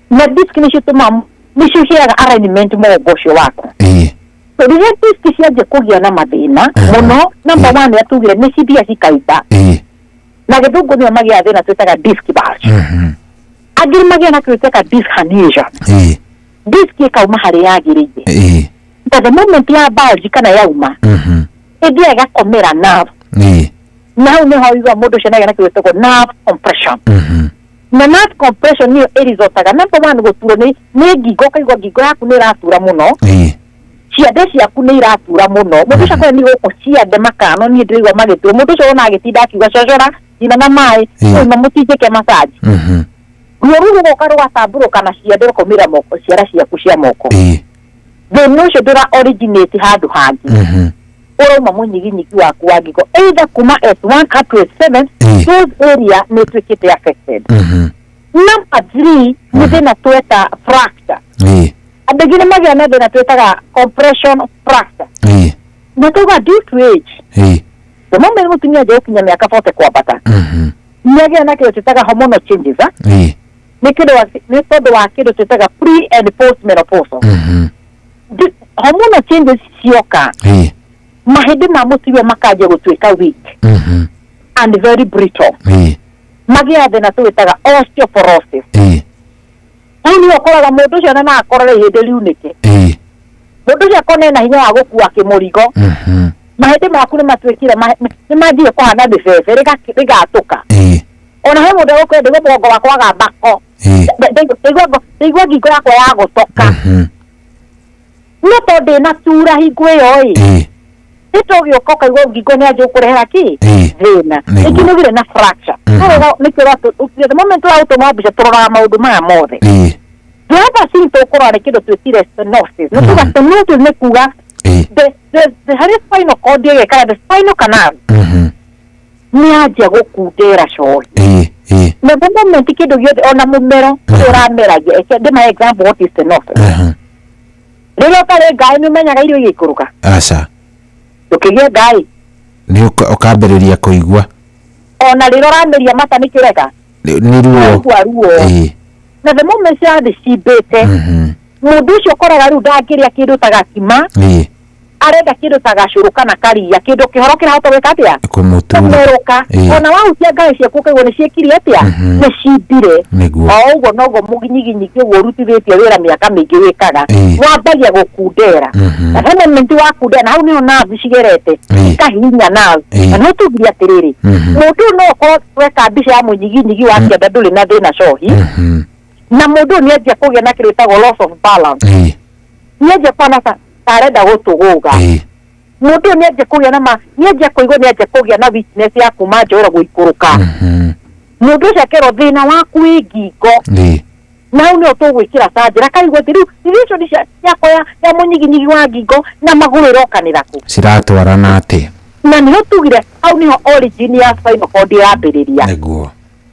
Na disc nĩcio tũmaga nĩcio ciheaga alignment mũgongo ũcio waku. So rĩrĩa disc cianjia kũgĩa na mathĩna mũno, number one atugire nĩ cithiaga cikaimba. Na gĩthũngũ nĩo magĩaga thĩna twĩtaga disc bulge. Angĩ nĩ magĩaga na kĩndũ twĩtaga disc herniation. Disc ĩkauma harĩa yagĩrĩire. Na the moment ya bulge kana yauma, ĩthiaga ĩgakomera nerve. Na hau nĩho ũiguaga mũndũ ũcio nĩagĩa na kĩndũ gĩtagwo nerve compression. Na nerve compression nĩyo ĩrizotaga number one gũturwo nĩ ngingo, ũkaigua ngingo yaku nĩ ĩratura mũno. Ciande ciaku nĩ iratura mũno. Mũndũ ũcio akorwo nĩ gũkũ ciande makano niĩ ndĩraigua magĩturwo. Mũndũ ũcio wona agĩtinda akiuga cocora nina na maĩ, ũima mũtinjĩke massage. Ruo rũu rũgoka rũgatambũrũka na ciande rũkaumĩra moko, ciara ciaku cia moko. Thĩna ũcio ndũra originate handũ hangĩ. Ũrauma mũnyiginyigi waku wa ngingo either kuma S1 up to S7, those area nĩ ĩtuĩkĩte affected. Number 3 nĩ thĩna tweta fracture. Andũ aingĩ nĩ magĩaga na thĩna twĩtaga compression fracture. Na tuga due to age, the moment mũtumia anjia gũkinya mĩaka 40 kwambata, nĩagĩa na kĩndũ twĩtaga hormonal changes, ah? Nĩ kĩndũ nĩ tondũ wa kĩndũ twĩtaga pre and post menopausal. Hormonal changes cioka, mahĩndĩ ma mũtumia makanjia gũtuĩka weak and very brittle, magĩa thĩna tũwĩtaga osteoporosis. Hau nĩho ũkoraga mũndũ ũcio ona no akorore ihĩndĩ riunĩke, mũndũ ũcio akorwo ena hinya wa gũkua kĩmũrigo, mahĩndĩ maku nĩ matuĩkire nĩ manjire kũhana mĩbebe, rĩgatũka. Ona he mũndũ egũkwĩra, "Ndaigua mũgongo wakwa wagambako, ndaigua ngingo yakwa yagũtoka." No tondũ ndĩna tura hingo ĩyo ĩ, nĩ tũgĩũka ũkaigua ngingo nĩ anjia gũkũrehera kĩ thĩna. Rĩngĩ nĩ ũgĩre na fracture. Nĩkĩo the moment tũragũtũma mbica tũroraga maũndũ maya mothe. The other thing tũkũrora nĩ kĩndũ twĩtire stenosis. Nĩ kuga stenosis nĩ kuga the harĩa spinal cord ĩgĩ kana the spinal canal nĩ yanjia gũkundera cohi. Na the moment kĩndũ gĩothe ona mũmero ũrĩa ũrameragia, eke ndĩmahe example what is stenosis. Rĩrĩa ũtarĩ ngaĩ, nĩ ũmenyaga irio igĩikũrũka? Aca. Ndũkĩgĩe ngaĩ. Nĩ ũkambĩrĩria kũigua. Ona rĩrĩa ũrameria mata nĩ kĩreka nĩ ruo. Ũraigua ruo. Na the moment cirathiĩ cimbĩte, mũndũ ũcio ũkoraga rĩu ndangĩrĩa kĩndũ ta gakima, arenda kĩndũ ta gacũrũ kana karia, kĩndũ kĩhoro kĩrahota gwĩka atĩa? Kũmũtura. Kũmerũka. Ona wahutia ngaĩ ciaku ũkaigua nĩ ciĩkire atĩa? Nĩ cimbire. O ũguo noguo mũginyiginyigi ũguo ũrutithĩtie wĩra mĩaka mĩingĩ wĩkaga, wambagia gũkundera. Na he moment wakundera, na hau nĩho nerve cigerete ikahihinya nerve. Na no tugire atĩrĩrĩ, mũndũ ũyũ no ũkorwo weka mbica ya mũnyiginyigi wa kĩanda ndũrĩ na thĩna cohi, na mũndũ ũyũ nĩanjia kũgĩa na kĩndũ gĩtagwo loss of balance, nĩanjia kuona ta arenda gũtũgũga. Mũndũ ũyũ nĩanjia kũgĩa na ma nĩanjia kũigua nĩanjia kũgĩa na weakness ya kuma njohero gũikũrũka. Mũndũ ũcio akerwo thĩna waku wĩ ngingo, na hau nĩho tũgwĩkĩra canjĩra akaigua atĩ rĩu relation yakwa ya mũnyiginyigi wa ngingo na magũrũ ĩrokanĩra kũ? Ciratwarana atĩa? Na nĩho tugire hau nĩho origin ya spinal cord yambĩrĩria.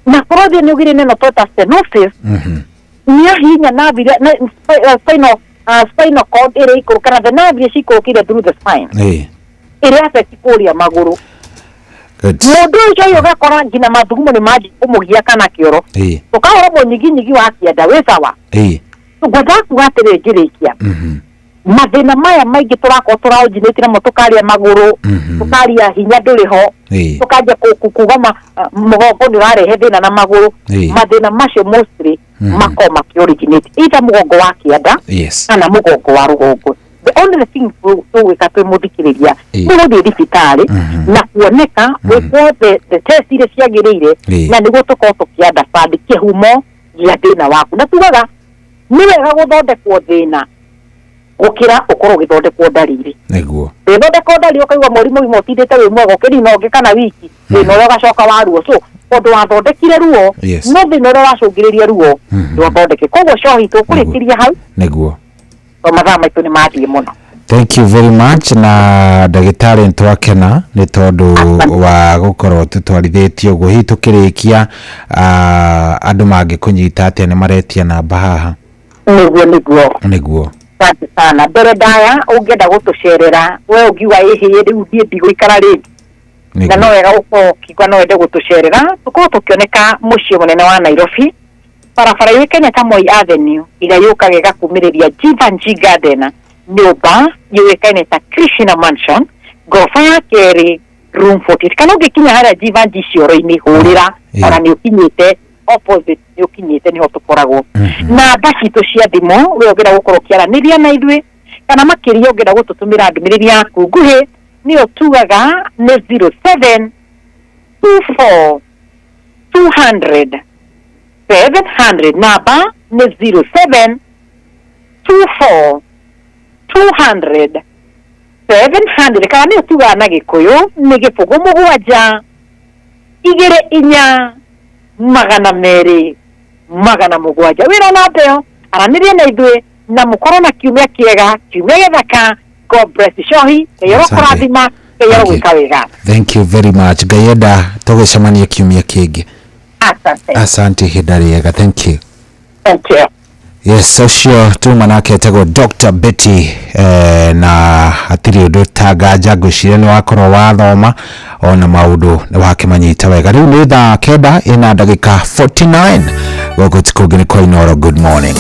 Na korwo thĩ nĩ ũgire neno tweta stenosis, nĩ ahinya nerve iria spinal cord ĩrĩa ikũrũka na the nerve iria cikũrũkire through the spine, ĩrĩa affect kũrĩa magũrũ. Mũndũ ũcio ũyũ ũgakora nginya mathugumo nĩ manjia kũmũgia kana kĩoro, ũkahũra mũnyiginyigi wa kĩanda wĩ sawa. Ngwendaga kuga atĩrĩrĩ ngĩrĩkia, mathĩna maya maingĩ tũrakorwo tũraoriginate namo, tũkaria magũrũ, tũkaria hinya ndũrĩ ho, tũkanjia kuga mũgongo nĩ ũrarehe thĩna na magũrũ, mathĩna macio mostly makorwo makĩoriginate either mũgongo wa kĩanda kana mũgongo wa rũgongo. The only thing tũgwĩka twĩ mũthikĩrĩria nĩ gũthiĩ thibitarĩ na kuoneka gwĩkwo the test iria ciagĩrĩire, na nĩguo tũkorwo tũkĩ-understand kĩhumo gĩa thĩna waku. Na tugaga nĩ wega gũthondekwo thĩna gũkĩra ũkorwo ũgĩthondekwo ndariri. Ũgĩthondekwo ndariri ũkaigua mweri mũgima ũtindĩte wĩ mwega, ũkĩnina ũngĩ kana wiki, thĩna ũrĩa ũgacoka wa ruo. So tondũ wathondekire ruo, no thĩna ũrĩa wacũngĩrĩria ruo ndwathondeke. Koguo cohi tũkũrĩkĩria hau, to mathaa maitũ nĩ mathiĩ mũno. Thank you very much. Na ndagĩtarĩ, nĩ twakena nĩ tondũ wa gũkorwo tũtwarithĩtie ũguo. Hihi tũkĩrĩkia, andũ mangĩkũnyita atĩa? Nĩ maretia namba haha. Nĩguo. Asante sana. Mbere ndaya, ũngĩenda gũtũcerera, we ũngiuga ĩhĩ rĩu niĩ ndigũikara rĩngĩ, na no wega ũkorwo ũkiuga no wende gũtũcerera, tũkorwo tũkĩoneka mũciĩ mũnene wa Nairobi, barabara yũĩkaine ta Moi Avenue, ĩrĩa yũkaga ĩgakumĩrĩria Jivanjee Garden, nyũmba yũĩkaine ta Krishna Mansion, ngoroba ya kerĩ, room 48. Kana ũngĩkinya harĩa Jivanjee cioro-inĩ, hũrĩra, ona nĩ ũkinyĩte opposite, nĩ ũkinyĩte, nĩho tũkoragwo. Namba citũ cia thimũ, we ũngĩenda gũkorwo ũkĩaranĩria na ithuĩ kana makĩria ũngĩenda gũtũtũmĩra ndũmĩrĩri yaku nguhĩ, nĩyo tugaga nĩ 07 24 200 700. Namba nĩ 07 24 200 700, kana nĩyo tugaga na Gĩkũyũ nĩ 0 7 2 4 200 700. Wĩra namba ĩyo, aranĩria na ithuĩ na mũkorwo na kiumia kĩega, kiumia gĩthaka. God bless you. Cohi, Ngai arokũrathima, Ngai arogwĩka wega. Thank you very much. Ngai enda tũgĩcemania kiumia kĩngĩ. Asante. Asante, ihinda rĩega. Thank you. Thank you. Yes, ũcio tuma nake etagwo Dr. Betty na hatirĩ ũndũ ta nganja, ngwĩciria nĩ wakorwo wathoma ona maũndũ nĩ wakĩmanyita wega. Rĩu nĩ thaa 9 ina ndagĩka 49 gũkũ ti kũngĩ nĩ kwa Inooro. Good morning.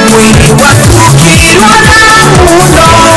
Mwili waku ukirwara muno.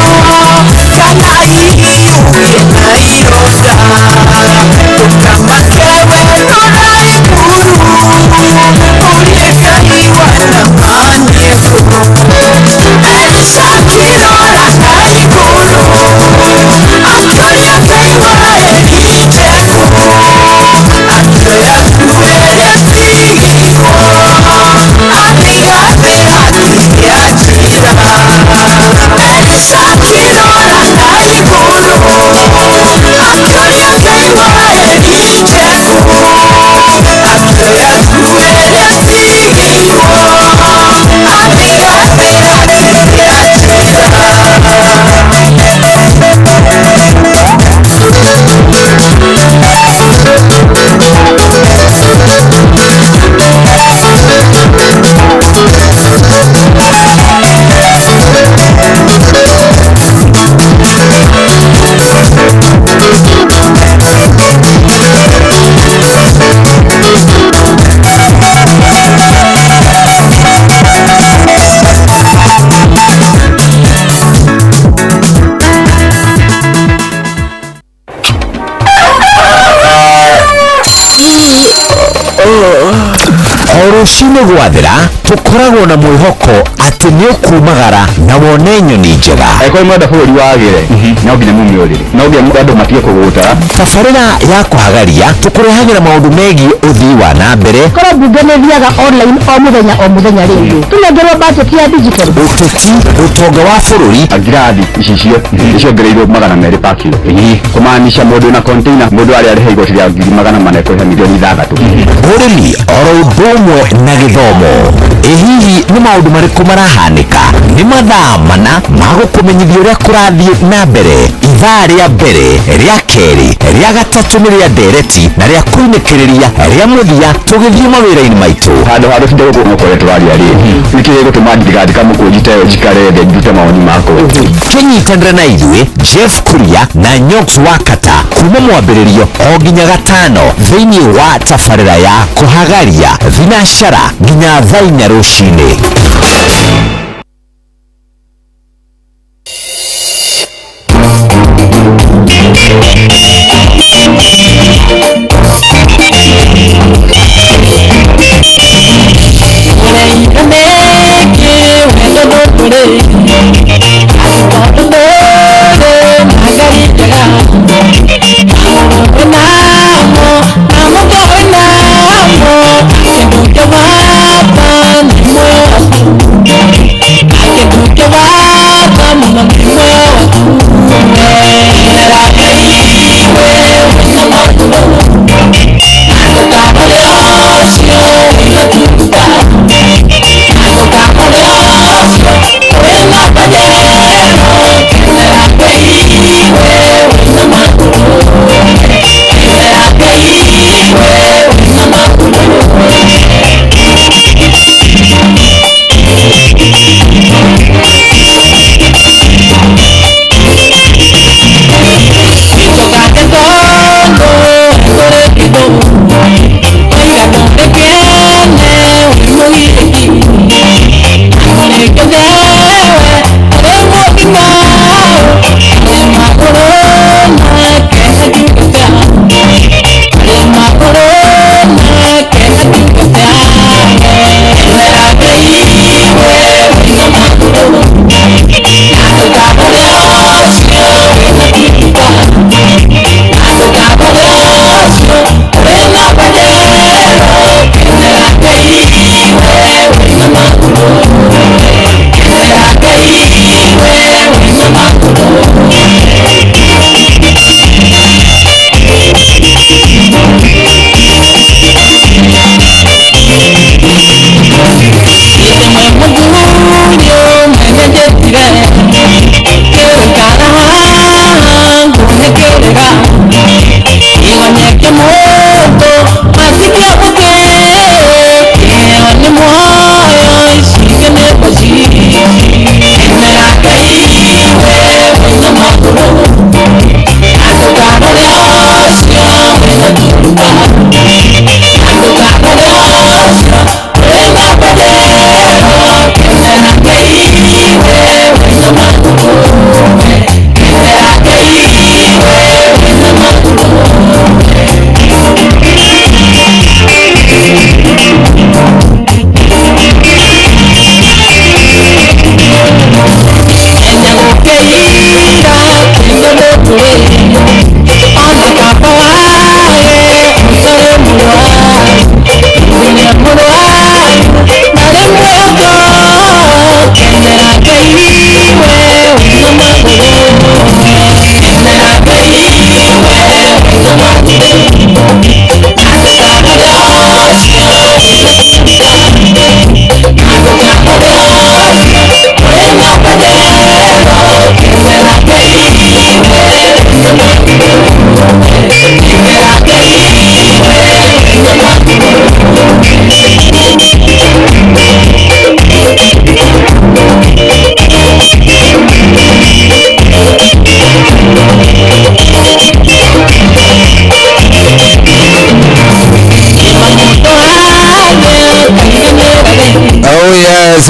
Rũcinĩ gwathera tũkoragwo na mwĩhoko atĩ nĩ ũkumagara na wone nyoni njega. Angĩkorwo mwenda bũrũri wagĩre, no nginya mume ũrĩrĩ, no nginya andũ matige kũgũta. Tabarĩra ya kũhagaria tũkũrehagĩra maũndũ megiĩ ũthii wa na mbere, korwo mbunge nĩ thiaga online o mũthenya o mũthenya, rĩngĩ tũnengerwo budget ya digital, ũteti, ũtonga wa bũrũri. Ngirathi icicio nĩciongereirwo 200 per kilo, kũmaanisha mũndũ wĩna container, mũndũ arĩa arĩha igoti rĩa 400,000 kũrĩha mirioni 6. Ũrĩmi oro ũndũ ũmwe na gĩthomo. Ĩ hihi nĩ maũndũ marĩkũ marahanĩka? Nĩ mathaa mana ma gũkũmenyithia ũrĩa kũrathiĩ na mbere. Ithaa rĩa mbere, rĩa kerĩ, rĩa gatatũ nĩ rĩa ndereti, na rĩa kũinĩkĩrĩria rĩa mũthia tũgĩthiĩ mawĩra-inĩ maitũ. Handũ ha rũcinda gũkũ ũkoretwo tũraria rĩ, nĩkĩ gĩgũtũma ndigathika mũkũnji ta ĩyo, njikare thĩ ndute mawoni makwa? Kĩnyitanĩra na ithuĩ Jeff Kuria na Nyox Wakata kuma mwambĩrĩrio o nginya gatano thĩinĩ wa tabarĩra ya kũhagaria thinacara nginya thaa 4 rũcinĩ.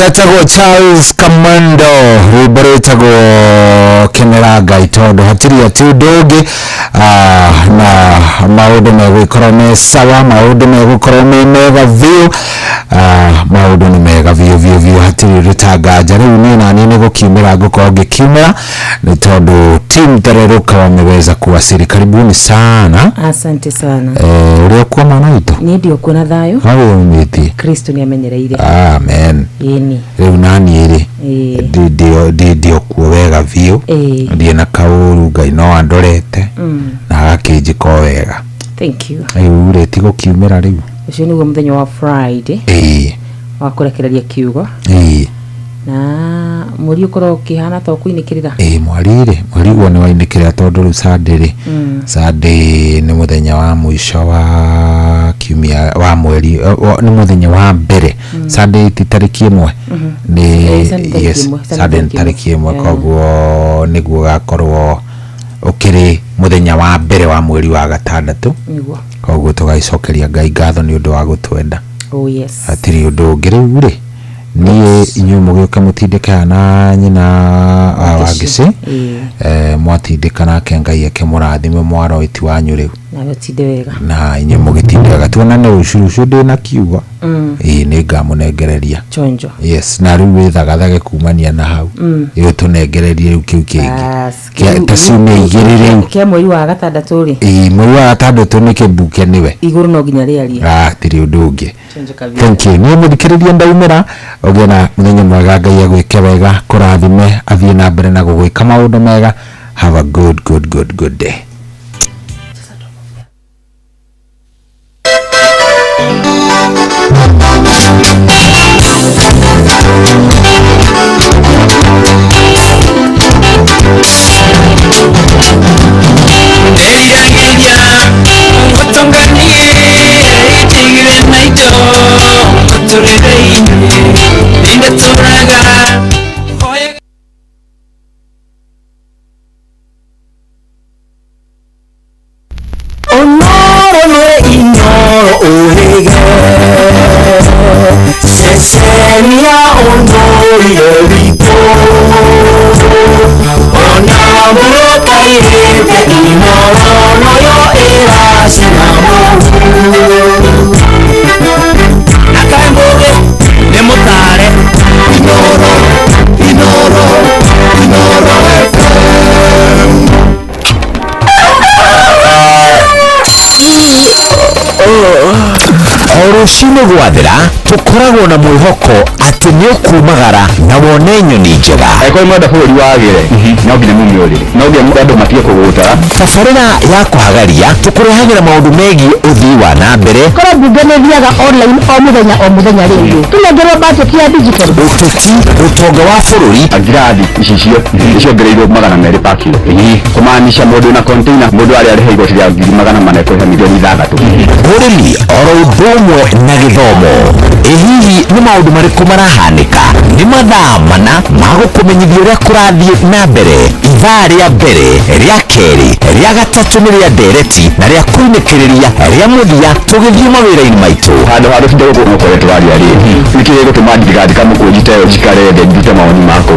Etagwo Charles Kamando, rwĩmbo rwĩtagwo Kenera Ngai, tondũ hatirĩ atĩ ũndũ ũngĩ. Na maũndũ megũkorwo me sawa, maũndũ megũkorwo me mega biũ, maũndũ nĩ mega biũ biũ biũ, hatirĩ rũtanganja. Rĩu niĩ naniĩ nĩ gũkiumĩra ngũkorwo ngĩkiumĩra nĩ tondũ team Tereruka wameweza kuwasili. Karibuni sana. Asante sana. Ũrĩa ũkuo mwana witũ? Niĩ ndiokuo na thayũ. Hau umĩtie. Kristo nĩ amenyereire. Amen. Ĩni. Rĩu naniĩ rĩ ndiokuo wega biũ, ndirĩ na kaũru, Ngai no andorete na agakĩnjĩka o wega. Thank you. Rĩu rĩ ti gũkiumĩra rĩu. Ũcio nĩguo mũthenya wa Friday. Wa kũrekereria kiugo. Na mweri ũkorwo ũkĩhana ta ũkũinĩkĩrĩra. Mweri rĩ, mweri guo nĩ wainĩkĩrĩra tondũ rĩu Sunday rĩ, Sunday nĩ mũthenya wa mũico wa kiumia wa mweri, nĩ mũthenya wa mbere. Sunday ti tarĩki 1 nĩ, yes, Sunday nĩ tarĩki 1, koguo nĩguo gakorwo ũkĩrĩ mũthenya wa mbere wa mweri wa gatandatũ. Koguo tũgagĩcokeria Ngai ngatho nĩ ũndũ wa gũtwenda. Oh yes. Hatirĩ ũndũ ũngĩ rĩu rĩ, niĩ inyuĩ mũgĩũke mũtindĩke na nyina wa Ngĩcĩ, mwatindĩka nake Ngai akĩmũrathime mwaroiti wanyu rĩu. Nawe ũtinde wega. Na inyuĩ mũgĩtinde wega. Tuonane rũciũ, rũciũ ndĩna kiugo. Ĩĩ nĩ ngamũnengereria. Chonjo. Yes, na rĩu wĩthagathage kumania na hau. Ĩĩ ũtũnengererie rĩu kĩu kĩngĩ. Ta ciumia 2 rĩu. Kĩa mweri wa gatandatũ rĩ. Ĩĩ mweri wa gatandatũ nĩ kĩmbuke nĩwe. Igũrũ no nginya rĩarie. Hatirĩ ũndũ ũngĩ. Chonjo kabisa. Thank you. Niĩ mũthikĩrĩria ndaumĩra, ũgĩe na mũthenya mwega, Ngai agwĩke wega, kũrathime, athiĩ na mbere na gũgwĩka maũndũ mega. Have a good good good good day. Rũcinĩ gwathera tũkoragwo na mwĩhoko atĩ nĩ ũkumagara na wone nyoni njega. Angĩkorwo mwenda bũrũri wagĩre, no nginya mume ũrĩrĩ, no nginya andũ matige kũgũtara. Tabarĩra ya kũhagaria tũkũrehagĩra maũndũ megiĩ ũthii wa na mbere. Korwo mbunge nĩ ĩthiaga online o mũthenya o mũthenya rĩngĩ, tũnengerwo budget ya digital. Ũteti, ũtonga wa bũrũri. Ngirathi icicio ciongereirwo 200 per kilo, kũmaanisha mũndũ na container mũndũ arĩa arĩha igoti rĩa 400,000 kũrĩha milioni 6. Ũrĩmi oro ũndũ ũmwe na gĩthomo. Ĩ hihi nĩ maũndũ marĩkũ marahanĩka? Nĩ mathaa mana ma gũkũmenyithia ũrĩa kũrathiĩ na mbere. Ithaa rĩa mbere, rĩa kerĩ, rĩa gatatũ nĩ rĩa ndereti na rĩa kũinĩkĩrĩria rĩa mũthia tũgĩthiĩ mawĩra-inĩ maitũ. Handũ ha rũcinda gũkũ gũkoretwo tũraria rĩ, nĩkĩ gĩgũtũma ndigandĩka mũkũnji ta ĩyo njikare thĩ ndute mawoni makwa?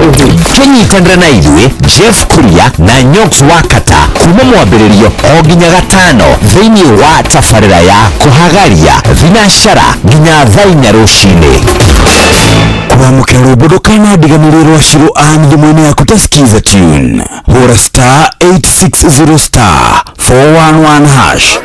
Tũnyitanĩre na ithuĩ Jeff Kuria na Nyox Wakata kuma mwambĩrĩrio o nginya gatano thĩinĩ wa tabarĩra ya kũhagaria thinacara nginya thaa 4 rũcinĩ. Kwamũkĩra rwĩmbo ndũkanandiganĩrie rwa Shiro Ann thimũ-inĩ yaku ta Skiza tune. Hũra star 860 star 411 hash.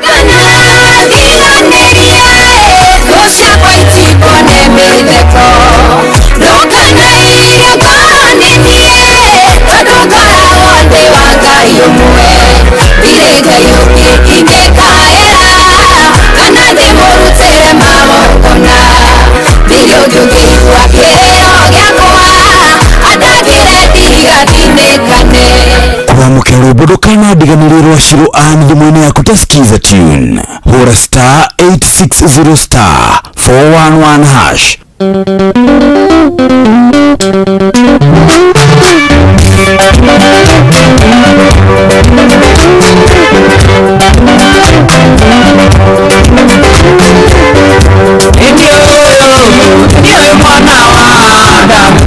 Kwamũkĩra rwĩmbo ndũkanandiganĩrie rwa Shiro Ann thimũ-inĩ yaku ta Skiza tune. Hũra star 860 star 411 hash. Mwana wa Adamu,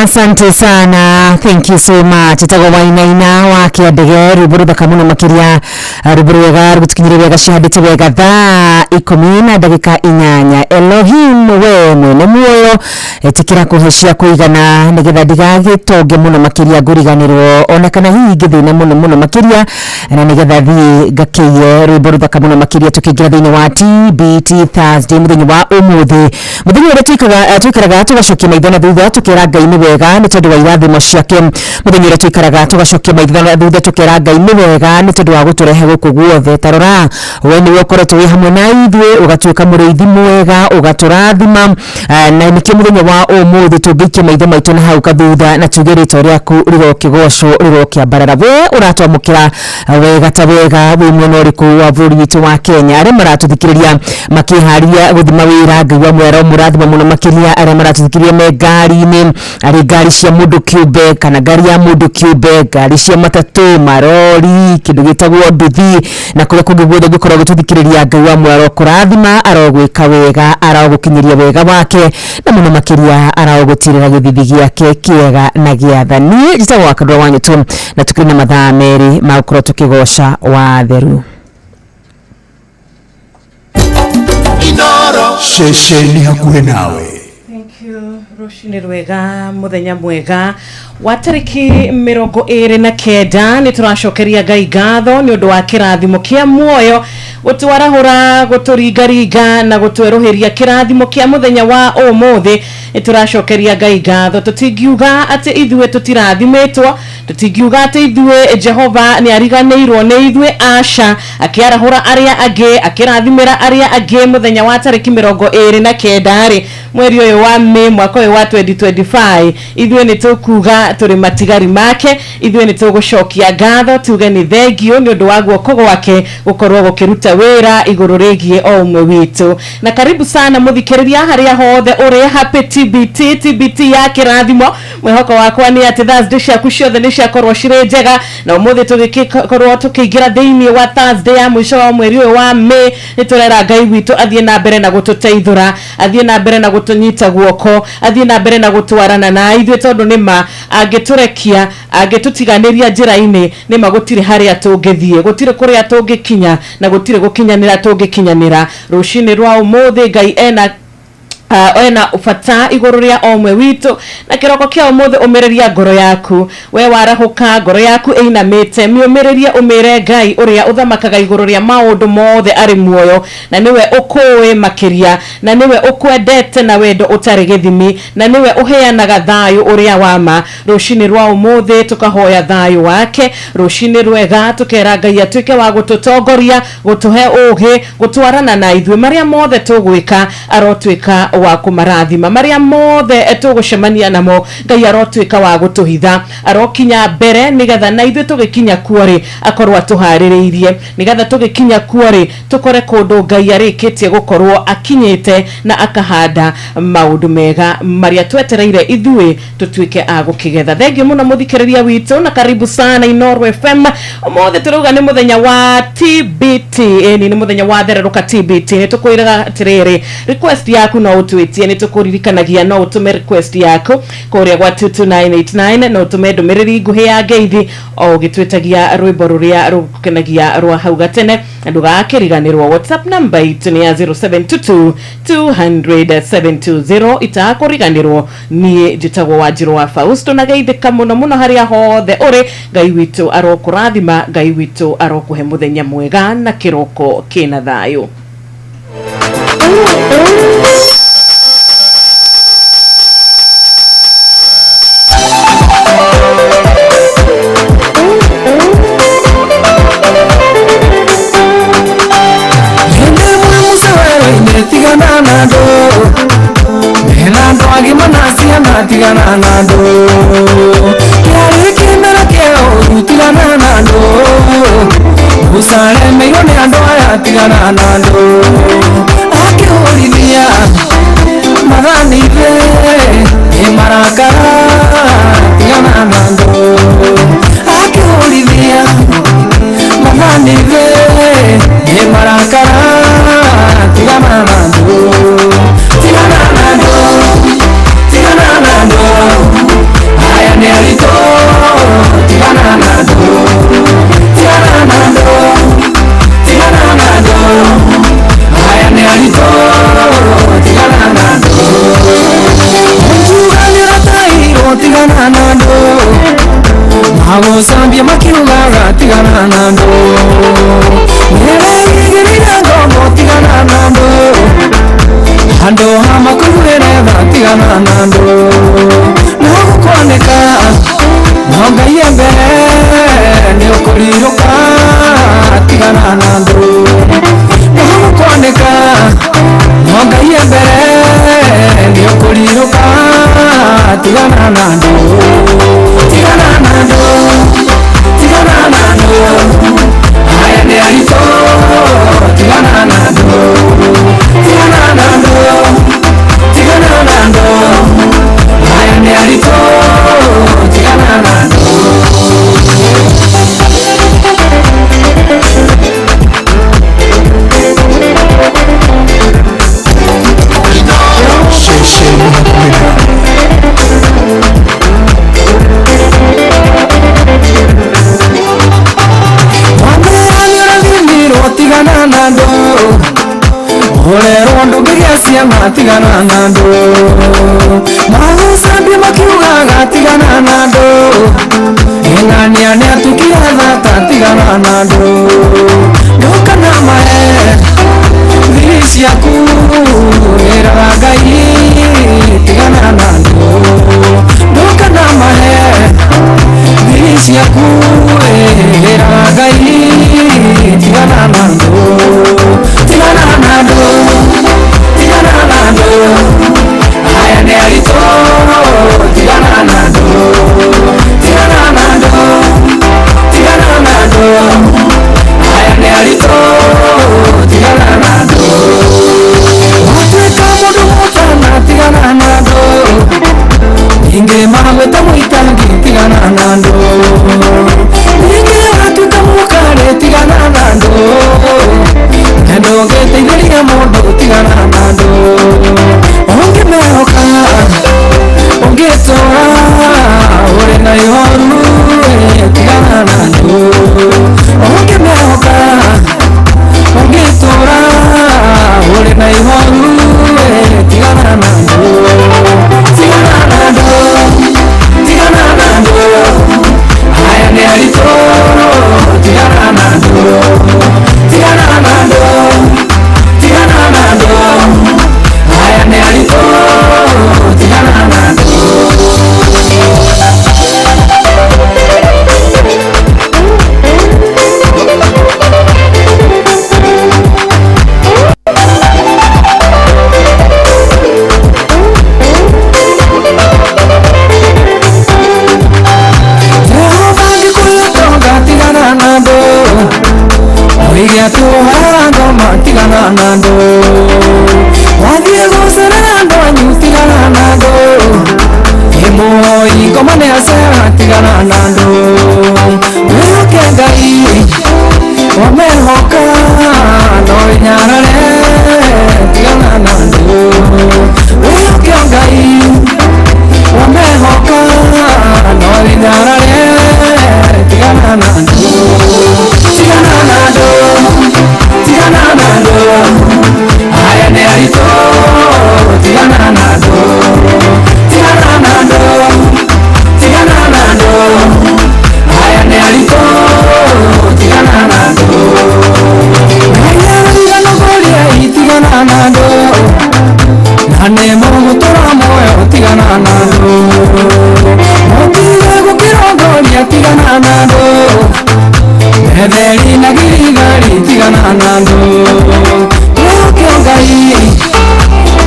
Asante sana, thank you so much. Etagwo Wainaina wa Kĩandege, rwĩmbo rũthaka mũno makĩria, rwĩmbo rwega rũgũtũkinyĩria wega, cihandĩte wega thaa 10:08. Elohim we mwene muoyo, ĩtĩkĩra kũhe cia kũigana nĩgetha ndigagĩtonge mũno makĩria ngũriganĩrwo ona kana hihi ngĩthĩna mũno mũno makĩria, na nĩgetha thiĩ ngakĩiye. Rwĩmbo rũthaka mũno makĩria tũkĩingĩra thĩinĩ wa TBT Thursday, mũthenya wa ũmũthĩ, mũthenya ũrĩa tũikaraga tũgacokia maitho na thutha tũkera Ngai nĩ wega nĩ tondũ wa irathimo ciake, mũthenya ũrĩa tũikaraga tũgacokia maitho na thutha tũkera Ngai nĩ wega nĩ tondũ wa gũtũrehe gũkũ guothe. Ta rora, we nĩwe ũkoretwo wĩ hamwe na ithuĩ, ũgatuĩka mũrĩithi mwega, ũgatũrathima, na nĩkĩo mũthenya wa ũmũthĩ tũngĩikia maitho maitũ na hau kathutha na tuge rĩtwa rĩaku rĩrokĩgocwo, rĩrokĩambarara. We ũratwamũkĩra wega ta wega wĩ mwena ũrĩkũ wa bũrũri witũ wa Kenya? Arĩa maratũthikĩrĩria makĩharĩria gũthiĩ mawĩra, Ngai wa mwera mũrathima mũno makĩria. Arĩa maratũthikĩrĩria me ngari-inĩ, arĩ ngari cia mũndũ kĩũmbe kana ngari ya mũndũ kĩũmbe, ngari cia matatũ, marori, kĩndũ gĩtagwo nduthi na kũrĩa kũngĩ guothe ũngĩkorwo ũgĩtũthikĩrĩria, Ngai wa mwera kũrathima, arogwĩka wega, arogũkinyĩria wega wake na mũno makĩria arogũtirĩra gĩthithi gĩake kĩega na gĩatha. Niĩ njĩtagwo Wakandũra wa Nyũtũ na tũkĩrĩ na mathaa merĩ ma gũkorwo tũkĩgoca watheru. Ceceni hakuhĩ nawe. Rũcinĩ rwega, mũthenya mwega wa tarĩki 29, nĩ tũracokeria Ngai ngatho nĩ ũndũ wa kĩrathimo kĩa muoyo gũtwarahũra, gũtũringaringa na gũtwerũhĩria kĩrathimo kĩa mũthenya wa ũmũthĩ. Nĩ tũracokeria Ngai ngatho, tũtingiuga atĩ ithuĩ tũtirathimĩtwo, tũtingiuga atĩ ithuĩ Jehova nĩ ariganĩirwo nĩ ithuĩ, aca, akĩarahũra arĩa angĩ, akĩrathimĩra arĩa angĩ mũthenya wa tarĩki 29 rĩ, mweri ũyũ wa Mĩ mwaka ũyũ wa 2025. Ithuĩ nĩ tũkuga tũrĩ matigari make, ithuĩ nĩ tũgũcokia ngatho tuge nĩ thengio nĩ ũndũ wa guoko gwake gũkorwo gũkĩruta wĩra igũrũ rĩgiĩ o ũmwe witũ. Na karibu sana mũthikĩrĩria harĩa hothe ũrĩ, happy TBT, TBT ya kĩrathimo. Mwĩhoko wakwa nĩ atĩ Thursday ciaku ciothe nĩ ciakorwo cirĩ njega, na ũmũthĩ tũgĩkorwo tũkĩingĩra thĩinĩ wa Thursday ya mũico wa mweri ũyũ wa Mĩ, nĩ tũrera Ngai witũ athiĩ na mbere na gũtũteithũra, athiĩ na mbere na gũtũnyita guoko, athiĩ na mbere na gũtwarana na ithuĩ, tondũ nĩ ma angĩtũrekia, angĩtũtiganĩria njĩra-inĩ, nĩ ma gũtirĩ harĩa tũngĩthiĩ, gũtirĩ kũrĩa tũngĩkinya na gũtirĩ gũkinyanĩra tũngĩkinyanĩra. Rũcinĩ rwa ũmũthĩ Ngai ena ena bata igũrũ rĩa o ũmwe witũ, na kĩroko kĩa ũmũthĩ ũmĩrĩria ngoro yaku. We warahũka ngoro yaku ĩinamĩte, mĩũmĩrĩrie, ũmĩre Ngai ũrĩa ũthamakaga igũrũ rĩa maũndũ mothe arĩ muoyo, na nĩwe ũkũĩ makĩria, na nĩwe ũkwendete na wendo ũtarĩ gĩthimi, na nĩwe ũheanaga thayũ ũrĩa wa ma. Rũcinĩ rwa ũmũthĩ tũkahoya thayũ wake, rũcinĩ rwega tũkera Ngai atuĩke wa gũtũtongoria, gũtũhe ũũgĩ, gũtwarana na ithuĩ marĩa mothe tũgwĩka, arotuĩka wa kũmarathima, marĩa mothe tũgũcemania namo Ngai arotuĩka wa gũtũhitha, arokinya mbere nĩgetha na ithuĩ tũgĩkinya kuo rĩ akorwo atũharĩrĩirie, nĩgetha tũgĩkinya kuo rĩ tũkore kũndũ Ngai arĩkĩtie gũkorwo akinyĩte na akahanda maũndũ mega marĩa twetereire ithuĩ tũtuĩke a gũkĩgetha. Thengio mũno mũthikĩrĩria witũ na karibu sana Inooro FM. Ũmũthĩ tũrauga nĩ mũthenya wa TBT, ĩni nĩ mũthenya wa thererũka TBT. Nĩ tũkwĩraga atĩrĩrĩ, request yaku no ũtwĩtie, nĩ tũkũririkanagia no ũtũme request yaku kũrĩa gwa 22989, no ũtũme ndũmĩrĩri nguhĩ ya ngeithi o ũgĩtwĩtagia rwĩmbo rũrĩa rũgũkenagia rwa hau gatene, na ndũgakĩriganĩrwo WhatsApp namba itũ nĩ ya 0722 200 720. Itakũriganĩrwo niĩ njĩtagwo Wanjirũ wa Fausto, na geithĩka mũno mũno harĩa hothe ũrĩ. Ngai witũ arokũrathima, Ngai witũ arokũhe mũthenya mwega na kĩroko kĩna thayũ. Tigana na ndo mena ndo agima na ciana tigana na ndo kĩarĩ kĩmera kĩa ũru tigana na ndo ũcaremeirwo nĩ andũ aya tigana na ndo akĩhũrithia mathanithe nĩ marakara tigana na ndo akĩhũrithia mathanithe nĩ marakara tigana na ndo tigana na ndo tigana na ndo Magũcambia makiugaga tigana na andũ Nĩregigĩrĩire ngombo tigana na andũ Andũ ha makuguĩre tha tigana na andũ No gũkwanĩka no Ngai e mbere nĩ ũkũrirũka tigana na andũ No gũkwanĩka no Ngai e mbere nĩ ũkũrirũka tigana na andũ Tigana na andũ tigana na andũ Haya nĩ aritũ tigana na andũ Tigana na andũ tigana na andũ Haya nĩ aritũ tigana na andũ Tigana na andũ Ũrerwo ndũngĩgĩa ciana tigana na andũ Magũcambia makiugaga tigana na andũ Ng'ania nĩatuĩkire thata tigana na andũ Ndũkana mae thiri ciaku ĩraga Ngai tigana na andũ Ndũkana mae thiri ciaku ĩraga Ngai tigana na andũ Tigana na andũ tigana na andũ Haya nĩ aritũ tigana na andũ Tigana na andũ tigana na andũ Haya nĩ aritũ tigana na andũ Watuĩka mũndũ mũtana tigana na andũ Ningĩ magwĩta mũitangi tigana na andũ Ningĩ watuĩka mũkarĩ tigana na andũ Na ndũngĩteithĩrĩria mũndũ tigana na andũ Ũngĩmehoka ũngĩtũra ũrĩ na ihoru tigana na andũ Ũngĩmehoka ũngĩtũra ũrĩ na ihoru tigana na andũ Tigana na andũ tigana na andũ Haya nĩ aritũ tigana na andũ Tigana na andũ tigana na andũ Haya nĩ aritũ tigana na andũ Jehova ngĩkwĩtonga tigana na andũ Oige atĩ ũhara ngoma tigana na andũ Wathiĩ gũcerera andũ anyu tigana na andũ Ĩmũoi ngoma nĩ acera tigana na andũ Wĩhoke Ngai wamehoka no ĩnyarare tigana na andũ Wĩhoke Ngai wamehoka no ĩnyarare tigana na andũ Tigana na andũ tigana na andũ Haya nĩ aritũ tigana na andũ Tigana na andũ tigana na andũ Haya nĩ aritũ tigana na andũ Ngai arariganagũria tigana na andũ Na nĩ mũgũtũra muoyo tigana na andũ Mũtige gũkĩrongoria tigana na andũ Betheli na Giligali tigana na andũ Wĩhoke Ngai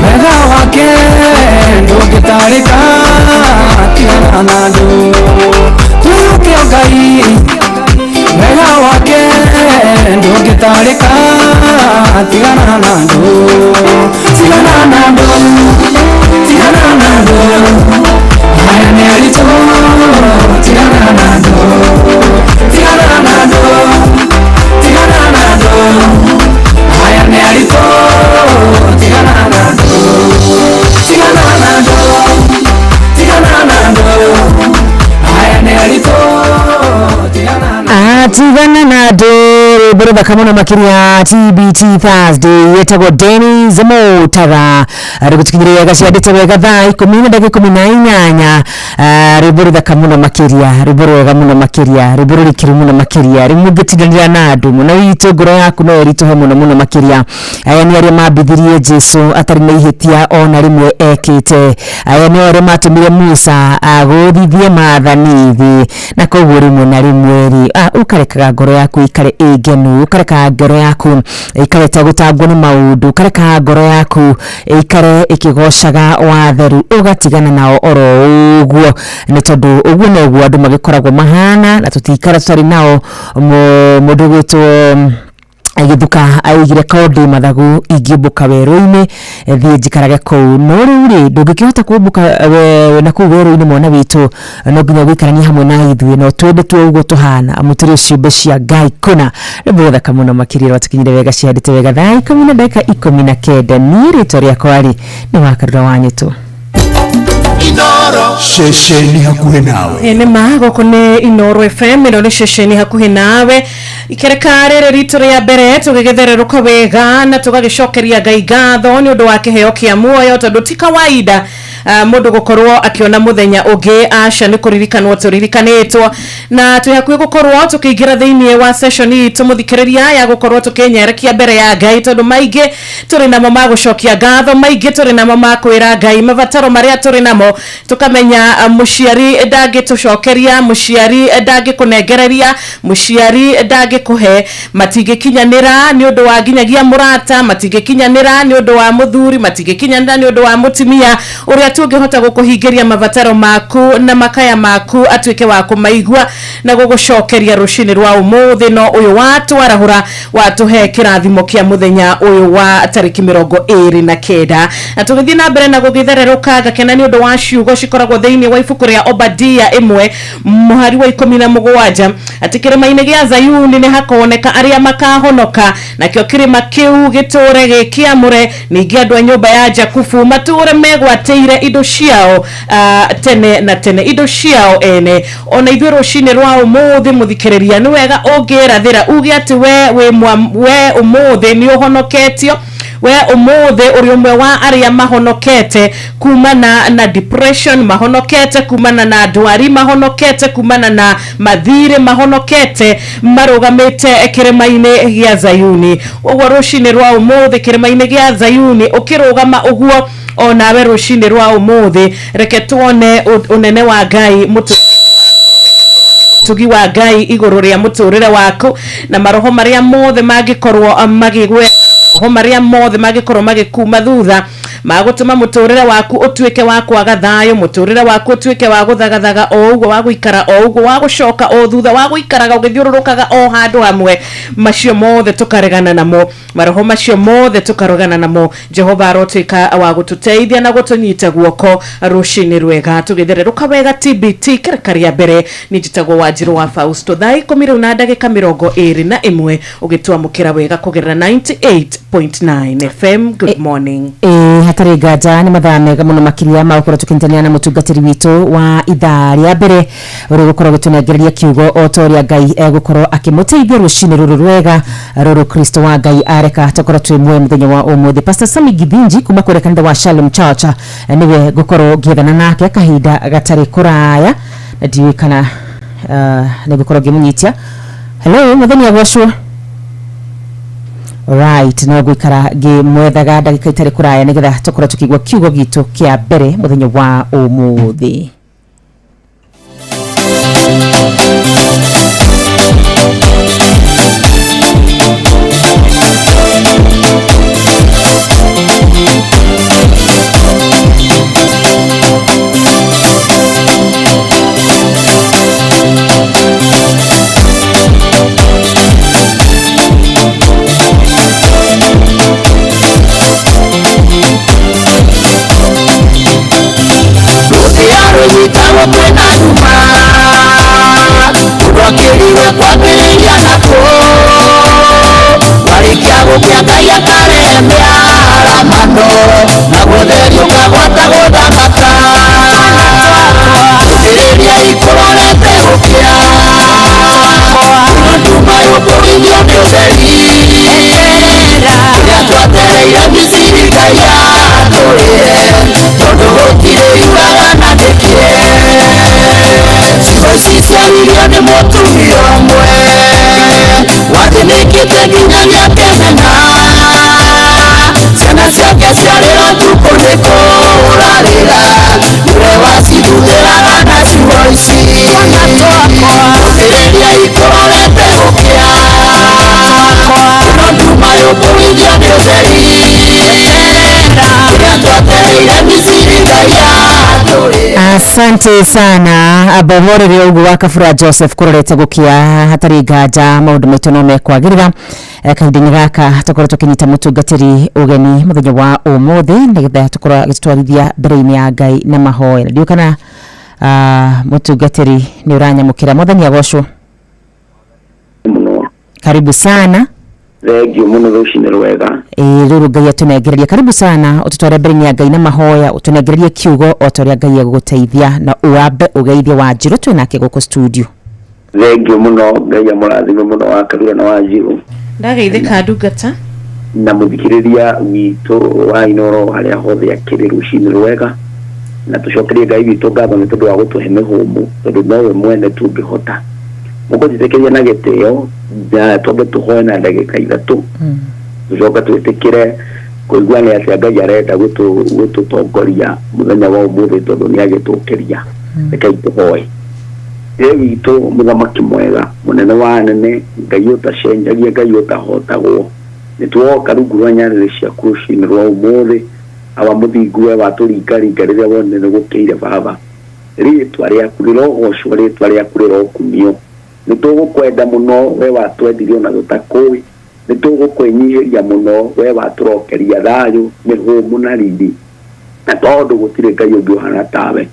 wega wake ndũngĩtarĩka tigana na andũ Twĩhoke Ngai wega wake ndũngĩtarĩka tigana na andũ Tigana na andũ tigana na andũ Haya nĩ aritũ tigana na andũ Tigana na andũ tigana na andũ Haya nĩ aritũ tigana na andũ Tigana na andũ tigana na andũ Haya nĩ aritũ tigana na Tigana na ndå rwĩmbo rũthaka mũno makĩria TBT Thursday yetagwo Dennis Mutara rũgũtũkinyĩria wega ciandĩte wega thaa 10:18. Rwĩmbo rũthaka mũno makĩria, rwĩmbo rwega mũno makĩria, rwĩmbo rũrikĩru mũno makĩria. Rĩmwe ũngĩtindanĩra na andũ mũno witũ ngoro yaku no ĩritũhe mũno mũno makĩria. Aya nĩ arĩa mambithirie Jesu atarĩ na ihĩtia ona rĩmwe ekĩte. Aya nĩ arĩa matũmire Musa agũthithie maathani thĩ, na koguo rĩmwe na rĩmwe rĩ ũkarekaga ngoro yaku ikare ĩngenu, ũkarekaga ngoro yaku ikare ĩtegũtangwo nĩ maũndũ, ũkarekaga ngoro yaku ikare ĩkĩgocaga watheru, ũgatigana nao oro ũguo, nĩ tondũ ũguo noguo andũ magĩkoragwo mahana, na tũtikara tũtarĩ nao. Mũndũ gwĩtwo agithuka aigire kondi mathagu ingĩũmbũka werũ-inĩ thiĩ njikarage kũu, no rĩu rĩ ndũngĩkĩhota kũmbũka na kũu werũ-inĩ mwana witũ, no nginya gũikarania hamwe na ithuĩ, no twende tuo ũguo tũhana, amu tũrĩ ciũmbe cia Ngai kũna. Rwĩmbo rũthaka mũno makĩria rwatũkinyire wega ciandĩte wega thaa 10:19. Niĩ rĩtwa rĩakwa rĩ nĩ Wakarura wa Nyũtũ. Inoro ceceni hakuhĩ nawe. Nĩ ma gũkũ nĩ Inoro FM, ĩno nĩ ceceni hakuhĩ nawe. Ikereka rĩrĩ ritũ rĩa mbere tũgĩgĩthererũka wega na tũgagĩcokeria Ngai ngatho nĩ ũndũ wa kĩheo kĩa muoyo, tondũ ti kawaida mũndũ gũkorwo akĩona mũthenya ũngĩ, aca nĩ kũririkanwo tũririkanĩtwo, na twĩ hakuhĩ gũkorwo tũkĩingĩra thĩinĩ wa session itũ mũthikĩrĩria ya gũkorwo tũkĩnyerekia mbere ya Ngai, tondũ maingĩ tũrĩ namo ma gũcokia ngatho, maingĩ tũrĩ namo ma kwĩra Ngai mabataro marĩa tũrĩ namo, tukamenya mũciari ndangĩtũcokeria, mũciari ndangĩkũnengereria, mũciari ndangĩkũhe, matingĩkinyanĩra nĩ ũndũ wa nginyagia mũrata, matingĩkinyanĩra nĩ ũndũ wa mũthuri, matingĩkinyanĩra nĩ ũndũ wa mũtumia ũrĩa tũngĩhota gũkũhingĩria mabataro maku na makaya maku atuĩke wa kũmaigua na gũgũcokeria rũcinĩ rwa ũmũthĩ. No ũyũ watwarahũra watũhe kĩrathimo kĩa mũthenya ũyũ wa tarĩki 29, na tũgĩthiĩ na mbere na gũgĩthererũka ngakena nĩ ũndũ wa ciugo cikoragwo thĩinĩ wa ibuku rĩa Obadia 1 mũhari wa 17 atĩ kĩrĩma-inĩ gĩa Zayuni nĩ hakoneka arĩa makahonoka, nakĩo kĩrĩma kĩu gĩtũre gĩkĩamũre, ningĩ andũ a nyũmba ya Jakubu matũre megwatĩire indo ciao tene na tene, indo ciao ene. Ona ithuĩ rũcinĩ rwa ũmũthĩ mũthikĩrĩria nĩ wega ũngĩrathĩra uge atĩ we ũmũthĩ nĩ ũhonoketio, we ũmũthĩ ũrĩ ũmwe wa arĩa mahonokete kumana na depression, mahonokete kumana na ndwari, mahonokete kumana na mathirĩ, mahonokete marũgamĩte kĩrĩma-inĩ gĩa Zayuni. Ũguo rũcinĩ rwa ũmũthĩ kĩrĩma-inĩ gĩa Zayuni ũkĩrũgama ũguo onawe rũcinĩ rwa ũmũthĩ, reke tuone ũnene wa Ngai, mũtugi wa Ngai igũrũ rĩa mũtũrĩre waku, na maroho marĩa mothe mangĩkorwo magĩgwe, maroho marĩa mothe mangĩkorwo magĩkuma thutha magũtũma mũtũrĩre waku ũtuĩke wa kwaga thayũ, mũtũrĩre waku ũtuĩke wa gũthagathaga o ũguo, wa gũikara o ũguo, wa gũcoka o thutha, wa gũikaraga ũgĩthiũrũrũkaga o handũ hamwe, macio mothe tũkaregana namo, maroho macio mothe tũkaregana namo. Jehova arotuĩka wa gũtũteithia na gũtũnyita guoko rũcinĩ rwega tũgĩthererũka wega TBT kĩreka rĩa mbere. Niĩ njĩtagwo Wanjirũ wa Fausto, thaa 10:21 ũgĩtwamũkĩra wega kũgerera 98.9 FM. Good morning. Hatarĩ nganja nĩ mathaa mega mũno makĩria ma gũkorwo tũkĩnyitanĩra na mũtungatĩri witũ wa ithaa rĩa mbere ũrĩa ũgũkorwo gũtũnengereria kiugo o ta ũrĩa Ngai egũkorwo akĩmũteithia rũcinĩ rũrũ rwega rũrũ Kristo wa Ngai areka tũkorwo twĩ muoyo mũthenya wa ũmũthĩ. Pastor Sami Githinji kuma kũrĩa kanitha wa Shalom Church nĩwe ngũkorwo ngĩethana nake kahinda gatarĩ kũraya, na ndiũĩ kana nĩ ngũkorwo ngĩmũnyitia. Hello, mũthenya gwacwo. Right, no gwikara ngĩmwethaga ndagĩka itarĩ kũraya nĩgetha tũkorwo tũkĩigua kiugo gitũ kĩa mbere mũthenya wa ũmũthĩ. Ikũrorete gũkĩa Asante sana abomorere ugu wa Kabura Joseph kurorete gukia hatari nganja maundu maitu no mekwagirira. Kahinda-inĩ gaka tũkorwo tũkĩnyita mũtungatĩri ũgeni mũthenya wa ũmũthĩ nĩgetha tũkorwo agĩtũtwarithia mbere-inĩ ya Ngai na mahoya. Ndiũ kana mũtungatĩri nĩ ũranyamũkĩra. Mwathani agocwo. Karibu sana. Thengio muno rũcinĩ rwega. Rũrũ Ngai atũnengereria. Karibu sana ũtũtware mbere-inĩ ya Ngai na mahoya, ũtũnengererie kiugo o ta ũrĩa Ngai egũgũteithia na ũwambe ũgeithie Wanjirũ twĩ nake gũkũ studio. Thengio muno, Ngai amũrathime mũno wa Karura na Wanjirũ. Ndageithĩka ndungata. Na mũthikĩrĩria witũ wa Inoro harĩa hothe akĩrĩ rũcinĩ rwega, na tũcokerie Ngai witũ ngatho nĩ tondũ wa gũtũhe mĩhũmũ, tondũ nowe mwene tũngĩhota. Mũkũnjĩtĩkĩria na gĩtĩo twambe tũhoe na ndagĩka 3 tũcoke twĩtĩkĩre kũigua nĩ atĩa Ngai arenda gũtũtongoria mũthenya wa ũmũthĩ tondũ nĩ agĩtũkĩria. Rekei tũhoe. Ithe witũ mũthamaki mwega, mũnene wa anene, Ngai ũtacenjagia, Ngai ũtahotagwo, nĩ tuoka rungu rwa nyarĩrĩ ciaku rũcinĩ rwa ũmũthĩ. Awa mũthingu we watũringaringa rĩrĩa wonire nĩ gũkĩire Baba. Rĩtwa rĩaku rĩrogocwo, rĩtwa rĩaku rĩrokumio. Nĩ tũgũkwenda mũno we watwendirie ona tũtakũĩ. Nĩ tũgũkwĩnyihĩria mũno we watũrokeria thayũ, mĩhũmũ na riri, na tondũ gũtirĩ Ngai ũngĩ ũhana tawe.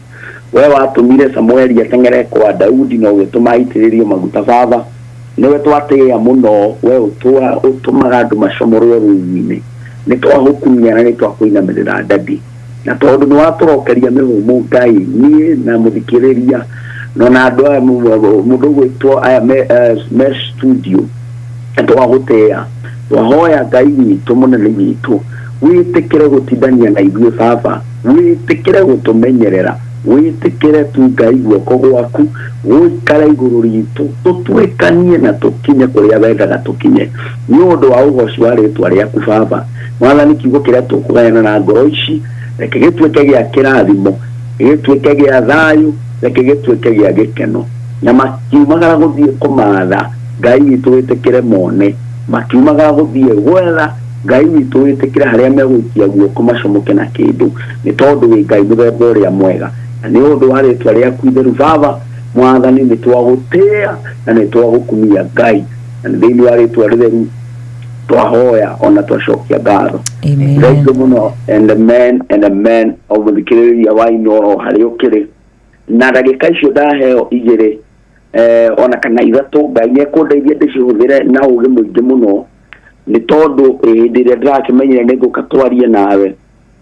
We watũmire Samueli ateng'ere kwa Daudi na ũgĩtũma aitĩrĩrio maguta Baba. Nĩwe twatĩĩa mũno, we ũtũmaga andũ macomorwo rũũĩ-inĩ. Nĩ twagũkumia na nĩ twakũinamĩrĩra ndadi, na tondũ nĩ watũrokeria mĩhũmũ Ngai, niĩ na mũthikĩrĩria no na andũ aya mũndũ ũgwĩtwo aya me studio, nĩ twagũtĩĩa. Twahoya Ngai witũ mũnene witũ wĩtĩkĩre gũtindania na ithuĩ Baba, wĩtĩkĩre gũtũmenyerera, wĩtĩkĩre tu Ngai guoko gwaku gũikare igũrũ ritũ, tũtuĩkanie na tũkinye kũrĩa wendaga tũkinye nĩ ũndũ wa ũgoci wa rĩtwa rĩaku Baba. Mwathani, kiugo kĩrĩa tũkũgayana na ngoro ici reke gĩtuĩke gĩa kĩrathimo, gĩtuĩke gĩa thayũ, reke gĩtuĩke gĩa gĩkeno. Na makiumagara gũthiĩ kũmatha Ngai witũ wĩtĩkĩre mone, makiumagara gũthiĩ gwetha Ngai witũ wĩtĩkĩre harĩa megũikia guoko macomoke na kĩndũ, nĩ tondũ wĩ Ngai mũthemba ũrĩa mwega. Na nĩ ũndũ wa rĩtwa rĩaku itheru Baba, Mwathani, nĩ twagũtĩĩa na nĩ twagũkumia Ngai, na nĩ thĩinĩ wa rĩtwa rĩtheru twahoya ona twacokia ngatho. Thank you mũno and amen and amen. O mũthikĩrĩria wa Inoro harĩa ũkĩrĩ, na ndagĩka icio ndaheo 2 ona kana 3, Ngai nĩ ekũndeithia ndĩcihũthĩre na ũũgĩ mũingĩ mũno, nĩ tondũ hĩndĩ ĩrĩa ndĩrakĩmenyire nĩ ngũka twarie nawe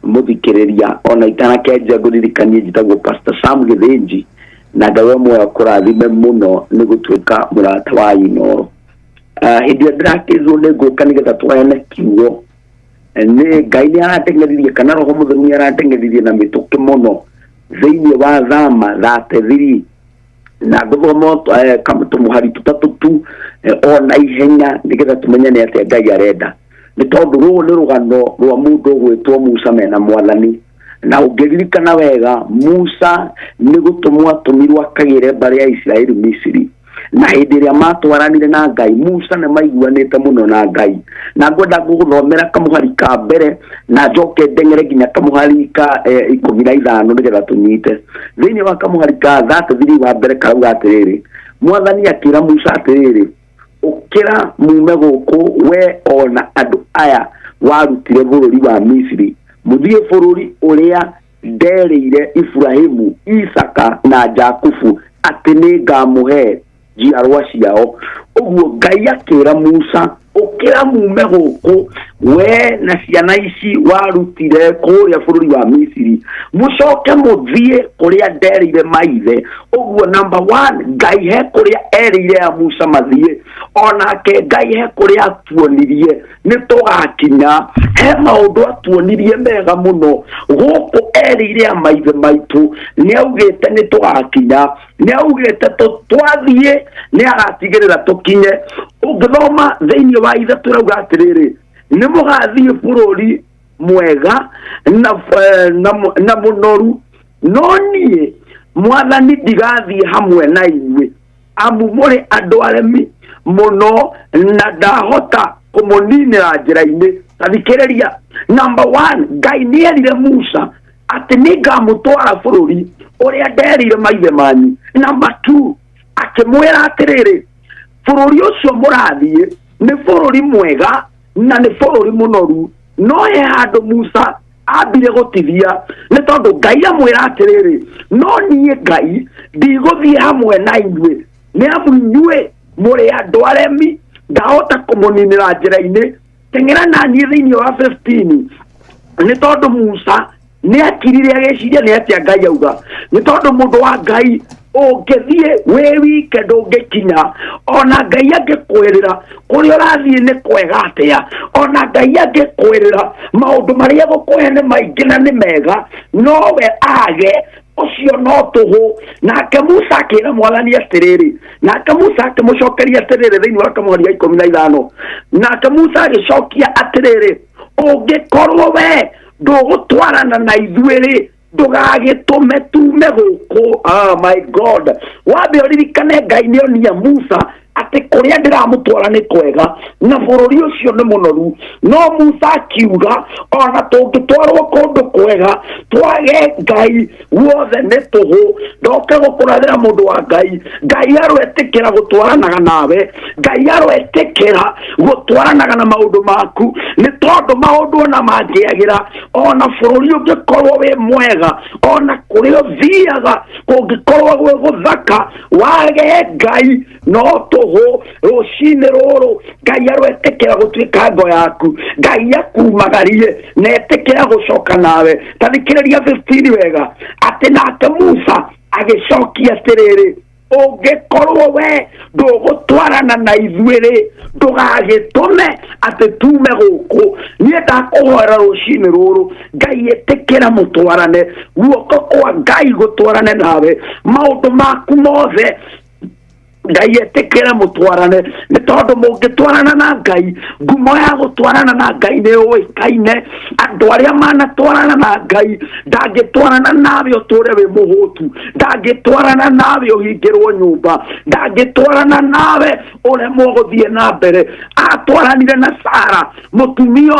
mũthikĩrĩria, ona itanakĩanjia ngũririkanie njĩtagwo Pastor Sam Gĩthĩnji, na Ngai we muoyo akũrathime mũno nĩ gũtuĩka mũrata wa Inoro. Hĩndĩ ĩrĩa ndĩrakĩrwo nĩ ngũka nĩgetha tũgayane kiugo, nĩ Ngai nĩ arateng'eririe kana Roho Mũtheru nĩ arateng'eririe na mĩtũkĩ mũno thĩinĩ wa Thama 33, na ngũthoma tũmũhari tũtatũ tu ona ihenya nĩgetha tũmenye nĩ atĩa Ngai arenda, nĩ tondũ rũrũ nĩ rũgano rwa mũndũ ũgwĩtwo Musa mena Mwathani. Na ũngĩririkana wega, Musa nĩ gũtũmwo atũmirwo akagĩre mbarĩ ya Isiraeli Misiri, na hĩndĩ ĩrĩa matwaranire na Ngai, Musa nĩ maiguanĩte mũno na Ngai. Na ngwenda gũgũthomera kamũhari ka mbere na njoke ndeng'ere nginya kamũhari ka 15 nĩgetha tũnyite. Thĩinĩ wa kamũhari ka 33 wa mbere karauga atĩrĩrĩ, Mwathani akĩra Musa atĩrĩrĩ, ũkĩra mume gũkũ we ona andũ aya warutire bũrũri wa Misiri, mũthiĩ bũrũri ũrĩa nderĩire Ibrahimu, Isaka na Jakubu atĩ nĩ ngamũhe njiarwa ciao. Ũguo Ngai akĩra Musa, ũkĩra mume gũkũ we na ciana ici warutire kũrĩa bũrũri wa Misiri, mũcoke mũthiĩ kũrĩa nderĩire maithe. Ũguo number 1, Ngai he kũrĩa erĩire ya Musa mathiĩ, onake Ngai he kũrĩa atuonirie nĩ tũgakinya. He maũndũ atuonirie mega mũno gũkũ erĩire ya maithe maitũ, nĩ augĩte nĩ tũgakinya, nĩ augĩte twathiĩ nĩ agatigĩrĩra tũkinye. Ũngĩthoma thĩinĩ wa 3 rauga atĩrĩrĩ, nĩ mũgathiĩ bũrũri mwega na mũnoru, no niĩ Mwathani ndigathiĩ hamwe na inyuĩ, amu mũrĩ andũ aremi mũno na ndahota kũmũninĩra njĩra-inĩ. Tathikĩrĩria, number 1, Ngai nĩ erire Musa atĩ nĩ ngamũtwara bũrũri Ũrĩa nderire maithe manyu. Number 2, akĩmwĩra atĩrĩrĩ, bũrũri ũcio mũrathiĩ nĩ bũrũri mwega na nĩ bũrũri mũnoru. No he handũ Musa ambire gũtithia nĩ tondũ Ngai amwĩra atĩrĩrĩ, no niĩ Ngai ndigũthiĩ hamwe na inyuĩ, nĩ amu inyuĩ mũrĩ andũ aremi, ndahota kũmũninĩra njĩra-inĩ. Teng'era na niĩ thĩinĩ wa 15, nĩ tondũ Musa nĩ akirire agĩciria nĩ atĩa Ngai auga, nĩ tondũ mũndũ wa Ngai ũngĩthiĩ wĩ wike ndũngĩkinya. Ona Ngai angĩkwĩrĩra kũrĩa ũrathiĩ nĩ kwega atĩa, ona Ngai angĩkwĩrĩra maũndũ marĩa egũkũhe nĩ maingĩ na nĩ mega, nowe age ũcio no tũhũ. Nake Musa akĩra mwathani atĩrĩrĩ, nake Musa akĩmũcokeria atĩrĩrĩ thĩinĩ wa kamũhari ga 15, nake Musa agĩcokia atĩrĩrĩ, ũngĩkorwo we ndũgũtwarana na ithuĩ rĩ, ndũgagĩtũme tume gũkũ. Ah, my God, wambe ũririkane Ngai nĩ onia Musa atĩ kũrĩa ndĩramũtwara nĩ kwega na bũrũri ũcio nĩ mũnoru. No Musa akiuga ona tũngĩtwarwo kũndũ kwega twage Ngai guothe nĩ tũhũ. Ndoke gũkũrathĩra mũndũ wa Ngai, Ngai aroetĩkĩra gũtwaranaga nawe, Ngai aroetĩkĩra gũtwaranaga na maũndũ maku, nĩ tondũ maũndũ ona mangĩagĩra, ona bũrũri ũngĩkorwo wĩ mwega, ona kũrĩa ũthiaga kũngĩkorwo gwĩ gũthaka, wage Ngai no tũhũ. Rũcinĩ rũrũ Ngai aroetĩkĩra gũtuĩka ngo yaku, Ngai akumagarie na etĩkĩra gũcoka nawe. Ta thikĩrĩria 15 wega, atĩ nake Musa agĩcokia atĩrĩrĩ, ũngĩkorwo we ndũgũtwarana na ithuĩ rĩ, ndũgagĩtũme atĩ tume gũkũ. Niĩ ndakũhoera rũcinĩ rũrũ, Ngai ĩtĩkĩra mũtwarane, guoko kwa Ngai gũtwarane nawe, maũndũ maku mothe Ngai etĩkĩre mũtwarane, nĩ tondũ mũngĩtwarana na Ngai, ngumo ya gũtwarana na Ngai nĩ yũĩkaine. Andũ arĩa manatwarana na Ngai, ndangĩtwarana nawe ũtũre wĩ mũhũtu, ndangĩtwarana nawe ũhingĩrwo nyũmba, ndangĩtwarana nawe ũremwo gũthiĩ na mbere. Atwaranire na Sara, mũtumia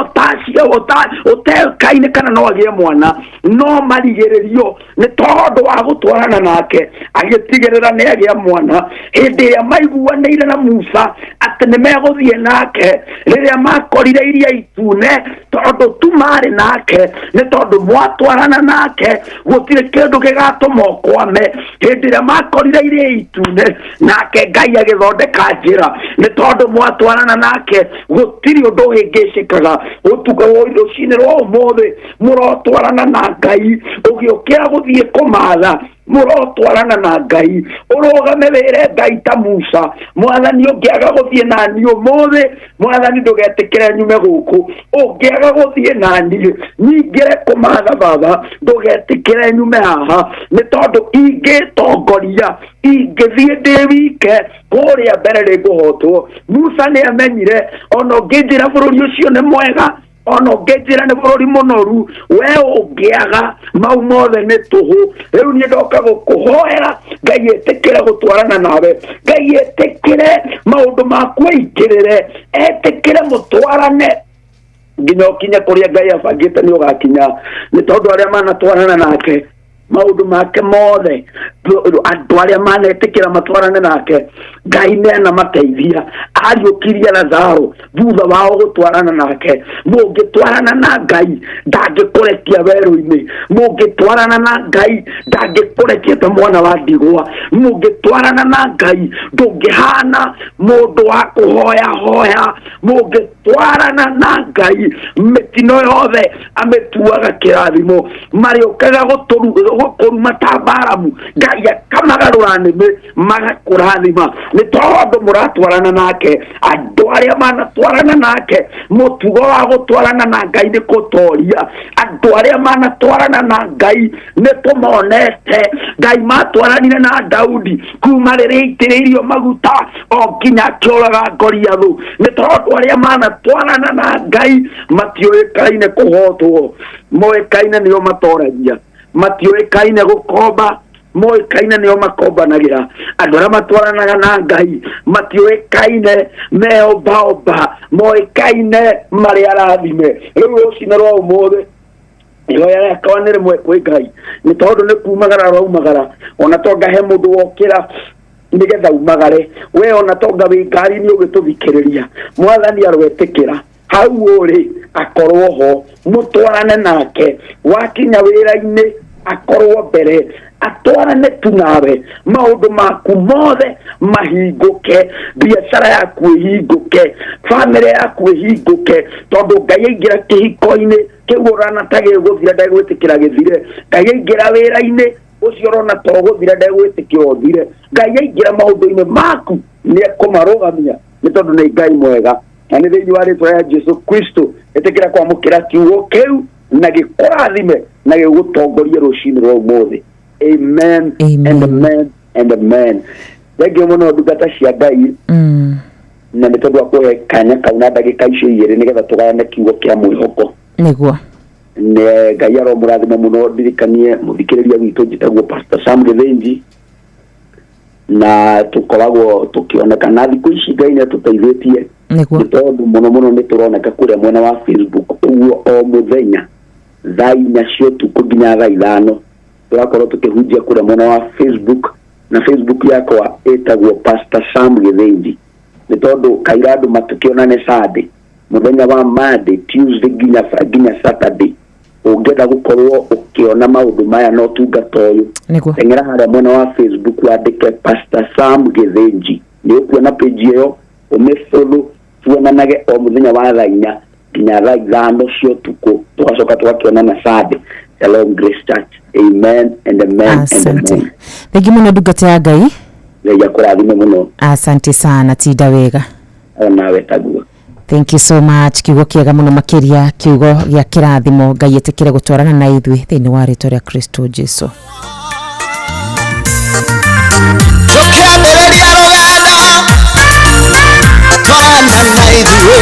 ũtekaine kana no agĩe mwana, no marigĩrĩrio nĩ tondũ wa gũtwarana nake agĩtigĩrĩra nĩ agĩa mwana. Hĩndĩ ĩrĩa maiguanĩire na Musa atĩ nĩ megũthiĩ nake, rĩrĩa makorire iria itune, tondũ tu marĩ nake, nĩ tondũ mwatwarana nake gũtirĩ kĩndũ gĩgatũma ũkwame. Hĩndĩ ĩrĩa makorire iria itune, nake Ngai agĩthondeka njĩra, nĩ tondũ mwatwarana nake gũtirĩ ũndũ ũhĩngĩcĩkaga. Ũtukũ rũcinĩ rwa ũmũthĩ mũrotwarana na Ngai, ũgĩũkĩra gũthiĩ kũmatha mũrotwarana na Ngai, ũrũgame wĩre Ngai ta Musa, mwathani ũngĩaga gũthiĩ na niĩ ũmũthĩ, mwathani ndũgetĩkĩre nyume gũkũ, ũngĩaga gũthiĩ na niĩ nyingĩre kũmatha baba, ndũgetĩkĩre nyume haha, nĩ tondũ ingĩtongoria ingĩthiĩ ndĩ wike kũrĩa mbere nĩngũhotwo. Musa nĩ amenyire ona ũngĩnjĩra bũrũri ũcio nĩ mwega, ona ũngĩnjĩra nĩ bũrũri mũnoru, we ũngĩaga mau mothe nĩ tũhũ. Rĩu niĩ ndoka gũkũhoera Ngai etĩkĩre gũtwarana nawe, Ngai etĩkĩre maũndũ maku aingĩrĩre, etĩkĩre mũtwarane nginya ũkinye kũrĩa Ngai abangĩte nĩ ũgakinya, nĩ tondũ arĩa manatwarana nake maũndũ make mothe, andũ arĩa manetĩkĩra matwarane nake, Ngai nĩ anamateithia. Ariũkirie Lazaro thutha wao gũtwarana nake. Mũngĩtwarana na Ngai ndangĩkũrekia werũ-inĩ, mũngĩtwarana na Ngai ndangĩkũrekia ta mwana wa ndigwa, mũngĩtwarana na Ngai ndũngĩhana mũndũ wa kũhoya hoya, mũngĩtwarana na Ngai mĩtino yothe amĩtuaga kĩrathimo. Marĩũkaga gũkũruma ta Balamu, Ngai akamagarũra nĩmĩ magakũrathima, nĩ tondũ mũratwarana nake. Andũ arĩa manatwarana nake, mũtugo wa gũtwarana na Ngai nĩ kũtoria. Andũ arĩa manatwarana na Ngai nĩ tũmonete. Ngai matwaranire na Daudi kuma rĩrĩa aitĩrĩirio maguta o nginya akĩũraga Goliathũ, nĩ tondũ arĩa manatwarana na Ngai matiũĩkaine kũhotwo, moĩkaine nĩo matoragia, matiũĩkaine gũkomba, moĩkaine nĩo makombanagĩra. Andũ arĩa matwaranaga na Ngai matiũĩkaine meombaomba, moĩkaine marĩ arathime. Rĩu rũcinĩ rwa ũmũthĩ Ihoya rĩakwa nĩ rĩmwe kwĩ Ngai nĩ tondũ nĩ kumagara raumagara ona tonga he mũndũ wokĩra nĩgetha umagare we ona tonga wĩ ngari-inĩ ũgĩtũthikĩrĩria mwathani arwetĩkĩra hau ũrĩ akorwo ho mũtwarane nake wakinya wĩra-inĩ akorwo mbere atwarane tu nawe maũndũ maku mothe mahingũke biacara yaku ĩhingũke bamĩrĩ yaku ĩhingũke tondũ Ngai aingĩra kĩhiko-inĩ kĩu ũrona ta gĩgũthira ndegwĩtĩkĩra gĩthire Ngai aingĩra wĩra-inĩ ũcio ũrona to gũthira ndegwĩtĩkĩra ũthire Ngai aingĩra maũndũ-inĩ maku nĩ ekũmarũgamia nĩ tondũ nĩ Ngai mwega na nĩ thĩinĩ wa rĩtwa rĩa Jesu Kristo ĩtĩkĩra kwamũkĩra kiugo kĩu na gĩkũrathime na gĩgũtongorie rũcinĩ rwa ũmũthĩ. Amen, and amen and amen. Thengiũ mũno ndungata cia Ngai na nĩ tondũ wa kũhe kanya kau na ndagĩka icio igĩrĩ nĩgetha tũgayane kiugo kĩa mwĩhoko. Nĩguo. Nĩ Ngai aromũrathima mũno ndirikanie mũthikĩrĩria witũ njĩtagwo Pastor Sam Gĩthĩnji na tũkoragwo tũkĩoneka na thikũ ici Ngai nĩ atũteithĩtie nĩguo nĩ tondũ mũno mũno nĩ tũroneka kũrĩa mwena wa Facebook ũguo o mũthenya thaa inya cia ũtukũ nginya thaa ithano tũrakorwo tũkĩhunjia kũrĩa mwena wa Facebook na Facebook yakwa ĩtagwo Pastor Sam Gĩthĩnji nĩ tondũ kaira andũ matũkĩonane Sunday mũthenya wa Monday Tuesday nginya Saturday ũngĩenda gũkorwo ũkĩona maũndũ maya na ũtungata ũyũ nĩguo teng'era harĩa mwena wa Facebook wandĩke Pastor Sam Gĩthĩnji nĩ ũkuona page ĩyo ũmĩfollow tuonanage o mũthenya wa thaa inya nginya thaa ithano cia ũtukũ tũgacoka tũgakĩonana Sunday. Shalom Grace Church. Amen and amen and Asante. amen. Thengi mũno ndungata ya Ngai. Ngai akũrathime mũno. Asante sana tinda wega. Onawe taguo. Thank you so much kiugo kĩega mũno makĩria kiugo gĩa kĩrathimo Ngai ĩtĩkĩre gũtwarana na ithuĩ thĩinĩ wa rĩtwa rĩa Kristo Jesu. Tũkĩambĩrĩria rũgendo twarana na ithuĩ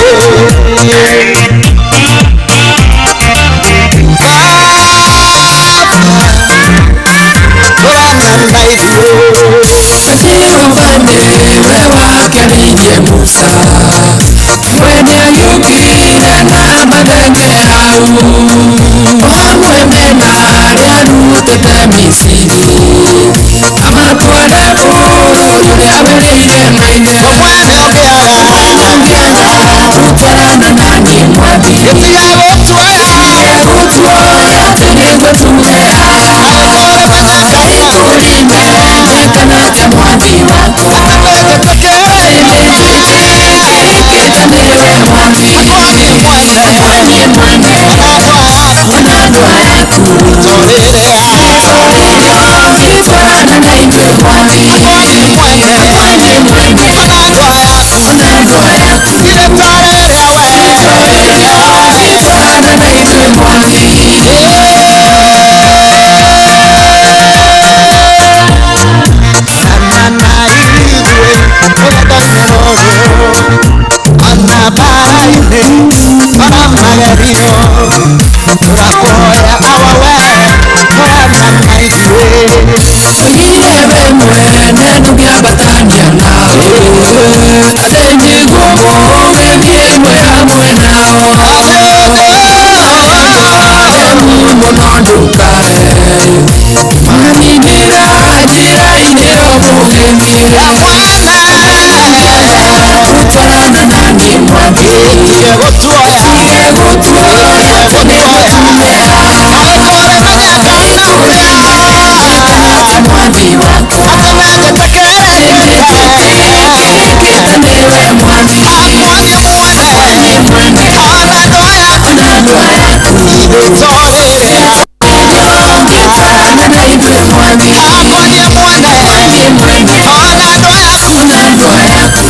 Baba twarana na ithuĩ Jehova nĩwe wakĩarĩirie Musa we nĩayũkire na mathenge hau o hamwe mena arĩa arutĩte Misiri amatware bũrũri ũrĩa werĩire maithe. Mwene ũngĩaga gũtwarana na niĩ mwathi tiga gũtuoya atĩ nĩguo tume haha kũrimenyekana ta mwathi wakwa nĩnjĩtĩkĩte nĩwe mwathi niĩ mwene ona andũ aku ũngĩtwarana na ithuĩ mwathi niĩ mwene ona andũ aku ũngĩtwarana na ithuĩ mwathi. Oigire we mwene ndũngĩambatania nao atĩ nĩguo mũgĩthiĩ mwĩ hamwe nao aremu mũno ndũkae maninĩra njĩra-inĩ o mũgĩthiĩ gũtwarana na niĩ mwathi tige gũtuoya atĩ nĩguo tume haha kũrimenyekana ta mwathi wakwa nĩnjĩtĩkĩte nĩwe mwathi niĩ mwene ona andũ aku ũngĩtwarana na ithuĩ mwathi niĩ mwene ona andũ aku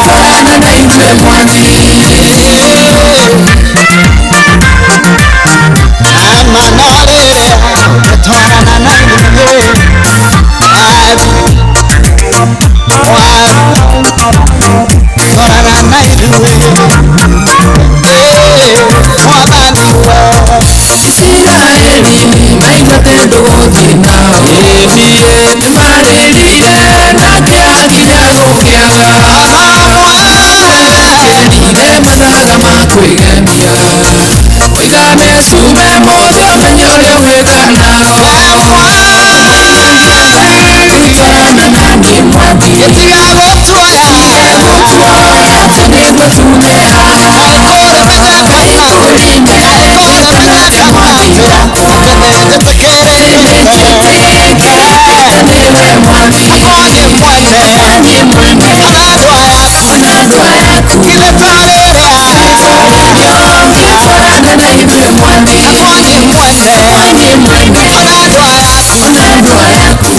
ũngĩtwarana na ithuĩ mwathi. Isiraeli maigua atĩ ndũgũthiĩ nao nĩmarĩrire nake akinya gũkĩaga erire mathaga ma kwĩgemia Ũmũthĩ ũmenye ũrĩa wĩkana. Twarana na niĩ mwathi. Tiga gũtuoya atĩ nĩguo tume haha. Kaĩ kũrĩ mwathi wakwa. Nĩnjĩtĩkĩrĩte nĩwe mwathi. Niĩ mwene. Ona andũ ayaku. Twarana na ithuĩ mwathi. Niĩ mwene. Ona andũ ayaku.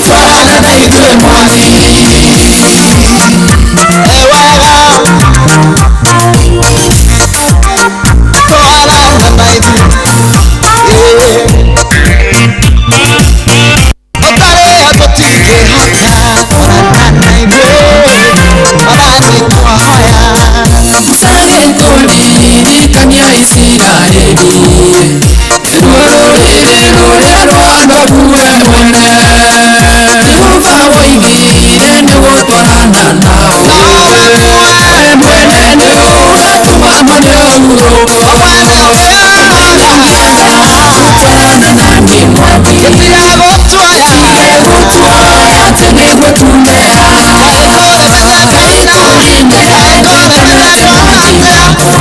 Twarana na ithuĩ mwathi. Tũririkania Isiraeli nĩruo rũrĩrĩ rũrĩa rwathaku we mwene. Jehova woigire nĩgũtwarana nao. We mwene nĩũgatũma mone ũhurũko. Twarana na niĩ mwathi. Tiga gũtuoya atĩ nĩguo tume haha. Kaĩ kũrĩ mwathi wakwa.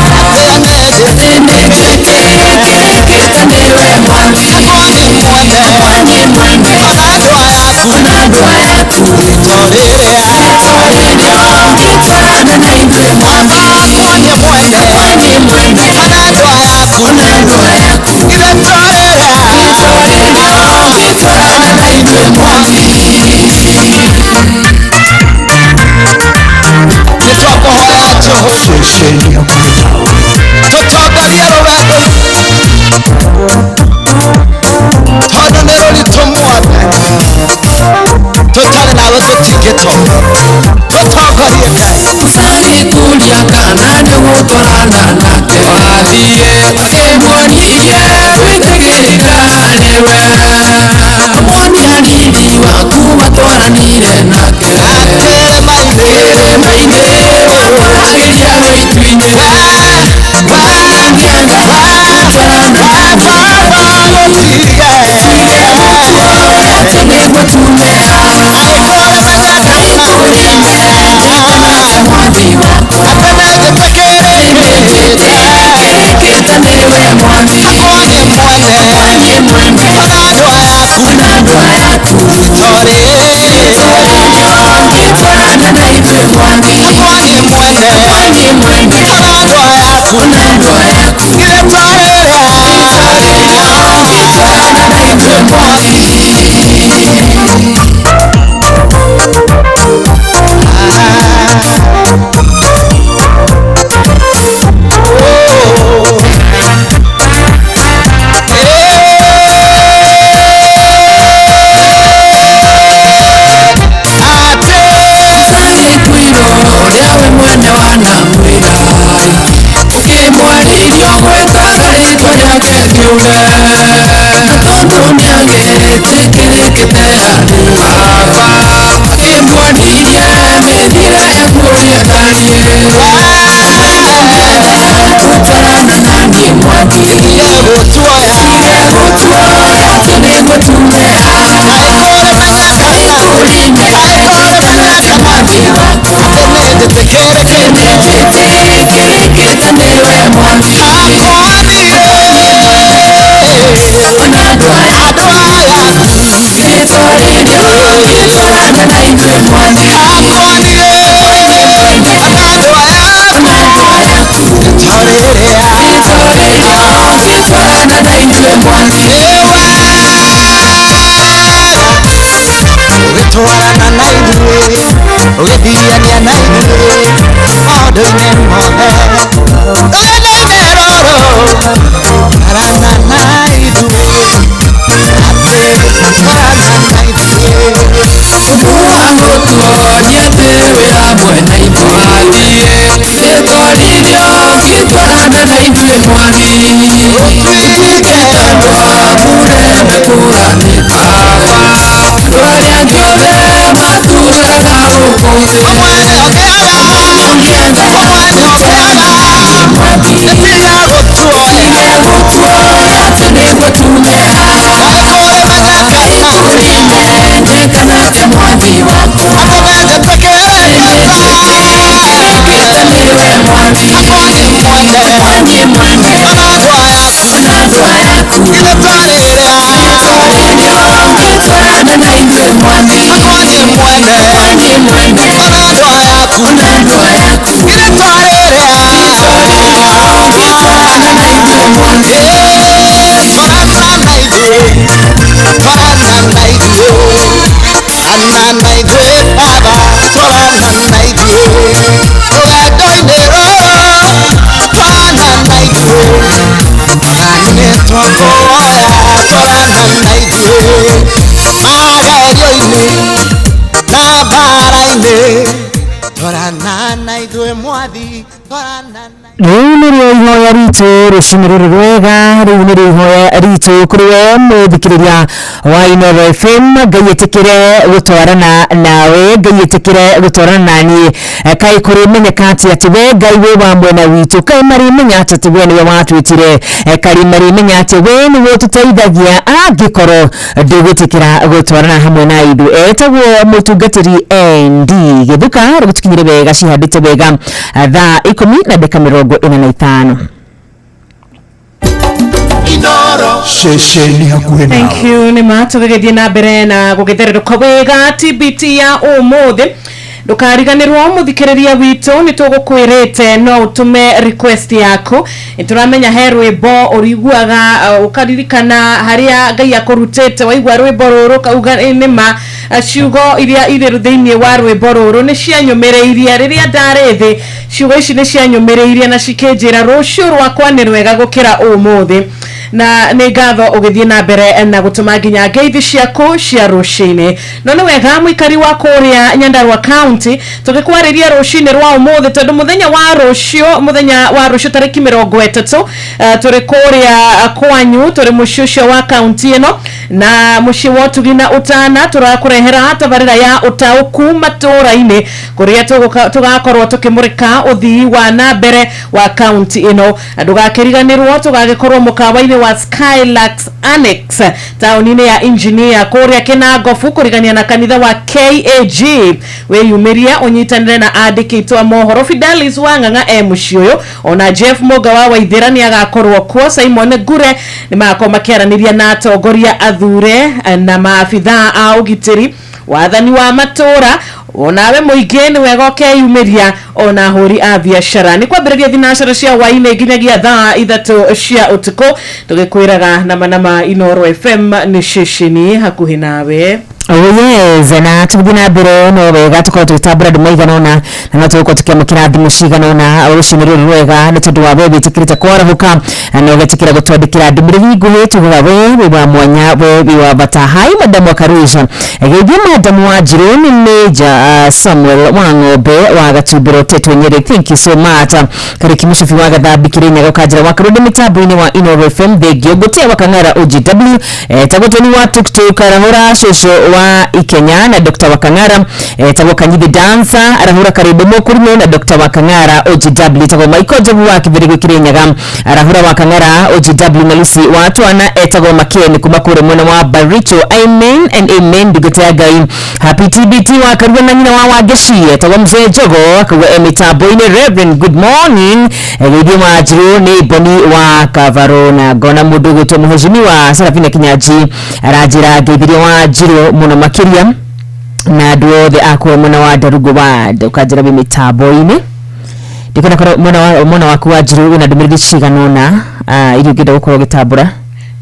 Nĩnjĩtĩkĩrĩte nĩwe mwathi. Niĩ mwene. Ona andũ ayaku. Twarana na ithuĩ mwathi. Niĩ mwene. Ona andũ ayaku. Twarana na ithuĩ mwathi. Ceceni hakuhĩ nawe. Tũtongorie rũgendo tondũ nĩ rũritũ mwathani, tũtarĩ nawe tũtingĩtonga. Tũtongorie Ngai. Musa kana nĩgũtwarana nake. Wathiĩ akĩmuonirie gwĩtĩkĩrĩka nĩwe. Amuonia riri waku watwaranire nake. Kĩrĩma-inĩ wakwaragĩria wĩ itu-inĩ. Ũngĩenda gũtwarana na niĩ mwathi. Tiga gũtuoya atĩ nĩguo tume haha. Kaĩ kũrĩ mwathi wakwa. Nĩnjĩtĩkĩrĩkĩte nĩwe mwathi. Niĩ mwene. Ona andũ ayaku. Twarana na ithuĩ mwathi. Niĩ mwene. Ona andũ ayaku. Twarana na ithuĩ mwathi. Kwĩrwo ũrĩa we mwene wanamwĩra. Ũkĩmwarĩria ũgwetaga rĩtwa rĩake kĩũmbe. Na tondũ nĩagĩtĩkĩrĩkĩte harĩ Baba. Akĩmuonirie mĩthiĩre yaku ũrĩa ĩtariĩ. Gũtwarana na niĩ mwathi. Tiga gũtuoya atĩ nĩguo tume haha. Kaĩ kũrĩ mwathi wakwa. Nĩnjĩtĩkĩrĩkĩte nĩwe mwathi. Ona andũ ayaku. Twarana na ithuĩ mwathi. Ona andũ ayaku. Twarana na ithuĩ mwathi. Ũgĩtwarana na ithuĩ, ũgĩthiania na ithuĩ maũndũ-inĩ mothe. Rũgendo-inĩ rũrũ, twarana na ithuĩ, atĩ twarana na ithuĩ. Ũgũtuonia atĩ wĩ hamwe na ithuĩ. Nĩtwarithio ũgĩtwarana na ithuĩ mwathi. Tũtuĩke ta andũ amũre mekũranĩte. Andũ arĩa angĩ othe matũũraga gũkũ thĩ. Ũngĩenda gũtwarana na niĩ mwathi. Twarana na ithuĩ baba, twarana na ithuĩ rũgendo-inĩ rũrũ, twarana na ithuĩ Mwathani nĩ tũkũhoya, twarana na ithuĩ magerio-inĩ na mbara-inĩ, twarana na ithuĩ Mwathi, twarana. Rĩu nĩrĩo ihoya ritũ rũcinĩ rũrũ rwega, rĩu nĩrĩo ihoya ritũ kũrĩ we mũthikĩrĩria wa Inooro FM. Ngai ĩtĩkĩre gũtwarana nawe, Ngai ĩtĩkĩre gũtwarana naniĩ. Kaĩ kũrĩmenyeka atĩ atĩ we Ngai wĩ wa mwena witũ, kaĩ marĩmenya atĩ atĩ we nĩwe watwĩtire, kaĩ marĩmenya atĩ we nĩwe ũtũteithagia angĩkorwo ndũgwĩtĩkĩra gũtwarana hamwe na ithuĩ. Etagwo mũtungatĩri ND Gĩthuka, rĩgũtũkinyĩre wega cihandĩte wega thaa 10:45. Ceceni hakuhĩ nawe. Thank you. Nĩ ma tũgĩgĩthiĩ na mbere na gũgĩthererũka wega TBT ya ũmũthĩ. Ndũkariganĩrwo mũthikĩrĩria witũ, nĩ tũgũkwĩrĩte no ũtũme request yaku. Nĩ tũramenya he rwĩmbo ũriguaga ũkaririkana harĩa Ngai akũrutĩte, waigua rwĩmbo rũrũ ũkauga nĩ ma ciugo iria irĩ thĩinĩ wa rwĩmbo rũrũ nĩ cianyũmĩrĩirie rĩrĩa ndarĩ thĩ, ciugo ici nĩ cianyũmĩrĩirie na cikĩnjĩra rũciũ rwakwa nĩ rwega gũkĩra ũmũthĩ. Na nĩ ngatho ũgĩthiĩ na mbere na gũtũma nginya ngeithi ciaku cia rũcinĩ. No nĩ wega mũikari wa kũrĩa Nyandarua County tũgĩkwarĩria rũcinĩ rwa ũmũthĩ, tondũ mũthenya wa rũciũ, mũthenya wa rũciũ tarĩki 30, tũrĩ kũrĩa kwanyu, tũrĩ mũciĩ ũcio wa kaunti ĩno na mũciĩ wa ũtugi na ũtana, tũrakũrehera tabarĩra ya ũtaũku matũũra-inĩ kũrĩa tũgakorwo tũkĩmũrĩka ũthii wa na mbere wa kaunti ĩno. Na ndũgakĩriganĩrwo tũgagĩkorwo mũkawa-inĩ wa Skylax Annex taũni-inĩ ya Engineer kũrĩa Kĩnangobu kũrigania na kanitha wa KAG. Wĩyumĩrie ũnyitanĩre na andĩki aitũ a mohoro Fidelis Wang'ang'a e mũciĩ ũyũ, ona Jeff Mũnga wa Waithĩra nĩ agakorwo kuo, Simon Ngure nĩ magakorwo makĩaranĩria na atongoria athure na maabithaa a ũgitĩri, wathani wa matũũra, onawe mũingĩ nĩ wega ũkeyumĩria, ona ahũri a biacara. Nĩ kwambĩrĩria thinacara cia hwaĩ-inĩ nginyagia thaa 3 cia ũtukũ, tũgĩkwĩraga nama nama Inooro FM nĩ ceceni hakuhĩ nawe. Oh yes, na tũgĩthiĩ na mbere no wega tũkorwo tũgĩtambũra andũ maigana ũna, na no tũgũkorwo tũkĩamũkĩra thimũ cigana ũna rũcinĩ rũrũ rwega, nĩ tondũ wa we wĩtĩkĩrĩte kwarahũka na ũgetĩkĩra gũtwandĩkĩra ndũmĩrĩri nguhĩ, tugaga we wĩ wa mwanya, we wĩ wa bata. Hi madamu wa Karusha, geithia madamu wa Njirũ, nĩ Major Samuel wa Ng'ombe wa Gatumbĩro Tetwe Nyeri, thank you so much. Karĩki Mũcibi wa Gathambi Kĩrĩnyaga ũkanjĩra wa Karũndĩ mĩtambo-inĩ wa Inooro FM, thengio Ngũtia wa Kang'ara OGW, tagwo wa tuktuk arahũra cũcũ wa Ikenya na Dr. Wakang'ara, tagwo Kanyithi Dancer arahũra Karĩndũ Mũkũrinũ na Dr. Wakang'ara OGW, tagwo Michael Njogu wa Kĩbĩrĩgũ Kĩrĩnyaga arahũra Wakang'ara OGW na Lucy wa Twana, etagwo Makeni kuma kũrĩa mwena wa Baricho. Amen and amen, ndungata ya Ngai. Happy TBT wa Karua na nyina wa Wangeci, etagwo Mzee Njogo akauga e mĩtambo-inĩ. Reverend, good morning. Geithio wa Njirũ nĩ Boni wa Kavaro, na ngona mũndũ ũgwĩtwo Mheshimiwa Serafina Kinyanji aranjĩra ngeithirie wa Njirũ mũno makĩria na andũ othe a kũrĩa mwena wa Ndarugo ward, ũkanjĩra wĩ mĩtambo-inĩ. Ndikona korwo mwena waku wa Njirũ wĩna ndũmĩrĩri cigana ũna iria ũngĩenda gũkorwo ũgĩtambũra.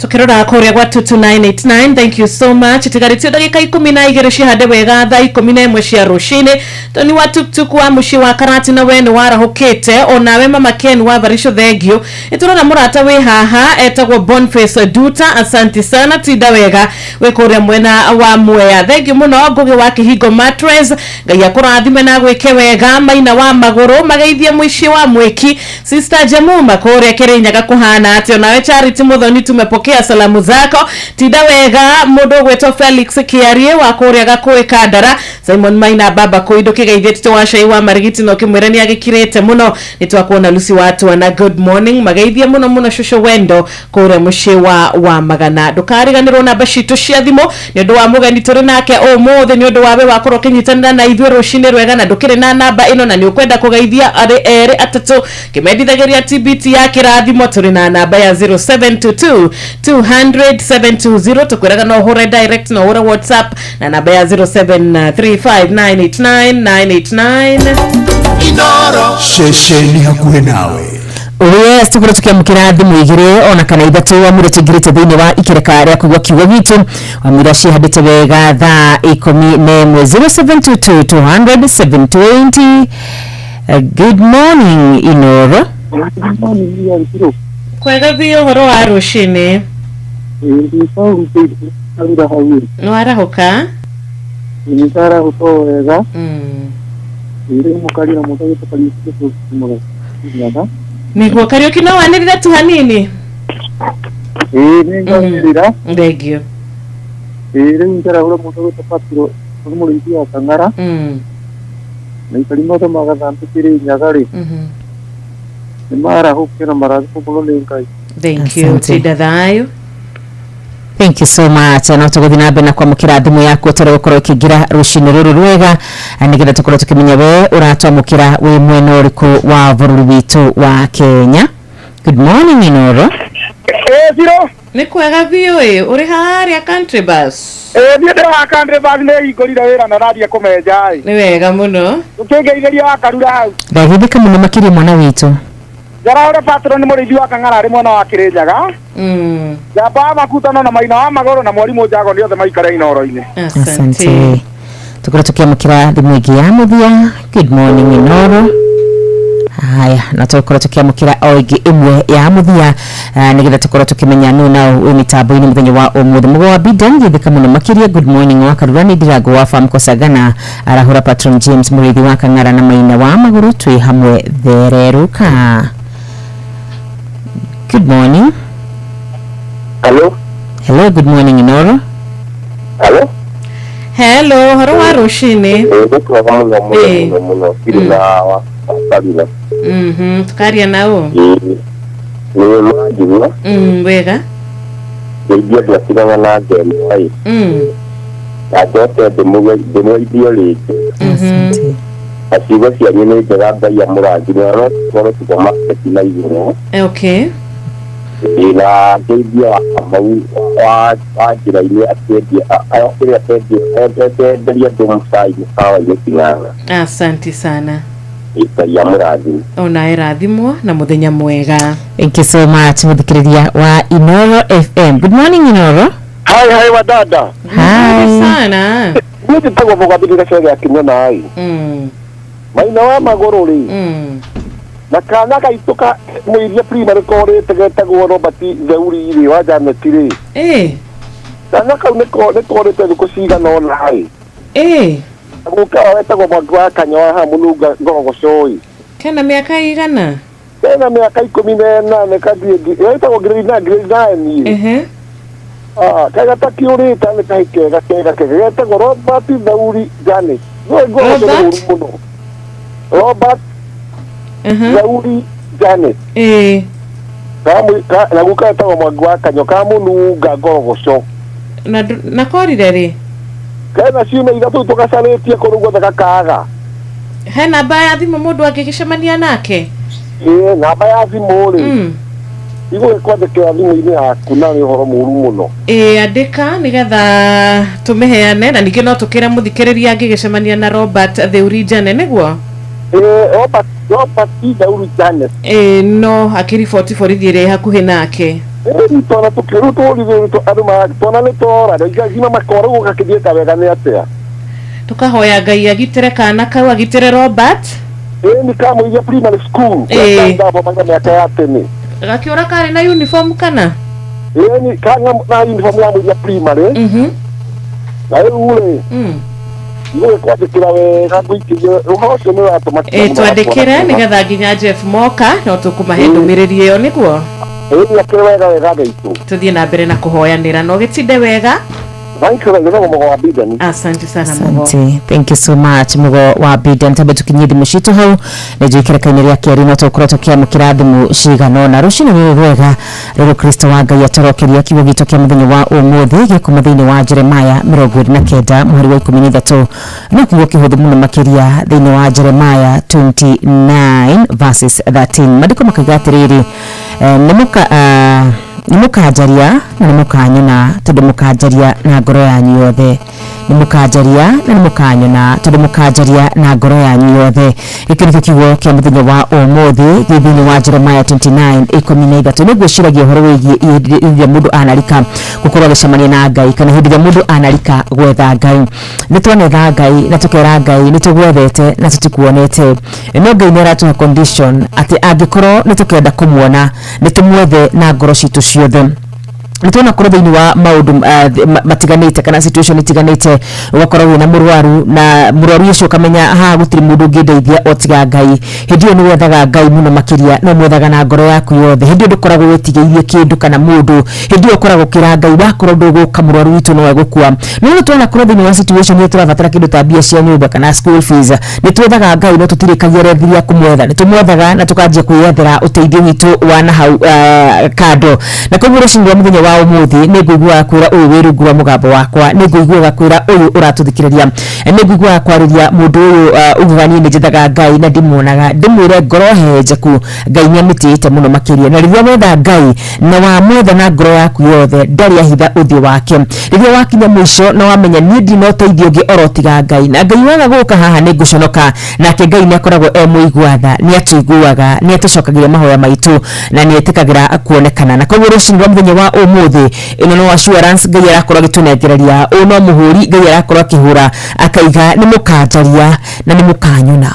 Tukirora kuria gwa 22989, thank you so much. Tigarĩtio ndagĩka 12 cihande wega thaa 11 cia rũcinĩ. Toni wa tuktuk wa mũciĩ wa Karati na we nĩ warahũkĩte, onawe mama Ken wa Barisho thengio. Nĩtũrona mũrata wĩ haha etagwo Boniface Duta, asante sana, tinda wega wĩ kũrĩa mwena wa Mwea, thengio mũno. Ngũgĩ wa Kĩhingo Mattress, Ngai akũrathime na gwĩke wega. Maina wa Magũrũ mageithie mũciĩ wa Mwĩki, Sister Jamuma kũrĩa Kĩrĩnyaga kũhana atĩa, onawe Charity Muthoni tumepokea salamu zako, tinda wega. Mũndũ ũgwĩtwo Felix Kiarie wa kũrĩa Gakũĩ Kandara, Simon Maina baba kũindo kĩgeithie tito wa cai wa marigiti na ũkĩmwĩra nĩ agĩkirĩte mũno. Nĩ twakuona Lucy wa Twana, good morning, mageithie mũno mũno cũcũ Wendo kũrĩa mũciĩ wa Magana. Ndũkariganĩrwo namba citũ cia thimũ nĩ ũndũ wa mũgeni tũrĩ nake ũmũthĩ, nĩ ũndũ wa we wakorwo ũkĩnyitanĩra na ithuĩ rũcinĩ rwega na ndũkĩrĩ na namba ĩno na nĩ ũkwenda kũgeithia arĩ erĩ atatũ kĩmendithagĩria TBT ya kĩrathimo, tũrĩ na namba ya 0722 200 720, tukwĩraga no ũhũre direct, no ũhũre WhatsApp na namba ya 0735989989. Ceceni hakuhĩ nawe. Yes, tukorwo tukiamukira thimu igiri ona kana ithatu amure tũingĩrĩte thĩinĩ wa ikereka rĩa kũigua kiugo gitũ wamwĩra cihandĩte wega thaa 11 0722 200 720. Good morning Inoro. Kwega biũ ũhoro wa rũcinĩ. Nĩwarahũka? Nĩndarahũka o wega. Ĩrĩ mũkarĩra mũndũ agĩtwo Nĩguo Kariũki no wanĩrĩre tu hanini. Ĩĩ nĩnganĩrĩra. Thengio. Ĩĩ rĩu njarahũra mũndũ agĩtwo Patro nĩ mũrĩithi wa Kang'ara. Na aikari mothe magathambĩ Kĩrĩnyaga rĩ. Nĩmarahũke na marathimwo mũno nĩ Ngai. Thank you. Tinda thayũ. Thank you so much. No tũgũthiĩ na mbere na kwamũkĩra thimũ yaku ũtarĩ gũkorwo ũkĩingĩra rũcinĩ rũrũ rwega nĩgetha tũkorwo tũkĩmenya we ũratwamũkĩra wĩ mwena ũrĩkũ wa bũrũri witũ wa Kenya. Good morning Inoro. Zero. Nĩ kwega biũ ĩ ũrĩ harĩa Country Bus. Niĩ ndĩra Country Bus nĩ hingũrire wĩra na rathiĩ kũmenja ĩ. Nĩ wega mũno. Ũkĩngeithĩria wa Karura hau. Ndagĩthĩka mũno makĩria mwana witũ. Njaraũre Patron mũrĩithi wa Kang'ara arĩ mwena wa Kĩrĩnyaga. Njamba wa Makutano na Maina wa Magũrũ na mwarimũ Njago nĩ othe maikare Inoro-inĩ. Asante. Tukorwo tukiamũkĩra thimũ ĩngĩ ya mũthia. Good morning Inoro. Haya, na tũkorwo tukiamũkĩra o ĩngĩ ĩmwe ya mũthia nĩgetha tũkorwo tũkĩmenya nũ nao wĩ mĩtambo-inĩ mũthenya wa ũmũthĩ. Mũgo wa Bida ngĩthĩka mũno makĩria. Good morning wa Karura nĩ Ndirango wa Farm Kosagana arahũra Patron James mũrĩithi wa Kang'ara na Maina wa Magũrũ twĩ hamwe thererũka. Good morning. Hello. Hello, good morning Inoro. Hello. Hello, ũhoro wa rũcinĩ. Nĩ mwega mũno mũno mũno kiri na wa Karura. Tukaria nao. Nĩ mũranjigua. Wega. Ngeithia ndiatigana na ngemwa ĩ. Na njoke ndĩmũgeithie rĩngĩ. Na ciugo cianyu nĩ njega Ngai amũrathime no tũkorwo supermarket na igũrũ. Okay. Na ngeithia Kamau wa njĩra-inĩ akĩendia kĩrĩa akenderia andũ cai mũkawa-inĩ King'ang'a. Asante sana. Ngai amũrathime. Ona ĩrathimwo na mũthenya mwega. Thank you so much mũthikĩrĩria wa Inoro FM. Good morning Inoro. Hi hi wadada. Hi. Sana. Niĩ njĩtagwo Mũgathĩ gĩcegea gĩa Kĩnyona ĩ. Maina wa Magũrũ rĩ. Na kana gaitũ ka mũiria primary korĩte getagwo Robert Theuri rĩ wa Janet rĩ. Kana kau nĩ korĩte thikũ cigana ũna ĩ. Guka wetagwo Mwangi wa Kanyoa haha Mũnunga Ngorogoco ĩ. Kena mĩaka igana? Kena mĩaka 18 kathiĩ getagwo grade 9 grade 9. Kaga takiũrĩte nĩ kahĩ kega kega kega getagwo Robert Theuri Janet. No Ngorogoco nĩ ũru mũno. Robert Theuri Janet. Na guka etagwo Mwangi wa Kanyo ka Mũnunga Ngorogoco. Na korire rĩ? Kena ciumia ithatũ tũgacarĩtie kũndũ guothe gakaaga. He namba ya thimũ mũndũ angĩgĩcemania nake? Ĩĩ namba ya thimũ rĩ. Igũgĩkwandĩkĩra thimũ-inĩ yaku na nĩ ũhoro mũru mũno. Ĩĩ andĩka nĩgetha tũmĩheane na ningĩ no tũkĩre mũthikĩrĩria angĩgĩcemania na Robert Theuri Janet nĩguo? Ĩĩ Robert Theuri Janet. Ĩĩ no akĩriboti borithi ĩrĩa ĩ hakuhĩ nake. Ĩĩ twana tũkĩrũ tũrithĩ andũ twana nĩ tora ngima makora ũguo gakĩthiĩka wega nĩ atĩa? Tũkahoya Ngai agitĩre kana kau agitĩre Robert. Ĩĩ nĩ kamũiria primary school. Ndathomaga mĩaka ya tene. Gakĩũra karĩ na uniform kana? Ĩĩ nĩ kana na uniform ya mũiria primary. Na rĩu rĩ. Igũgĩkwandĩkĩra wega ngũikĩrie ũhoro ũcio nĩ ũratũmakia mũno. Twandĩkĩre nĩgetha nginya Jeff Moka no tũkũmahe ndũmĩrĩri ĩyo nĩguo? Ĩĩ akĩrĩ wega wega gaitũ. Tũthiĩ na mbere na kũhoyanĩra na ũgĩtinde wega. Thank you wega Mũgo wa Bidani. Asante sana Mũgo. Asante. Thank you so much Mũgo wa Bidani. Tambe tukinyie thimũ citũ hau nĩ njũĩ kĩreka-inĩ rĩa kerĩ no tũgũkorwo tũkĩamũkĩra thimũ cigana ũna. Rũcinĩ rũrũ rwega rũrũ Kristo wa Ngai atũrokeria kiugo gitũ kĩa mũthenya wa ũmũthĩ gĩkuma thĩinĩ wa Jeremiah 29 mũhari wa 13 no kiugo kĩhũthũ mũno makĩria thĩinĩ wa Jeremiah 29 verses 13. Maandĩko makauga atĩrĩrĩ, nĩ mũka Nĩ mũkanjaria na nĩ mũkanyona tondũ mũkanjaria na ngoro yanyu yothe. Nĩ mũkanjaria na nĩ mũkanyona tondũ mũkanjaria na ngoro yanyu yothe. Gĩkĩ nĩkĩo kiugo kĩa mũthenya wa ũmũthĩ gĩ thĩinĩ wa Jeremiah 29:13. Nĩ ngwĩciragia ũhoro wĩgiĩ hĩndĩ ĩrĩa mũndũ anarika gũkorwo agĩcemania na Ngai kana hĩndĩ ĩrĩa mũndũ anarika gwetha Ngai. Nĩ twanetha Ngai na tũkera Ngai nĩ tũgwethete na tũtikuonete. No Ngai nĩ aratũhe condition atĩ angĩkorwo nĩ tũkenda kũmuona nĩ tũmwethe na ngoro citũ ciothe. Nĩ tuona korwo thĩinĩ wa maũndũ matiganĩte kana situation itiganĩte, ũgakorwo wĩna mũrwaru na mũrwaru ũcio ũkamenya haha gũtirĩ mũndũ ũngĩndeithia o tiga Ngai. Hĩndĩ ĩyo nĩ wethaga Ngai mũno makĩria no mwethaga na ngoro yaku yothe. Hĩndĩ ĩyo ndũkoragwo wĩtigĩirie kĩndũ kana mũndũ. Hĩndĩ ĩyo ũkoragwo ũkĩra Ngai wakorwo ndũgũka mũrwaru witũ no egũkua. No nĩ tuona korwo thĩinĩ wa situation ĩyo tũrabatara kĩndũ ta mbia cia nyũmba kana school fees, nĩ twethaga Ngai no tũtirĩkagia rethi ya kũmwetha. Nĩ tũmwethaga na tũkanjia kwĩyethera ũteithio witũ wa na hau kando. Na koguo rũcinĩ rwa mũthenya wa ũmũthĩ nĩ ngũiguaga kwĩra ũyũ wĩ rungu rwa mũgambo wakwa, nĩ ngũiguaga kwĩra ũyũ ũratũthikĩrĩria, nĩ ngũiguaga kwarĩria mũndũ ũyũ ugaga niĩ nĩ njethaga Ngai na ndimuonaga, ndĩmwĩre ngoro hehenjeku Ngai nĩ amĩtĩĩte mũno makĩria. Na rĩrĩa wetha Ngai na wamwetha na ngoro yaku yothe ndarĩ ahitha ũthiũ wake. Rĩrĩa wakinya mũico na wamenya niĩ ndirĩ na ũteithio ũngĩ oro tiga Ngai, na Ngai waga gũka haha nĩ ngũconoka, nake Ngai nĩ akoragwo e mũigua tha, nĩ atũiguaga, nĩ atũcokagĩria mahoya maitũ na nĩ etĩkagĩra kuonekana. Na koguo rũcinĩ rwa mũthenya wa ũmũthĩ ĩno no assurance Ngai arakorwo agĩtũnengereria, ũyũ no mũhũri Ngai arakorwo akĩhũra akaiga nĩ mũkanjaria na nĩ mũkanyona.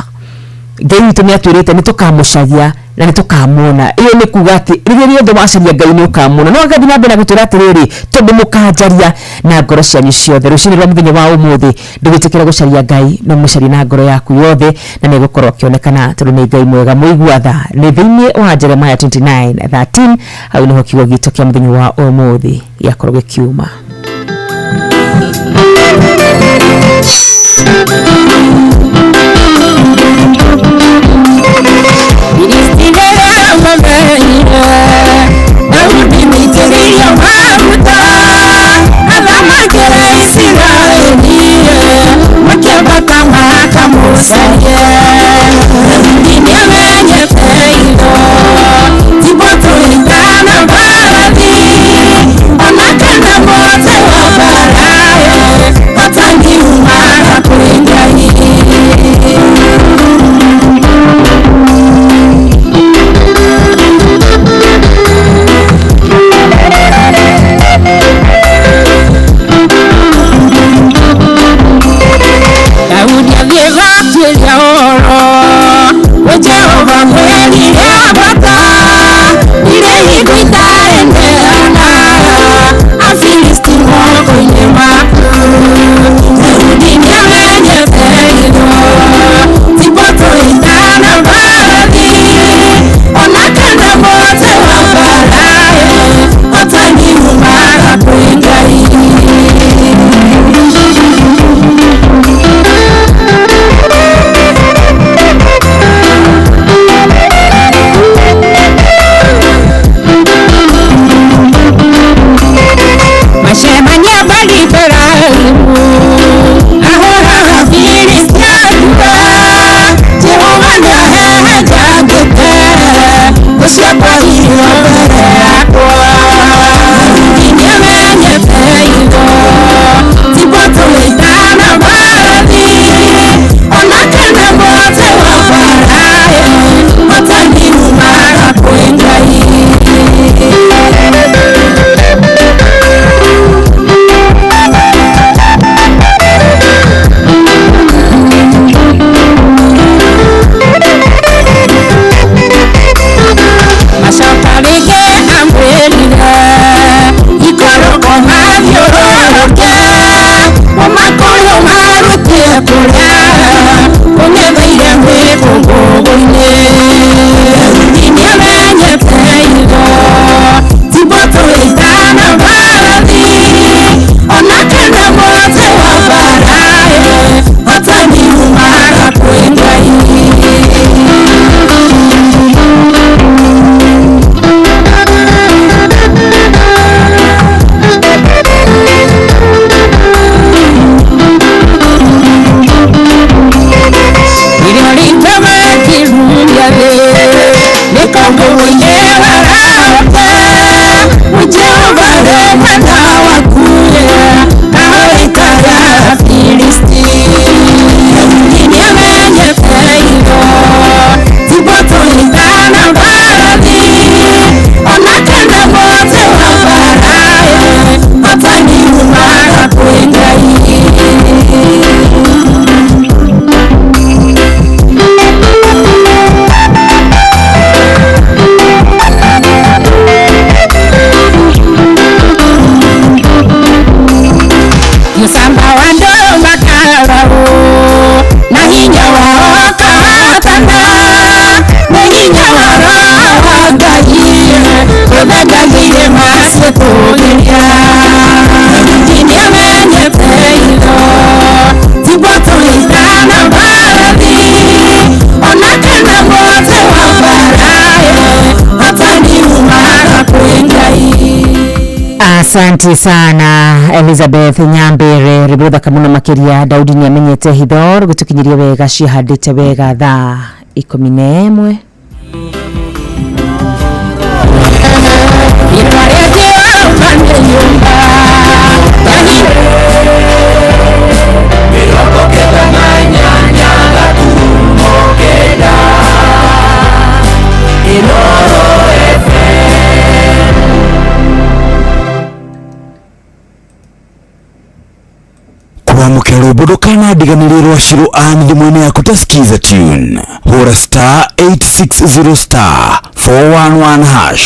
Ngai witũ nĩ atwĩrĩte nĩ tũkamũcaria na nĩ tũkamuona. Ĩyo nĩ kuga atĩ rĩrĩa rĩothe wacaria Ngai nĩ ũkamuona. No agathiĩ na mbere na gũtwĩra atĩrĩrĩ, tondũ mũkanjaria na ngoro cianyu ciothe. Rũcinĩ rwa mũthenya wa ũmũthĩ ndũgĩtĩkĩre gũcaria Ngai, no mũcarie na ngoro yaku yothe na nĩ egũkorwo akĩonekana tondũ nĩ Ngai mwega mũigua tha. Nĩ thĩinĩ wa Jeremiah 29:13 hau nĩho kiugo gitũ kĩa mũthenya wa ũmũthĩ gĩakorwo gĩkiuma. Asante sana Elizabeth Nyambere rĩbũthaka mũno makĩria. Daudi nĩ amenyete hitho rũgĩtũkinyĩria wega cihandĩte wega thaa 11. Kwamũkĩra rwĩmbo ndũkanadiganĩrie rwa Shiro Ann thimũ-inĩ yaku ta skiza tune. Hũra star 860 star 411 hash.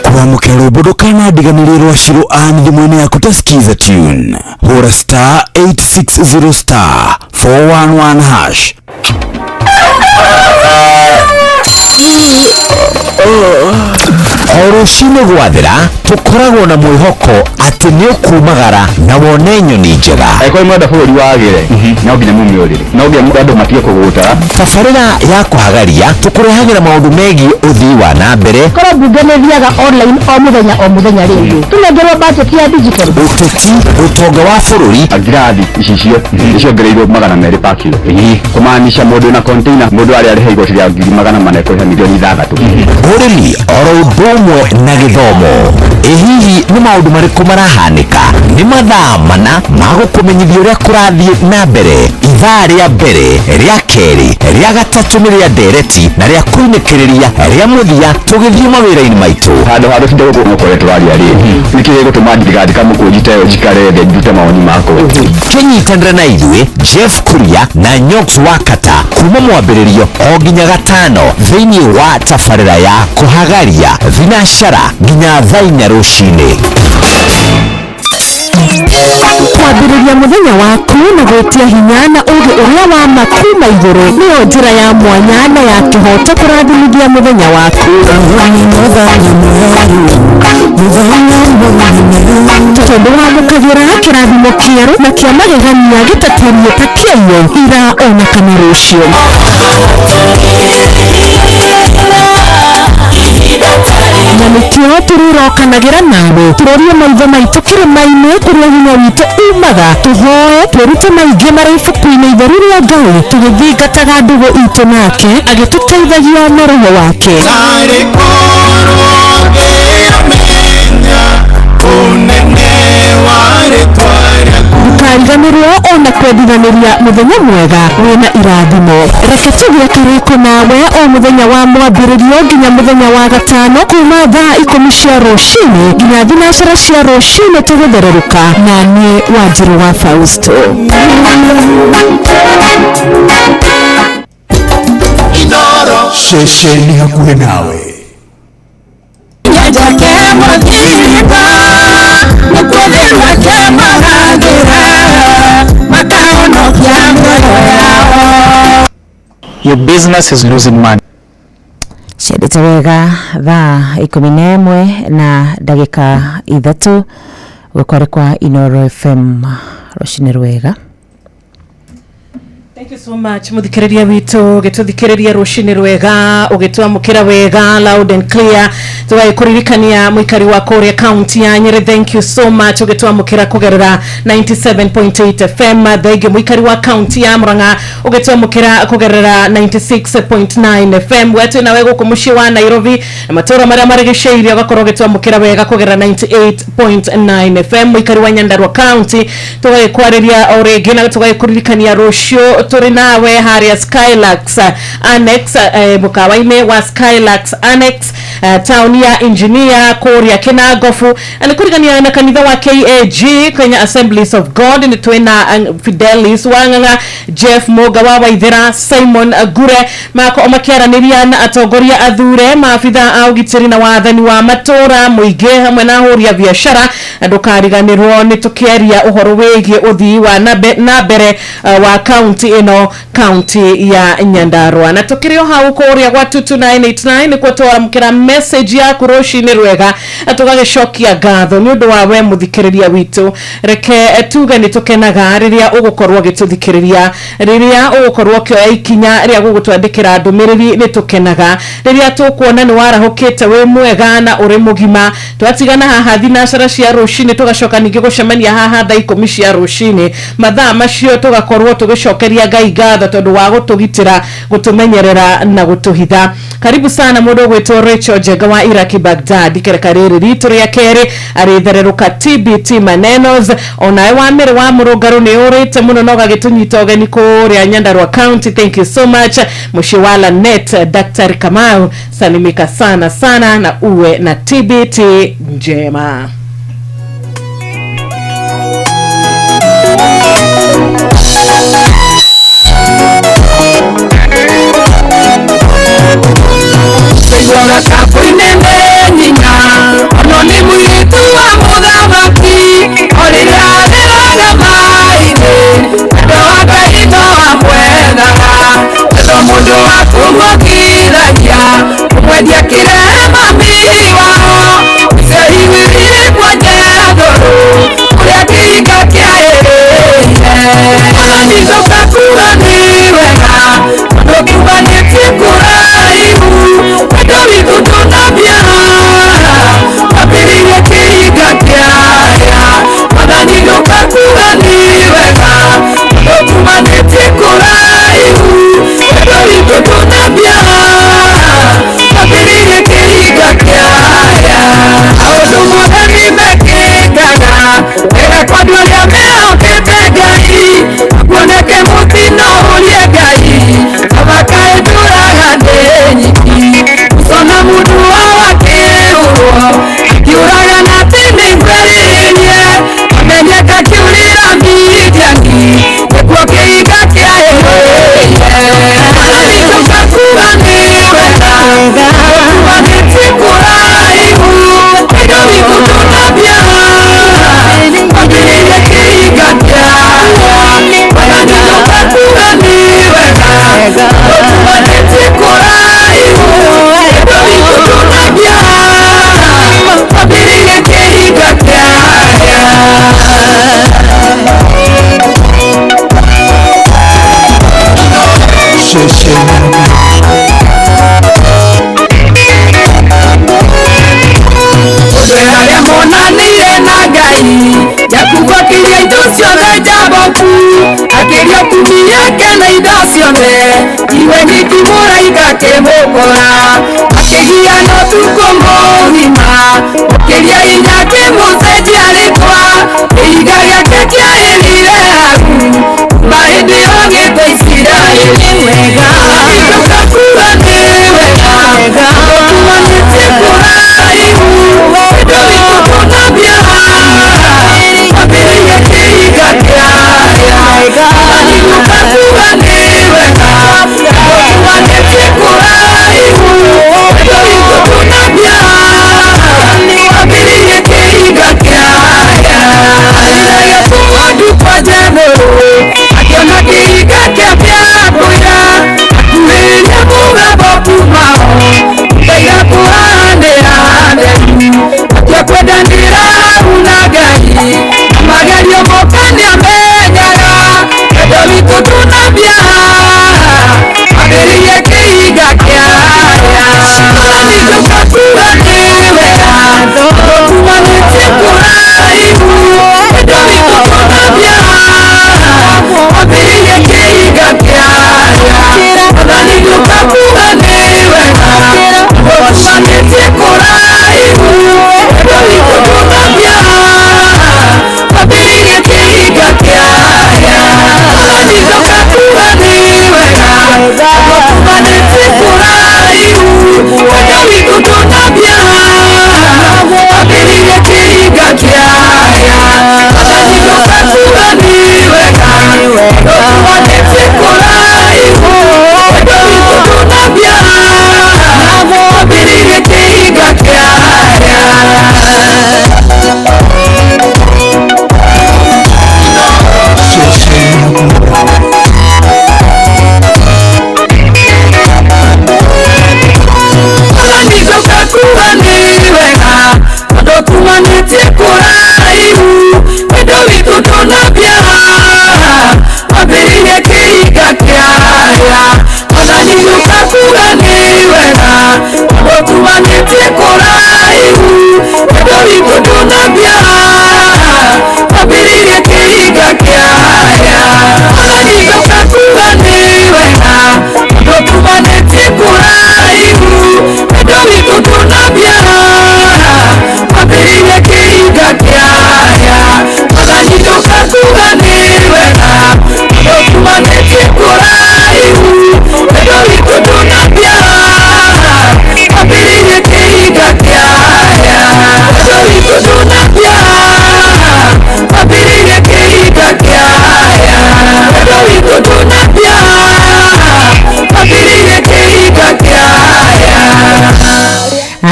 Kwamũkĩra rwĩmbo ndũkanadiganĩrie rwa Shiro Ann thimũ-inĩ yaku ta skiza tune. Hũra star 860 star 411 hash. O rũcinĩ gwathera tũkoragwo na mwĩhoko atĩ nĩ ũkumagara na wone nyoni njega. Angĩkorwo mwenda bũrũri wagĩre, no nginya mume ũrĩrĩ, no nginya andũ matige kũgũta. Tabarĩra ya kũhagaria tũkũrehagĩra maũndũ megiĩ ũthii wa na mbere. Korwo mbunge nĩ thiaga online o mũthenya o mũthenya rĩngĩ tũnengerwo budget ya digital. Ũteti, ũtonga wa bũrũri. Ngirathi icicio nĩciongereirwo 200 per kilo, kũmaanisha mũndũ wĩna container mũndũ arĩa arĩha igoti rĩa 400,000 kũrĩha 6 million. Ũrĩmi oro ũndũ ũmwe na gĩthomo. Ĩ hihi nĩ maũndũ marĩkũ marahanĩka? Nĩ mathaa mana ma gũkũmenyithia ũrĩa kũrathiĩ na mbere. Ithaa rĩa mbere, rĩa kerĩ, rĩa gatatũ nĩ rĩa ndereti na rĩa kũinĩkĩrĩria rĩa mũthia tũgĩthiĩ mawĩra-inĩ maitũ. Handũ ha rũcinda gũkũ ũkorwo tũraria rĩ, nĩkĩ gĩgũtũma ndigandĩka mũkũnji ta ĩyo njikare thĩ ndute mawoni makwa? Kĩnyitanĩra na ithuĩ Jeff Kuria na Nyox Wakata kuma mwambĩrĩrio o nginya gatano thĩinĩ wa tabarĩra ya kũhagaria thinacara nginya thaa 4 rũcinĩ. Kwambĩrĩria mũthenya waku na gwĩtia hinya na ũũgĩ ũrĩa wa ma kuma igũrũ nĩyo njĩra ya mwanya na ya kĩhooto kũrathimithia mũthenya waku, tondũ wamũkagĩra kĩrathimo kĩerũ na kĩa magegania gĩtatariĩ ta kĩaiyũ ira ona kana rũciũ. Na nĩkĩo tũrĩrokanagĩra nawe tũrorie maitho maitũ kĩrĩma-inĩ kũrĩa hinya witũ umaga, tũhoe twĩrute maingĩ marĩ ibuku-inĩ itheru rĩa Ngai tũgĩthingataga ndũgũ itũ nake agĩtũteithagia na roho wake. Ndũkariganĩrwo ona kwendithanĩria mũthenya mwega wĩna irathimo. Reke tũgĩe kĩrĩko nawe o mũthenya wa mwambĩrĩrio nginya mũthenya wa gatano kuma thaa 10 cia rũcinĩ nginya thinacara cia rũcinĩ tũgĩthererũka na niĩ Wanjirũ wa Fausto. Ceceni hakuhĩ nawe. Your business is losing money. Ciendete wega thaa 11:03 gũkwarĩ kwa Inoro FM rũcinĩ rwega. Thank you so much muthikiriria witu gituthikiriria rucini rwega ugitwamukira wega loud and clear. Tugagikuririkania muikari wa kuria county ya Nyeri, thank you so much ugitwamukira kugerera 97.8 FM. Thank you muikari wa county ya Murang'a ugitwamukira kugerera 96.9 FM. Wetu nawe guku mucii wa Nairobi na matura maria marigiceirie ugakorwo ugitwamukira wega kugerera 98.9 FM. Muikari wa Nyandarua county tugagikwarĩria o rĩngĩ na tugagikuririkania rucio Tũrĩ nawe harĩa Skylax Annex, mũkawa-inĩ wa Skylax Annex, taũni ya Engineer kũrĩa Kĩnangobu, na nĩ kũrigania na kanitha wa KAG, Kenya Assemblies of God. Nĩ twĩna Fidelis Wang'ang'a, Jeff Mũnga wa Waithera, Simon Ngure, makorwo makĩaranĩria na atongoria athure, maabitha a ũgitĩri na wathani wa matũra, mũingĩ hamwe na ahũri a biacara. Na ndũkariganĩrwo nĩ tũkĩaria ũhoro wĩgiĩ ũthii wa na mbere wa kaunti ĩno, kaunti ya Nyandarua. Na tũkĩrĩ o hau kũrĩa gwa 22989 nĩkuo twaramũkĩra message yaku rũcinĩ rwega, na tũgagĩcokia ngatho nĩ ũndũ wa we mũthikĩrĩria witũ. Reke tuge nĩ tũkenaga rĩrĩa ũgũkorwo ũgĩtũthikĩrĩria, rĩrĩa ũgũkorwo ũkĩoya ikinya rĩa gũgũtwandĩkĩra ndũmĩrĩri. Nĩ tũkenaga rĩrĩa tũkuona nĩ warahũkĩte wĩ mwega na ũrĩ mũgima. Twatigana haha thinacara cia rũcinĩ, tũgacoka ningĩ gũcemania haha thaa 10 cia rũcinĩ. Mathaa macio tũgakorwo tũgĩcokeria Ngai ngatho tondũ wa gũtũgitĩra, gũtũmenyerera na gũtũhitha. Karibu sana mũndũ ũgwĩtwo Rachel Njenga wa Iraki Baghdad, kereka rĩrĩ ritũ rĩa kerĩ arĩthererũka TBT manenos. Onawe wa mĩrĩ wa mũrũngarũ nĩ ũrĩte mũno na ũgagĩtũnyita ũgeni kũrĩa Nyandarua County. Thank you so much. Mũciĩ wa Lanet, Daktari Kamau, salimika sana sana na uwe na TBT njema. Tũiguaga kabũ-inene nyina ono nĩ mũirĩtu wa mũthamaki, o rĩrĩa arĩraga maĩ-inĩ wendo wa Ngai no amwethaga. Wendo mũndũ wa kũmũkithagia kũmwendia kĩrehe mami wao icio igĩrĩ kwanja thũrũ kũrĩa kĩhinga kĩaĩrĩire. Mwathani ndoka kuga nĩ wega tondũ kiumanĩtie kũraihu, wendo witũ ndũnambia wambĩrĩirie kĩhinga kĩaya. Mwathani ndoka kuga nĩ wega tondũ kiumanĩtie kũraihu, wendo witũ ndũnambia wambĩrĩirie kĩhinga kĩaya. Maũndũ mothe nĩ mekĩkaga wega kwa andũ arĩa mehokete Ngai, kuoneke mũtino ũrie Ngai abakaĩ ndũraga nĩ nyiki. Ũcona mũndũ wao akĩũrwo akiũraga na atĩ nĩngwĩrĩrie, amenyeka kĩũrĩra Midiani nĩkuo kĩhinga kĩaĩrĩire. Mwathani ndoka kuga nĩ wega kumanĩtie kũraihu, wendo witũ ndũnambia wambĩrĩirie kĩhinga kĩaya. Mwathani ndoka kuga nĩ wega kumanĩtie kũraihu, wendo witũ ndũnambia wambĩrĩirie kĩhinga kĩaya. Ũndũ arĩa monanire na Ngai, Jakubu akĩria indo ciothe Jaboku, akĩria atumia ake na indo ciothe, iwe nyingĩ mũraika akĩmũkora, akĩgiana ũtukũ mũgima, ũkĩria hinya akĩmũcenjia rĩtwa, kĩhinga gĩake kĩaĩrire hau, kuma hĩndĩ ĩyo gĩtwo Isiraeli. Mwathani ndoka kuga nĩ wega tondũ kumanĩtie kũraihu, wendo witũ ndũnambia wambĩrĩirie kĩhinga kĩaya. Mwathani ndoka kuga nĩ wega tondũ kumanĩtie kũraihu, wendo witũ ndũnambia wambĩrĩirie kĩhinga kĩaya. Arĩragia tũgondu kwa Njanũrũ, akĩona kĩhinga kĩa Bĩakwĩra,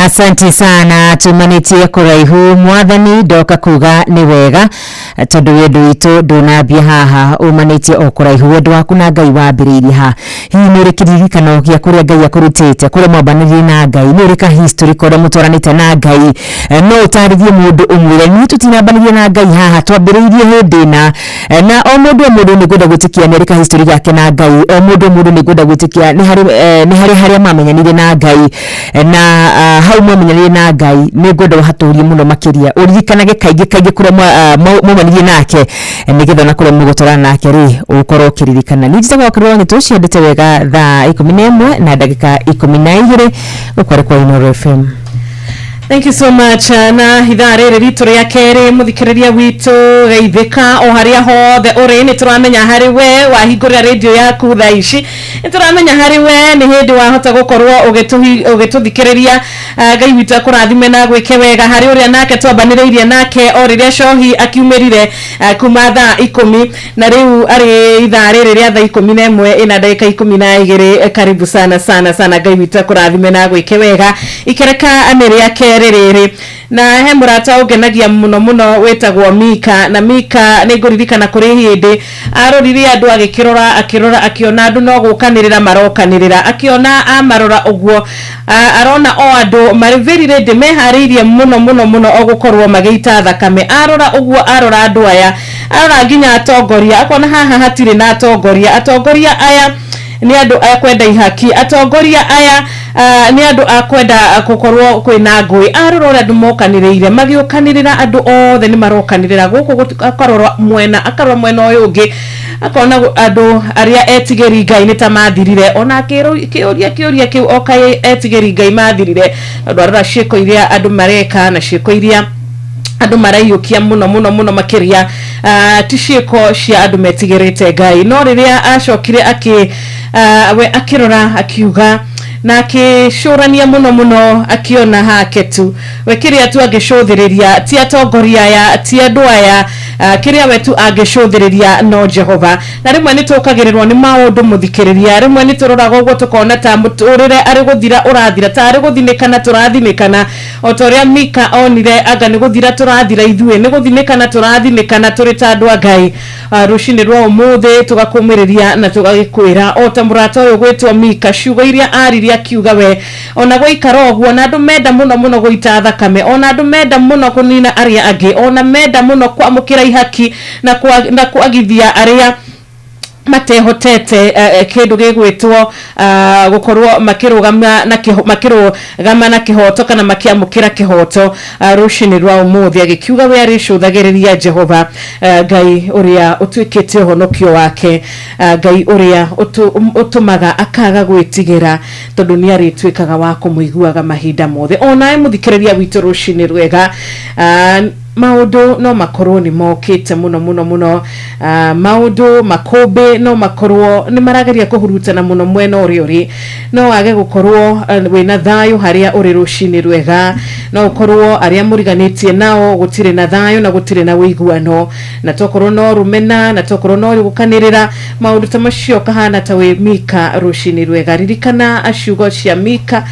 Asante sana, tumanĩtie kũraihu. Mwathani ndoka kuga nĩ wega, tondũ wendo witũ ndũnambia haha, umanĩtie o kũraihu. Wendo waku na Ngai wambĩrĩirie ha? Hihi nĩ ũrĩ kĩririkano gĩa kũrĩa Ngai akũrutĩte, kũrĩa mwambanĩrire na Ngai? Nĩ ũrĩ ka history kũrĩa mũtwaranĩte na Ngai? No ũtarĩrie mũndũ ũmwĩre niĩ tũtinambanĩria na Ngai haha, twambĩrĩirie hĩndĩ ĩna. Na o mũndũ o mũndũ nĩ ngwenda gwĩtĩkia nĩ arĩ ka history gake na Ngai. O mũndũ o mũndũ nĩ ngwenda gwĩtĩkia nĩ harĩ nĩ harĩ harĩa mamenyanire na Ngai. Na hau mwamenyanire na Ngai nĩ ngwenda ũhatũrie mũno makĩria, ũririkanage kaingĩ kaingĩ kũrĩa mwaumanirie nake, nĩgetha ona kũrĩa mũgũtwarana nake rĩ, ũkorwo ũkĩririkana. Niĩ njĩtagwo Wakĩrĩ wa Nyitũ, ciendete wega thaa 11 na ndagĩka 12, gũkũ arĩ kwa Inooro FM. Thank you so much. Na ithaa rĩrĩ ritũ rĩa kerĩ, mũthikĩrĩria witũ, geithĩka o harĩa hothe ũrĩ. Nĩ tũramenya harĩ we wahingũrĩra rĩndiũ yaku thaa ici, nĩ tũramenya harĩ we nĩ hĩndĩ wahota gũkorwo ũgĩtũthikĩrĩria. Ngai witũ akũrathime na gwĩke wega. Harĩ ũrĩa nake twambanĩrĩirie nake o rĩrĩa cohi akiumĩrire kuma thaa 10, na rĩu arĩ ithaa rĩrĩ rĩa thaa 11 ĩna ndagĩka 12. Karibu sana sana sana. Ngai witũ akũrathime na gwĩke wega. Ikereka nĩ rĩa kerĩ rĩrĩ, na he mũrata ũngenagia mũno mũno wĩtagwo Mika. Na Mika nĩ ngũririkana kũrĩ hĩndĩ arorire andũ, agĩkĩrora, akĩrora, akĩona andũ no gũkanĩrĩra marokanĩrĩra, akĩona amarora ũguo arona o andũ marĩ very ready, meharĩirie mũno mũno mũno o gũkorwo magĩita thakame. Arora ũguo, arora andũ aya, arora nginya atongoria, akona haha hatirĩ na atongoria. Atongoria aya nĩ andũ a kwenda ihaki, atongoria aya nĩ andũ a kwenda gũkorwo kwĩna ngũĩ. Arora ũrĩa andũ mokanĩrĩire, magĩũkanĩrĩra, andũ othe nĩ marokanĩrĩra gũkũ akarora mwena, akarora mwena ũyũ ũngĩ, akona andũ arĩa etigĩri Ngai nĩ ta mathirire. Ona akĩũria kĩũria kĩu, o kaĩ etigĩri Ngai mathirire? Tondũ arora ciĩko iria andũ mareka na ciĩko iria andũ maraiyũkia mũno mũno mũno makĩria, ti ciĩko cia andũ metigĩrĩte Ngai. No rĩrĩa acokire akĩ we akĩrora, akiuga na akĩcũrania mũno mũno, akĩona hake tu we kĩrĩa tu angĩcũthĩrĩria ti atongoria aya, ti andũ aya, kĩrĩa we tu angĩcũthĩrĩria no Jehova. Na rĩmwe nĩ tũkagĩrĩrwo nĩ maũndũ, mũthikĩrĩria. Rĩmwe nĩ tũroraga ũguo tũkona ta mũtũrĩre arĩ gũthira ũrathira, ta arĩ gũthinĩkana tũrathinĩkana, o ta ũrĩa Mika onire anga nĩ gũthira tũrathira ithuĩ, nĩ gũthinĩkana tũrathinĩkana tũrĩ ta andũ a Ngai. Rũcinĩ rwa ũmũthĩ tũgakũmĩrĩria na tũgagĩkwĩra o ta mũrata ũyũ gwĩtwo Mika, ciugo iria aririe, akiuga we ona gwaikara ũguo na andũ menda mũno mũno gũita thakame, ona andũ menda mũno kũnina arĩa angĩ, ona menda mũno kwamũkĩra ihaki na kwagithia arĩa matehotete kĩndũ gĩgwĩtwo gũkorwo makĩrũgama na makĩrũgama na kĩhoto kana makĩamũkĩra kĩhoto, rũcinĩ rwa ũmũthĩ agĩkiuga we arĩcũthagĩrĩria Jehova, Ngai ũrĩa ũtuĩkĩte ũhonokio wake, Ngai ũrĩa ũtũmaga akaga gwĩtigĩra, tondũ nĩ arĩtuĩkaga wa kũmũiguaga mahinda mothe. Onawe mũthikĩrĩria witũ, rũcinĩ rwega. Maũndũ no makorwo nĩ mokĩte mũno mũno mũno, maũndũ makũmbĩ no makorwo nĩ marageria kũhurutana mũno mwena ũrĩa ũrĩ, no wage gũkorwo wĩna thayũ harĩa ũrĩ. Rũcinĩ rwega. No ũkorwo arĩa mũriganĩtie nao gũtirĩ na thayũ na gũtirĩ na ũiguano, na tokorwo no rũmena, na tokorwo no gũkanĩrĩra, maũndũ ta macio kahana ta wĩ Mika. Rũcinĩ rwega. Ririkana ciugo cia Mika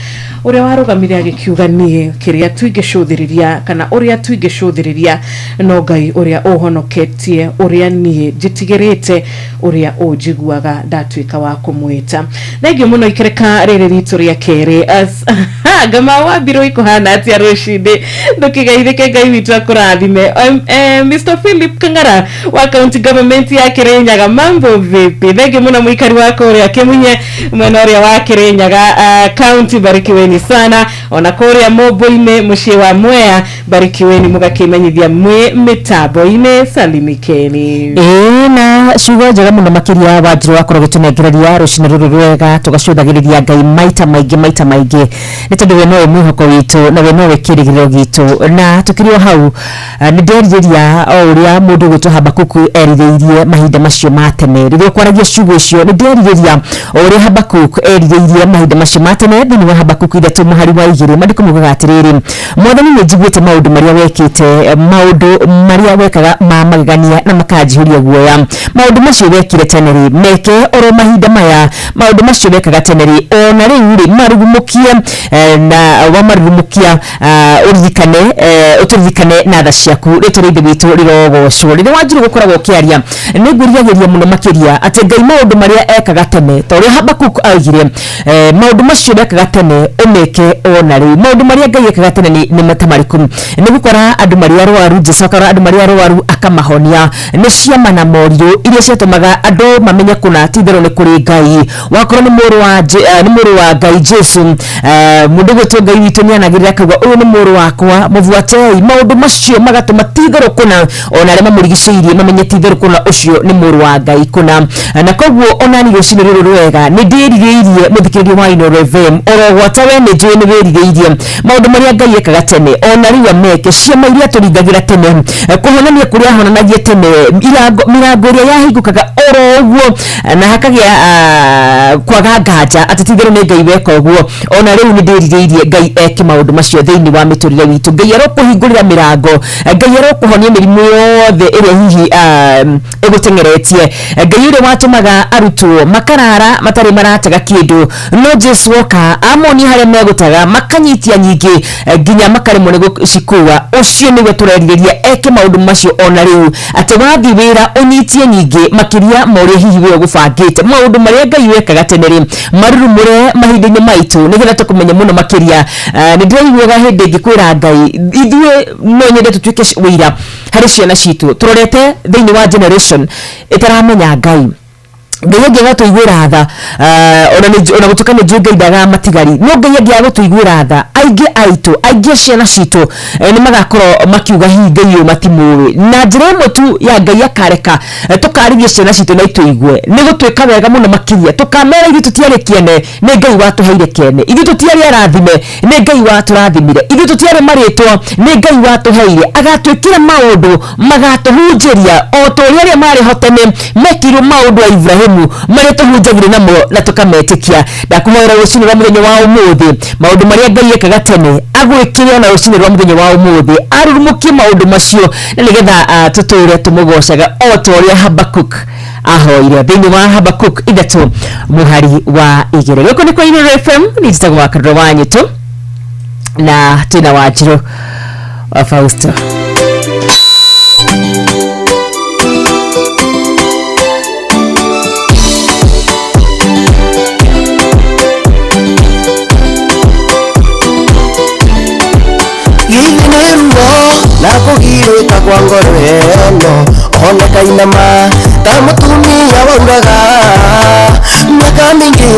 ũrĩa warũgamire agĩkiuga, niĩ kĩrĩa tu ingĩcũthĩrĩria kana ũrĩa tu ingĩcũthĩrĩria no Ngai ũrĩa ũhonoketie, ũrĩa niĩ njĩtigĩrĩte, ũrĩa ũnjiguaga ndatuĩka wa kũmwĩta. Thengio mũno. Ikereka rĩrĩ ritũ rĩa kerĩ, ngama wambirwo ikuhana atĩa rũcinĩ? Ndũkĩgeithĩke, Ngai witũ akũrathime. Mr Philip Kang'ara wa county government ya Kirinyaga, mambo vipi? Thengio mũno mũikari wa kũrĩa Kĩmunye, mwena ũrĩa wa Kirinyaga county, barikiweni sana. Ona kũrĩa Mũmbũ-inĩ, mũciĩ wa Mwea, barikiweni mũgakĩmenyithia mwĩ mĩtambo-inĩ, salimikeni. Ĩĩ, na ciugo njega mũno makĩria Wanjirũ wakorwo gĩtũnengereria rũcinĩ rũrũ rwega. Tũgacũthagĩrĩria Ngai maita maingĩ, maita maingĩ, nĩ tondũ we nowe mwĩhoko witũ na we nowe kĩrĩgĩrĩro gitũ. Na tũkĩrĩ o hau, nĩ nderirĩria o ũrĩa mũndũ ũgwĩtwo Habakuku erirĩirie mahinda macio ma tene. Rĩrĩa ũkwaragia ciugo icio, nĩ nderirĩria o ũrĩa Habakuk erirĩirie mahinda macio ma tene. Thĩinĩ wa Habakuku 3 mũhari wa 2, maandĩko maugaga atĩrĩrĩ: "Mwathani, nĩ njiguĩte maũndũ marĩa wekĩte, maũndũ marĩa wekaga ma magegania na makanjihũria guoya. Maũndũ macio wekire tene rĩ, meke oro mahinda maya. Maũndũ macio wekaga tene rĩ, ona rĩu rĩ, marugumũkie." Na wamarurumukia uririkane uturirikane na tha ciaku rĩtwa rĩa Ithe witũ rĩrogocwo. Rĩrĩa Wanjiru gũkoragwo ũkĩaria nĩ ngwĩriragĩria mũno makĩria atĩ Ngai maũndũ marĩa ekaga tene ta ũrĩa Habakuk augire, maũndũ macio mekaga tene ũmeke ona rĩu. Maũndũ marĩa Ngai ekaga tene nĩ ta marĩkũ? Nĩ gũkora andũ marĩa arwaru, Jesu akora andũ marĩa arwaru akamahonia, nĩ ciama na morirũ iria ciatũmaga andũ mamenye kũna ti itherũ nĩ kũrĩ Ngai. Wakorwo nĩ mũrũ wa nĩ mũrũ wa Ngai Jesu, mũndũ gwĩtwo Ngai witũ nĩanagĩrĩra akauga ũyũ nĩ mũrũ wakwa mũbuatei. Maũndũ macio magatũma ti itherũ kũna ona arĩa mamũrigicĩirie mamenye ti itherũ kũna ũcio nĩ mũrũ wa Ngai kũna. Na koguo onani rũcinĩ rũrũ rwega nĩ ndĩrirĩirie mũthikĩrĩria wa Inooro FM oro gwata we nĩ njũĩ nĩ wĩrirĩirie maũndũ marĩa Ngai ekaga tene ona rĩu ameke, ciama iria tũringagĩra tene, kũhonania kũrĩa ahonanagia tene, mĩrango ĩrĩa yahingũkaga oro ũguo na hakagĩa kwaga nganja atĩ ti itherũ nĩ Ngai weka ũguo. Ona rĩu nĩ ndĩrirĩirie Ngai eke maũndũ macio thĩinĩ wa mĩtũrĩre witũ. Ngai arokũhingũrĩra mĩrango, Ngai arokũhonia mĩrimũ yothe ĩrĩa hihi ĩgũteng'eretie. Ngai ũrĩa watũmaga arutwo makarara matarĩ maratega kĩndũ, no Jesu oka amonia harĩa megũtega makanyitia nyingĩ nginya makaremwo nĩ gũcikua, ũcio nĩwe tũrerirĩria eke maũndũ macio ona rĩu, atĩ wathiĩ wĩra ũnyitie nyingĩ makĩria ma ũrĩa hihi we ũgũbangĩte. Maũndũ marĩa Ngai wekaga tene rĩ marurumũre mahinda-inĩ maitũ nĩgetha tũkũmenye mũno makĩria. Nĩ ndĩraiguaga hĩndĩ ĩngĩ kwĩra Ngai ithuĩ no nyende tũtuĩke wĩira harĩ ciana citũ tũrorete thĩinĩ wa generation ĩtaramenya Ngai. Ngai angĩaga gũtũiguĩra tha, ona gũtuĩka nĩ njũĩ Ngai ndagaga matigari, no Ngai angĩaga gũtũiguĩra tha aingĩ aitũ, aingĩ a ciana citũ nĩ magakorwo makiuga hihi Ngai ũyũ matimũĩ. Na njĩra ĩmwe tu ya Ngai akareka tũkarĩrie ciana citũ na itũigue nĩ gũtuĩka wega mũno makĩria, tũkamera ithuĩ tũtiarĩ kĩene nĩ Ngai watũheire kĩene, ithuĩ tũtiarĩ arathime nĩ Ngai watũrathimire, ithuĩ tũtiarĩ marĩtwa nĩ Ngai watũheire. Agatwĩkĩra maũndũ magatũhunjĩria o ta ũrĩa arĩa marĩ ho tene mekirwo maũndũ a Ibrahimu marĩa tũhunjagĩrio namo na tũkametĩkia. Ndakũhoera rũcinĩ rwa mũthenya wa ũmũthĩ maũndũ marĩa Ngai ekaga tene agwĩkĩre ona rũcinĩ rwa mũthenya wa ũmũthĩ, arurumũkie maũndũ macio na nĩgetha tũtũre tũmũgocaga o ta ũrĩa Habakuk ahoire thĩinĩ wa Habakuk 3 mũhari wa 2. Gũkũ nĩ kwa Inooro FM, nĩ njĩtagwo wa Karũra wa Nyĩtũ na twĩna Wanjirũ wa Fausto. Na kũgirĩka kwa ngoro ĩno ona kainama ta mũtumia wauraga mĩaka mĩingĩ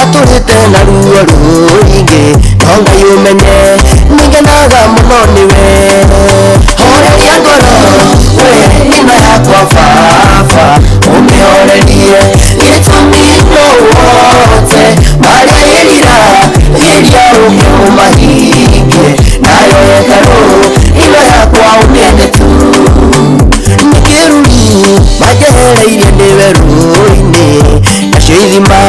atũrĩte na ruo rũingĩ, no Ngai ũmenye nĩngenaga mũno nĩwe. Horeria ngoro we ĩno yakwa baba, ũmĩhorerie gĩtũmi no wote marĩa ĩrira geria ũke ũmahingie, nayo hekarũ ĩno yakwa ũmĩende tu. Nĩ kĩrumi manjehereirie ndĩ werũ-inĩ, nacio ithima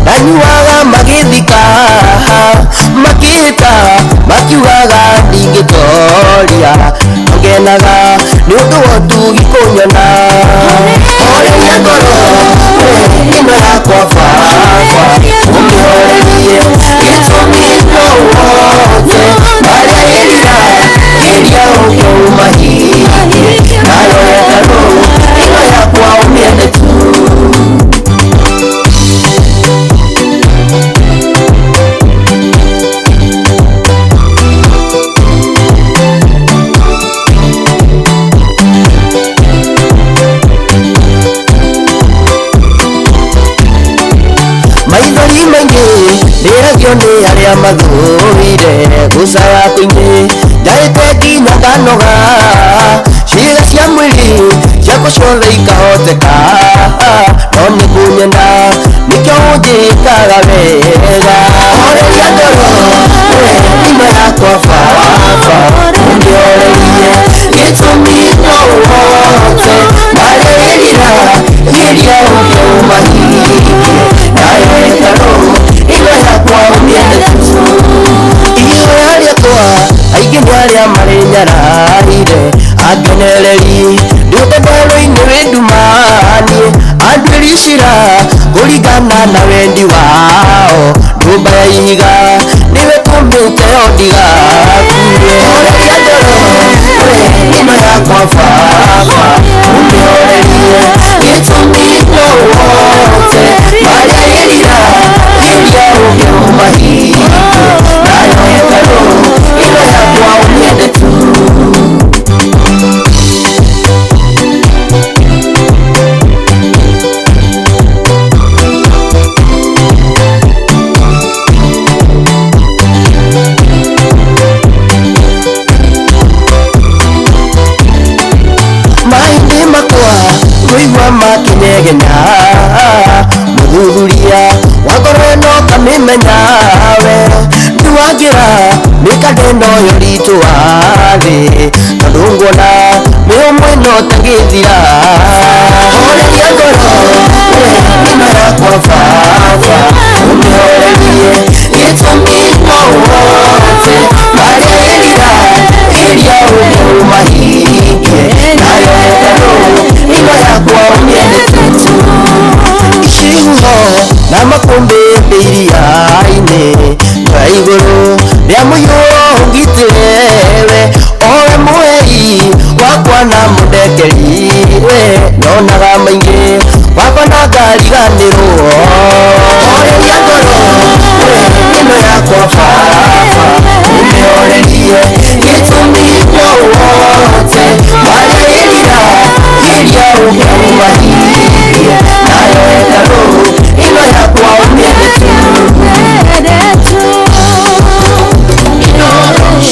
ndanyuaga magĩthika, makĩhĩta makiugaga ndingĩtoria, ngenaga nĩ ũndũ wa ũtugi kũnyona. Horeria ngoro we ĩno yakwa baba, ũmĩhorerie gĩtũmi no wote marĩa ĩrira geria ũke ũmahingie, nayo hekarũ ĩno yakwa ũmĩende tu. Maithori maingĩ ndĩragio nĩ arĩa mathũire gũcaya kũingĩ, njaĩte nginya nganoga, ciĩga cia mwĩrĩ ciakwa ciothe ikahoteka, no nĩ kũnyenda nĩkĩo ũnjĩkaga wega. Horeria ngoro we ĩno yakwa baba, ũmĩhorerie gĩtũmi no wote marĩa ĩrira geria ũke ũmahingie, nayo hekarũ ĩno yakwa ũmĩende tu. Ihoya rĩakwa aingĩ nĩ arĩa marĩ nyararire, angenereri ndĩte ndoro-inĩ wĩ nduma niĩ, anduĩri cira kũringana na wendi wao, nyũmba ya ihiga nĩwe tũmĩte Ndĩnoyo ritũ wa thĩ tondũ nguona mĩhũmũ ĩno ũtangĩthira. Horeria ngoro we ĩno yakwa baba, ũmĩhorerie gĩtũmi no wote marĩa ĩrira iria ũmahingie, nayo hekarũ ĩno yakwa ũmĩende tu. Icihuho na makũmbĩ iria-inĩ na igũrũ rĩa mũiyũro ũngitĩre we, owe mũhei wakwa na mũndekeri we, nyonaga maingĩ wakwa na ngariganĩrwo. Horeria ngoro we ĩno yakwa baba, ũmĩhorerie gĩtũmi no wote marĩa ĩrira iria ũmahingie, nayo hekarũ ĩno yakwa ũmĩende tu.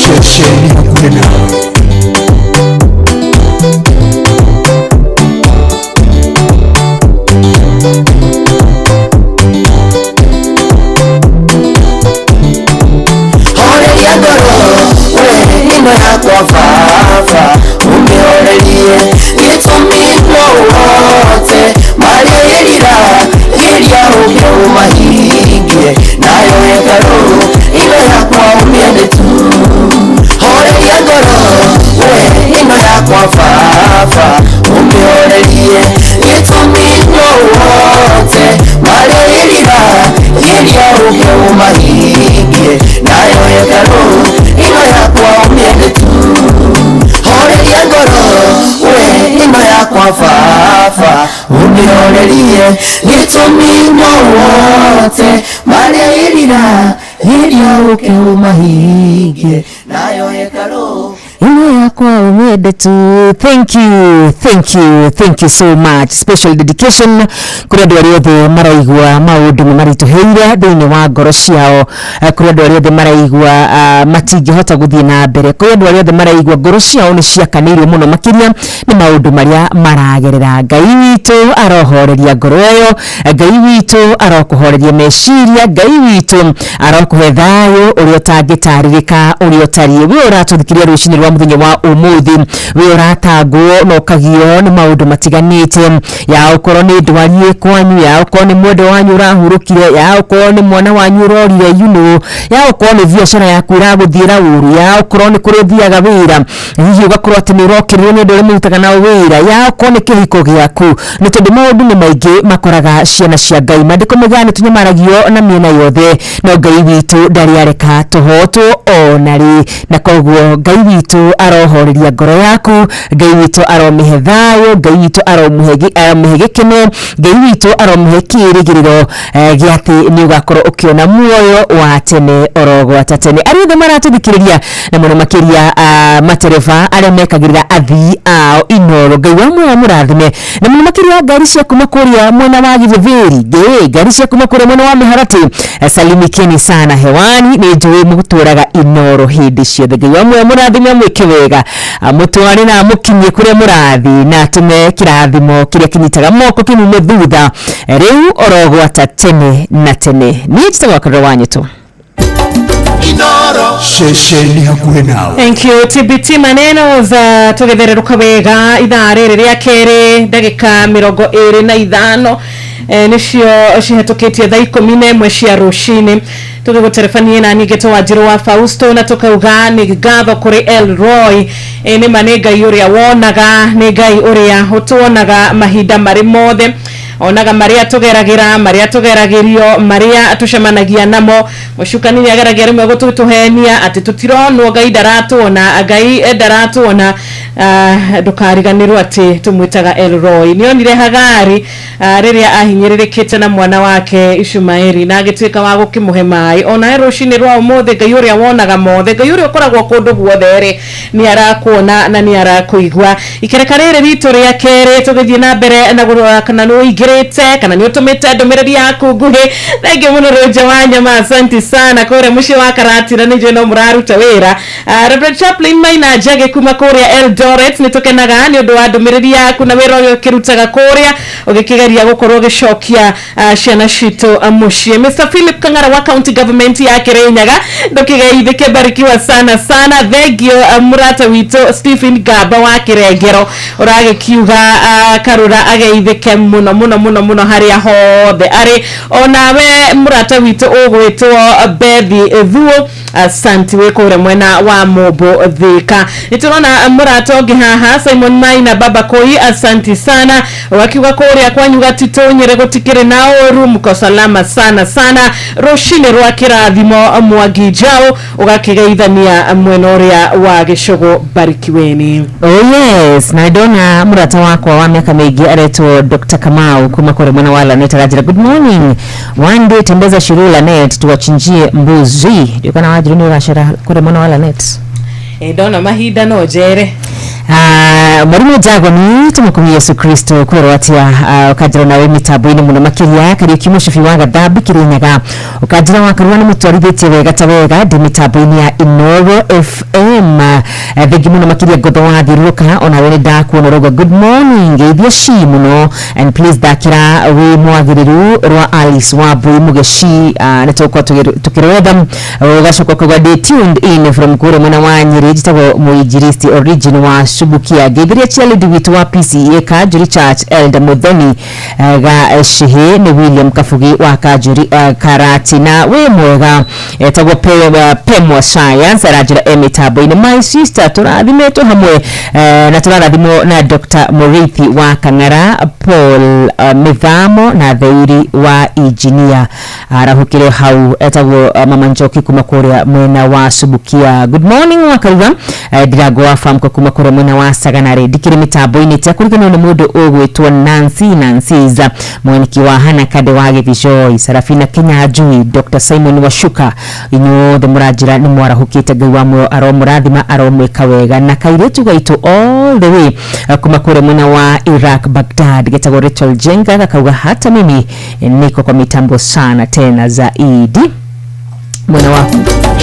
Ceceni hakuhĩ nawe. Horeria ngoro we ĩno yakwa baba, ũmĩhorerie gĩtũmi no wote marĩa ĩrira iria ũke ũmahingie, nayo hekarũ ĩno yakwa ũmĩende tu. Horeria ngoro we ĩno yakwa baba, ũmĩhorerie gĩtũmi no wote marĩa ĩrira iria ũke ũmahingie, nayo hekarũ ĩno yakwa ũmĩende tu. Horeria ngoro we ĩno yakwa baba, ũmĩhorerie gĩtũmi no wote marĩa ĩrira iria ũke ũmahingie, nayo hekarũ ĩno yakwa ũmĩende tu. Thank you, thank you, thank you so much. Special dedication kũrĩ andũ arĩa othe maraigua maũndũ nĩ maritũhĩire thĩinĩ wa ngoro ciao, kũrĩ andũ arĩa othe maraigua matingĩhota gũthiĩ na mbere, kũrĩ andũ arĩa othe maraigua ngoro ciao nĩ ciakanĩirio mũno makĩria nĩ maũndũ marĩa maragerera. Ngai witũ arohoreria ngoro ĩyo, Ngai witũ arokũhoreria meciria, Ngai witũ arokũhe thayũ ũrĩa ũtangĩtarĩrĩka ũrĩa ũtariĩ. We ũratũthikĩrĩria rũcinĩ rwa mũthenya wa ũmũthĩ, we ũratangwo na ũkagio nĩ maũndũ matiganĩte, ya ũkorwo nĩ ndwari ĩ kwanyu, ya ũkorwo nĩ mwendwa wanyu ũrahurũkire, ya ũkorwo nĩ mwana wanyu ũrorire, you know, ya ũkorwo nĩ biacara yaku ĩragũthiĩra ũru, ya ũkorwo nĩ kũrĩa ũthiaga wĩra hihi ũgakorwo atĩ nĩ ũrokĩrĩrwo nĩ andũ arĩa mũrutaga nao wĩra, ya ũkorwo nĩ kĩhiko gĩaku, nĩ tondũ maũndũ nĩ maingĩ makoraga ciana cia Ngai. Maandĩko maugaga nĩ tũnyamaragio na mĩena yothe, no Ngai witũ ndarĩ areka tũhotwo ona rĩ, na koguo Ngai witũ arohoreria ngoro yaku, Ngai witũ aromĩhe thayũ, Ngai witũ aromĩhe gĩkeno, Ngai witũ aromĩhe kĩĩrĩgĩrĩro gĩa atĩ nĩ ũgakorwo ũkĩona muoyo wa tene oro gwata tene. Arĩa othe maratũthikĩrĩria na mũno makĩria matereba arĩa mekagĩrĩra athii ao Inoro, Ngai wa muoyo amũrathime, na mũno makĩria ngari cia kuma kũrĩa mwena wa Githĩthĩri, ngari cia kuma kũrĩa mwena wa Mĩharatĩ, salimikeni sana hewani, nĩ njũĩ mũtũraga Inoro hĩndĩ ciothe. Ngai wa muoyo amũrathime, amwĩke wega, amũtware na amũkinyie kũrĩa mũrathiĩ, na atũme kĩrathimo kĩrĩa kĩnyitaga moko kĩmume thutha rĩu orogwata tene na tene. Niĩ njĩtagwo Karũra wa Nyũtũ. Ceceni hakuhĩ nawe. Thank you TBT maneno za tũgĩthererũka wega ithaa rĩrĩ rĩa kerĩ ndagĩka 25 nĩcio cihetũkĩtie thaa 11 cia rũcinĩ. Tũgĩgũterebanie na niĩ ngetwo Wanjirũ wa Fausto, na tũkauga nĩ ngatho kũrĩ Elroy. Nĩ ma nĩ Ngai ũrĩa wonaga, nĩ Ngai ũrĩa ũtuonaga mahinda marĩ mothe, onaga marĩa tũgeragĩra, marĩa tũgeragĩrio, marĩa tũcemanagia namo. Mũcukani nĩ ageragia rĩmwe gũtũhenia atĩ tũtironwo, Ngai ndaratuona, Ngai ndaratuona. Ndũkariganĩrwo atĩ tũmwĩtaga Elroy. Nĩonire Hagari rĩrĩa ahinyĩrĩrĩkĩte na mwana wake Ishumaeli, na agĩtuĩka wa gũkĩmũhe maĩ. Ona rũcinĩ rwa ũmũthĩ, Ngai ũrĩa wonaga mothe, Ngai ũrĩa ũkoragwo kũndũ guothe rĩ, nĩ arakuona na nĩ arakũigua. Ikereka rĩrĩ ritũ rĩa kerĩ tũgĩthiĩ na mbere na gũrora kana nĩ ũingĩrĩte ũtũtũmĩrĩte kana nĩ ũtũmĩte ndũmĩrĩri yaku nguhĩ. Thengiũ mũno Rũnja wa Nyama, asante sana kũrĩa mũciĩ wa Karatira, nĩ njũĩ no mũraruta wĩra. Reverend Chaplain Maina Njage kuma kũrĩa Eldoret, nĩ tũkenaga nĩ ũndũ wa ndũmĩrĩri yaku na wĩra ũrĩa ũkĩrutaga kũrĩa ũgĩkĩgeria gũkorwo ũgĩcokia ciana citũ mũciĩ. Mr Philip Kang'ara wa county government ya Kirinyaga, ndũkĩgeithĩke, barikiwa sana sana. Thengio mũrata witũ Stephen Gamba wa Kĩrengero, ũragĩkiuga Karura ageithĩke mũno mũno mũno mũno harĩa hothe arĩ. Onawe mũrata witũ ũgwĩtwo Bethi Thuo, asanti, wĩ kũrĩa mwena wa Mombo Thika. Nĩ tũrona mũrata ũngĩ haha, Simon Maina Baba Koi, asanti sana, wakiuga kũrĩa kwanyu Gatitũ Nyĩrĩ gũtikĩrĩ na ũru, mko salama sana sana. Rũcinĩ rwa kĩrathimo Mwangi Njau, ũgakĩgeithania mwena ũrĩa wa Gĩcũgũ, barikiweni. Oh yes, na ndona murata wakwa wa miaka mĩingĩ aretwo Dr. Kamau kuma kũrĩa mwena wa Lanet, aranjĩra good morning, one day tembeza Shiru Lanet tuwachinjie mbuzi. Ndio kana Wanjiru nĩ ũgacera kũrĩa mwena wa Lanet? Ndona mahinda no njere. Mwarimu Jagoni, tumukumia Yesu Kristo kwĩrwo atia, ũkanjĩra nawe mĩtambo-inĩ mũno makĩria. Kariũki Mũcibi wa Gathambi Kĩrĩnyaga, ũkanjĩra wakarua nĩ mũtwarithĩtie wega ta wega, ndĩ mĩtambo-inĩ ya Inooro FM. Thengi mũno makĩria. Ngotho wa thiũrũrũka, onawe nĩ ndakuona, ũrauga good morning, geithia ci mũno and please thakĩra wĩ mwagĩrĩru rwa Alice wa Mbui Mũgeci. Nĩ tũgũkorwo tũkĩrwetha. Ũgacoka ũkauga ndĩ tuned in from kũrĩa mwena wa Nyĩrĩ, njĩtagwo mũinjilisti origin wa Subukia, ngeithiria chialidi witũ wa PCEA Kanjuri Church, Elder Muthoni ga Shihi, nĩ William Kabugi wa Kanjuri Karatina. Wĩ mwega, etagwo Pemwa Science, aranjĩra e mĩtambo-inĩ. My sister, tũrathimĩtwo hamwe na tũrarathimwo na Dr. Muriithi wa Kang'ara, Paul Mithamo na Theuri wa engineer arahukire hau, etagwo Mama Njoki kuma kũrĩa mwena wa Subukia. Good morning Wakaruga, Ndirango wa Famco kuma kũrĩa mwena wa Saganarĩ, ndikĩrĩ mĩtambo-inĩ tekũriganĩrwo nĩ mũndũ ũgwĩtwo Nancy Nancyza mweniki wa Hana Kade wa Gĩthicoi, Sarafina Kinyanjui, Dr. Simon Washuka, inyuothe mũranjĩra nĩ mwarahũkĩte. Ngai wa muoyo aromũrathima, aromwĩka wega. Na kairĩtu gaitũ all the way kuma kũrĩa mwena wa Iraq, Baghdad, getagwo Rachel Jenga, gakauga hata mimi niko kwa mitambo sana tena zaidi mwena wa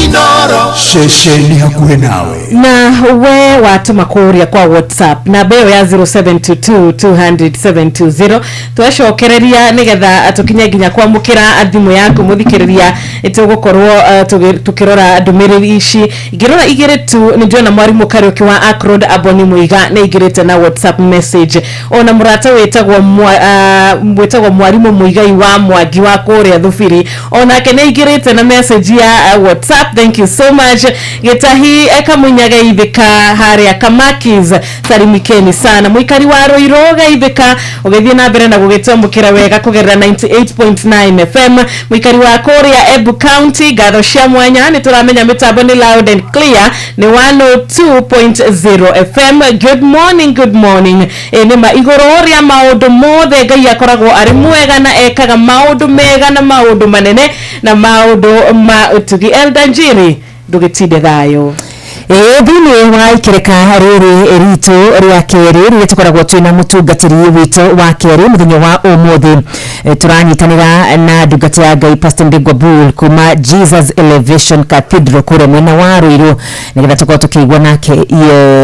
Inoro ceceni hakuhĩ nawe. Na we watũma kũrĩa kwa WhatsApp namba ĩyo ya 0722 200 720, twacokereria nĩgetha tũkinye nginya kwamũkĩra thimũ yaku mũthikĩrĩria, nĩtũgũkorwo tũkĩrora ndũmĩrĩri ici. Ingĩrora igĩrĩ tu, nĩ ndĩrona mwarimũ Kariũki wa Acrod Aboni Mũiga nĩ aingĩrĩte na WhatsApp message, ona mũrata wĩtagwo mwarimũ Mũigai wa Mwangi wa kũrĩa Thubiri onake nĩ aingĩrĩte na message ya WhatsApp. Thank you so much. Gĩtahi Kamunyaga ithika harĩa Kamakis, salimikeni sana. Mũikari wa Ruiru geithĩka, ũgĩthiĩ na mbere na gũgĩtwamũkĩra wega kũgerera 98.9 FM. Mũikari wa kũrĩa Embu County, ngatho cia mwanya, nĩ tũramenya mĩtambo nĩ loud and clear, nĩ 102.0 FM. Good morning, good morning. Nĩ ma igũrũ rĩa maũndũ mothe Ngai akoragwo arĩ mwega na ekaga maũndũ mega na maũndũ manene na maũndũ ma ũtugi. Elder Njiri, ndũgĩtinde thayũ. Ĩĩ, thĩinĩ wa ikereka rĩrĩ ritũ rĩa kerĩ rĩrĩa tũkoragwo twĩna mũtungatĩri witũ wa kerĩ, mũthenya wa ũmũthĩ tũranyitanĩra na ndungata ya Ngai Pastor Ndegwa Bull kuma Jesus Elevation Cathedral kũrĩa mwena wa Ruiru, nĩgetha tũkorwo tũkĩigua nake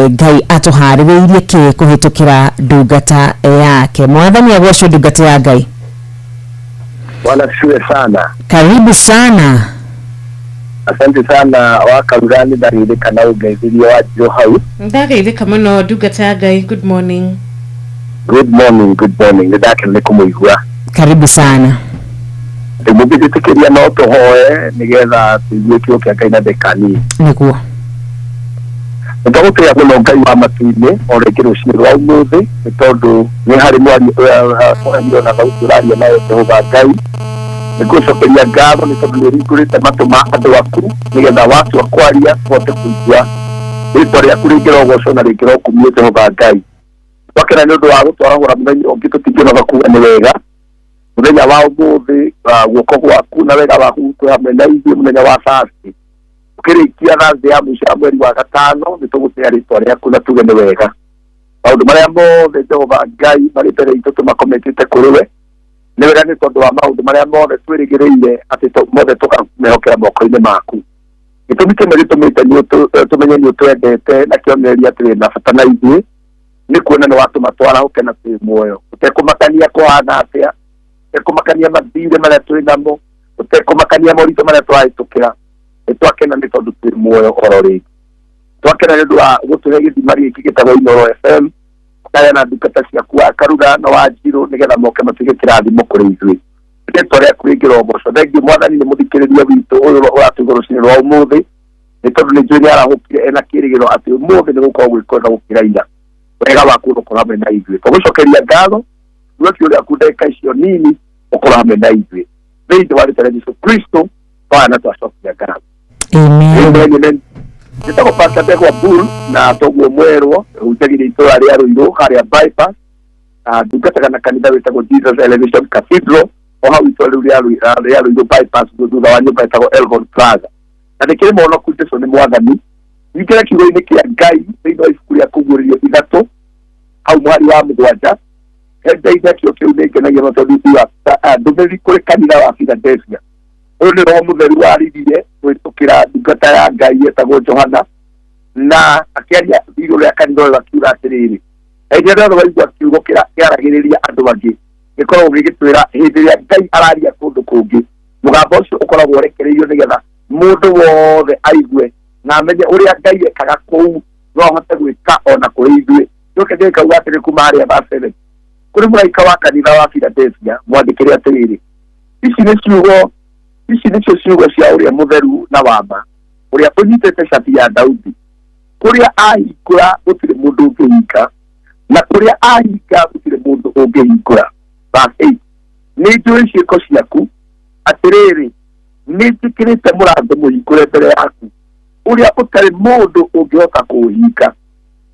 Ngai atũharĩrĩirie kĩ kũhĩtũkĩra ndungata yake. Mwathani agocwo, ndungata ya Ngai. Bwana asifiwe sana. Karibu sana. Asante sana Wakarurani, ndageithĩka na ũngeithĩria wa hau. Ndageithĩka mũno, ndungata ya Ngai. Good morning. Good morning, good morning. Nĩ ndakena nĩ kũmũigua. Karibu sana. Rĩu mũngĩnjĩtĩkĩria no tũhoe nĩgetha tũigue kiugo kĩa Ngai na ndagĩka nini. Nĩguo. Nĩtwagũtĩĩa mũno Ngai wa matu-inĩ o rĩngĩ rũcinĩ rwa ũmũthĩ, nĩ tondũ nĩ harĩ mwario na thauti ũraria nayo Jehova Ngai. Nĩngũcokeria ngatho nĩ tondũ nĩ ũhingũrĩte matũ ma andũ aku nĩgetha watua kwaria tũhote kũigua. Rĩtwa rĩaku rĩngĩrogocwo na rĩngĩrokumio Jehova Ngai. Twakena nĩ ũndũ wa gũtwarahũra mũthenya ũngĩ tũtingĩnoga kuga nĩ wega. Mũthenya wa ũmũthĩ guoko gwaku na wega waku kwĩ hamwe na ithuĩ mũthenya wa Thursday. Ũkĩrĩkia Thursday ya mũico ya mweri wa gatano, nĩ tũgũtĩa rĩtwa rĩaku na tuge nĩ wega. Maũndũ marĩa mothe Jehova Ngai marĩ mbere itũ tũmakometete kũrĩ we. Nĩ wega nĩ tondũ wa maũndũ marĩa mothe twĩrĩgĩrĩire atĩ mothe tũkamehokera moko-inĩ maku. Gĩtũmi kĩmwe gĩtũmĩte tũmenye nĩ ũtwendete na kĩonereria atĩ wĩna bata na ithuĩ nĩ kuona nĩ watũma twarahũke na twĩ muoyo, ũtekũmakania kũhana atĩa, ũtekũmakania mathirĩ marĩa twĩ namo, ũtekũmakania moritũ marĩa twahĩtũkĩra, nĩ twakena nĩ tondũ twĩ muoyo oro rĩngĩ. Twakena nĩ ũndũ wa gũtũhe gĩthima gĩkĩ gĩtagwo Inooro FM, ũkaheana ndungata ciaku wa Karuga na wa Njirũ nĩgetha moke matuĩke kĩrathimo kũrĩ ithuĩ. Rĩtwa rĩaku rĩngĩrogocwo. Thengiũ Mwathani nĩ mũthikĩrĩria witũ ũyũ ũratũigua rũcinĩ rwa ũmũthĩ, nĩ tondũ nĩ njũĩ nĩ arahũkire ena kĩĩrĩgĩrĩro atĩ ũmũthĩ nĩ gũkorwo gwĩ kwega gũkĩra ira. Wega waku ũrokorwo hamwe na ithuĩ. Tũgũcokeria ngatho rue kiugo gĩaku ndagĩka icio nini ũkorwo hamwe na ithuĩ. Thĩinĩ wa rĩtwa rĩa Jesũ Kristo twaya na twacokia ngatho. Amen. Njĩtagwo Pastor Ndegwa Bull na toguo mwerwo hunjagĩria itũra rĩa Ruiru harĩa bypass, ndungataga na kanitha wĩtagwo Jesus Elevation Cathedral o hau itũra rĩu rĩa Ruiru bypass thutha wa nyũmba ĩtagwo Elgon Plaza. Na ndĩkĩrĩ mũhonoku Jesũ nĩ Mwathani. Nyingĩre kiugo-inĩ kĩa Ngai thĩinĩ wa ibuku rĩa Kũguũrĩrio 3 hau mũhari wa 7 hendeitha kĩo kĩu nĩ ngenagia mũno tondũ ndiuga ndũmĩrĩri kũrĩ kanitha wa Philadelphia. Ũyũ nĩ Roho Mũtheru waririe kũhĩtũkĩra ndungata ya Ngai ĩtagwo Johana, na akĩaria igũrũ rĩa kanitha ũyũ akiuga atĩrĩrĩ, hĩndĩ ĩrĩa rĩothe waigua kiugo kĩaragĩrĩria andũ angĩ gĩkoragwo gĩgĩtwĩra hĩndĩ ĩrĩa Ngai araria kũndũ kũngĩ, mũgambo ũcio ũkoragwo ũrekereirio nĩgetha mũndũ wothe aigue na amenye ũrĩa Ngai ekaga kũu no ahote gwĩka ona kũrĩ ithuĩ. Gĩũke gĩkauga atĩrĩ kuma harĩa verse 7, kũrĩ mũraika wa kanitha wa Philadelphia mwandĩkĩre atĩrĩrĩ, ici nĩcio ciugo cia ũrĩa mũtheru na wa ma, ũrĩa ũnyitĩte cabi ya Daudi, kũrĩa ahingũra gũtirĩ mũndũ ũngĩhinga, na kũrĩa ahinga gũtirĩ mũndũ ũngĩhingũra. Verse 8, nĩ njũĩ ciĩko ciaku, atĩrĩrĩ, nĩ njĩkĩrĩte mũrango mũhingũre mbere yaku, ũrĩa ũtarĩ mũndũ ũngĩhota kũũhinga.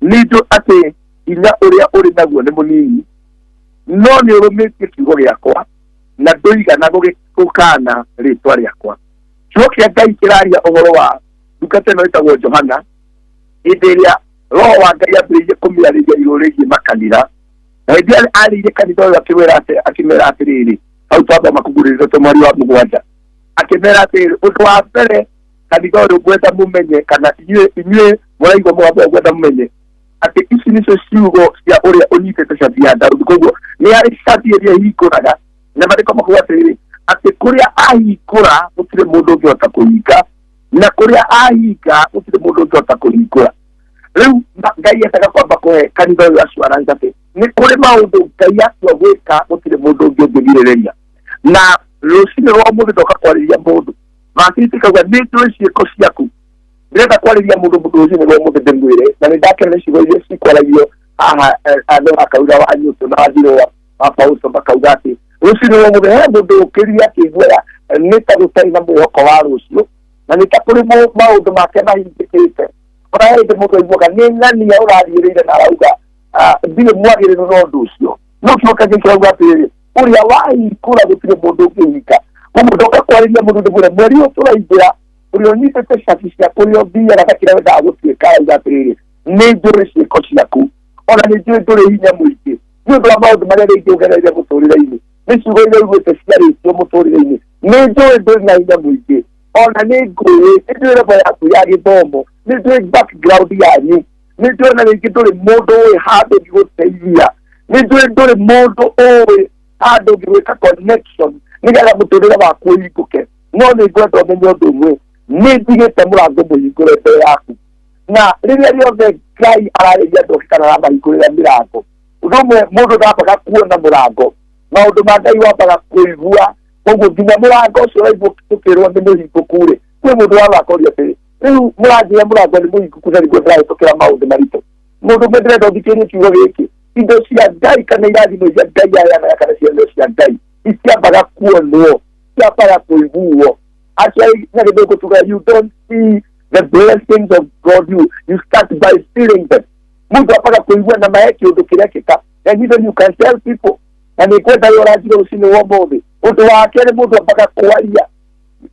Nĩ njũĩ atĩ hinya ũrĩa ũrĩ naguo nĩ mũnini, no nĩ ũrũmĩtie kiugo gĩakwa na ndũigana gũkana rĩtwa rĩakwa. Kiugo kĩa Ngai kĩraria ũhoro wa ndungata ĩno ĩtagwo Johana, hĩndĩ ĩrĩa Roho wa Ngai ambĩrĩirie kũmĩarĩria igũrũ rĩgiĩ makanitha, na hĩndĩ ĩrĩa arĩirie kanitha ũyũ akĩmera atĩrĩrĩ, hau twathoma Kũguũrĩrio mweri wa 7, akĩmera atĩrĩrĩ, ũndũ wa mbere kanitha ũyũ ngwenda mũmenye, kana inyuĩ mũraigua mũgambo ũyũ ngwenda mũmenye atĩ ici nĩcio ciugo cia ũrĩa ũnyitĩte cabi ya Daudi. Koguo nĩ arĩ cabi ĩrĩa ĩhingũraga, na maandĩko makauga atĩrĩrĩ, atĩ kũrĩa ahingũra gũtirĩ mũndũ ũngĩhota kũhinga, na kũrĩa ahinga gũtirĩ mũndũ ũngĩhota kũhingũra. Rĩu Ngai endaga kwamba kũhe kanitha ũyũ assurance atĩ nĩ kũrĩ maũndũ Ngai atua gwĩka gũtirĩ mũndũ ũngĩ ũngĩgirĩrĩria. Na rũcinĩ rwa ũmũthĩ ndoka kwarĩria mũndũ, verse 8 ĩkauga nĩ njũĩ ciĩko ciaku. Ndĩrenda kwarĩria mũndũ rũcinĩ rwa ũmũthĩ ndĩmwĩre, na nĩ ndakena nĩ ciugo iria cikwaragio haha andũ makauga wa Nyũtũ na Wanjirũ wa Paulo makauga atĩ rũcinĩ rwa ũmũthĩ he mũndũ ũkĩrire akĩiguaga nĩ ta gũtarĩ na mwĩhoko wa rũciũ, na nĩ ta kũrĩ maũndũ make mahingĩkĩte. Ona he hĩndĩ mũndũ aiguaga nĩ ng'ania ũrathiĩrĩire na arauga ndirĩ mwagĩrĩru na ũndũ ũcio. No kiugo kĩngĩ kĩrauga atĩrĩrĩ, ũrĩa wahingũra gũtirĩ mũndũ ũngĩhinga. Koguo ndoka kwarĩria mũndũ ndĩmwĩre mweri ũyũ tũraingĩra, ũrĩa ũnyitĩte cabi cia kũrĩa ũthiaga na kĩrĩa wendaga gũtuĩka arauga atĩrĩrĩ, nĩ njũĩ ciĩko ciaku, ona nĩ njũĩ ndũrĩ hinya mũingĩ nĩ ũndũ wa maũndũ marĩa rĩngĩ ũgereire mũtũrĩre-inĩ, nĩ ciugo iria ũiguĩte ciarĩtio mũtũrĩre-inĩ, nĩ njũĩ ndũrĩ na hinya mũingĩ, ona nĩ ngũĩ, nĩ njũĩ level yaku ya gĩthomo, nĩ njũĩ background yanyu, nĩ njũĩ na rĩngĩ ndũrĩ mũndũ ũĩ handũ ũngĩgũteithia, nĩ njũĩ ndũrĩ mũndũ ũĩ handũ ũngĩgwĩka connection nĩgetha mũtũrĩre waku ũhingũke. No nĩ ngwenda ũmenye ũndũ ũmwe, nĩ njigĩte mũrango mũhingũre mbere yaku. Na rĩrĩa rĩothe Ngai ararĩria andũ kana aramahingũrĩra mĩrango, ũndũ ũmwe mũndũ ndambaga kuona mũrango, maũndũ ma Ngai wambaga kũigua. Koguo nginya mũrango ũcio ũraigua ũkĩrwo nĩ mũhingũku rĩ, kwĩ mũndũ wagakoria atĩrĩ, rĩu mũranjĩra mũrango nĩ mũhingũku na nĩguo ndĩrahĩtũkĩra maũndũ maritũ. Mũndũ ũmwe ndĩrenda ũthikĩrĩrie kiugo gĩkĩ, indo cia Ngai kana irathimo iria Ngai aheanaga kana ciĩranĩro cia Ngai itiambaga kuonwo, ciambaga kũiguo. Actually, na gĩthũngũ tugaga you don't see the blessings of God, you start by feeling them. Mũndũ ambaga kũigua na mahe kĩũndũ kĩrekĩka, and even you can tell people. Na nĩ ngwenda ũrĩa ũranjĩra rũcinĩ rwa ũmũthĩ, ũndũ wa kerĩ mũndũ ambaga kwaria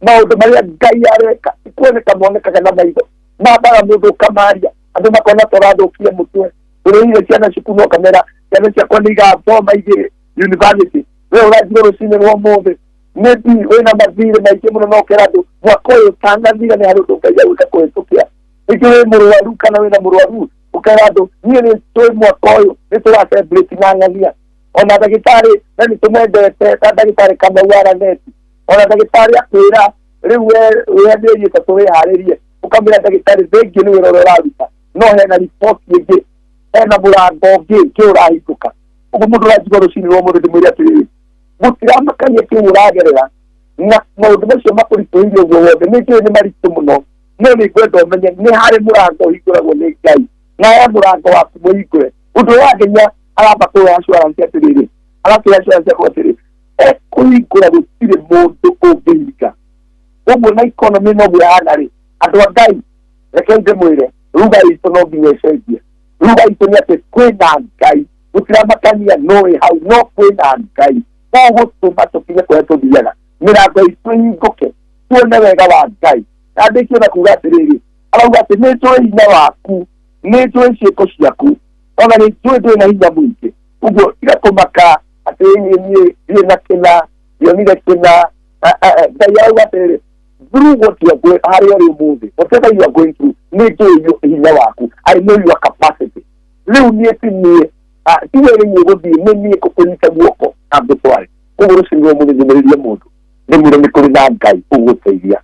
maũndũ marĩa Ngai areka, ti kuoneka monekaga na maitho, mambaga mũndũ ũkamaria, andũ makona ta ũrathũkia mũtwe. Ũrĩhire ciana cukuru no kamera ciana ciakwa nĩ igathoma igĩrĩ university, We ũrathiĩ rũcinĩ rwa ũmũthĩ maybe wĩna mathirĩ maingĩ mũno no ũkera andũ mwaka ũyũ ũtanathira nĩ harĩ ũndũ Ngai agwĩka kũhĩtũkĩra. Rĩngĩ wĩ mũrwaru kana wĩna mũrwaru ũkera andũ niĩ nĩ tũĩ mwaka ũyũ nĩ tũra celebrate na ng'ania. Ona ndagĩtarĩ na nĩ tũmwendete ta ndagĩtarĩ Kamau Araneti. Ona ndagĩtarĩ akwĩra rĩu we mĩeri 3 wĩharĩrie ũkamwĩra ndagĩtarĩ thengiũ nĩ wĩra ũrĩa ũraruta no hena riboti ĩngĩ hena mũrango ũngĩ kĩ ũrahingũka. Ũguo mũndũ ũranjigua rũcinĩ rwa ũmũthĩ ndĩmwĩre atĩrĩrĩ gũtiramakania kĩu ũragerera na maũndũ macio makũritũhĩire ũguo wothe nĩ njũĩ nĩ maritũ mũno no nĩ ngwenda ũmenye nĩ harĩ mũrango ũhingũragwo nĩ Ngai na he mũrango waku mũhingũre. Ũndũ ũrĩa wangenia aramba kũhe assurance atĩrĩrĩ aratũhe assurance atĩrĩrĩ ekũhingũra gũtirĩ mũndũ ũngĩhinga. Ũguo na economy noguo ĩhana rĩ andũ a Ngai reke ndĩmwĩre ruga itũ no nginya ĩcenjie. Ruga itũ nĩ atĩ kwĩna Ngai gũtiramakania no wĩ hau no kwĩna Ngai ũgũtũma tũkinye kũrĩa tũthiaga mĩrango itũ ĩhingũke tuone wega wa Ngai. Na ndĩkĩona na kuga atĩrĩrĩ arauga atĩ nĩ njũĩ hinya waku nĩ njũĩ ciĩko ciaku ona nĩ njũĩ ndũrĩ na hinya mũingĩ. Ũguo tiga kũmaka atĩ niĩ ndirĩ na kĩna ndionire kĩna. Ngai arauga atĩrĩrĩ through what you are going harĩa ũrĩ ũmũthĩ whatever you are going through nĩ njũĩ hinya waku. I know your capacity. Rĩu niĩ ti niĩ tiwe rĩu ũgũthiĩ nĩ niĩ ngũkũnyita guoko na ngũtware. Koguo rũcinĩ rwa ũmũthĩ nyumĩrĩrie mũndũ ndĩmwĩre nĩ kũrĩ na Ngai ũgũteithia.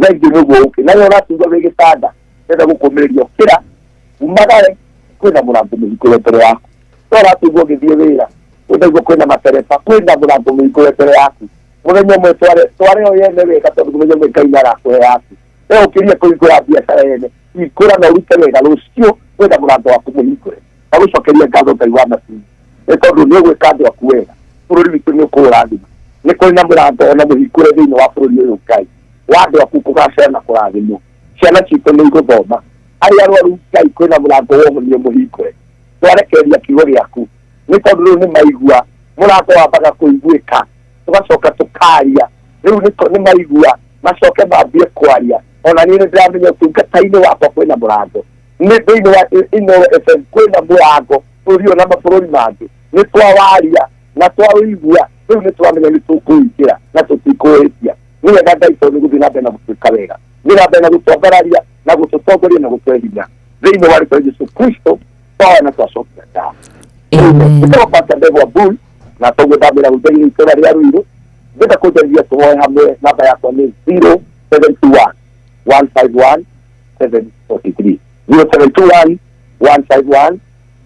Thengiũ nĩ ũguo ũkĩ nawe ũratigwo wĩ gĩtanda ndĩrenda gũkũmĩrĩria ũkĩra umagare kwĩna mũrango mũhingũre mbere yaku. We ũratigwo ũgĩthiĩ wĩra ũndaigua kwĩna matereba kwĩna mũrango mũhingũre mbere yaku. Mũthenya ũmwe tware o yene wega tondũ mũthenya ũmwe Ngai nĩarakũhe yaku. We ũkĩrie kũhingũra biacara yene hingũra na ũrute wega rũciũ kwĩna mũrango waku mũhingũre. Na gũcokeria ngatho Ngai wa matu nĩ tondũ nĩ ũgwĩka andũ aku wega. Bũrũri witũ nĩ ũkũũrathima nĩ kũrĩ na mũrango ona mũhingũre thĩinĩ wa bũrũri ũyũ Ngai wa andũ aku kũgacĩra na kũrathimwo. Ciana citũ nĩ igũthoma arĩa arwaru Ngai kwĩna mũrango wa ũhonio mũhingũre. Twarekereria kiugo gĩaku nĩ tondũ rĩu nĩ maigua mũrango wambaga kũiguĩka tũgacoka tũkaria rĩu nĩ maigua macoke mambie kwaria. Ona niĩ nĩ ndĩramenya ũtungata-inĩ wakwa kwĩna mũrango nĩ thĩinĩ wa Inooro FM kwĩna mũrango bũrũri ũyũ na mabũrũri mangĩ nĩ twawaria na twaũigua rĩu nĩ twamenya nĩ tũkũingĩra na tũtikũhĩtia. Nĩ wega Ngai tondũ nĩ gũthiĩ na mbere na gũtuĩka wega nĩ na mbere na gũtwambararia na gũtũtongoria na gũtũhe hinya thĩinĩ wa rĩtwa Jesũ Kristo twahoya na twacokia ngatho. Ĩtagwo Pastor Ndegwa Bull na toguo ndamwĩra gũthaire itũra rĩa Ruiru. Ngwenda kũnjarĩria tũhoe hamwe namba yakwa nĩ 0721 151 743 0721 151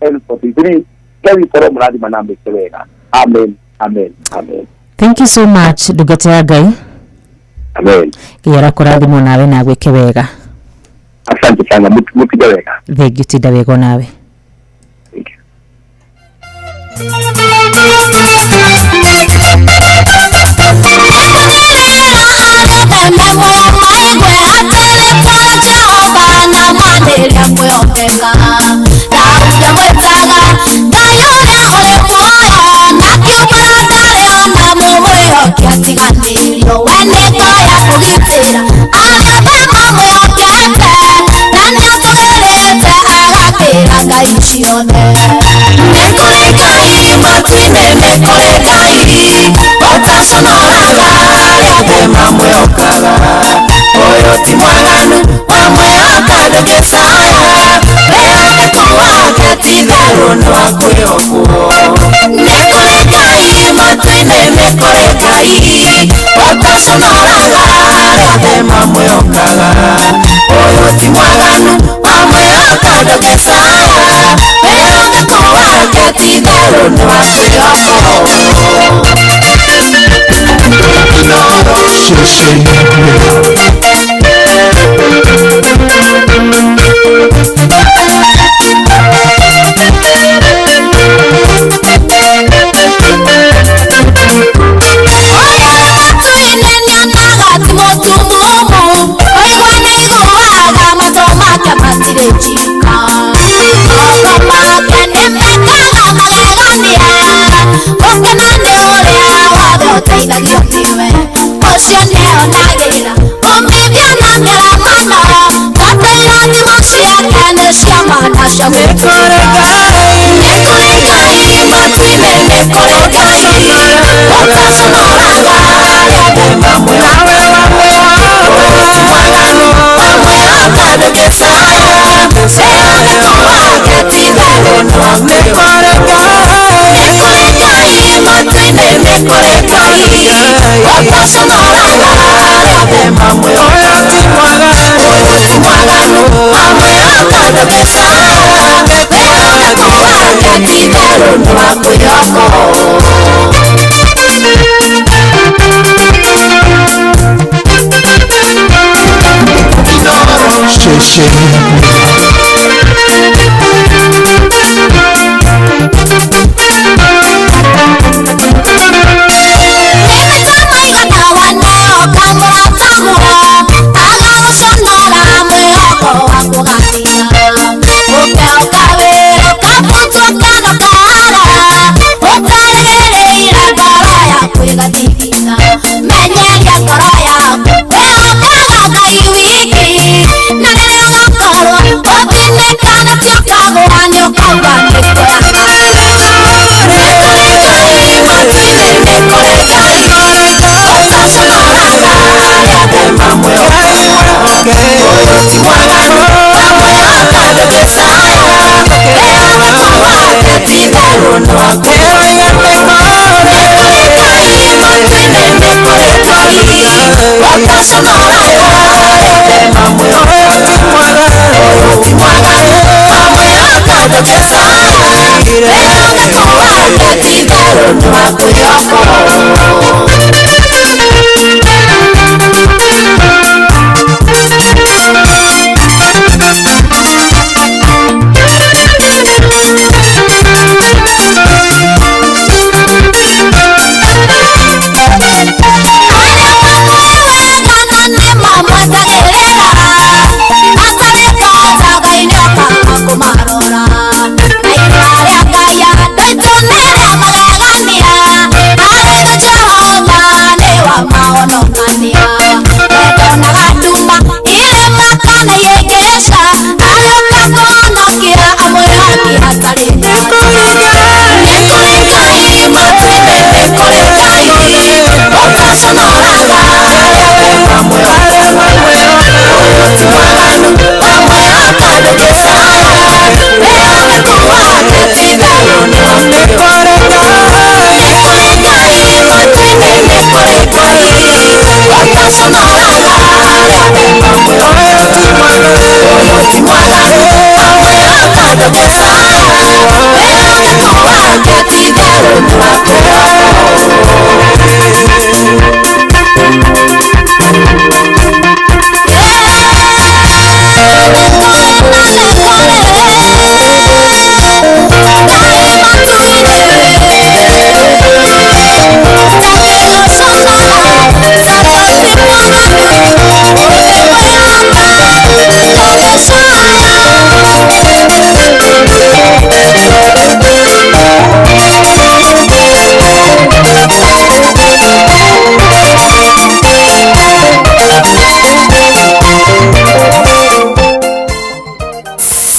743. Ngai witũ aromũrathima na amwĩke wega. Amen, amen, amen. Thank you so much ndungata ya Ngai. Amen. Ngai arakũrathimwo nawe na agwĩke wega. Asante sana mũtinde wega. Thengiũ tinda wega onawe. Thank you. Nĩ kũrĩ Ngai. matuinĩ nĩ kũrĩ Ngai ũtaconoraga arĩa othe mamwĩhokaga. Ũyũ ti mwaganu, wamwĩhoka ndũngĩcaya, wĩhokeku wake ti itherũ nĩ wa kwĩhokwo. Nĩ kũrĩ Ngai matu-inĩ, nĩ kũrĩ Ngai ũtaconoraga arĩa othe mamwĩhokaga. Ũyũ ti mwaganu, wamwĩhoka ndũngĩcaya, wĩhokeku wake ti itherũ nĩ wa kwĩhokwo. Ceceni hakuhĩ. Menyeria ngoro yaku wĩhokaga Ngai wiki, na rĩrĩa ũgakorwo ũthinĩkana ti ũkagũa nĩ ũkauga nĩ kũrĩ Ngai matu-inĩ, nĩ kũrĩ Ngai ũtaconoraga arĩa othe mamwĩhokaga. Ũyũ ti mwaganu, wamwĩhoka ndũngĩcaya, wĩhokeku wake ti itherũ nĩ wa kwĩhokwo. Nĩ kũrĩ Ngai matu-inĩ, nĩ kũrĩ Ngai ũtaconoraga arĩa othe mamwĩhokaga. Ũyũ ti mwaganu, wamwĩhoka ndũngĩcaya, wĩhokeku wake ti itherũ nĩ wa kwĩhokwo.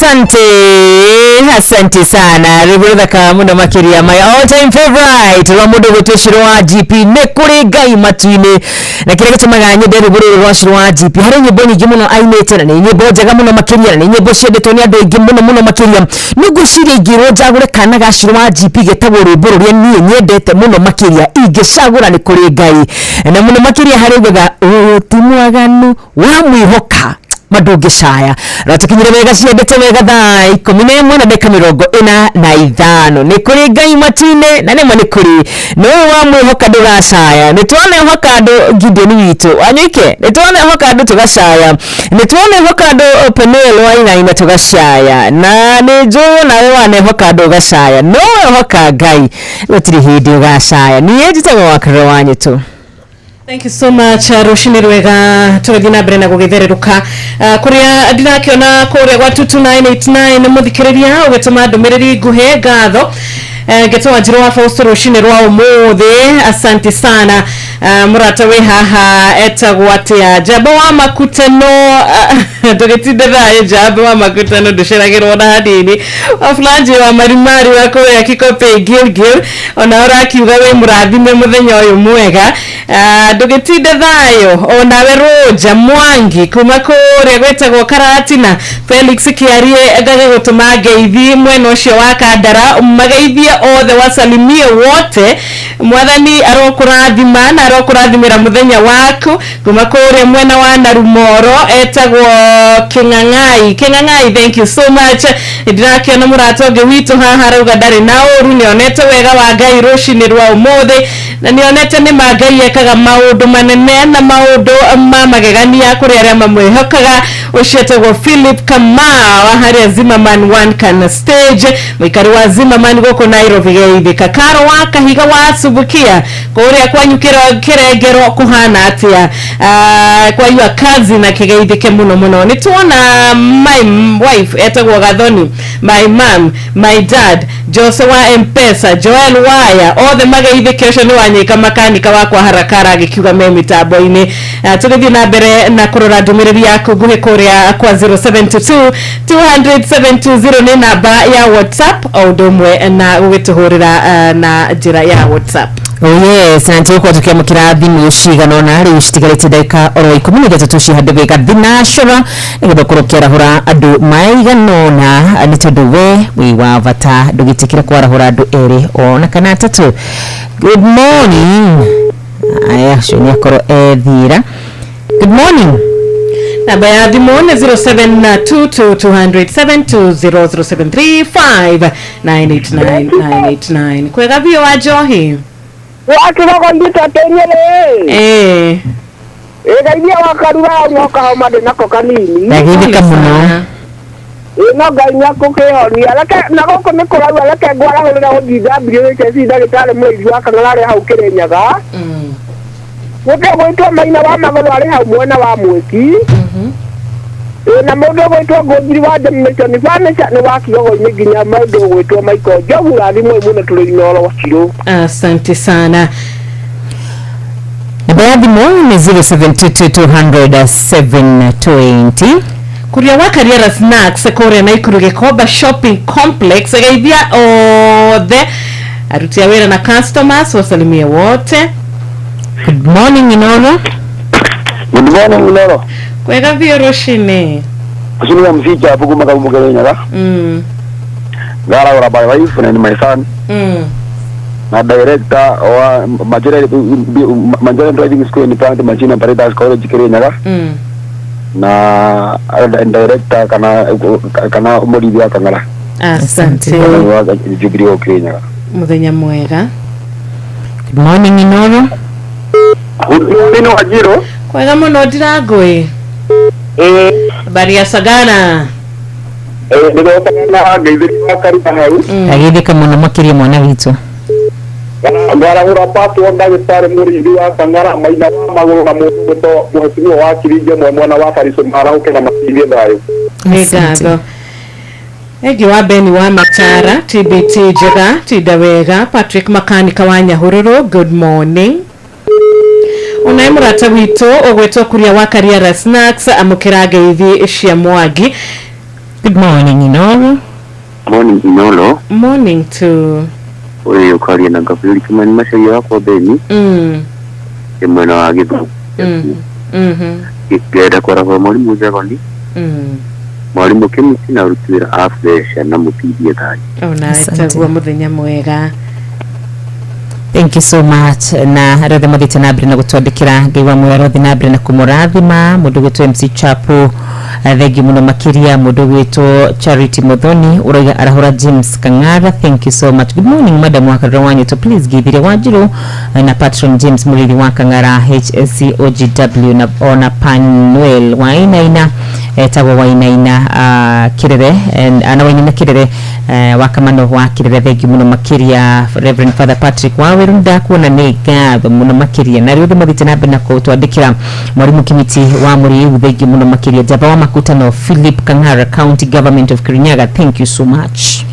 Asante, asante sana. Rwĩmbo rũthaka mũno makĩria, my all time favorite rwa mũndũ gwĩtwo Shiro wa GP, nĩ kũrĩ Ngai matu-inĩ. Na kĩrĩa gĩtũmaga nyende rwĩmbo rũrũ rwa Shiro wa GP, harĩ nyĩmbo nyingĩ mũno ainĩte na nĩ nyĩmbo njega mũno makĩria, na nĩ nyĩmbo ciendetwo nĩ andũ aingĩ mũno mũno makĩria. Nĩ ngwĩciria ingĩrwo njagũre kana ga Shiro wa GP getagwo rwĩmbo rũrĩa niĩ nyendete mũno makĩria, ingĩcagũra nĩ kũrĩ Ngai, na mũno makĩria harĩ ugaga ũyũ ti mwaganu wamwĩhoka mandũngĩcaya. Ratukinyire wega ciendete wega thaa 11 na ndagĩka 45. Nĩ kũrĩ Ngai matu-inĩ, na nĩma nĩ kũrĩ na ũyũ wamwĩhoka ndũgacaya. Nĩ twanehoka andũ Gideon witũ Wanyuike, nĩ twanehoka andũ tũgacaya, nĩ twanehoka andũ Penuel Wainaina tũgacaya, na nĩ njũĩ nawe wanehoka andũ ũgacaya, no wehoka Ngai gũtirĩ hĩndĩ ũgacaya. Niĩ njĩtagwo Wakĩrĩro Wanyitũ. Thank you so much. Rũcinĩ rwega, tũgĩthiĩ na mbere na gũgĩthererũka kũrĩa ndĩrakĩona kũrĩa gwa 22989 mũthikĩrĩria ũgĩtũma ndũmĩrĩri nguhĩ ngatho. Ngetwo Wanjiru wa Fausto rũcinĩ rwa ũmũthĩ, asante sana. Mũrata wĩ haha etagwo atĩa? Njamba wa makutano, ndũgĩtinde thayũ. Njamba wa makutano, ndũceragĩrwo na hanini. Wabulanji wa marimari wa kũrĩa Kikopey Gilgil, ona ũrakiuga wĩ mũrathime mũthenya ũyũ mwega. Ndũgĩtinde thayũ onawe. Roja Mwangi kuma kũrĩa gwĩtagwo Karatina, Felix Kiarie ngagĩgũtũma ngeithi mwena ũcio wa Kandara, mageithie othe, wasalimie wote. Mwathani arokũrathima na arokũrathimĩra mũthenya waku. Kuma kũrĩa mwena wa Narumoro etagwo Kĩng'ang'ai. Kĩng'ang'ai, thank you so much. Ndĩrakĩona mũrata ũngĩ witũ haha arauga ndarĩ na ũru, nĩonete wega wa Ngai rũcinĩ rwa ũmũthĩ, na nĩonete nĩ ma Ngai ekaga maũndũ manene na maũndũ ma magegania kũrĩ arĩa mamwĩhokaga. Ũcio etagwo Philip Kamau wa harĩa Zimmerman One Can Stage, mũikari wa Zimmerman gũkũ Nairobi. Geithĩka Karo wa Kahiga wa Subukia, kũrĩa kwanyu kĩrengero kũhana atĩa? Kwaigua kazi na kĩgeithĩke mũno mũno. Nĩ tuona my wife etagwo Gathoni, my mom, my dad Jose wa Mpesa, Joel Waya, othe mageithĩke. Ũcio nĩ wanyika makanika wakwa harakara agĩkiuga me mĩtambo-inĩ. Tũgĩthiĩ na mbere na kũrora ndũmĩrĩri yaku nguhĩ kũrĩa kwa 072 200 720 nĩ namba ya WhatsApp, o ũndũ ũmwe na gũgĩtũhũrĩra na njĩra ya WhatsApp. Oh yes, na tũgũkorwo tũkĩamũkĩra thimũ cigana ũna rĩu citigarĩte ndagĩka oro 13 cihandũ wega thinacora, nĩgetha ũkorwo ũkĩarahũra andũ maigana ũna, nĩ tondũ we wĩ wa bata. Ndũgĩtĩkĩre kwarahũra andũ erĩ ona kana atatũ. Good morning. Aya, ũcio nĩ akorwo ethira. Good morning. Namba ya thimũ nĩ 0722 200 720 735 989 989. Kwega biũ wa njohi. Wakirogo nditatenyere. Ĩĩ. Ĩgeithia wakarura nyoka homa ndĩ nako kanini. Ndageithĩka mũno. Ĩ, no Ngai nĩakũkĩhonia. Reke na gũkũ nĩ kũraura, reke ngwarahũrĩra ũthinga WHS ndagĩtarĩ mũrĩithi wa Kang'ara arĩ hau Kĩrĩnyaga. Mũndũ ũgwĩtwo Maina wa magũrũ arĩ hau mwena wa Mwĩki. Ĩ, na mũndũ ũgwĩtwo Ngũnjiri wa Mission Furniture nĩ wa Kigogo-inĩ, nginya mũndũ ũgwĩtwo Michael Njogu, rathimwo mũno, tũrĩ Inooro Chirũ. Asante sana. Namba ya thimũ nĩ 0722 200 720. Kuria wa Kariera Snacks kuria Naikuru Gikomba Shopping Complex, geithia othe aruti a wĩra na customers, wasalimie wote. Good morning, Inooro. Good morning, Inooro. Kwega biũ rũcinĩ. Ucini wa msicha hapo kuma kama Mugenya. Gara my wife and my son. Na director wa Majere Driving School in Plant Machine Operators College Kirinyaga. Na director kana mũrĩithi wa Kang'ara. Asante. Wa Jubilee wa Kirinyaga. Muthenya mwega. Good morning, Inooro. Good morning, Wajiro. Kwega mũno Ndirangũĩ. Habari ya Sagana. Nĩgũkana ngeithĩria wa Karura hau. Ndageithĩka mũno makĩria, mwana witũ. Ngarahũra patwo ndagĩtarĩ mũrĩithi wa Kang'ara, Maina wa magũrũ, na mũndũ gwĩtwo mũhecimiwa wa Kiringe mwe mwena wa Barico, marahũke na matithie thayũ. Nĩ ngatho. Egi wa Beni wa Matara, TBT njega, tinda wega. Patrick Makanika wa Nyahururu, good morning. Onaye mũrata witũ ũgwĩtwo Kuria wa Kariera Snacks, amũkĩra ngeithi cia Mwangi. Good morning, Inooro. Morning, Inooro. Morning to Ũyũ ũkaria na Gabriel Kimani Macharia wakwa Beni. Ĩ mwena wa Gĩthumo. Ngĩenda kwarahũra mwarimũ Njagoni, mwarimũ Kĩmiti, na aruti wĩra a Fresh na mũtindie thayũ. Ona etaguo mũthenya mwega. Thank you so much. Na arĩa othe mathiĩte na mbere na gũtwandĩkĩra, Ngai wa muoyo arothiĩ na mbere na kũmũrathima. Mũndũ gwĩtwo MC Chapo, thengiũ mũno makĩria. Mũndũ gwĩtwo Charity Muthoni ũrauga arahũra James Kang'ara, thank you so much. Good morning, madam wa Karura Wanyito, please githire Wanjiru na patron James Mũrĩithi wa Kang'ara HSC OGW, na ona Panuel Wainaina, etagwo Wainaina Kirere, na Wainaina Kirere wa Kamano wa Kirere, thengiũ mũno makĩria. Reverend Father Patrick Waweru, ndakuona, nĩ ngatho mũno makĩria. Na rĩu othe mathiĩte na mbere na gũtwandĩkĩra, mwarimũ Kimiti wa Mũrĩu, thengiũ mũno makĩria. Jaba wa Makutano Philip Kang'ara, County Government of Kirinyaga, thank you so much.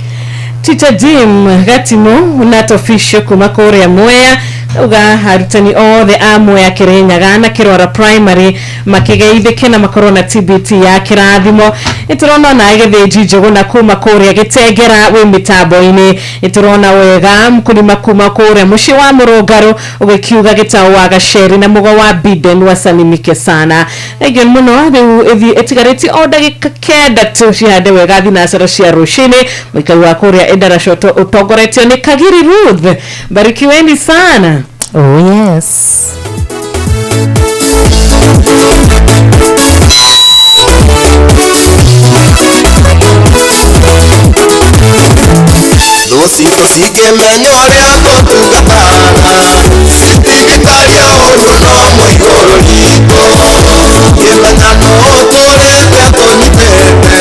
Teacher Jim Gatimo na Tofisho kuma kuria Mwea uga arutani othe a Mwea Kirinyaga na Kirora Primary makigeithike na makorwo na TBT ya kirathimo. Nĩtũrona ona Gĩthĩnji Njũgũna kuma kũrĩa Gĩtengera wĩ mĩtambo-inĩ. Nĩtũrona wega mkulima kuma kũrĩa mũciĩ wa Mũrũngarũ ũgĩkiuga Gĩtaũ wa Gaceri na Mũgo wa Biden wasalimike sana. Thengiũ mũno. Rĩu ĩthiĩ ĩtigarĩtie o ndagĩka 9 tu cihande wega thinacara cia rũcinĩ. Mũikari wa kũrĩa Ĩndaraca ũtongoretio nĩ Kagiri Ruth, barikiweni sana. Oh yes. Thũ citũ cingĩmenya ũrĩa tũtungatana citingĩtaria ũru no mũigũrũ ritũ kĩmenya no tũrĩte tũnyitĩte.